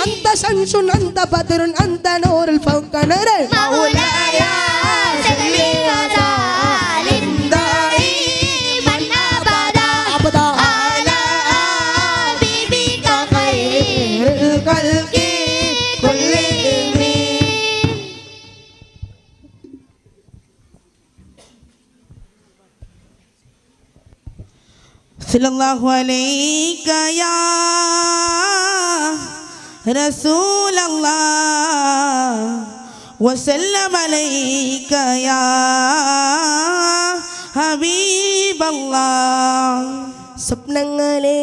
أنت شمس أنت بدر أنت نور الفوق نور مولاي صل وسلم دائما أبدا أبدا على حبيبك خير الخلق كلهم. صلى الله عليك يا رسول الله وسلم عليك يا حبيب الله. സ്വപ്നങ്ങളെ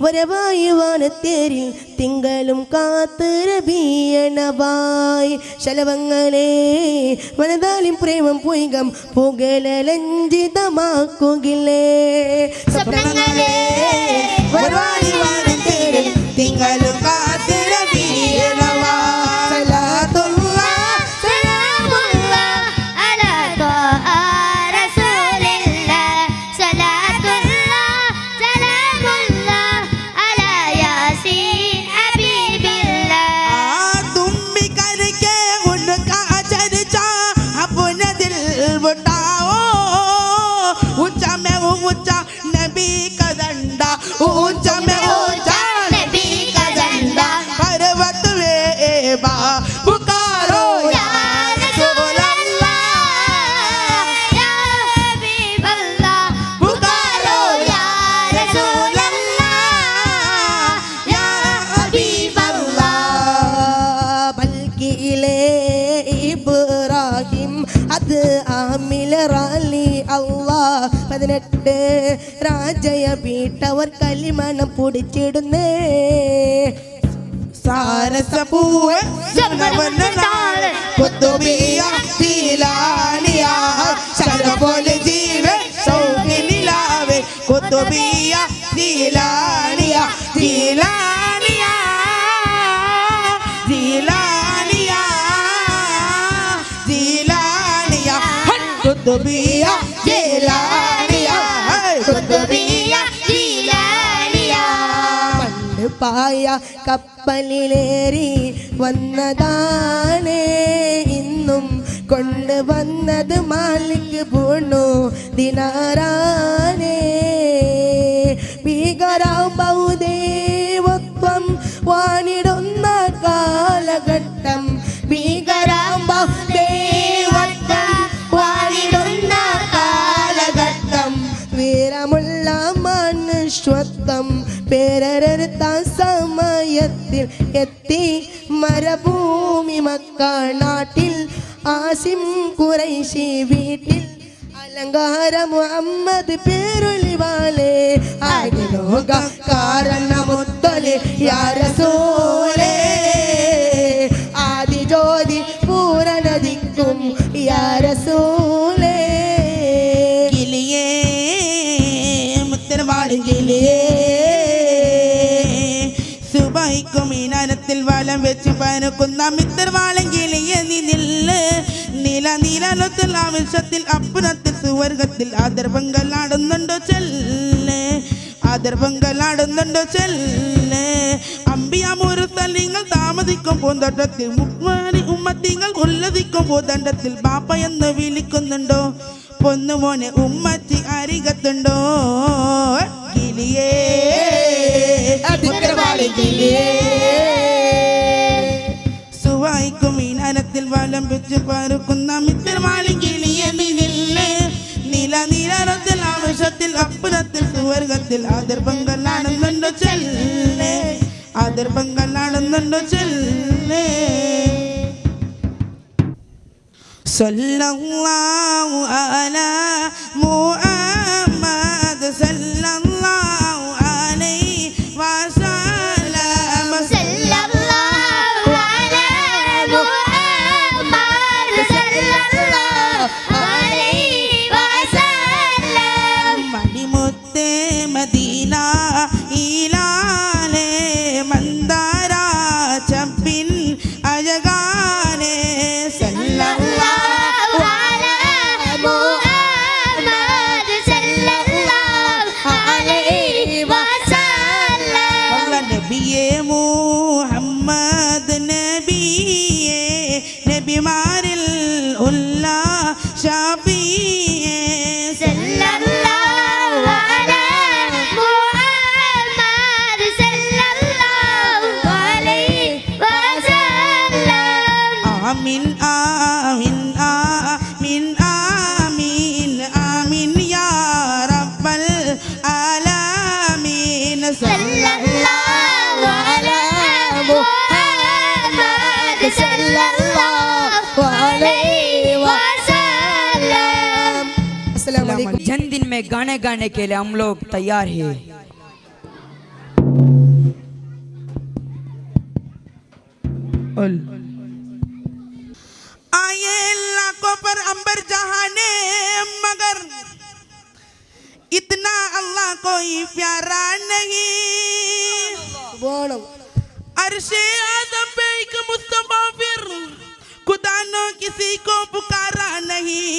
വരവായി വാനത്തേരിൽ തിങ്കളും കാത്ത് രബിയണവായി ശലഭങ്ങളെ വനതാലും പ്രേമം പൊയ്കം പുകലലഞ്ചിതമാക്കുകില്ലേ. സ്വപ്നങ്ങളെ വരവായി വാനത്തേരിൽ തിങ്കളും കാത്ത് രബിയണവായി സലാത്തുല്ലാഹ് സലാമുല്ലാഹ് അലാ ത്വാഹ റസൂലില്ലാഹ് സലാത്തുല്ലാഹ് സലാമുല്ലാഹ് അലാ യാസീൻ ഹബീബില്ലാഹ്. तुम भी करके उनका चर्चा अपने दिल उठाओ ऊंचा में ऊंचा नबी का झंडा ऊंचा में ऊंचा नबी का झंडा पर्वत वे बा पुकारो या रसूल अल्लाह या हबीब अल्लाह पुकारो या रसूल अल्लाह या हबीब अल्लाह. ബൽക്കിയിലെ ഇബ്രാഹിം അത് ആമിലറാലി അള്ളാ 18 രാജയ വീട്ടവർ കലിമണം പൊടിച്ചിടുന്നേ. സാരസപൂവ് കുത്തുബിയ തീലാനിയ ശരഫുൽ ജീവ ശൗഖിനിലാവേ കുത്തുബിയ തീലാനിയ തീലാനിയ ജീലാനിയ ജീലാനിയ കുത്തുബിയ ജീലാനിയ കുത്തുബിയ ജീലാനിയ. പണ്ട് പായ കപ്പലിലേറി വന്നതാണേ ഇന്നും കൊണ്ടുവന്നത് മാലിക് പൂണു ദിനാറാനേ. ഭീകരാം ബഹുദൈവത്വം വാണിടുന്ന കാലഘട്ടം അഴകുള്ള മനുഷ്യത്വം പേരരത്ത സമയത്തിൽ എത്തി മരഭൂമി മക്ക നാട്ടിൽ ആസിം ഖുറൈശി വീട്ടിൽ അലങ്കാര മുഹമ്മദ് പേരൊളിവാലേ ആകെ ലോക കാരണമുത്തലേ യാ റസൂലേ ആദി ജ്യോതി പൂരണദിക്കും യാ റസൂലേ കിളിയേ മുത്തരവാടും കിളിയേ സുബൈക്കും ഈനാനത്തിൽ വലം വെച്ച് പനക്കുന്ന മിത്രവാളം കിളിയെ നീ നില്ല് നീല നീലത്തിൽ ആവശ്യത്തിൽ അപ്പുറത്തിൽ സുവർഗത്തിൽ ആദർഭങ്കലാടുന്നുണ്ടോ ചെല്ല് ആദർഭങ്കലാടുന്നുണ്ടോ ചെല്ല് അമ്പിയാമൂരുത്തലിങ്ങൾ താമസിക്കും പൂന്തോട്ടത്തിൽ മുക്മാരി ഉമ്മത്തിങ്ങൾ ഉല്ലസിക്കും പൂന്തണ്ടത്തിൽ ബാപ്പ എന്ന് വിളിക്കുന്നുണ്ടോ പൊന്നുമോനെ ഉമ്മച്ചി അരികത്തുണ്ടോ കിളിയേ കിളിയേ സുവായിക്കും ഈനാനത്തിൽ വലം വെച്ച് പരുക്കുന്ന മിത്രമാളി കിളിയെ നിന്നില്ലേ നീല നീലത്തിൽ ആവശ്യത്തിൽ അപ്പുറത്തിൽ സുവർഗത്തിൽ ആദർഭങ്കലാണെന്നുണ്ടോ ചെല്ലേ ആദർഭങ്കലാണെന്നുണ്ടോ ചെല്ലേ സല്ലല്ലാഹു അലാ മുഹമ്മദ് സല്ലല്ലാഹു അലൈഹി വസല്ലം സല്ലല്ലാഹു അലാ മുഹമ്മദ് സല്ലല്ലാഹു അലൈഹി വസല്ലം. മണിമുത്തേ മദീന ഈലാലേ മന്ദാര ചമ്പിൻ അഴകാനേ സല്ലല്ലാഹു അലാ മുഹമ്മദ് സല്ലല്ലാഹു അലൈഹി വസല്ലം. നബിയേ മുഹമ്മദ് നബിയേ നബിമാരിൽ ഉള്ള ഷാഫിയേ സല്ലല്ലാഹു അലാ മുഹമ്മദ് സല്ലല്ലാഹു അലൈഹി വസല്ലം. ആമീൻ ആമീൻ ആമീൻ ആമീൻ ആമീൻ യാ റബ്ബൽ ആലമീൻ സല്ലല്ലാഹു അലാ മുഹമ്മദ് സല്ലല്ലാഹു അലൈഹി വസല്ലം. जन्मदिन में गाने गाने के लिए हम लोग तैयार हैं। आए लाखों पर अंबर जहाने मगर इतना अल्लाह कोई प्यारा नहीं। अर्शे आदम पे एक मुस्तफा फिर खुदा ने किसी को पुकारा नहीं।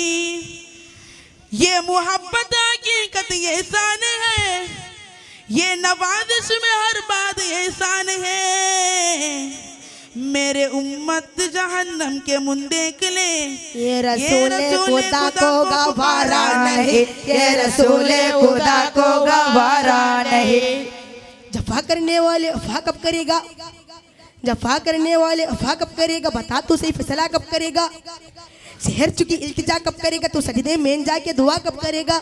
ये मोहब्बत हकीकत ये एहसान है, ये नवाजिश में हर बात एहसान है। मेरे उम्मत जहन्नम के मुंह देख ले, ये रसूल खुदा को गवारा नहीं, ये रसूल खुदा को गवारा नहीं। जफा करने वाले वफा कब करेगा, जफा करने वाले वफा कब करेगा, बता तो सही फैसला कब करेगा। शहर चुकी इल्तिजा कब करेगा, तो सजदे में जाके दुआ कब करेगा।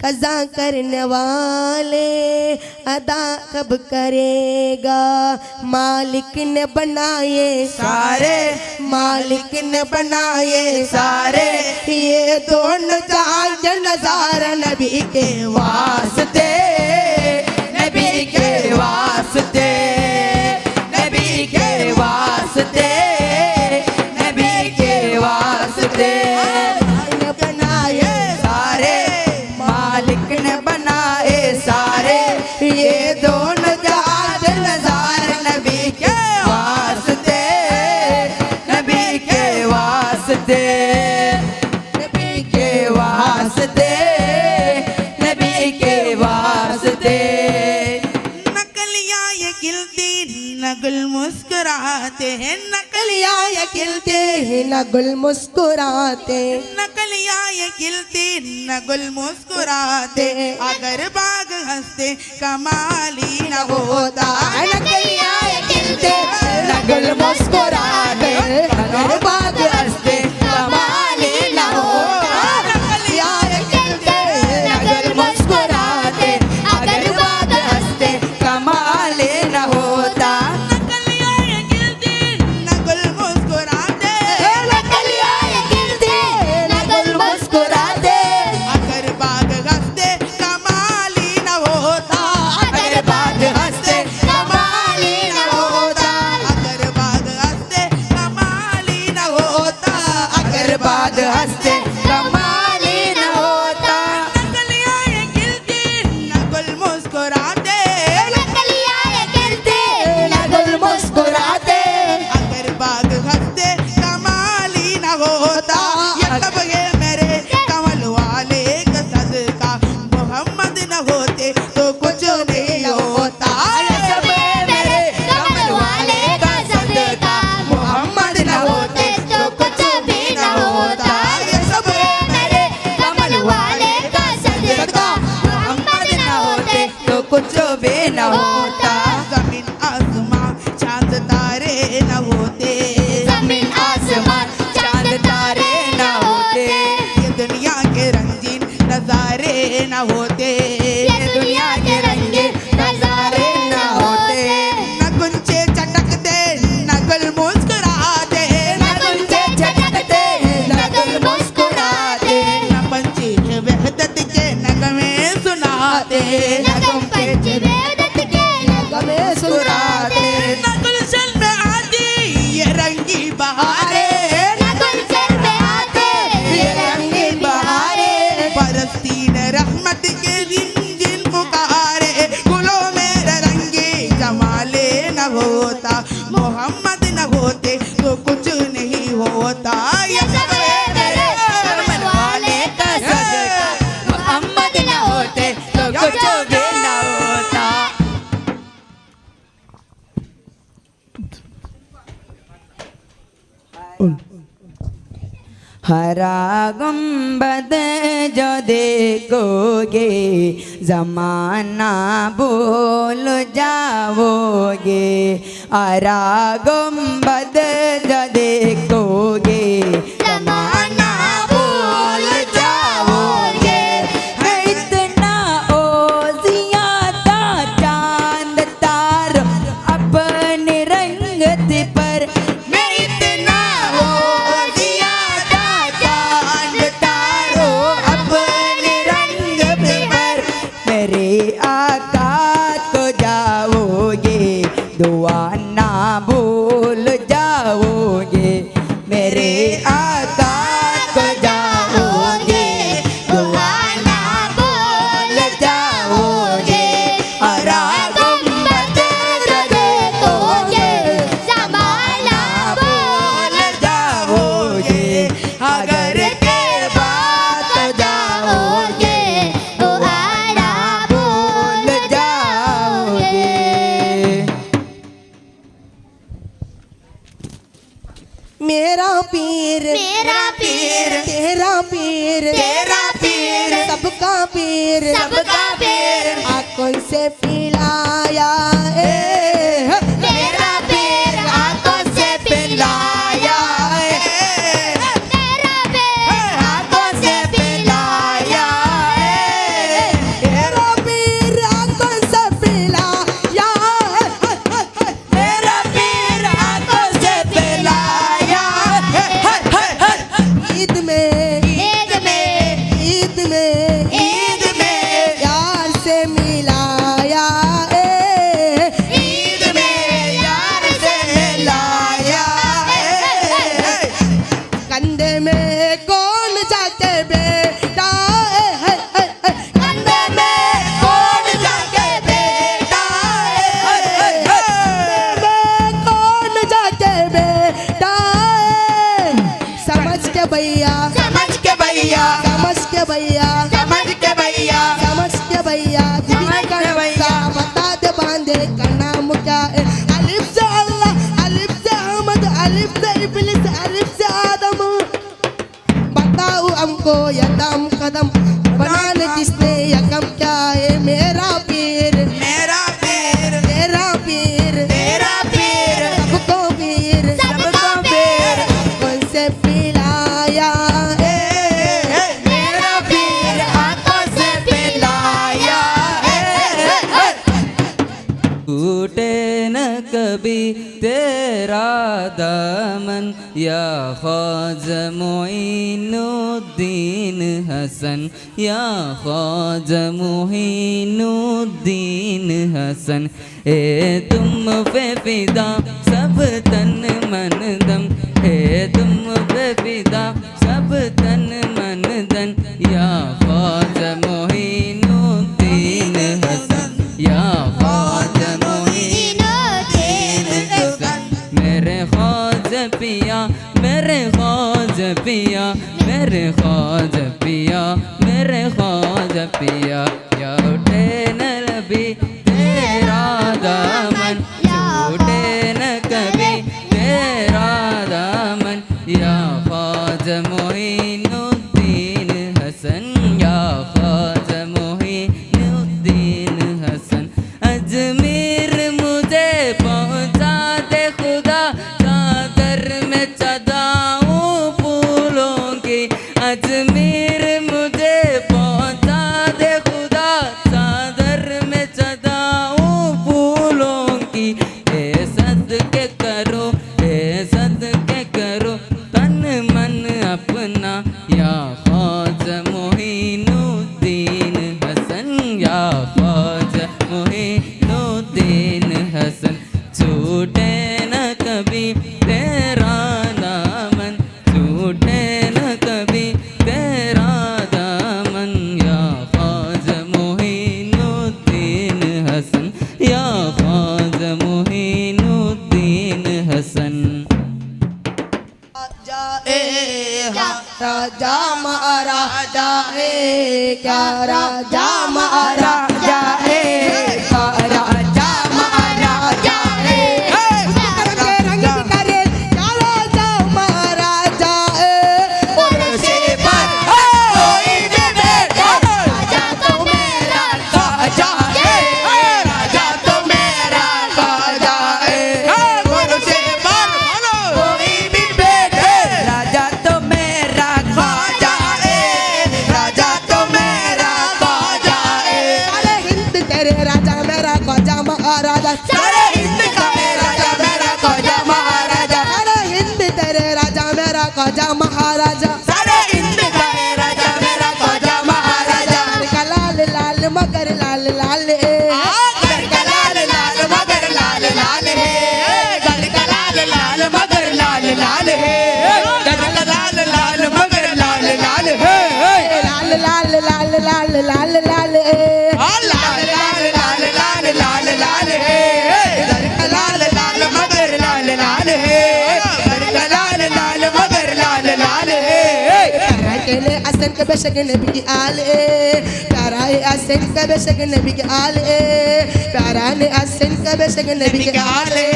कज़ा करने वाले अदा कब करेगा। मालिक ने बनाए सारे, मालिक ने बनाए सारे, ये दोनों जहां नजारा नबी के वास्ते, नबी के वास्ते, नबी के वास्ते, नबी के वास्ते बनाए सारे, मालिक ने बनाए सारे, ये दोनों जहां नजारा नबी के वास्ते, नबी के वास्ते, नबी के वास्ते, नबी के वास्ते। नकलियाँ ये खिलती न गुल मुस्कुराते हैं, नकलियाँ ये खिलते हैं न गुल मुस्कुराते, नकलियाँ ये खिलती न गुल मुस्कुराते, अगर बाग हंसते कमाली न होता। नकलियाँ ये खिलते न गुल मुस्कुराते, अगर बाग हंसते कमाली न होता। नकलियाँ ये खिलते न गुल मुस्कुराते, न होते तो कुछ नहीं होता। ये सब मेरे कमल वाले का सदका, मोहम्मद न होते तो कुछ भी न होता। ये सब मेरे कमल वाले का सदका, मोहम्मद न होते तो कुछ भी न होता। जमीन आसमां चांद तारे न होते, जमीन आसमां चांद तारे न होते, ये दुनिया के रंगीन नजारे न होते, ये दुनिया के रंगीन नजारे न होते। न गुंचे चटकते न गुल मुस्कुराते, न गुंचे चटकते न गुल मुस्कुराते, न पंछी वहदत के नगमे सुनाते, न पंछी वहदत के नगमे सुनाते, न गुलशन में आती ये रंगी बहारे, न गुलशन में आते ये रंगी बहारे, फलस्तीन रहमत के दिन जिन पुकारे, गुलों में रंगे जमाले न होता, मोहम्मद न होते तो कुछ नहीं होता। ये सब मेरे कमल वाले का सदका, मोहम्मद न होते तो कुछ भी न होता। हरा गुम्बद जो देखोगे जमाना भूल जाओगे, हरा गुम्बद जो देखोगे जमाना भूल जाओगे। है इतना ओ ज़्यादा चांद तार अपने रंगत पर, मैं इतना ओ ज़्यादा चांद तारो अपने रंग पर, मेरे आका को जाओगे दुआ ना भूल जाओगे, मेरे आका को जाओगे दुआ ना भूल जाओगे। हरा गुम्बद जो देखोगे जमाना भूल जाओगे, अगर के बात जाओगे दुआ ना भूल जाओगे। मेरा पीर, मेरा पीर, तेरा पीर, तेरा पीर, सबका पीर, सबका पीर, आंखों से पिलाया है, मेरा पीर आंखों से पिलाया है, मेरा पीर आंखों से पिलाया है, मेरा पीर आंखों से पिलाया है, मेरा पीर आंखों से पिलाया है। ईद में, ईद में, ईद में, ईद में यार से मिलाया है, ईद में यार से मिलाया है। कंधे में कौन जाके बैठा है, कंधे में कौन जाके बैठा है, कंधे में कौन जाके बैठा है। समझ के भैया, समझ के भैया, समझ के भैया, समझ के भैया, समझ के भैया, समझ के भैया, बता दे बांधे का नाम क्या है। अलिफ से अल्लाह, अलिफ से अहमद, अलिफ से इब्लिस, अलिफ से आदम, बताओ हमको यदम कदम बनाने किसने यकम क्या है। मेरा पीर, मेरा पीर, तेरा पीर, तेरा पीर, सबको पीर, सबको पीर, कौन से पिलाया है, मेरा पीर आंखों से पिलाया है। टूटे न कभी तेरा दामन या ख्वाजा मुइनुद्दीन हसन, या ख्वाजा मुइनुद्दीन हसन। ए तुम पे फिदा सब तन मन दम, ए तुम पे फिदा सब तन मन धन, या ख्वाजा मुइनुद्दीन हसन, या ख्वाजा मुइनुद्दीन हसन। मेरे ख्वाजा पिया, मेरे ख्वाजा पिया, मेरे ख्वाजा पिया, मेरे ख्वाजा पिया, या। Moinuddin Hasan. Ajmer मुझे पहुंचा दे खुदा, चादर में चढ़ाऊं फूलों की। अजमेर मुझे पहुंचा दे खुदा, चादर में चढ़ाऊं फूलों की। ए सदके करो, ए सदके करो तन मन अपना, या ख्वाजा मोइनुद्दीन हसन, या ख्वाजा मोइनुद्दीन हसन। छूटे न कभी तेरा दामन, छूटे न कभी तेरा दामन, या ख्वाजा मोइनुद्दीन हसन, या ख्वाजा मोइनुद्दीन हसन। राजा महाराजा है क्या, राजा महाराजा है, राजा महाराजा है, रंग करे क्या राजा महाराजा है। कुर्सी पर कोई भी बैठे, राजा तो मेरा राजा है, राजा तो मेरा राजा है। कुर्सी पर कोई भी बैठे, राजा तो मेरा ख्वाजा है, राजा तो मेरा ख्वाजा है। सारे हिंद तेरे राजा मेरा ख्वाजा महाराजा, सारे हिंद का मेरा राजा मेरा ख्वाजा महाराजा, सारे हिंद तेरे राजा मेरा ख्वाजा महाराजा, सारे हिंद का राजा मेरा ख्वाजा महाराजा। घर का लाल लाल मगर लाल लाल है, घर का लाल लाल मगर लाल लाल है, घर का लाल लाल मगर लाल लाल है, घर का लाल लाल मगर लाल लाल है, लाल लाल लाल लाल लाल लाल है, लाल लाल लाल लाल लाल लाल है, घर का लाल लाल मगर लाल लाल है, घर का लाल लाल मगर लाल लाल है। प्यारा केले असन के बेशक नबी की आल है, प्यारा है असन के बेशक नबी की आल है, प्यारा ने असन के बेशक नबी की आल है।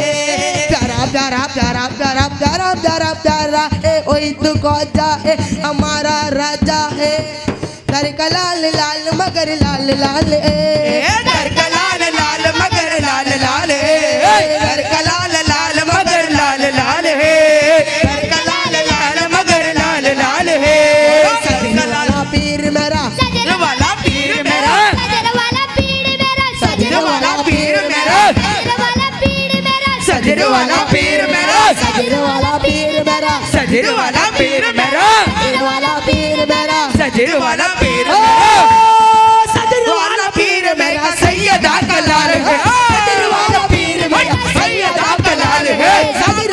प्यारा प्यारा प्यारा प्यारा प्यारा प्यारा प्यारा है, ओई तू ख्वाजा है हमारा राजा है। दर का लाल लाल मगर लाल लाल है, दर का लाल लाल मगर लाल लाल है, दर का लाल लाल मगर लाल लाल है, दर का लाल लाल मगर लाल लाल है। सजन वाला पीर मेरा, सजन वाला पीर मेरा, सजन वाला पीर मेरा, सजन वाला पीर मेरा, सजन वाला पीर मेरा, सजन वाला पीर मेरा, सजन वाला पीर मेरा, सजन वाला पीर मेरा, सजन वाला पीर मेरा, सजन वाला पीर मेरा सैयदा का लाल है, सजन वाला पीर मेरा सैयदा का लाल है, सजन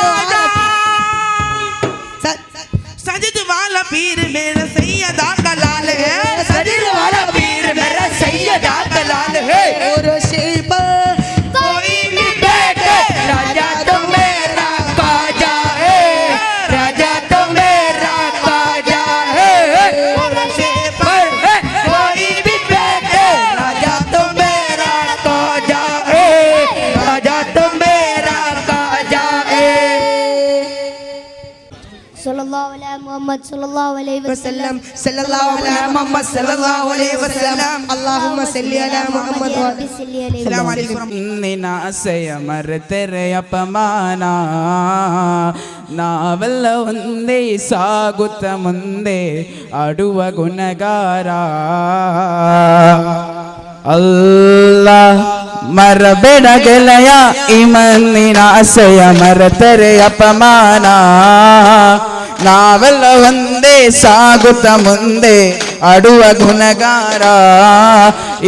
वाला पीर मेरा सैयदा का लाल है, सजन वाला पीर मेरा सैयदा का लाल है। और शिव कोई भी बैठे, राजा तो मेरा ख्वाजा है, राजा तो मेरा ख्वाजा है। कुर्सी पर कोई भी बैठे, राजा तो मेरा ख्वाजा है, राजा तो मेरा ख्वाजा है। सल्लल्लाहु अलैहि मुहम्मद सल्लल्लाहु अलैहि वसल्लम, सल्लल्लाहु अलैहि मुहम्मद सल्लल्लाहु अलैहि वसल्लम। अल्लाहुम्मा सल्ली अला मुहम्मद व अस्सलाम वालेकुम। ನಿನ್ನಾಸೆಯ ಮರೆತರೆ ಅಪಮಾನ, ನಾವೆಲ್ಲ ಒಂದೇ ಸಾಗುತ್ತ ಮುಂದೆ ಆಡುವ ಗುಣಗಾರ. ಅಲ್ಲ ಮರಬೇಡ ಗೆಳೆಯ ಈ ಮಣ್ಣಿನ ಆಸೆಯ ಮರೆತರೆ ಅಪಮಾನ, ನಾವೆಲ್ಲ ಒಂದೇ ಸಾಗುತ್ತ ಮುಂದೆ ಆಡುವ ಗುಣಗಾರ.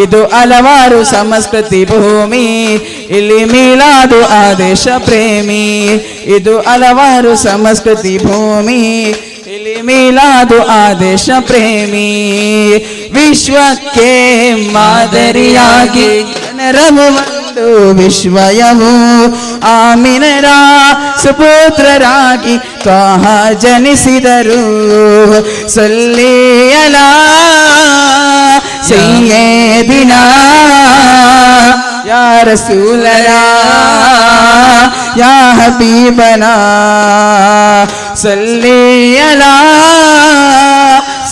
ಇದು ಹಲವಾರು ಸಂಸ್ಕೃತಿ ಭೂಮಿ, ಇಲ್ಲಿ ಮೀಲಾದು ಆದೇಶ ಪ್ರೇಮಿ. ಇದು ಹಲವಾರು ಸಂಸ್ಕೃತಿ ಭೂಮಿ, ಇಲ್ಲಿ ಮೀಲಾದು ಆದೇಶ ಪ್ರೇಮಿ. ವಿಶ್ವಕ್ಕೆ ಮಾದರಿಯಾಗಿ ಜನರವು ಒಂದು ವಿಶ್ವಯವು, ಆಮಿನರ ಸುಪುತ್ರರಾಗಿ ತ್ವಾಹ ಜನಿಸಿದರು. ಸೊಲ್ಲಿಯಲ ಸಯ್ಯದಿನಾ ಯಾ ರಸೂಲನಾ ಯಾ ಹಬೀಬನಾ, ಸೊಲ್ಲಿಯಲ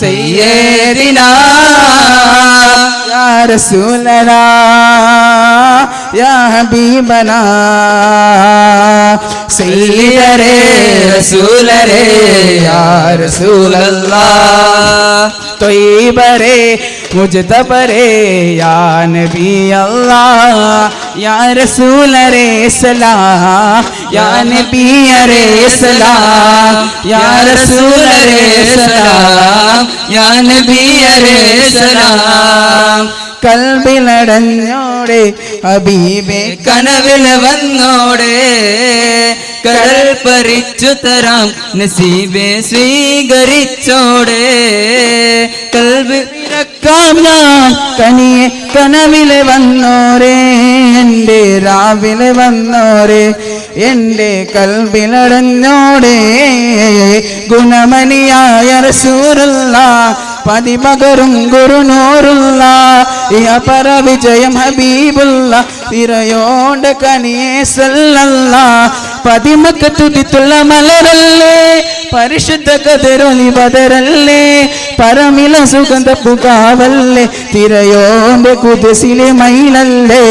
ಸಯ್ಯದಿನಾ യാ റസൂലനാ യാ ഹബീബനാ സയ്യിദരേ റസൂലരേ യാ റസൂലല്ലാഹ് ത്വയ്യിബരേ മുജ്തബരേ യാ നബി അല്ലാഹ് യാ റസൂലരേ സലാം യാ നബിയരേ സലാം യാ റസൂലരേ സലാം യാ നബിയരേ സലാം. കൽബിലടഞ്ഞോടെ ഹബീബേ കനവിൽ വന്നോടെ കരൾ പറിച്ചു തരാം നസീബെ സ്വീകരിച്ചോടെ കൽബ് ക്കാം ഞാൻ കനിയെ കനവിലെ വന്നോരേ എൻ്റെ രാവിലെ വന്നോരേ എൻ്റെ കൽബിലടഞ്ഞോടെ ഗുണമണിയായ റസൂലുള്ള പതിപകരും ഗുരുനൂറുള്ള അപര വിജയം ഹബീബുള്ള തിരയോണ്ട കനിയെ സല്ലല്ലാഹ് പതിമക്ക തുതിത്തുള്ള മലരല്ലേ പരിശുദ്ധ കതിരൊലി ബദരല്ലേ പരമില സുഗന്ധ പുകാവല്ലേ തിരയോന്റെ കുതിസിലെ മയിലല്ലേ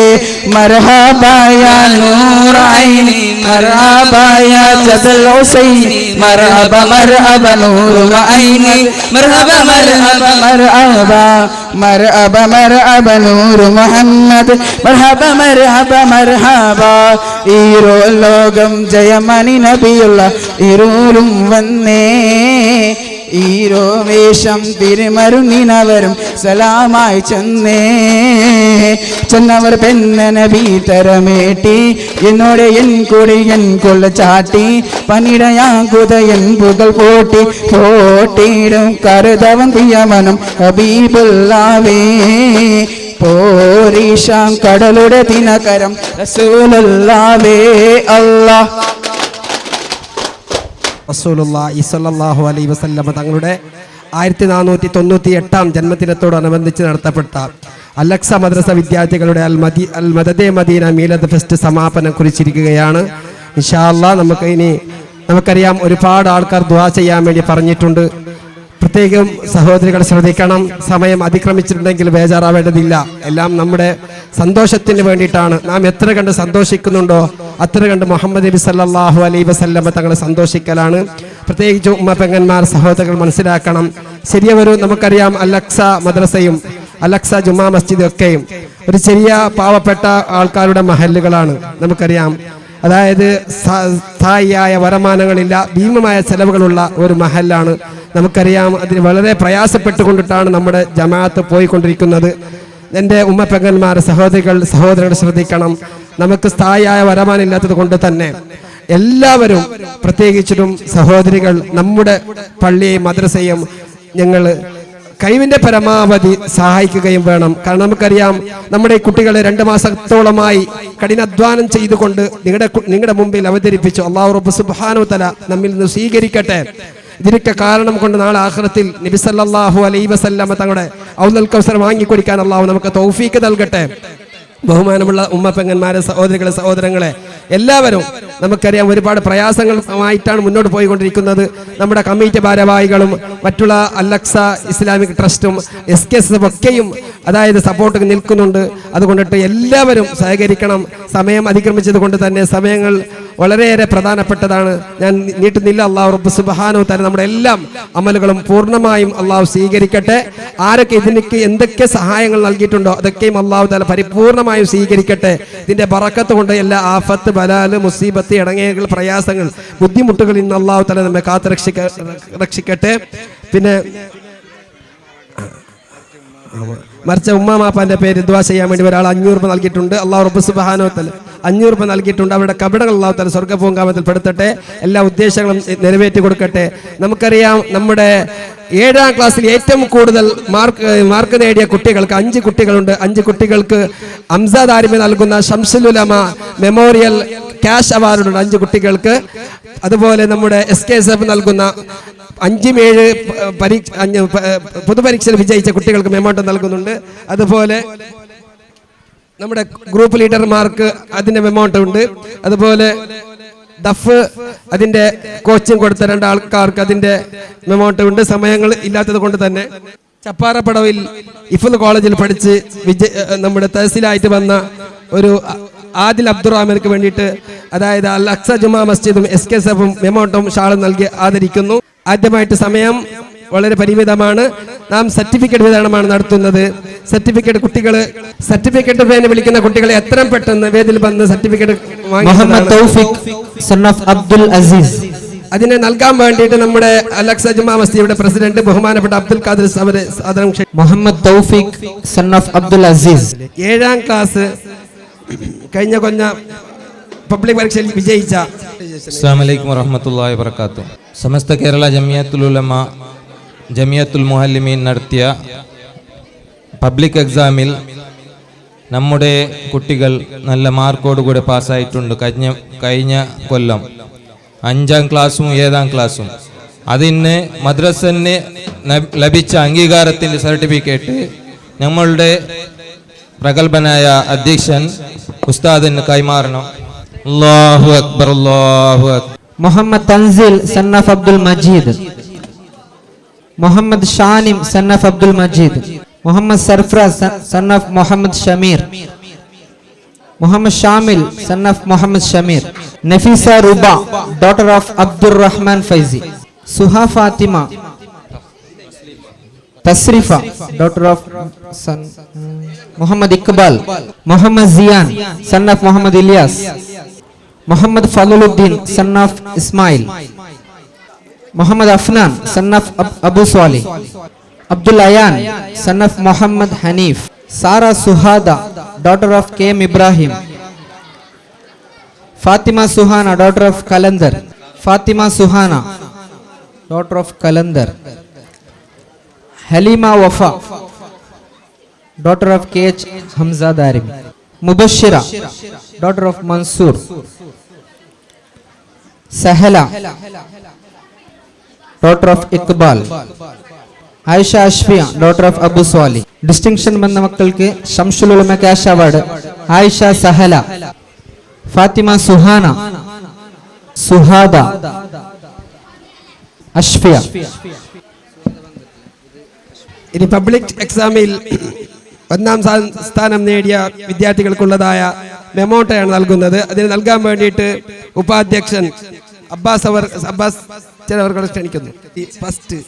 മർഹബായ നൂറൈനി മർഹബായ ജദൽ ഹുസൈനി മർഹബ മർഹബ നൂറു ഐനി മർഹബ മർഹബ മർഹബ മർഹബ മർഹബ നൂറു മുഹമ്മദ് മർഹബ മർഹബ മർഹബ. ഈരോ ലോകം ജയമണി നബിയുള്ള ഇരുളും വന്നേ ഈരോ വേഷം തിരുമരുന്നിനവരും സലാമായി ചെന്നേ ചെന്നവർ പെണ്ണ നബി തരമേട്ടി എന്നോട് എൻ കൂടി എൻ കൊള്ള ചാട്ടി പനിടയാകുത എൻ പുകൾ പോട്ടി പോട്ടിടും കരുതവൻ പ്രിയമനും ഹബീബുല്ലാവേ പോരീശാം കടലുടെ ദിനകരം റസൂലുള്ളാവേ. അല്ലാഹ് റസൂലുള്ളാഹി സ്വല്ലല്ലാഹു അലൈഹി വസല്ലമ തങ്ങളുടെ 1498 ജന്മദിനത്തോടനുബന്ധിച്ച് നടത്തപ്പെട്ട അൽ-അക്സ മദ്രസ വിദ്യാർത്ഥികളുടെ അൽ മദദേ മദീന മീലാദ് ഫെസ്റ്റ് സമാപനം കുറിച്ചിരിക്കുകയാണ്. ഇൻഷാ അല്ലാഹ് നമുക്കറിയാം ഒരുപാട് ആൾക്കാർ ദുആ ചെയ്യാൻ വേണ്ടി പറഞ്ഞിട്ടുണ്ട്. പ്രത്യേകം സഹോദരികൾ ശ്രദ്ധിക്കണം. സമയം അതിക്രമിച്ചിട്ടുണ്ടെങ്കിൽ ബേജാറാവേണ്ടതില്ല. എല്ലാം നമ്മുടെ സന്തോഷത്തിന് വേണ്ടിയിട്ടാണ്. നാം എത്ര കണ്ട് സന്തോഷിക്കുന്നുണ്ടോ അത്ര കണ്ട് മുഹമ്മദ് നബി സല്ലല്ലാഹു അലൈഹി വസല്ലമ തങ്ങളെ സന്തോഷിക്കലാണ്. പ്രത്യേകിച്ച് ഉമ്മ പെങ്ങന്മാർ സഹോദരങ്ങൾ മനസ്സിലാക്കണം. ശരിയവരും നമുക്കറിയാം അൽ-അക്സ മദ്രസയും അൽ-അക്സ ജുമാ മസ്ജിദും ഒക്കെയും ഒരു ചെറിയ പാവപ്പെട്ട ആൾക്കാരുടെ മഹല്ലുകളാണ്. നമുക്കറിയാം, അതായത് സ്ഥായിയായ വരുമാനങ്ങളില്ല, ഭീമമായ ചെലവുകളുള്ള ഒരു മഹല്ലാണ്. നമുക്കറിയാം അതിന് വളരെ പ്രയാസപ്പെട്ടുകൊണ്ടിട്ടാണ് നമ്മുടെ ജമാഅത്ത് പോയിക്കൊണ്ടിരിക്കുന്നത്. എൻ്റെ ഉമ്മ പെങ്ങന്മാർ സഹോദരികൾ സഹോദരങ്ങൾ ശ്രദ്ധിക്കണം. നമുക്ക് സ്ഥായിയായ വരുമാനമില്ലാത്തത് കൊണ്ട് തന്നെ എല്ലാവരും പ്രത്യേകിച്ചിട്ടും സഹോദരികൾ നമ്മുടെ പള്ളിയെയും മദ്രസയും ഞങ്ങൾ കഴിവിൻ്റെ പരമാവധി സഹായിക്കുകയും വേണം. കാരണം നമുക്കറിയാം നമ്മുടെ കുട്ടികളെ 2 മാസത്തോളമായി കഠിനാധ്വാനം ചെയ്തുകൊണ്ട് നിങ്ങളുടെ മുമ്പിൽ അവതരിപ്പിച്ചു. അല്ലാഹു റബ്ബ് സുബ്ഹാനഹു വ തആല നമ്മിൽ നിന്ന് സ്വീകരിക്കട്ടെ. ഇതിനൊക്കെ കാരണം കൊണ്ട് നാളെ ആഖിറത്തിൽ നബി സല്ലല്ലാഹു അലൈഹി വസല്ലമ തങ്ങളുടെ ഔദൽ കൗസർ വാങ്ങിക്കൊടുക്കാൻ അല്ലാഹു നമുക്ക് തൗഫീക്ക് നൽകട്ടെ. ബഹുമാനമുള്ള ഉമ്മ പെങ്ങന്മാരെ സഹോദരികളെ സഹോദരങ്ങളെ എല്ലാവരും നമുക്കറിയാം ഒരുപാട് പ്രയാസങ്ങളുമായിട്ടാണ് മുന്നോട്ട് പോയിക്കൊണ്ടിരിക്കുന്നത്. നമ്മുടെ കമ്മിറ്റി ഭാരവാഹികളും മറ്റുള്ള അൽ-അക്സ ഇസ്ലാമിക് ട്രസ്റ്റും SKS ഒക്കെയും അതായത് സപ്പോർട്ട് നിൽക്കുന്നുണ്ട്. അതുകൊണ്ടിട്ട് എല്ലാവരും സഹകരിക്കണം. സമയം അതിക്രമിച്ചത് കൊണ്ട് തന്നെ സമയങ്ങൾ വളരെയേറെ പ്രധാനപ്പെട്ടതാണ്. ഞാൻ നീട്ടുന്നില്ല. അള്ളാഹു റബ്ബ് സുബ്ഹാനഹു തആല നമ്മുടെ എല്ലാം അമലുകളും പൂർണ്ണമായും അള്ളാഹു സ്വീകരിക്കട്ടെ. ആരൊക്കെ ഇതിനൊക്കെ എന്തൊക്കെ സഹായങ്ങൾ നൽകിയിട്ടുണ്ടോ അതൊക്കെയും അള്ളാഹു തആല പരിപൂർണമായും സ്വീകരിക്കട്ടെ. ഇതിന്റെ ബറക്കത്ത് കൊണ്ട് എല്ലാ ആഫത്ത്, ബലാല്, മുസീബത്ത്, ഇടങ്ങേറുകൾ, പ്രയാസങ്ങൾ, ബുദ്ധിമുട്ടുകളിൽ നിന്ന് അള്ളാഹു തആല നമ്മെ കാത്ത് രക്ഷിക്കട്ടെ. പിന്നെ മരിച്ച ഉമ്മാമാപ്പാന്റെ പേര് ദുആ ചെയ്യാൻ വേണ്ടി ഒരാൾ 500 രൂപ നൽകിയിട്ടുണ്ട്. അള്ളാഹു റബ്ബ് സുബ്ഹാനഹു വ തആല 500 രൂപ നൽകിയിട്ടുണ്ട്. അവരുടെ കബടകൾ അള്ളാഹു തആല സ്വർഗ്ഗ പൂങ്കാവനത്തിൽ പെടുത്തട്ടെ. എല്ലാ ഉദ്ദേശങ്ങളും നിറവേറ്റി കൊടുക്കട്ടെ. നമുക്കറിയാം നമ്മുടെ 7ാം ക്ലാസ്സിൽ ഏറ്റവും കൂടുതൽ മാർക്ക് നേടിയ കുട്ടികൾക്ക് 5 കുട്ടികളുണ്ട്. 5 കുട്ടികൾക്ക് അംസാദ് ആരിമി നൽകുന്ന ഷംസുൽ ഉലമ മെമ്മോറിയൽ ക്യാഷ് അവാർഡുണ്ട് 5 കുട്ടികൾക്ക്. അതുപോലെ നമ്മുടെ SKSF നൽകുന്ന 5 7 പൊതുപരീക്ഷയിൽ വിജയിച്ച കുട്ടികൾക്ക് മെമ്മോണ്ടം നൽകുന്നുണ്ട്. അതുപോലെ നമ്മുടെ ഗ്രൂപ്പ് ലീഡർമാർക്ക് അതിൻ്റെ മെമ്മോണ്ടം ഉണ്ട്. അതുപോലെ ദഫ് അതിൻ്റെ കോച്ചിങ് കൊടുത്ത 2 ആൾക്കാർക്ക് അതിൻ്റെ മെമ്മോണ്ടം ഉണ്ട്. സമയങ്ങൾ ഇല്ലാത്തത് കൊണ്ട് തന്നെ ചപ്പാറപ്പടവിൽ ഇഫുൽ കോളേജിൽ പഠിച്ച് വിജയ നമ്മുടെ തഹസിലായിട്ട് വന്ന ഒരു ആദിൽ അബ്ദുറഹ്മാനക്ക് വേണ്ടിയിട്ട്, അതായത് അൽ അക്സ ജുമാ മസ്ജിദും S K S എഫും മെമോട്ടും ഷാളും നൽകി ആദരിക്കുന്നു. ആദ്യമായിട്ട് സമയം വളരെ പരിമിതമാണ്. നാം സർട്ടിഫിക്കറ്റ് വിതരണമാണ് നടത്തുന്നത്. സർട്ടിഫിക്കറ്റ് കുട്ടികൾ, സർട്ടിഫിക്കറ്റ് പേന് വിളിക്കുന്ന കുട്ടികളെ എത്രയും പെട്ടെന്ന് വേദിയിൽ വന്ന് certificate Muhammad Thoufiq son of Abdul Azeez. അതിനെ നൽകാൻ വേണ്ടിയിട്ട് നമ്മുടെ അൽ അക്സ ജുമാ മസ്ജിദിയുടെ പ്രസിഡന്റ് ബഹുമാനപ്പെട്ട അബ്ദുൽ ഖാദർ അവരെ സാദരം Muhammad Thoufiq son of Abdul Azeez. 7ാം class കഴിഞ്ഞ കൊഞ്ഞ പബ്ലിക് പരീക്ഷയിൽ വിജയിച്ച അസ്സലാമു അലൈക്കും വറഹ്മത്തുള്ളാഹി വബറകാതുഹു. സമസ്ത കേരള ജമിയത്തുൽ ഉലമ ജമിയത്തുൽ മുഅല്ലിമീൻ നടത്തിയ പബ്ലിക് എക്സാമിൽ നമ്മുടെ കുട്ടികൾ നല്ല മാർക്കോടുകൂടെ പാസ്സായിട്ടുണ്ട്. കഴിഞ്ഞ കൊല്ലം 5ാം ക്ലാസ്സും 7ാം ക്ലാസ്സും. അതിന് മദ്രസന് ലഭിച്ച അംഗീകാരത്തിൻ്റെ സർട്ടിഫിക്കറ്റ് നമ്മളുടെ പ്രഗത്ഭനായ അധ്യക്ഷൻ ഉസ്താദിന് കൈമാറണം. അല്ലാഹു അക്ബർ, അല്ലാഹു Akbar. Muhammad Thanzeel son of Abdul Majeed. Muhammad Shanim son of Abdul Majeed. Muhammad Sarfraz son of Muhammad Shameer. Muhammad Shamil son of Muhammad Shameer. Nafeesa Ruba daughter of Abdul Rahman Faizy. Suha Fathima Thasrifa daughter of son Muhammad Iqbal. Muhammad Ziyan son of Muhammad Ilyas. Muhammad Falaluddin son of Ismail. Muhammad Afnan son of Abu Swali. Abdul Ayan son of Muhammad Hanif. Sara Suhada daughter of K M Ibrahim. Fathima Suhana daughter of Kalandar. Fathima Suhana daughter of Kalandar. Haleema Wafa daughter of K H Hamza Darimi. Mubashira daughter of Mansoor. Sahala daughter of Iqbal. Ayisha Ashfiya daughter of Abu Swali. Distinction വന്ന മക്കൾക്ക് Shamsul Ulama cash award Ayisha Sahala, Fathima Suhana, Suhada, Ashfiya. ഇനി public എക്സാമിൽ 1ാം സ്ഥാനം നേടിയ വിദ്യാർത്ഥികൾക്കുള്ളതായ മെമോട്ടയാണ് നൽകുന്നത്. അതിന് നൽകാൻ വേണ്ടിയിട്ട് ഉപാധ്യക്ഷൻ അബ്ബാസ് അവർ അബ്ബാസ് ചിലവർകളെ ക്ഷണിക്കുന്നു. ഫസ്റ്റ്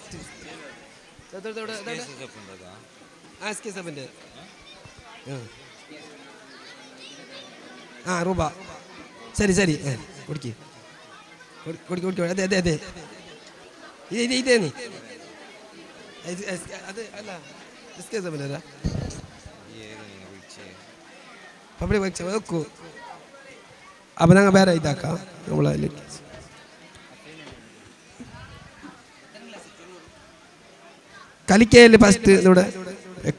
ആ റൂപ, ശരി ശരി, കുടിക്ക് കുടിക്ക് കുടിക്ക്. അതെ അതെ അതെ, ഇത് ഇതേന്ന് അത് അല്ല, പബ്ലിക് പരീക്ഷ വെക്കൂ. അപ്പം ഞങ്ങൾ വേറെ ഇതാക്കാം നമ്മളതിലേക്ക്. കലിക്കയിൽ ഫസ്റ്റ് ഇവിടെ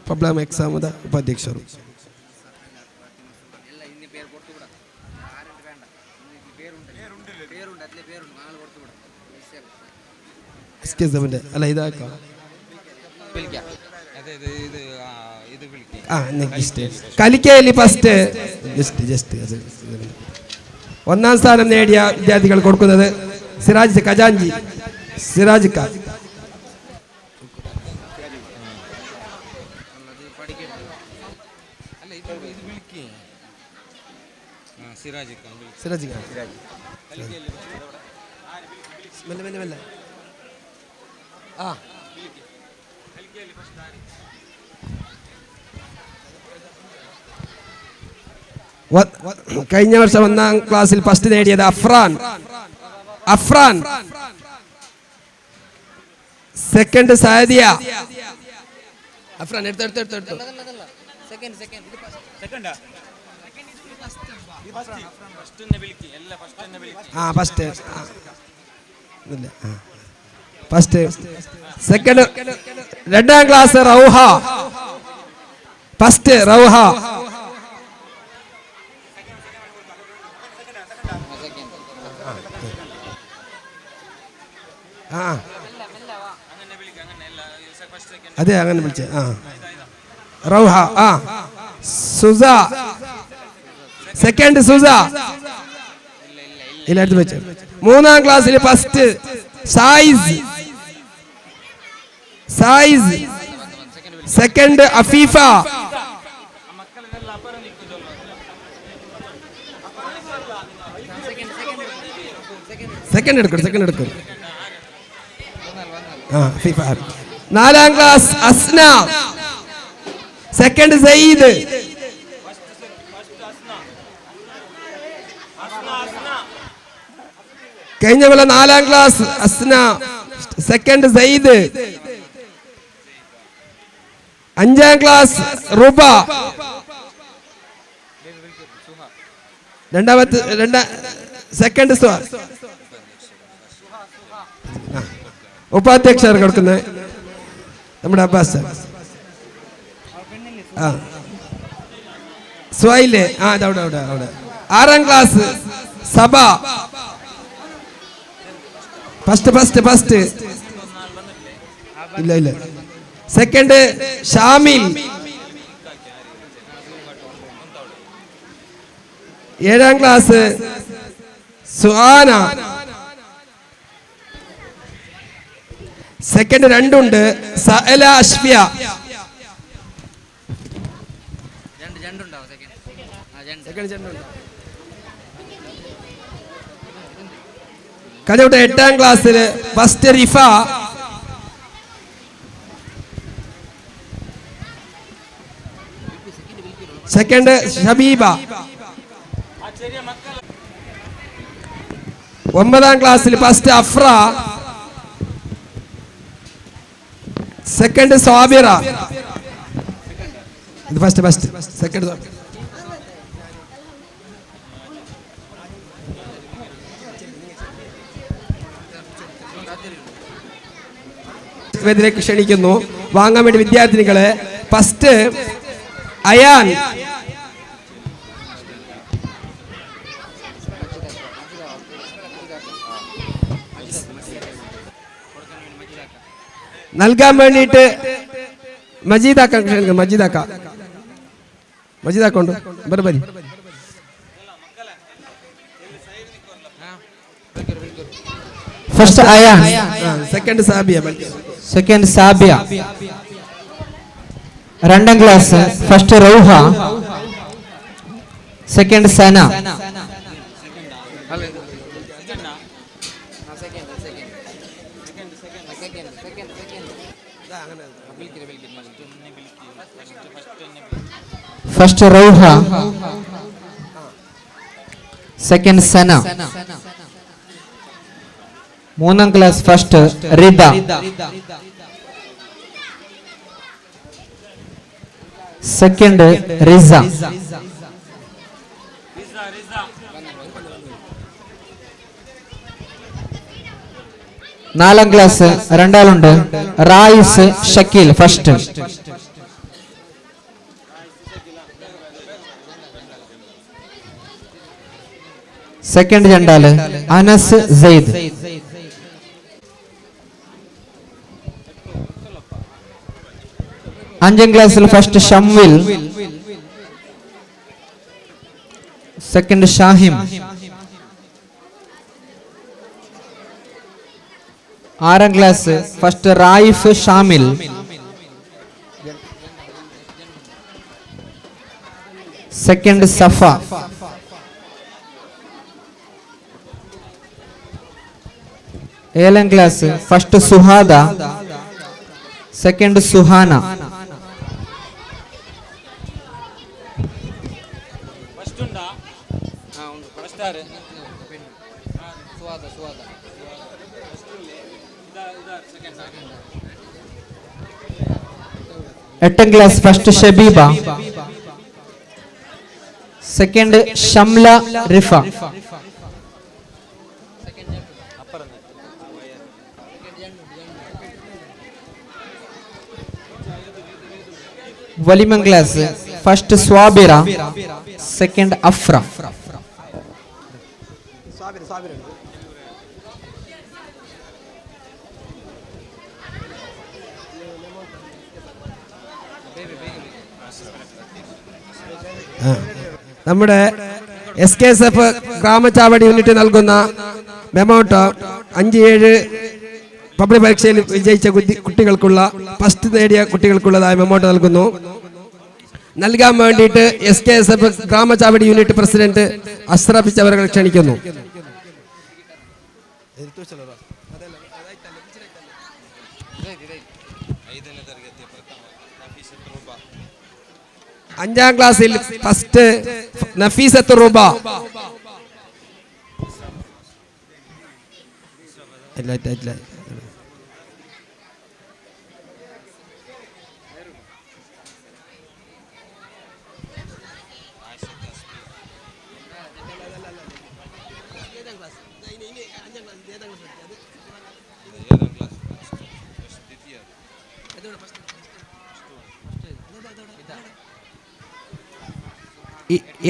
പബ്ലിക് എക്സാം ഉപാധ്യക്ഷರು. അല്ല ഇതാക്കാം. ആ നെക്സ്റ്റ് കലിക്കയിൽ first just just 1ാം സ്ഥാനം നേടിയ വിദ്യാർത്ഥികൾ കൊടുക്കുന്നത് സിറാജ് ഖജാൻജി സിറാജ് ഖാൻ. സിറാജ് ഖാൻ മെല്ലെ മെല്ലെ മെല്ലെ. ആ കഴിഞ്ഞ വർഷം 1ാം ക്ലാസ്സിൽ ഫസ്റ്റ് നേടിയത് അഫ്രാൻ. അഫ്രാൻ സെക്കൻഡ് സാദിയ. അഫ്രാൻ എടുത്തു എടുത്തു എടുത്തു എടുത്തു. ആ first first second 2ാം class Rauha first Rauha. ആ അതെ അങ്ങനെ വിളിച്ചേ. ആ റൗഹ. ആ സുസ സെക്കൻഡ് സുസ എല്ലായിടത്തും വെച്ച്. 3ാം ക്ലാസ്സിൽ ഫസ്റ്റ് സായിസ് സായിസ്. Second Afeefa. Second എടുക്കും, സെക്കൻഡ് എടുക്കും. ആ അഫീഫ. നാലാം ക്ലാസ് അസ്ന. സെക്കൻഡ് സയ്യിദ്. കഴിഞ്ഞ കൊല്ലം നാലാം ക്ലാസ് അസ്ന, സെക്കൻഡ് സയ്യിദ്. അഞ്ചാം ക്ലാസ് റുബ, രണ്ടാമത്തെ സെക്കൻഡ് സുഹ. ഉപാധ്യക്ഷർ കൊടുക്കുന്നത് നമ്മുടെ അബ്ബാസ്. ആ സുഹയില്ലേ? ആ അവിടെ അവിടെ അവിടെ. ആറാം class Saba, first first first. ഇല്ല ഇല്ല. സെക്കൻഡ് ഷാമിൽ. ഏഴാം ക്ലാസ് സുഹാന. സെക്കൻഡ് രണ്ടുണ്ട്, സഅല അഷ്ഫിയ. കഴിഞ്ഞ എട്ടാം ക്ലാസ്സില് ഫസ്റ്റ് റിഫ. സെക്കൻഡ് ഷബീബ. ഒമ്പതാം ക്ലാസ്സിൽ ഫസ്റ്റ് അഫ്ര, സെക്കൻഡ് സ്വാബിറ. ഇത് first first second. വേദിയിലേക്ക് ക്ഷണിക്കുന്നു വാങ്ങാൻ വേണ്ടി വിദ്യാർത്ഥിനികളെ. ഫസ്റ്റ് അയാൻ. നൽകാൻ വേണ്ടിയിട്ട് മജീദാക്ക ക്ഷണിക്കുന്നു. മജീദാക്ക, മജീദാക്ക ഉണ്ട്. ബർബരി. First Ayan. Second Sabiya. Second Sabiya. രണ്ടാം class first Rauha, second Sana. First Rauha, second Sana. മൂന്നാം class first Rida, second Riza. നാലാം ക്ലാസ് രണ്ടാളുണ്ട്, റായിസ് ഷക്കീൽ ഫസ്റ്റ്. സെക്കൻഡ് രണ്ടാള് അനസ് സെയ്ദ്. അഞ്ചാം ക്ലാസ്സിൽ ഫസ്റ്റ് ഷംവിൽ, സെക്കൻഡ് ഷാഹിം. ആറാം class first Raif Shamil, second Safa. ഏഴാം class first Suhada, second Suhana. എട്ടാം class first Shabeeba, second Shamla Rifa. വലിമം class first Swabira, second Afra. നമ്മുടെ S K S F Gramachavadi unit നൽകുന്ന മെമോട്ടോ 5 7 public പരീക്ഷയിൽ വിജയിച്ച കുട്ടികൾക്കുള്ള first നേടിയ കുട്ടികൾക്കുള്ളതായ മെമ്മോട്ടോ നൽകുന്നു. നൽകാൻ വേണ്ടിയിട്ട് SKSF Gramachavadi unit president Ashraf അവരെ ക്ഷണിക്കുന്നു. അഞ്ചാം ക്ലാസ്സിൽ ഫസ്റ്റ് നഫീസത്ത് റുബ. ഇല്ല ഇല്ല ഇല്ല.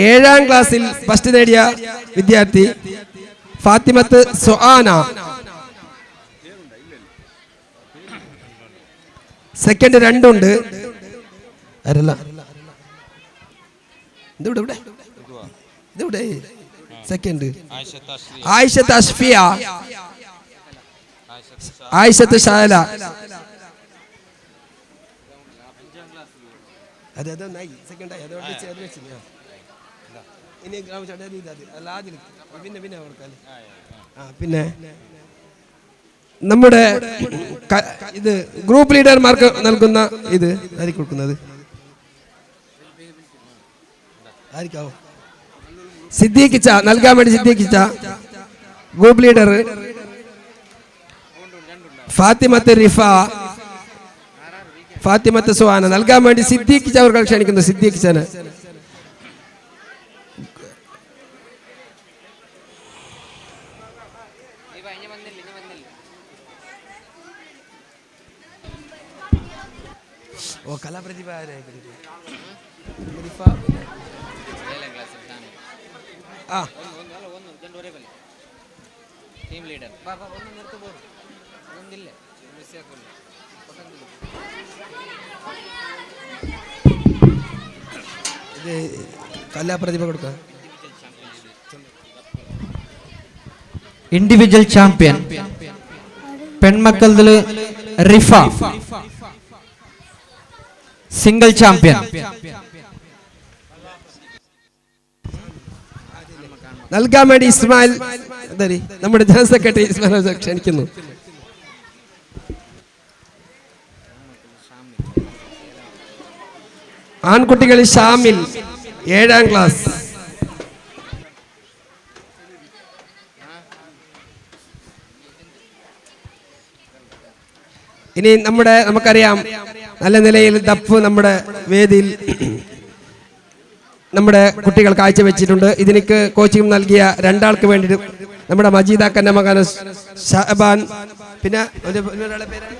ഏഴാം ക്ലാസ്സിൽ ഫസ്റ്റ് നേടിയ വിദ്യാർത്ഥി ഫാത്തിമത്ത് സുആന. സെക്കൻഡ് രണ്ടുണ്ട്. ആരല്ല ഇവിടെ ഇവിടെ സെക്കൻഡ് ആയിഷത്ത് അഷ്ഫിയ, ആയിഷത്ത് ഷാല. അതെ അതൊന്നായി സെക്കൻഡായി. അതുകൊണ്ട് വെച്ചില്ല. ഇനി പിന്നെ പിന്നെ കൊടുക്കാല്ലേ. ആ പിന്നെ നമ്മുടെ ഇത് ഗ്രൂപ്പ് ലീഡർമാർക്ക് നൽകുന്ന ഇത് ആയിരിക്കും കൊടുക്കുന്നത്? ആയിരിക്കാവോ? സിദ്ദീഖിച്ച നൽകാൻ വേണ്ടി സിദ്ദീഖിച്ച ഗ്രൂപ്പ് ലീഡർ ഫാത്തിമത്ത് റിഫ, ഫാത്തിമത്ത് സുഹാന നൽകാൻ വേണ്ടി സിദ്ദീഖിച്ച അവർ ക്ഷണിക്കുന്നു. സിദ്ദീഖിച്ചനെ ഓ കലാപ്രതിഭ ആ ഇത് കലാപ്രതിഭ കൊടുക്കാം. ഇൻഡിവിജ്വൽ ചാമ്പ്യൻ പെൺമക്കളിൽ റിഫ, സിംഗിൾ ചാമ്പ്യൻ. നൽകാൻ വേണ്ടി ഇസ്മായിൽ നമ്മുടെ ജനറൽ സെക്രട്ടറി ഇസ്മായിൽ ക്ഷണിക്കുന്നു. ആൺകുട്ടികളിൽ ഷാമിൽ ഏഴാം ക്ലാസ്. ഇനി നമ്മുടെ നമുക്കറിയാം നല്ല നിലയിൽ ദഫ് നമ്മുടെ വേദിയിൽ നമ്മുടെ കുട്ടികൾ കാഴ്ചവെച്ചിട്ടുണ്ട്. ഇതിനക്ക് കോച്ചിങ് നൽകിയ രണ്ടാൾക്ക് വേണ്ടിയിട്ട് നമ്മുടെ മജീദാക്കൻ്റെ മകൻ ഷഹബാൻ, പിന്നെ ഒരാളെ പേരാണ്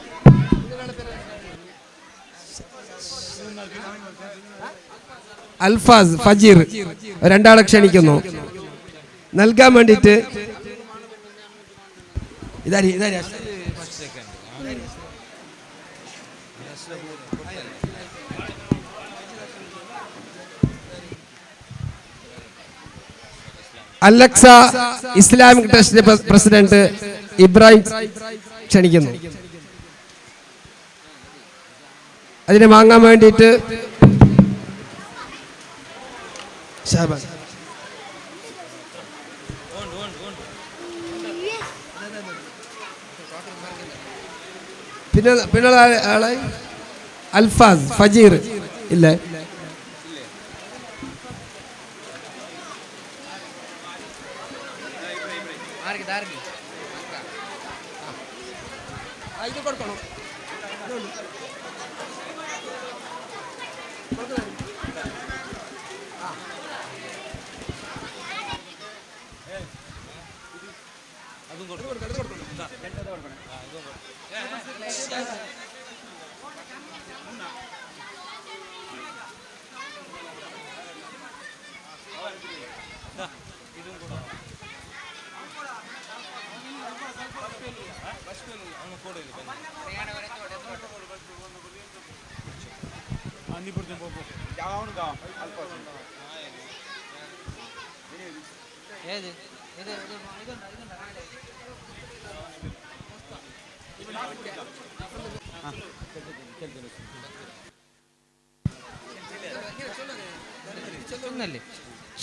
അൽഫാസ് ഫജീർ, രണ്ടാളെ ക്ഷണിക്കുന്നു നൽകാൻ വേണ്ടിയിട്ട്. ഇതാരി ഇതാരി Alexa Islamic trust president Ibrahim ക്ഷണിക്കുന്നു. അതിനെ വാങ്ങാൻ വേണ്ടിയിട്ട് ഷാബാൻ. പിന്നെ പിന്നെ ആളെ അൽഫാസ് ഫജീർ ഇല്ലേ?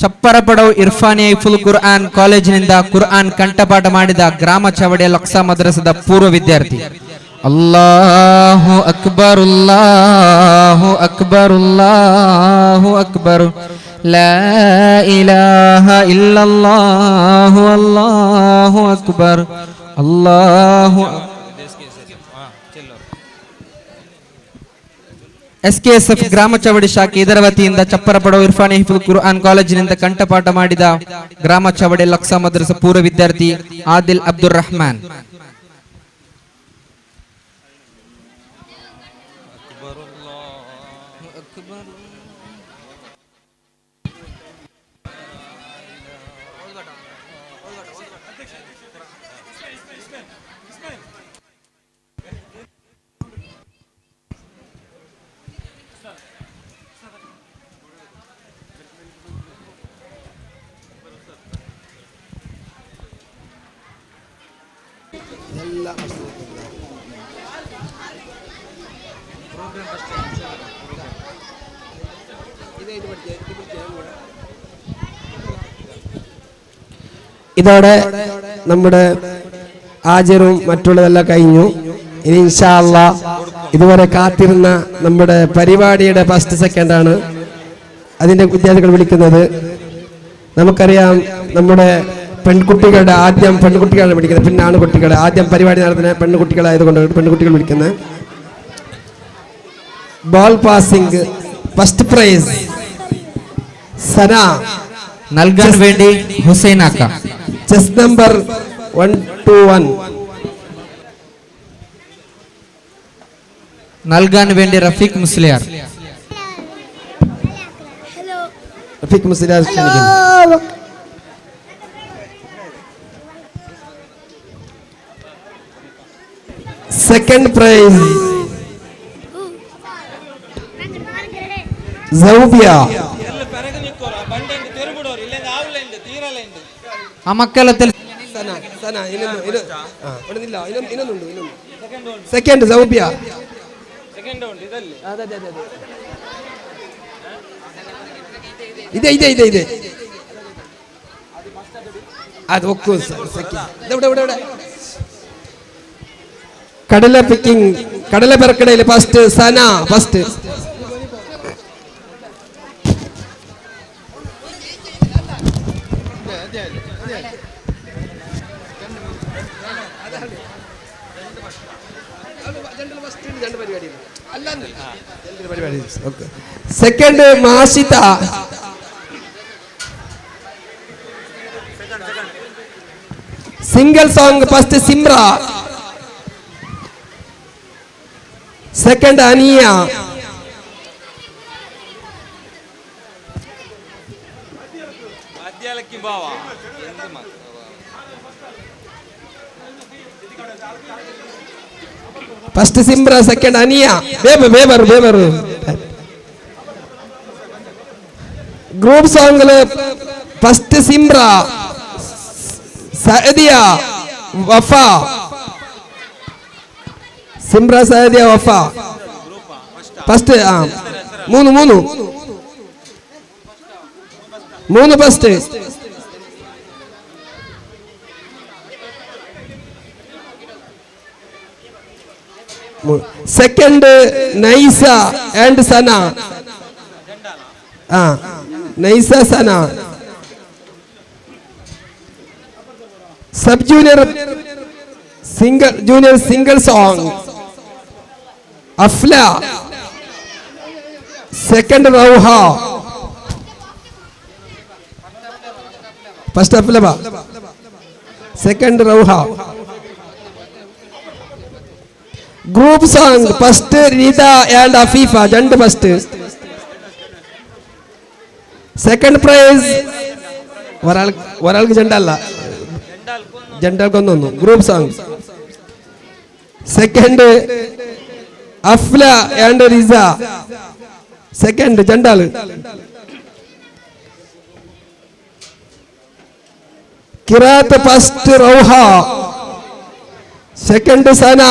Chapparapadavu ಇರ್ಫಾನಿಯಾ ಹಿಫ್ಜುಲ್ ಕುರ್ಆನ್ ಕಾಲೇಜಿನಿಂದ ಕುರ್ಆನ್ ಕಂಠಪಾಠ ಮಾಡಿದ ಗ್ರಾಮ ಚಾವಡಿಯ ಲಕ್ಸಾ ಮದ್ರಸದ ಪೂರ್ವ ವಿದ್ಯಾರ್ಥಿ. ಅಲ್ಲಾಹು ಅಕ್ಬರ್, ಅಲ್ಲಾಹು ಅಕ್ಬರ್, ಅಲ್ಲಾಹು ಅಕ್ಬರ್, ಲಾ ಇಲಾಹ ಇಲ್ಲಲ್ಲಾಹು, ಅಲ್ಲಾಹು ಅಕ್ಬರ್, ಅಲ್ಲಾಹು. ಎಸ್ಕೆಎಸ್ಎಫ್ ಗ್ರಾಮ ಚಾವಡಿ ಶಾಖೆ ಇದರ ವತಿಯಿಂದ ಚಪ್ಪರಪಡವು ಇರ್ಫಾನಿ ಹಿಫ್ಜುಲ್ ಕುರ್ಆನ್ ಕಾಲೇಜಿನಿಂದ ಕಂಠಪಾಠ ಮಾಡಿದ ಗ್ರಾಮ ಚಾವಡಿ ಲಕ್ಸಾ ಮದ್ರಸ ಪೂರ್ವ ವಿದ್ಯಾರ್ಥಿ ಆದಿಲ್ ಅಬ್ದುಲ್ ರಹಮಾನ್. ഇതോടെ നമ്മുടെ ആചരവും മറ്റുള്ളതെല്ലാം കഴിഞ്ഞു. ഇനി ഇൻഷാ അല്ലാ ഇതുവരെ കാത്തിരുന്ന നമ്മുടെ പരിപാടിയുടെ ഫസ്റ്റ് സെക്കൻഡാണ് അതിൻ്റെ വിദ്യാർത്ഥികൾ വിളിക്കുന്നത്. നമുക്കറിയാം നമ്മുടെ പെൺകുട്ടികളുടെ ആദ്യം പെൺകുട്ടികളാണ് വിളിക്കുന്നത്, പിന്നെ ആൺകുട്ടികളെ. ആദ്യം പരിപാടി നടത്തുന്ന പെൺകുട്ടികളായതുകൊണ്ട് പെൺകുട്ടികൾ വിളിക്കുന്നത്. Ball passing first prize Sana നൽകാൻ വേണ്ടി ഹുസൈനാക്ക. ചെസ് നമ്പർ 121 നൽകാൻ വേണ്ടി റഫീഖ് മുസ്ലിയാർ. റഫീഖ് മുസ്ലിയാർ ക്ഷണിക്കുന്നു. Second prize Sowbiya. ആ മക്കളത്തിൽ സെക്കൻഡ് സൗബിയ. ഇതേ ഇതേ ഇതേ ഇതേ അത് ഒക്കു സെക്കൻഡ്. കടല പിക്കിംഗ്, കടല പെറുക്കടയിൽ ഫസ്റ്റ് സന first. Second Mashitha. Single song first Simra, second Aniya. First Simra, second Aniya. Weber weber. Group സോങ്ങില് first Simra, Sadiya, Wafa. Simra, Sadiya, Wafa first. ആ മൂന്ന് മൂന്ന് മൂന്ന് first. Second Naisa and Sana. ആ Naisa Sana. Sub junior single, junior single song Afla, second Rauha. First Afla, second Rauha. Group song first Rita and Afeefa, രണ്ട് first. Second prize ഒരാൾക്ക് ജണ്ടല്ല, ജണ്ടാൾക്കൊന്നു. Group song second Afla and Riza, second ജണ്ടാള്. Qiraat first Rauha, Second Sana.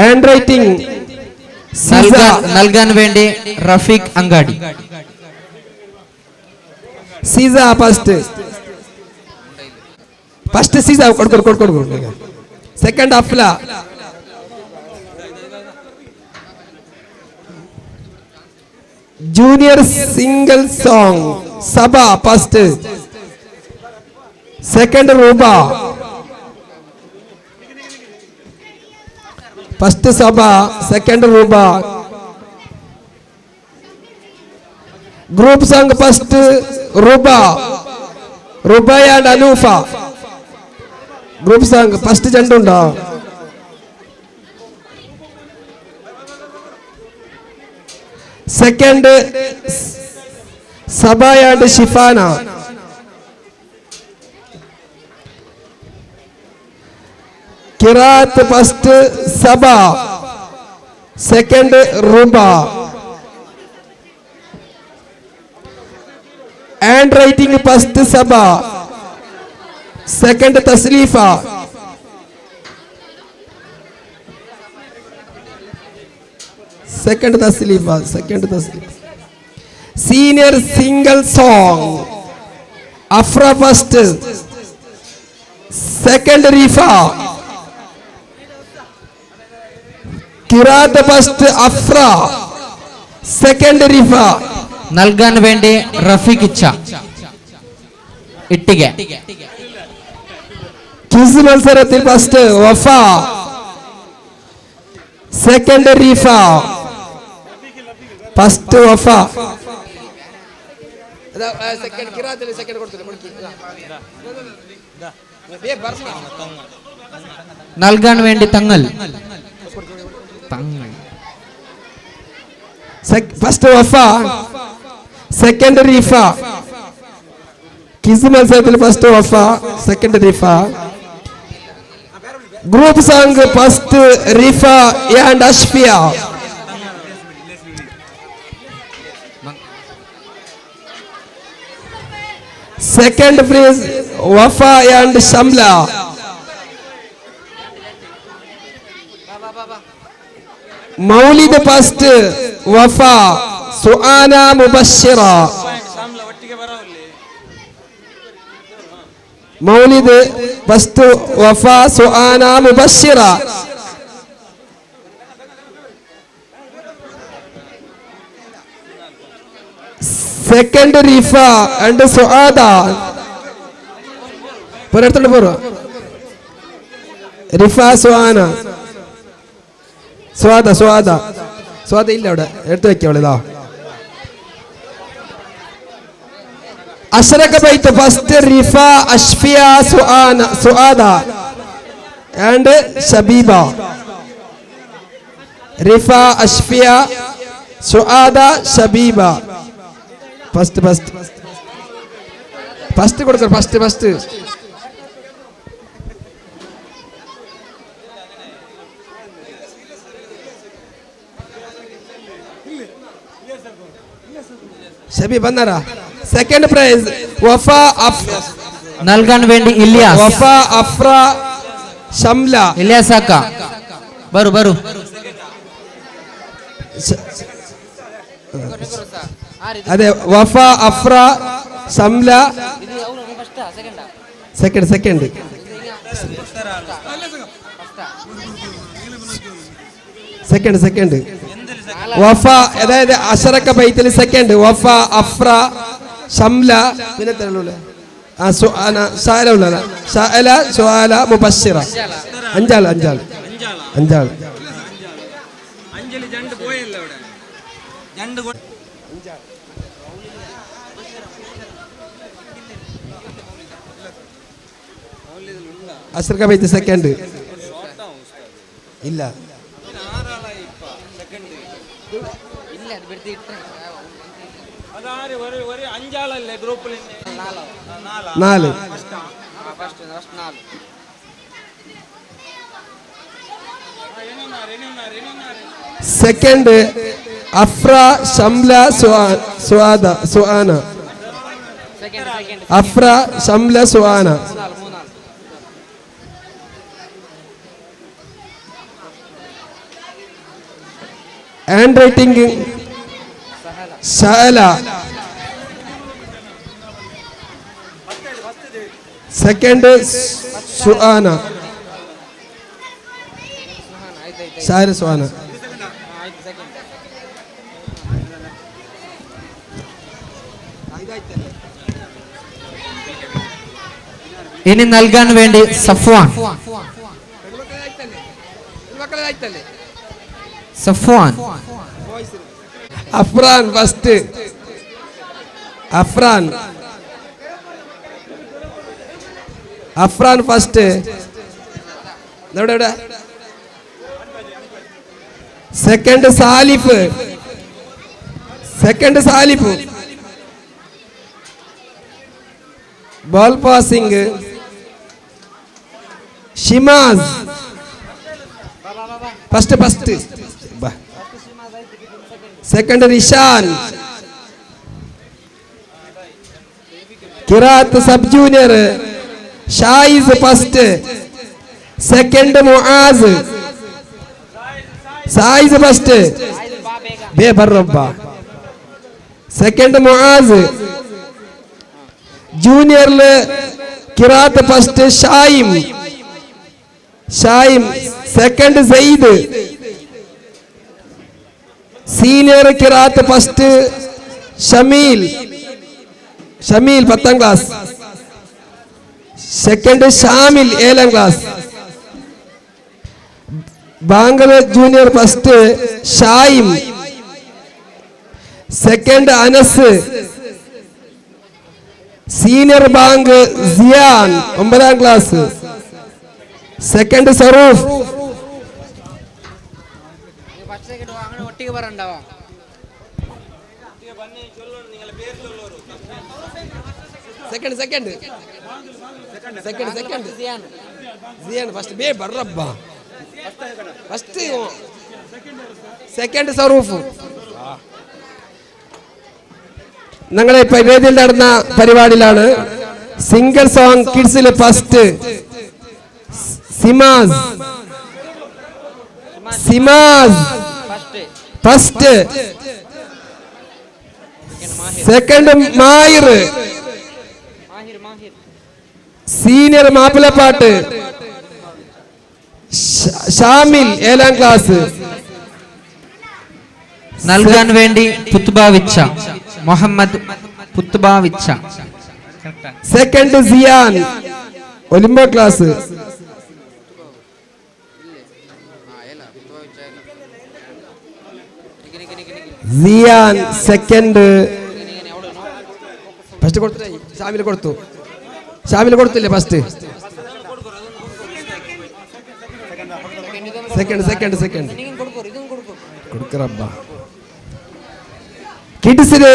Hand writing നൽകാൻ വേണ്ടി റഫീഖ് അങ്കാടി. സീസ first. First സീസ കൊടു കൊടു കൊടു. Second Afla. Junior single song Saba first. Second Ruba. First Saba, second Ruba. Group song first Ruba, Ruba and Anufa. Group song first ചെണ്ടുണ്ടോ? Second Saba and Shifana. Qiraat first Saba, second Ruba. Hand writing first Saba, second Thasleefa. Second Thasleefa, second Thasleefa. Senior single song Afra first, second Rifa. Qiraat first Afra, second Rifa. നൽകാൻ വേണ്ടി റഫീഖ് ഇച്ച ഇട്ടിക. Quiz മത്സരത്തിൽ first Wafa, second Rifa. First Wafa. നൽകാൻ വേണ്ടി തങ്ങൾ. തങ്ങൾ. First Wafa, second Rifa. Quiz മത്സരത്തിൽ first Wafa, second Rifa. Group song first Rifa and Ashfiya. Second prize Wafa and Shamla. Maulid first Wafa, Suana Mubashira. Maulid first Wafa, Suana Mubashira. Second Rifa and Suada. പോരടുത്തോണ്ട് പോരോ. Rifa സുആന സ്വാദ സ്വാദ സ്വാദ ഇല്ല അവിടെ, എടുത്തു വെക്കാം. ഇതാ അഷ്റഖ ബൈത്ത് first Rifa, Ashfiya, Suana, Suada and Shabeeba. Rifa, Ashfiya, Suada, Shabeeba. First first first കൊടുക്ക. First first Shabeeb വന്നാരാ? Second prize Wafa നൽകാൻ വേണ്ടി ഇല്യാസ്. വഫ, അഫ്ര, ഷംല. ഇല്യാസ് ആക്ക ബറു ബറു. അതെ, Wafa, Afra, Shamla. Second second second second Wafa, അതായത് അഷറക്ക ബൈത്തിൽ സെക്കൻഡ് വഫ, അഫ്ര, ഷംല. പിന്നെ ഷാല, സുആല, മുബശ്ശിറ. അഞ്ചാൾ അഞ്ചാൾ അഞ്ചാൾ. അഷറക്ക ബൈത്ത് സെക്കൻഡ് ഇല്ല. നാല്. Second Afra Shamla Suada Suana. Afra Shamla Suana. Hand writing Shaila. Second Suana. Shahira Suana. ഇനി നൽകാൻ വേണ്ടി Safwan. Safwan. Afran first. Afran. Afran first. എവിടെ എവിടെ? Second Salif. Second Salif. Ball passing Shimaz. First first. Second Rishan. Qiraat sub junior Shaiz first. Second Muaz. Saiz first. Bay ബർറബ്ബ. Second Muaz. ജൂനിയറില് Qiraat first Shaim. Shaim second Sayyid. Senior Qiraat first Shameel. Shameel 10ാം class. Second Shamil 7ാം class. Bangalore junior first Shaim. Second Anas. Senior bank Siyan 9ാം class. Second Saroof. Second second second second Siyan first. Bay ബർറബ്ബ. First second Saroof. ഞങ്ങളെ വേദിയിൽ നടന്ന പരിപാടിയിലാണ് single song കിഡ്സിലെ first Simaz. Simaz first. Second Mahir. Senior മാപ്പിളപ്പാട്ട് Shamil 7ാം class. നൽകാൻ വേണ്ടി പുത്തുബാവിച്ച Muhammad പുത്തുബാവിച്ച. Second Siyan ഒലിമ്പോ class. Siyan second. First കൊടുത്തു ഷാമിൽ കൊടുത്തു. ഷാമിൽ കൊടുത്തില്ലേ first? Second second second കൊടുക്കറബ്ബ. കിഡ്സിന്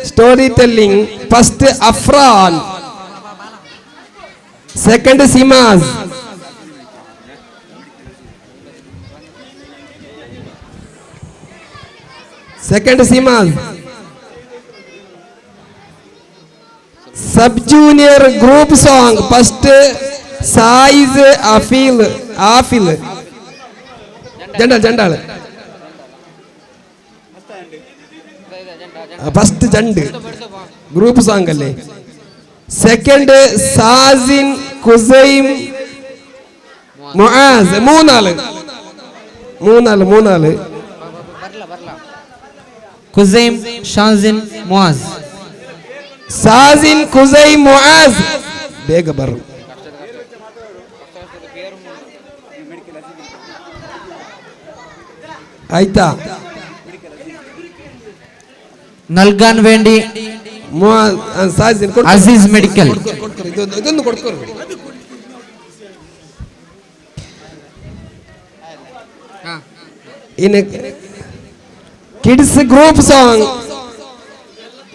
story telling first Afran. Second Simaz. Second Simaz. Sub junior group song first Saiz Afeel. Afil ജണ്ടാൾ ജണ്ടാള് first ജണ്ട് group song അല്ലേ. Second Sasin Khusaim Muaz. മൂന്നാള് മൂന്നാള് മൂന്നാള്. കുസൈം ഷാസിൻ മുആസ്. സാസിൻ കുസൈം മുആസ് ಬೇಗ ಬರ್ರು. ആയിട്ടാ. നൽകാൻ വേണ്ടി അസീസ് മെഡിക്കൽ. ഇതൊന്ന് കൊടുക്കൂ. ഇനി kids group song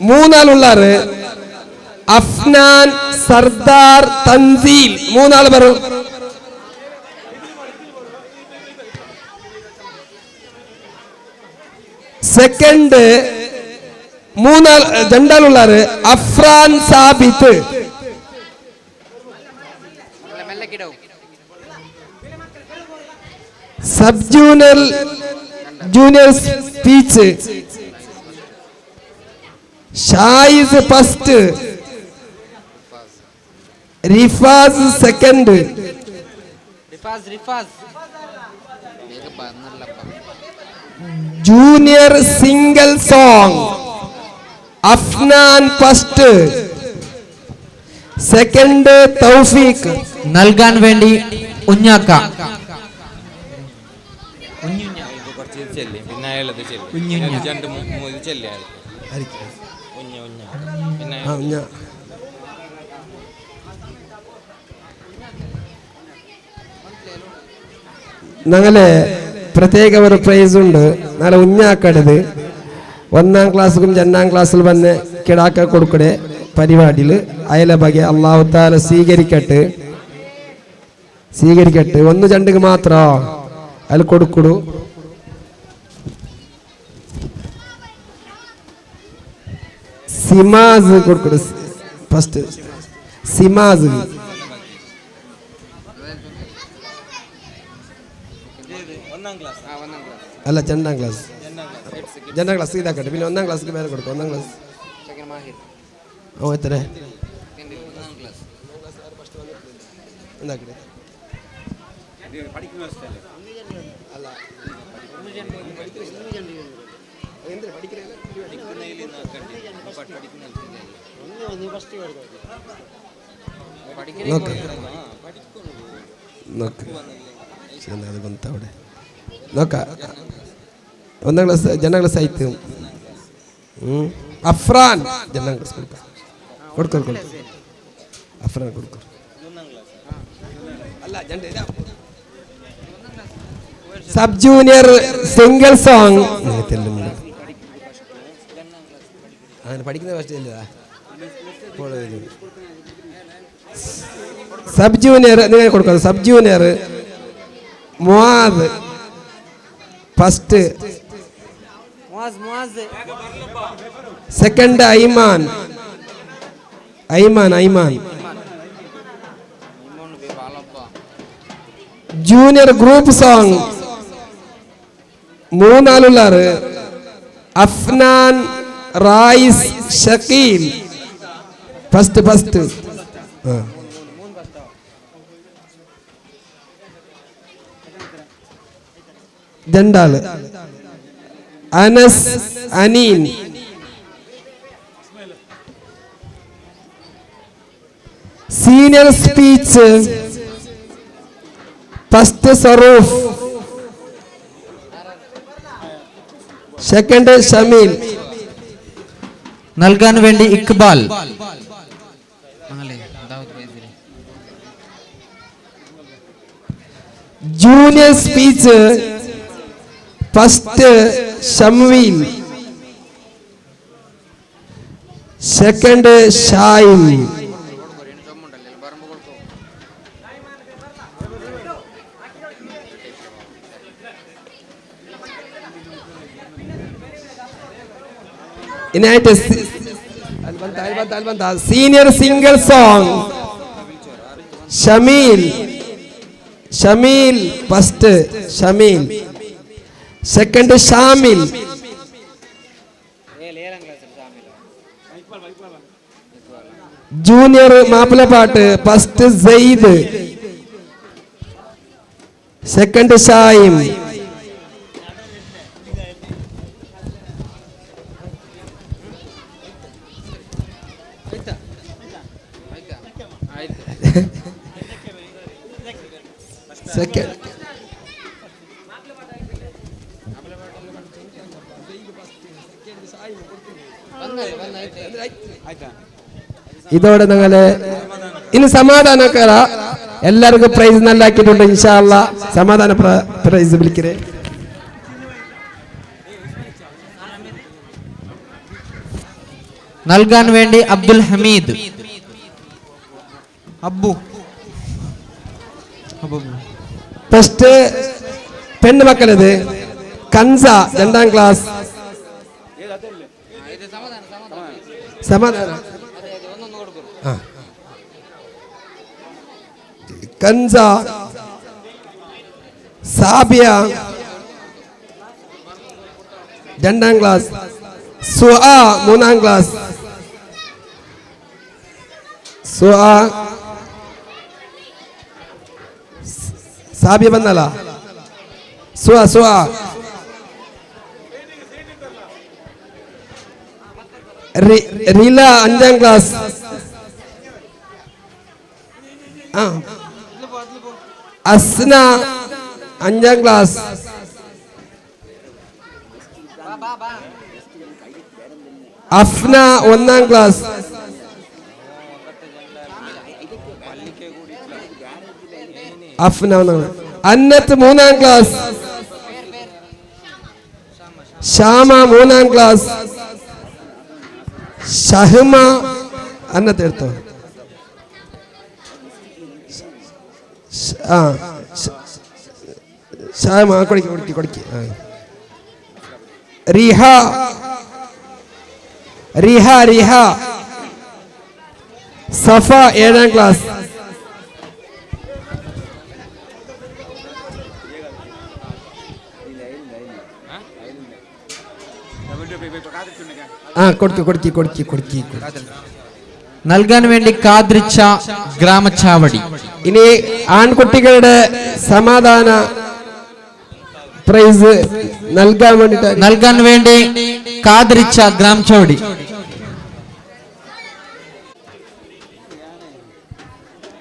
മൂന്നാളുള്ളാറ്. Afnan Sardar Thanseel മൂന്നാൾ പറയും. Second മൂന്നാൾ രണ്ടാളുള്ളാറ് Afran Sabith. Sub junior junior speech Shaiz first, Rifaz second. Junior single song Afnan first, second Thoufeeq. നൽകാൻ വേണ്ടി ഉഞ്ഞാക്ക. ഞങ്ങളെ പ്രത്യേക ഒരു പ്രൈസ് ഉണ്ട്. നാളെ ഉഞ്ഞാക്കടത് ഒന്നാം ക്ലാസ്സിലും രണ്ടാം ക്ലാസ്സിൽ വന്ന് കിടാക്ക കൊടുക്കണേ പരിപാടിയിൽ അയല ബಗೆ അള്ളാഹു താല സ്വീകരിക്കട്ടെ, സ്വീകരിക്കട്ടെ. ഒന്ന് രണ്ടുക്ക് മാത്രോ അതിൽ കൊടുക്കുടു. സിമാസ് കൊടുക്കുടു ഫസ്റ്റ്, സിമാസ്. അല്ല രണ്ടാം ക്ലാസ്, രണ്ടാം ക്ലാസ് ഇതാക്കട്ടെ. പിന്നെ ഒന്നാം ക്ലാസ്സിൽ വേറെ കൊടുക്കും. ഒന്നാം ക്ലാസ് ഓ എത്ര എന്താക്കട്ടെ. അവിടെ നോക്കാം. ഒന്നാം ക്ലാസ് രണ്ടാം ക്ലാസ് ആയിട്ട് അഫ്രാൻ രണ്ടാം ക്ലാസ് കൊടുക്കാം, കൊടുക്കും കൊടുക്കും അഫ്രാൻ കൊടുക്കും. സബ് ജൂനിയർ സിംഗിൾ സോങ് അങ്ങനെ പഠിക്കുന്ന ഫസ്റ്റ്. സബ് ജൂനിയർ നിങ്ങൾ കൊടുക്കാം. Sub junior Muad first, second Aiman, Aiman Aiman. Junior group song മൂന്നാളുള്ളാറ് Afnan Rais Shakeel first, first. രണ്ടാള് Anas Aneen. Senior speech first Saroof, second Shameel. നൽകാൻ വേണ്ടി Iqbal. Junior speech first Shamveel, second Shaim. ഇനായിട്ട് senior single song Shameel, Shameel first, Shameel second Shamil. Junior മാപ്പിളപ്പാട്ട് first Syed, second Shaim. Second ഇതോടെ നിങ്ങള് ഇനി സമാധാനക്കാര എല്ലാവർക്കും price നല്ലാക്കിയിട്ടുണ്ട് ഇൻഷാ അല്ലാ. സമാധാന price വിളിക്കരേ. നൽകാൻ വേണ്ടി അബ്ദുൽ ഹമീദ് അബ്ബു. ഫസ്റ്റ് പെണ്ണുമക്കളത് കൻസ രണ്ടാം ക്ലാസ്, സമാധാന ആ കൻസ സാബിയ രണ്ടാം ക്ലാസ്, സുആ മൂന്നാം ക്ലാസ്, സുആ സാബിയ വന്നല്ല, സുആ സുആ റില അഞ്ചാം ക്ലാസ്, ആ അസ്ന അഞ്ചാം ക്ലാസ്, അഫ്ന ഒന്നാം ക്ലാസ്, അഫ്ന ഒന്നാം ക്ലാസ്, അന്നത്ത് മൂന്നാം ക്ലാസ്, ശ്യാമ മൂന്നാം ക്ലാസ്, ഷഹ്മ അന്നത്തെ എടുത്തോ, ആ ഷഹ്മ കൊടുക്കി കൊടുക്കി കൊടുക്കി, ആ റിഹ റിഹ റിഹ സഫ ഏഴാം ക്ലാസ്, ആ കൊടുക്കി കൊടുക്കി കൊടുക്കി കൊടുക്കി. നൽകാൻ വേണ്ടി കാദ്രിച്ച ഗ്രാമച്ചാവടി. ഇനി ആൺകുട്ടികളുടെ സമാധാന പ്രൈസ് നൽകാൻ വേണ്ടിട്ട് നൽകാൻ വേണ്ടി കാദ്രിച്ച ഗ്രാമച്ചാവടി.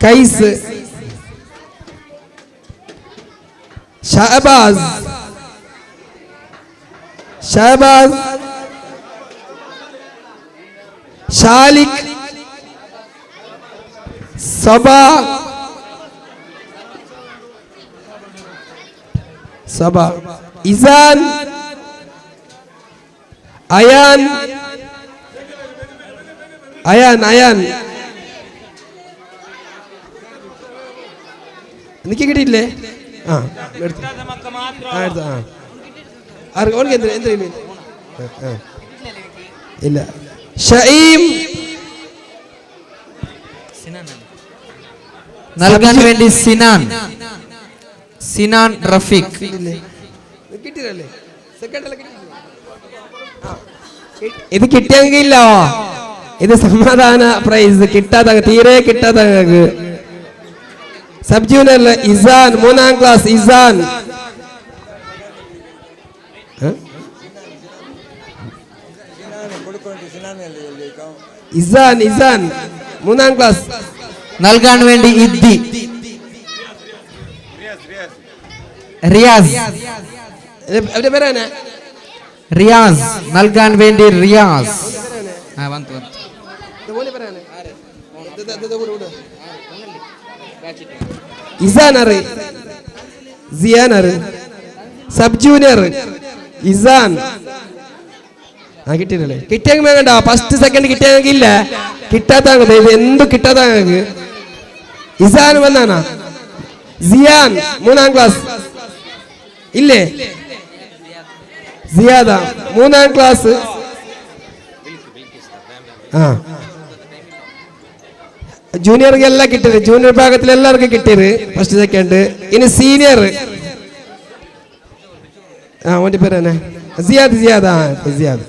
കൈസ് ഷഹബാസ് ഷഹബാസ് ഷാലിഖ് സബ സബ ഇസാൻ അയാൻ അയാൻ അയാൻ എനിക്ക് കിട്ടിയില്ലേ? ആ എടുത്തു ആ എടുത്തു ആ ഓർക്ക് എന്ത് ഇല്ല. ഷഈം നൽകാൻ വേണ്ടി സിനാൻ സിനാൻ റഫീഖ്. ഇത് കിട്ടിയെങ്കിലോ ഇത് സമാധാന പ്രൈസ് കിട്ടാത്ത തീരെ കിട്ടാത്ത സബ് ജൂനിയർ ഇസാൻ മൂന്നാം ക്ലാസ് ഇസാൻ ഇസാൻ ഇസാൻ മൂന്നാം ക്ലാസ് നൽകാൻ വേണ്ടി ഇദ്ദി റിയാസ് റിയാസ് നൽകാൻ വേണ്ടി റിയാസ്. ഇസാൻ അറി സിയാൻ അറി സബ് ജൂനിയർ ഇസാൻ ആ കിട്ടിയില്ലേ? കിട്ടിയെങ്കിൽ വേണ്ട ഫസ്റ്റ് സെക്കൻഡ് കിട്ടിയെങ്കിൽ ഇല്ല കിട്ടാത്ത എന്തു കിട്ടാത്ത ഇസാൻ വന്നാനാ സിയാൻ മൂന്നാം ക്ലാസ് ഇല്ലേ? സിയാദ മൂന്നാം ക്ലാസ് ആ ജൂനിയർക്ക് എല്ലാം കിട്ടിയത് ജൂനിയർ വിഭാഗത്തിൽ എല്ലാവർക്കും കിട്ടിയത് ഫസ്റ്റ് സെക്കൻഡ്. ഇനി സീനിയർ ആ ഓൻ്റെ പേര് തന്നെ സിയാദ് സിയാദ് ആ സിയാദ്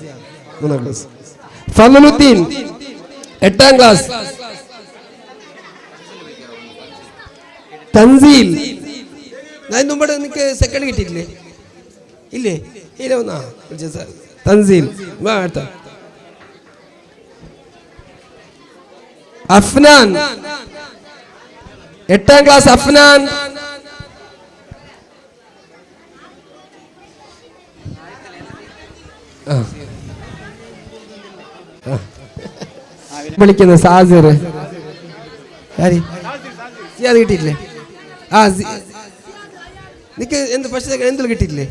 മൂന്നാം ക്ലാസ്. ഫലുദ്ദീൻ എട്ടാം ക്ലാസ്. തൻസീൽ ഞാൻ മുമ്പ് നിനക്ക് സെക്കൻഡ് കിട്ടിയിട്ടില്ലേ? ഇല്ലേ? ഇല്ല ഒന്നാ തൻസീൽ അടുത്ത. അഫ്നാൻ എട്ടാം ക്ലാസ് അഫ്നാൻ. വിളിക്കുന്നു സാസിർ അത് കിട്ടിയിട്ടില്ലേ? ആ നിക്ക് എന്ത് പക്ഷേ എന്തെങ്കിലും കിട്ടിയിട്ടില്ലേ?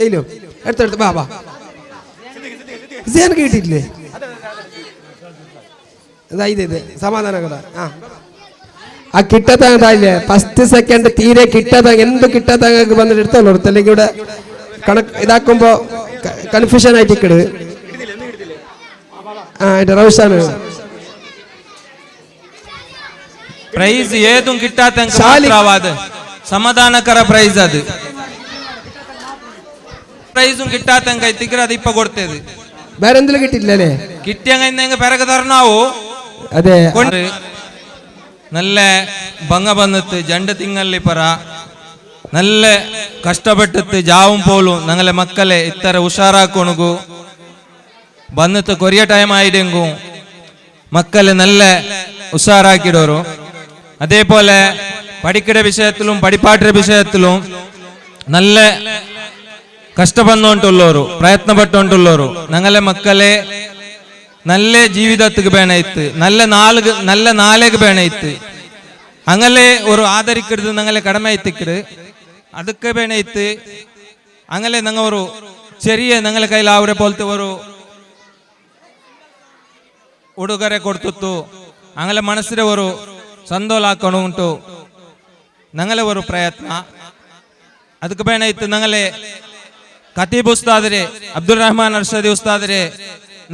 ഏലോ അടുത്തടുത്ത് ബാ ബാ സിയാനക്ക് കിട്ടിയിട്ടില്ലേ? അതാ ഇത് ഇത് സമാധാനം കഥ. ആ ആ കിട്ടാത്ത ഫസ്റ്റ് സെക്കൻഡ് തീരെ കിട്ടാത്ത എന്ത് കിട്ടാത്ത വന്നിട്ട് എടുത്തോളൂ. അല്ലെങ്കിൽ ഇവിടെ കണക്ക് ഇതാക്കുമ്പോ കൺഫ്യൂഷൻ ആയിട്ട് ഇക്കട്. ആ റൗഷാണ്. ಪ್ರೈಸ್ ಏದು ಕಿಟ್ಟಾತಂಕ ಮಾತ್ರವಾದ ಸಮಾಧಾನಕರ ಪ್ರೈಸ್ ಅದು. ಪ್ರೈಸ್ ಕಿಟ್ಟಾತಂಕ ಇತ್ತಿಕ್ರೆ ಅದು ಇಪ್ಪ ಕೊಡ್ತೇವೆ. ಬೇರೆ എന്തെങ്കിലും കിട്ടിയില്ലല്ലേ? കിട്ടിയങ്ങ പിറകെ തരണാവോ? അതെ. നല്ല ഭംഗ വന്നിട്ട് ജണ്ട് തിങ്ങಲ್ಲಿ ಪರ നല്ല കഷ്ടപ്പെട്ടിട്ട് ജാവും പോലും ഞങ്ങളെ മക്കളെ ഇത്ര ഉഷാറാക്കണു വന്നിട്ട് കൊറിയ ടൈം ആയിട്ടെങ്കും മക്കളെ നല്ല ഉഷാറാക്കിയിടോರು. അതേപോലെ പഠിക്കട വിഷയത്തിലും പഠിപ്പാട്ട വിഷയത്തിലും നല്ല കഷ്ടപ്പെട്ടുള്ളവರು പ്രയത്നപ്പെട്ടുള്ളവರು ഞങ്ങളെ മക്കളെ നല്ല ജീവിതത്തിക്ക് വേണയിത്ത് നല്ല നാലേക്ക് വേണയിത്ത് അങ്ങനെ ഒരു ആദരിക്കരുത് ഞങ്ങളെ കടമയത്തിക്കരുത്. അതൊക്കെ വേണയിത്ത് അങ്ങനെ ഞങ്ങൾ ഒരു ചെറിയ ഞങ്ങളെ കയ്യിൽ അവരെ പോലത്തെ ഒരു ഉടുകരെ കൊടുത്തു അങ്ങനെ മനസ്സിലെ ഒരു സന്തോഷാക്കണുണ്ടു ഞങ്ങളെ ഒരു പ്രയത്ന. ಅದಕ್ಕೆ ಬೇಣೈತು ഞങ്ങളെ ಖತೀಬ್ ಉಸ್ತಾದರೆ ಅಬ್ದುಲ್ ರಹಮಾನ್ ಅರ್ಷದಿ ಉಸ್ತಾದರೆ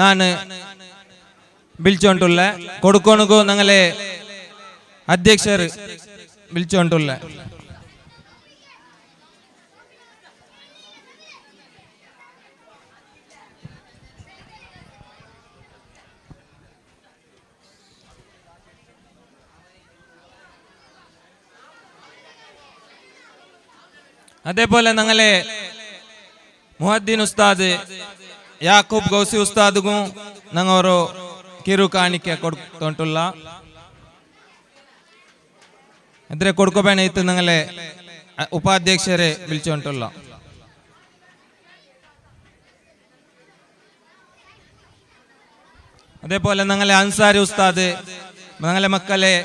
ನಾನು ಬಿಲ್ಚೊಂಟುಲ್ಲ ಕೊಡ್ಕೊಣಗು ഞങ്ങളെ ಅಧ್ಯಕ್ಷರು ಬಿಲ್ಚೊಂಟುಲ್ಲ. അതേപോലെ ഞങ്ങളെ മുഹദ്ദീൻ ഉസ്താദ് യാക്കൂബ് ഗൗസി ഉസ്താദ്ಗೂ ഞങ്ങൾ ಕಿರು ಕಾಣಿಕೆ ಕೊಡ್ತುಂಟುಲ್ಲ. ಅಂದ್ರೆ ಕೊಡ್ಕೋಬೇಣ ಇತ್ತು ഞങ്ങളെ ಉಪಾಧ್ಯಕ್ಷರೇ വിളിച്ചുകൊണ്ടുള്ള. അതേപോലെ ഞങ്ങളെ അൻസാരി ഉസ്താദ് ഞങ്ങളെ മക്കളെ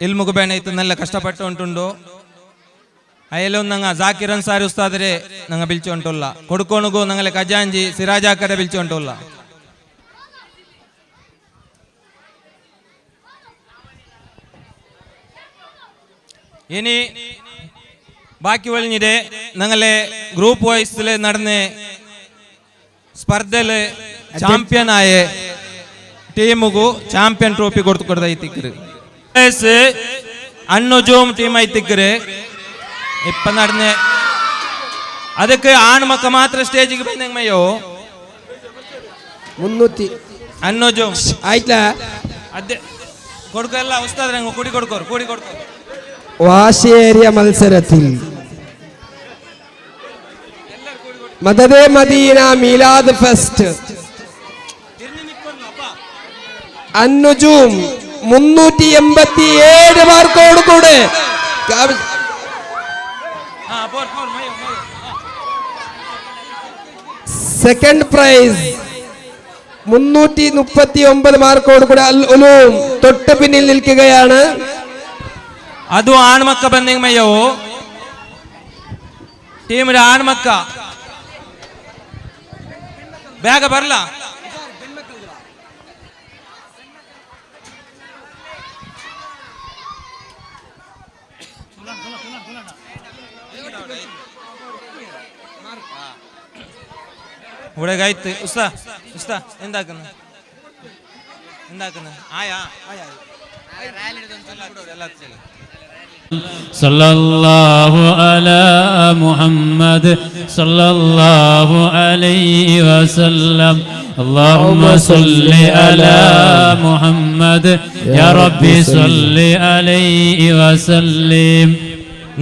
ഇൽമുക്ക് ಬೇಣ ಇತ್ತು നല്ല കഷ്ടപ്പെട്ടുകൊണ്ടുണ്ടോ. അയലൊന്നും ഞങ്ങൾ ജാക്കിർ അൻസാരി ഉസ്താദരെ ഞങ്ങൾ വിളിച്ചുകൊണ്ടുള്ള. കൊടുക്കോണുകോ ഞങ്ങളെ ഖജാൻജി സിറാജാക്കരെ വിളിച്ചുകൊണ്ടുള്ള. ഇനി ബാക്കി ഒഴിഞ്ഞിട്ട് ഞങ്ങളെ ഗ്രൂപ്പ് വൈസിൽ നടന്ന സ്പർദ്ധയില് ചാമ്പ്യനായ ടീമുಗೂ ಚಾಂಪಿಯನ್ ಟ್ರೋಫಿ ಕೊಡ್ತು ಕೊಡ್ದೈತಿಕ್ರು. അന്നുജൂം ടീം ಐತಿಕ್ರು ಇಪ್ಪ നടന്ന. ಅದಕ್ಕೆ ಆಣ್ ಮಕ್ಕ ಮಾತ್ರ ಸ್ಟೇಜಿಗೆ ಬಂದಂಗ ಮಯ್ಯೋ. 300 ಅನ್ನುಜೂಮ್ ಆಯ್ತಾ? ಅದೇ കൊടുക്കല്ല ഉസ്താദ് കൂടി കൊടുക്കോರು കൂടി കൊടുക്കോ. വാശിയേറിയ മത്സരത്തിൽ മദദേ മദീന മീലാദ് ഫെസ്റ്റ് അന്നുജൂം 387 മാർക്കോട് കൂടെ സെക്കൻഡ് പ്രൈസ് 339 മാർക്കോട് കൂടെ അൽ ഉലൂം തൊട്ട് പിന്നിൽ നിൽക്കുകയാണ്. ಅದು ಆಣ್ಮಕ್ಕ ಬಂದಂಗ ಮಯ್ಯೋ ಟೀಮ್ ಆಣ್ಮಕ್ಕ ಬೇಗ ಬರಲ್ಲ. ಹುಡುಗಾಯ್ತು ಉಸ್ತಾ ಉಸ್ತಾ ಎಂದಾಕನ ಎಂದಾಕನ ಆಯಾ സല്ലല്ലാഹു അലാ മുഹമ്മദ് സല്ലല്ലാഹു അലൈഹി വസല്ലം. അല്ലാഹുമ്മ സല്ലി അലാ മുഹമ്മദ് യാ റബ്ബി സല്ലി അലൈഹി വസല്ലം.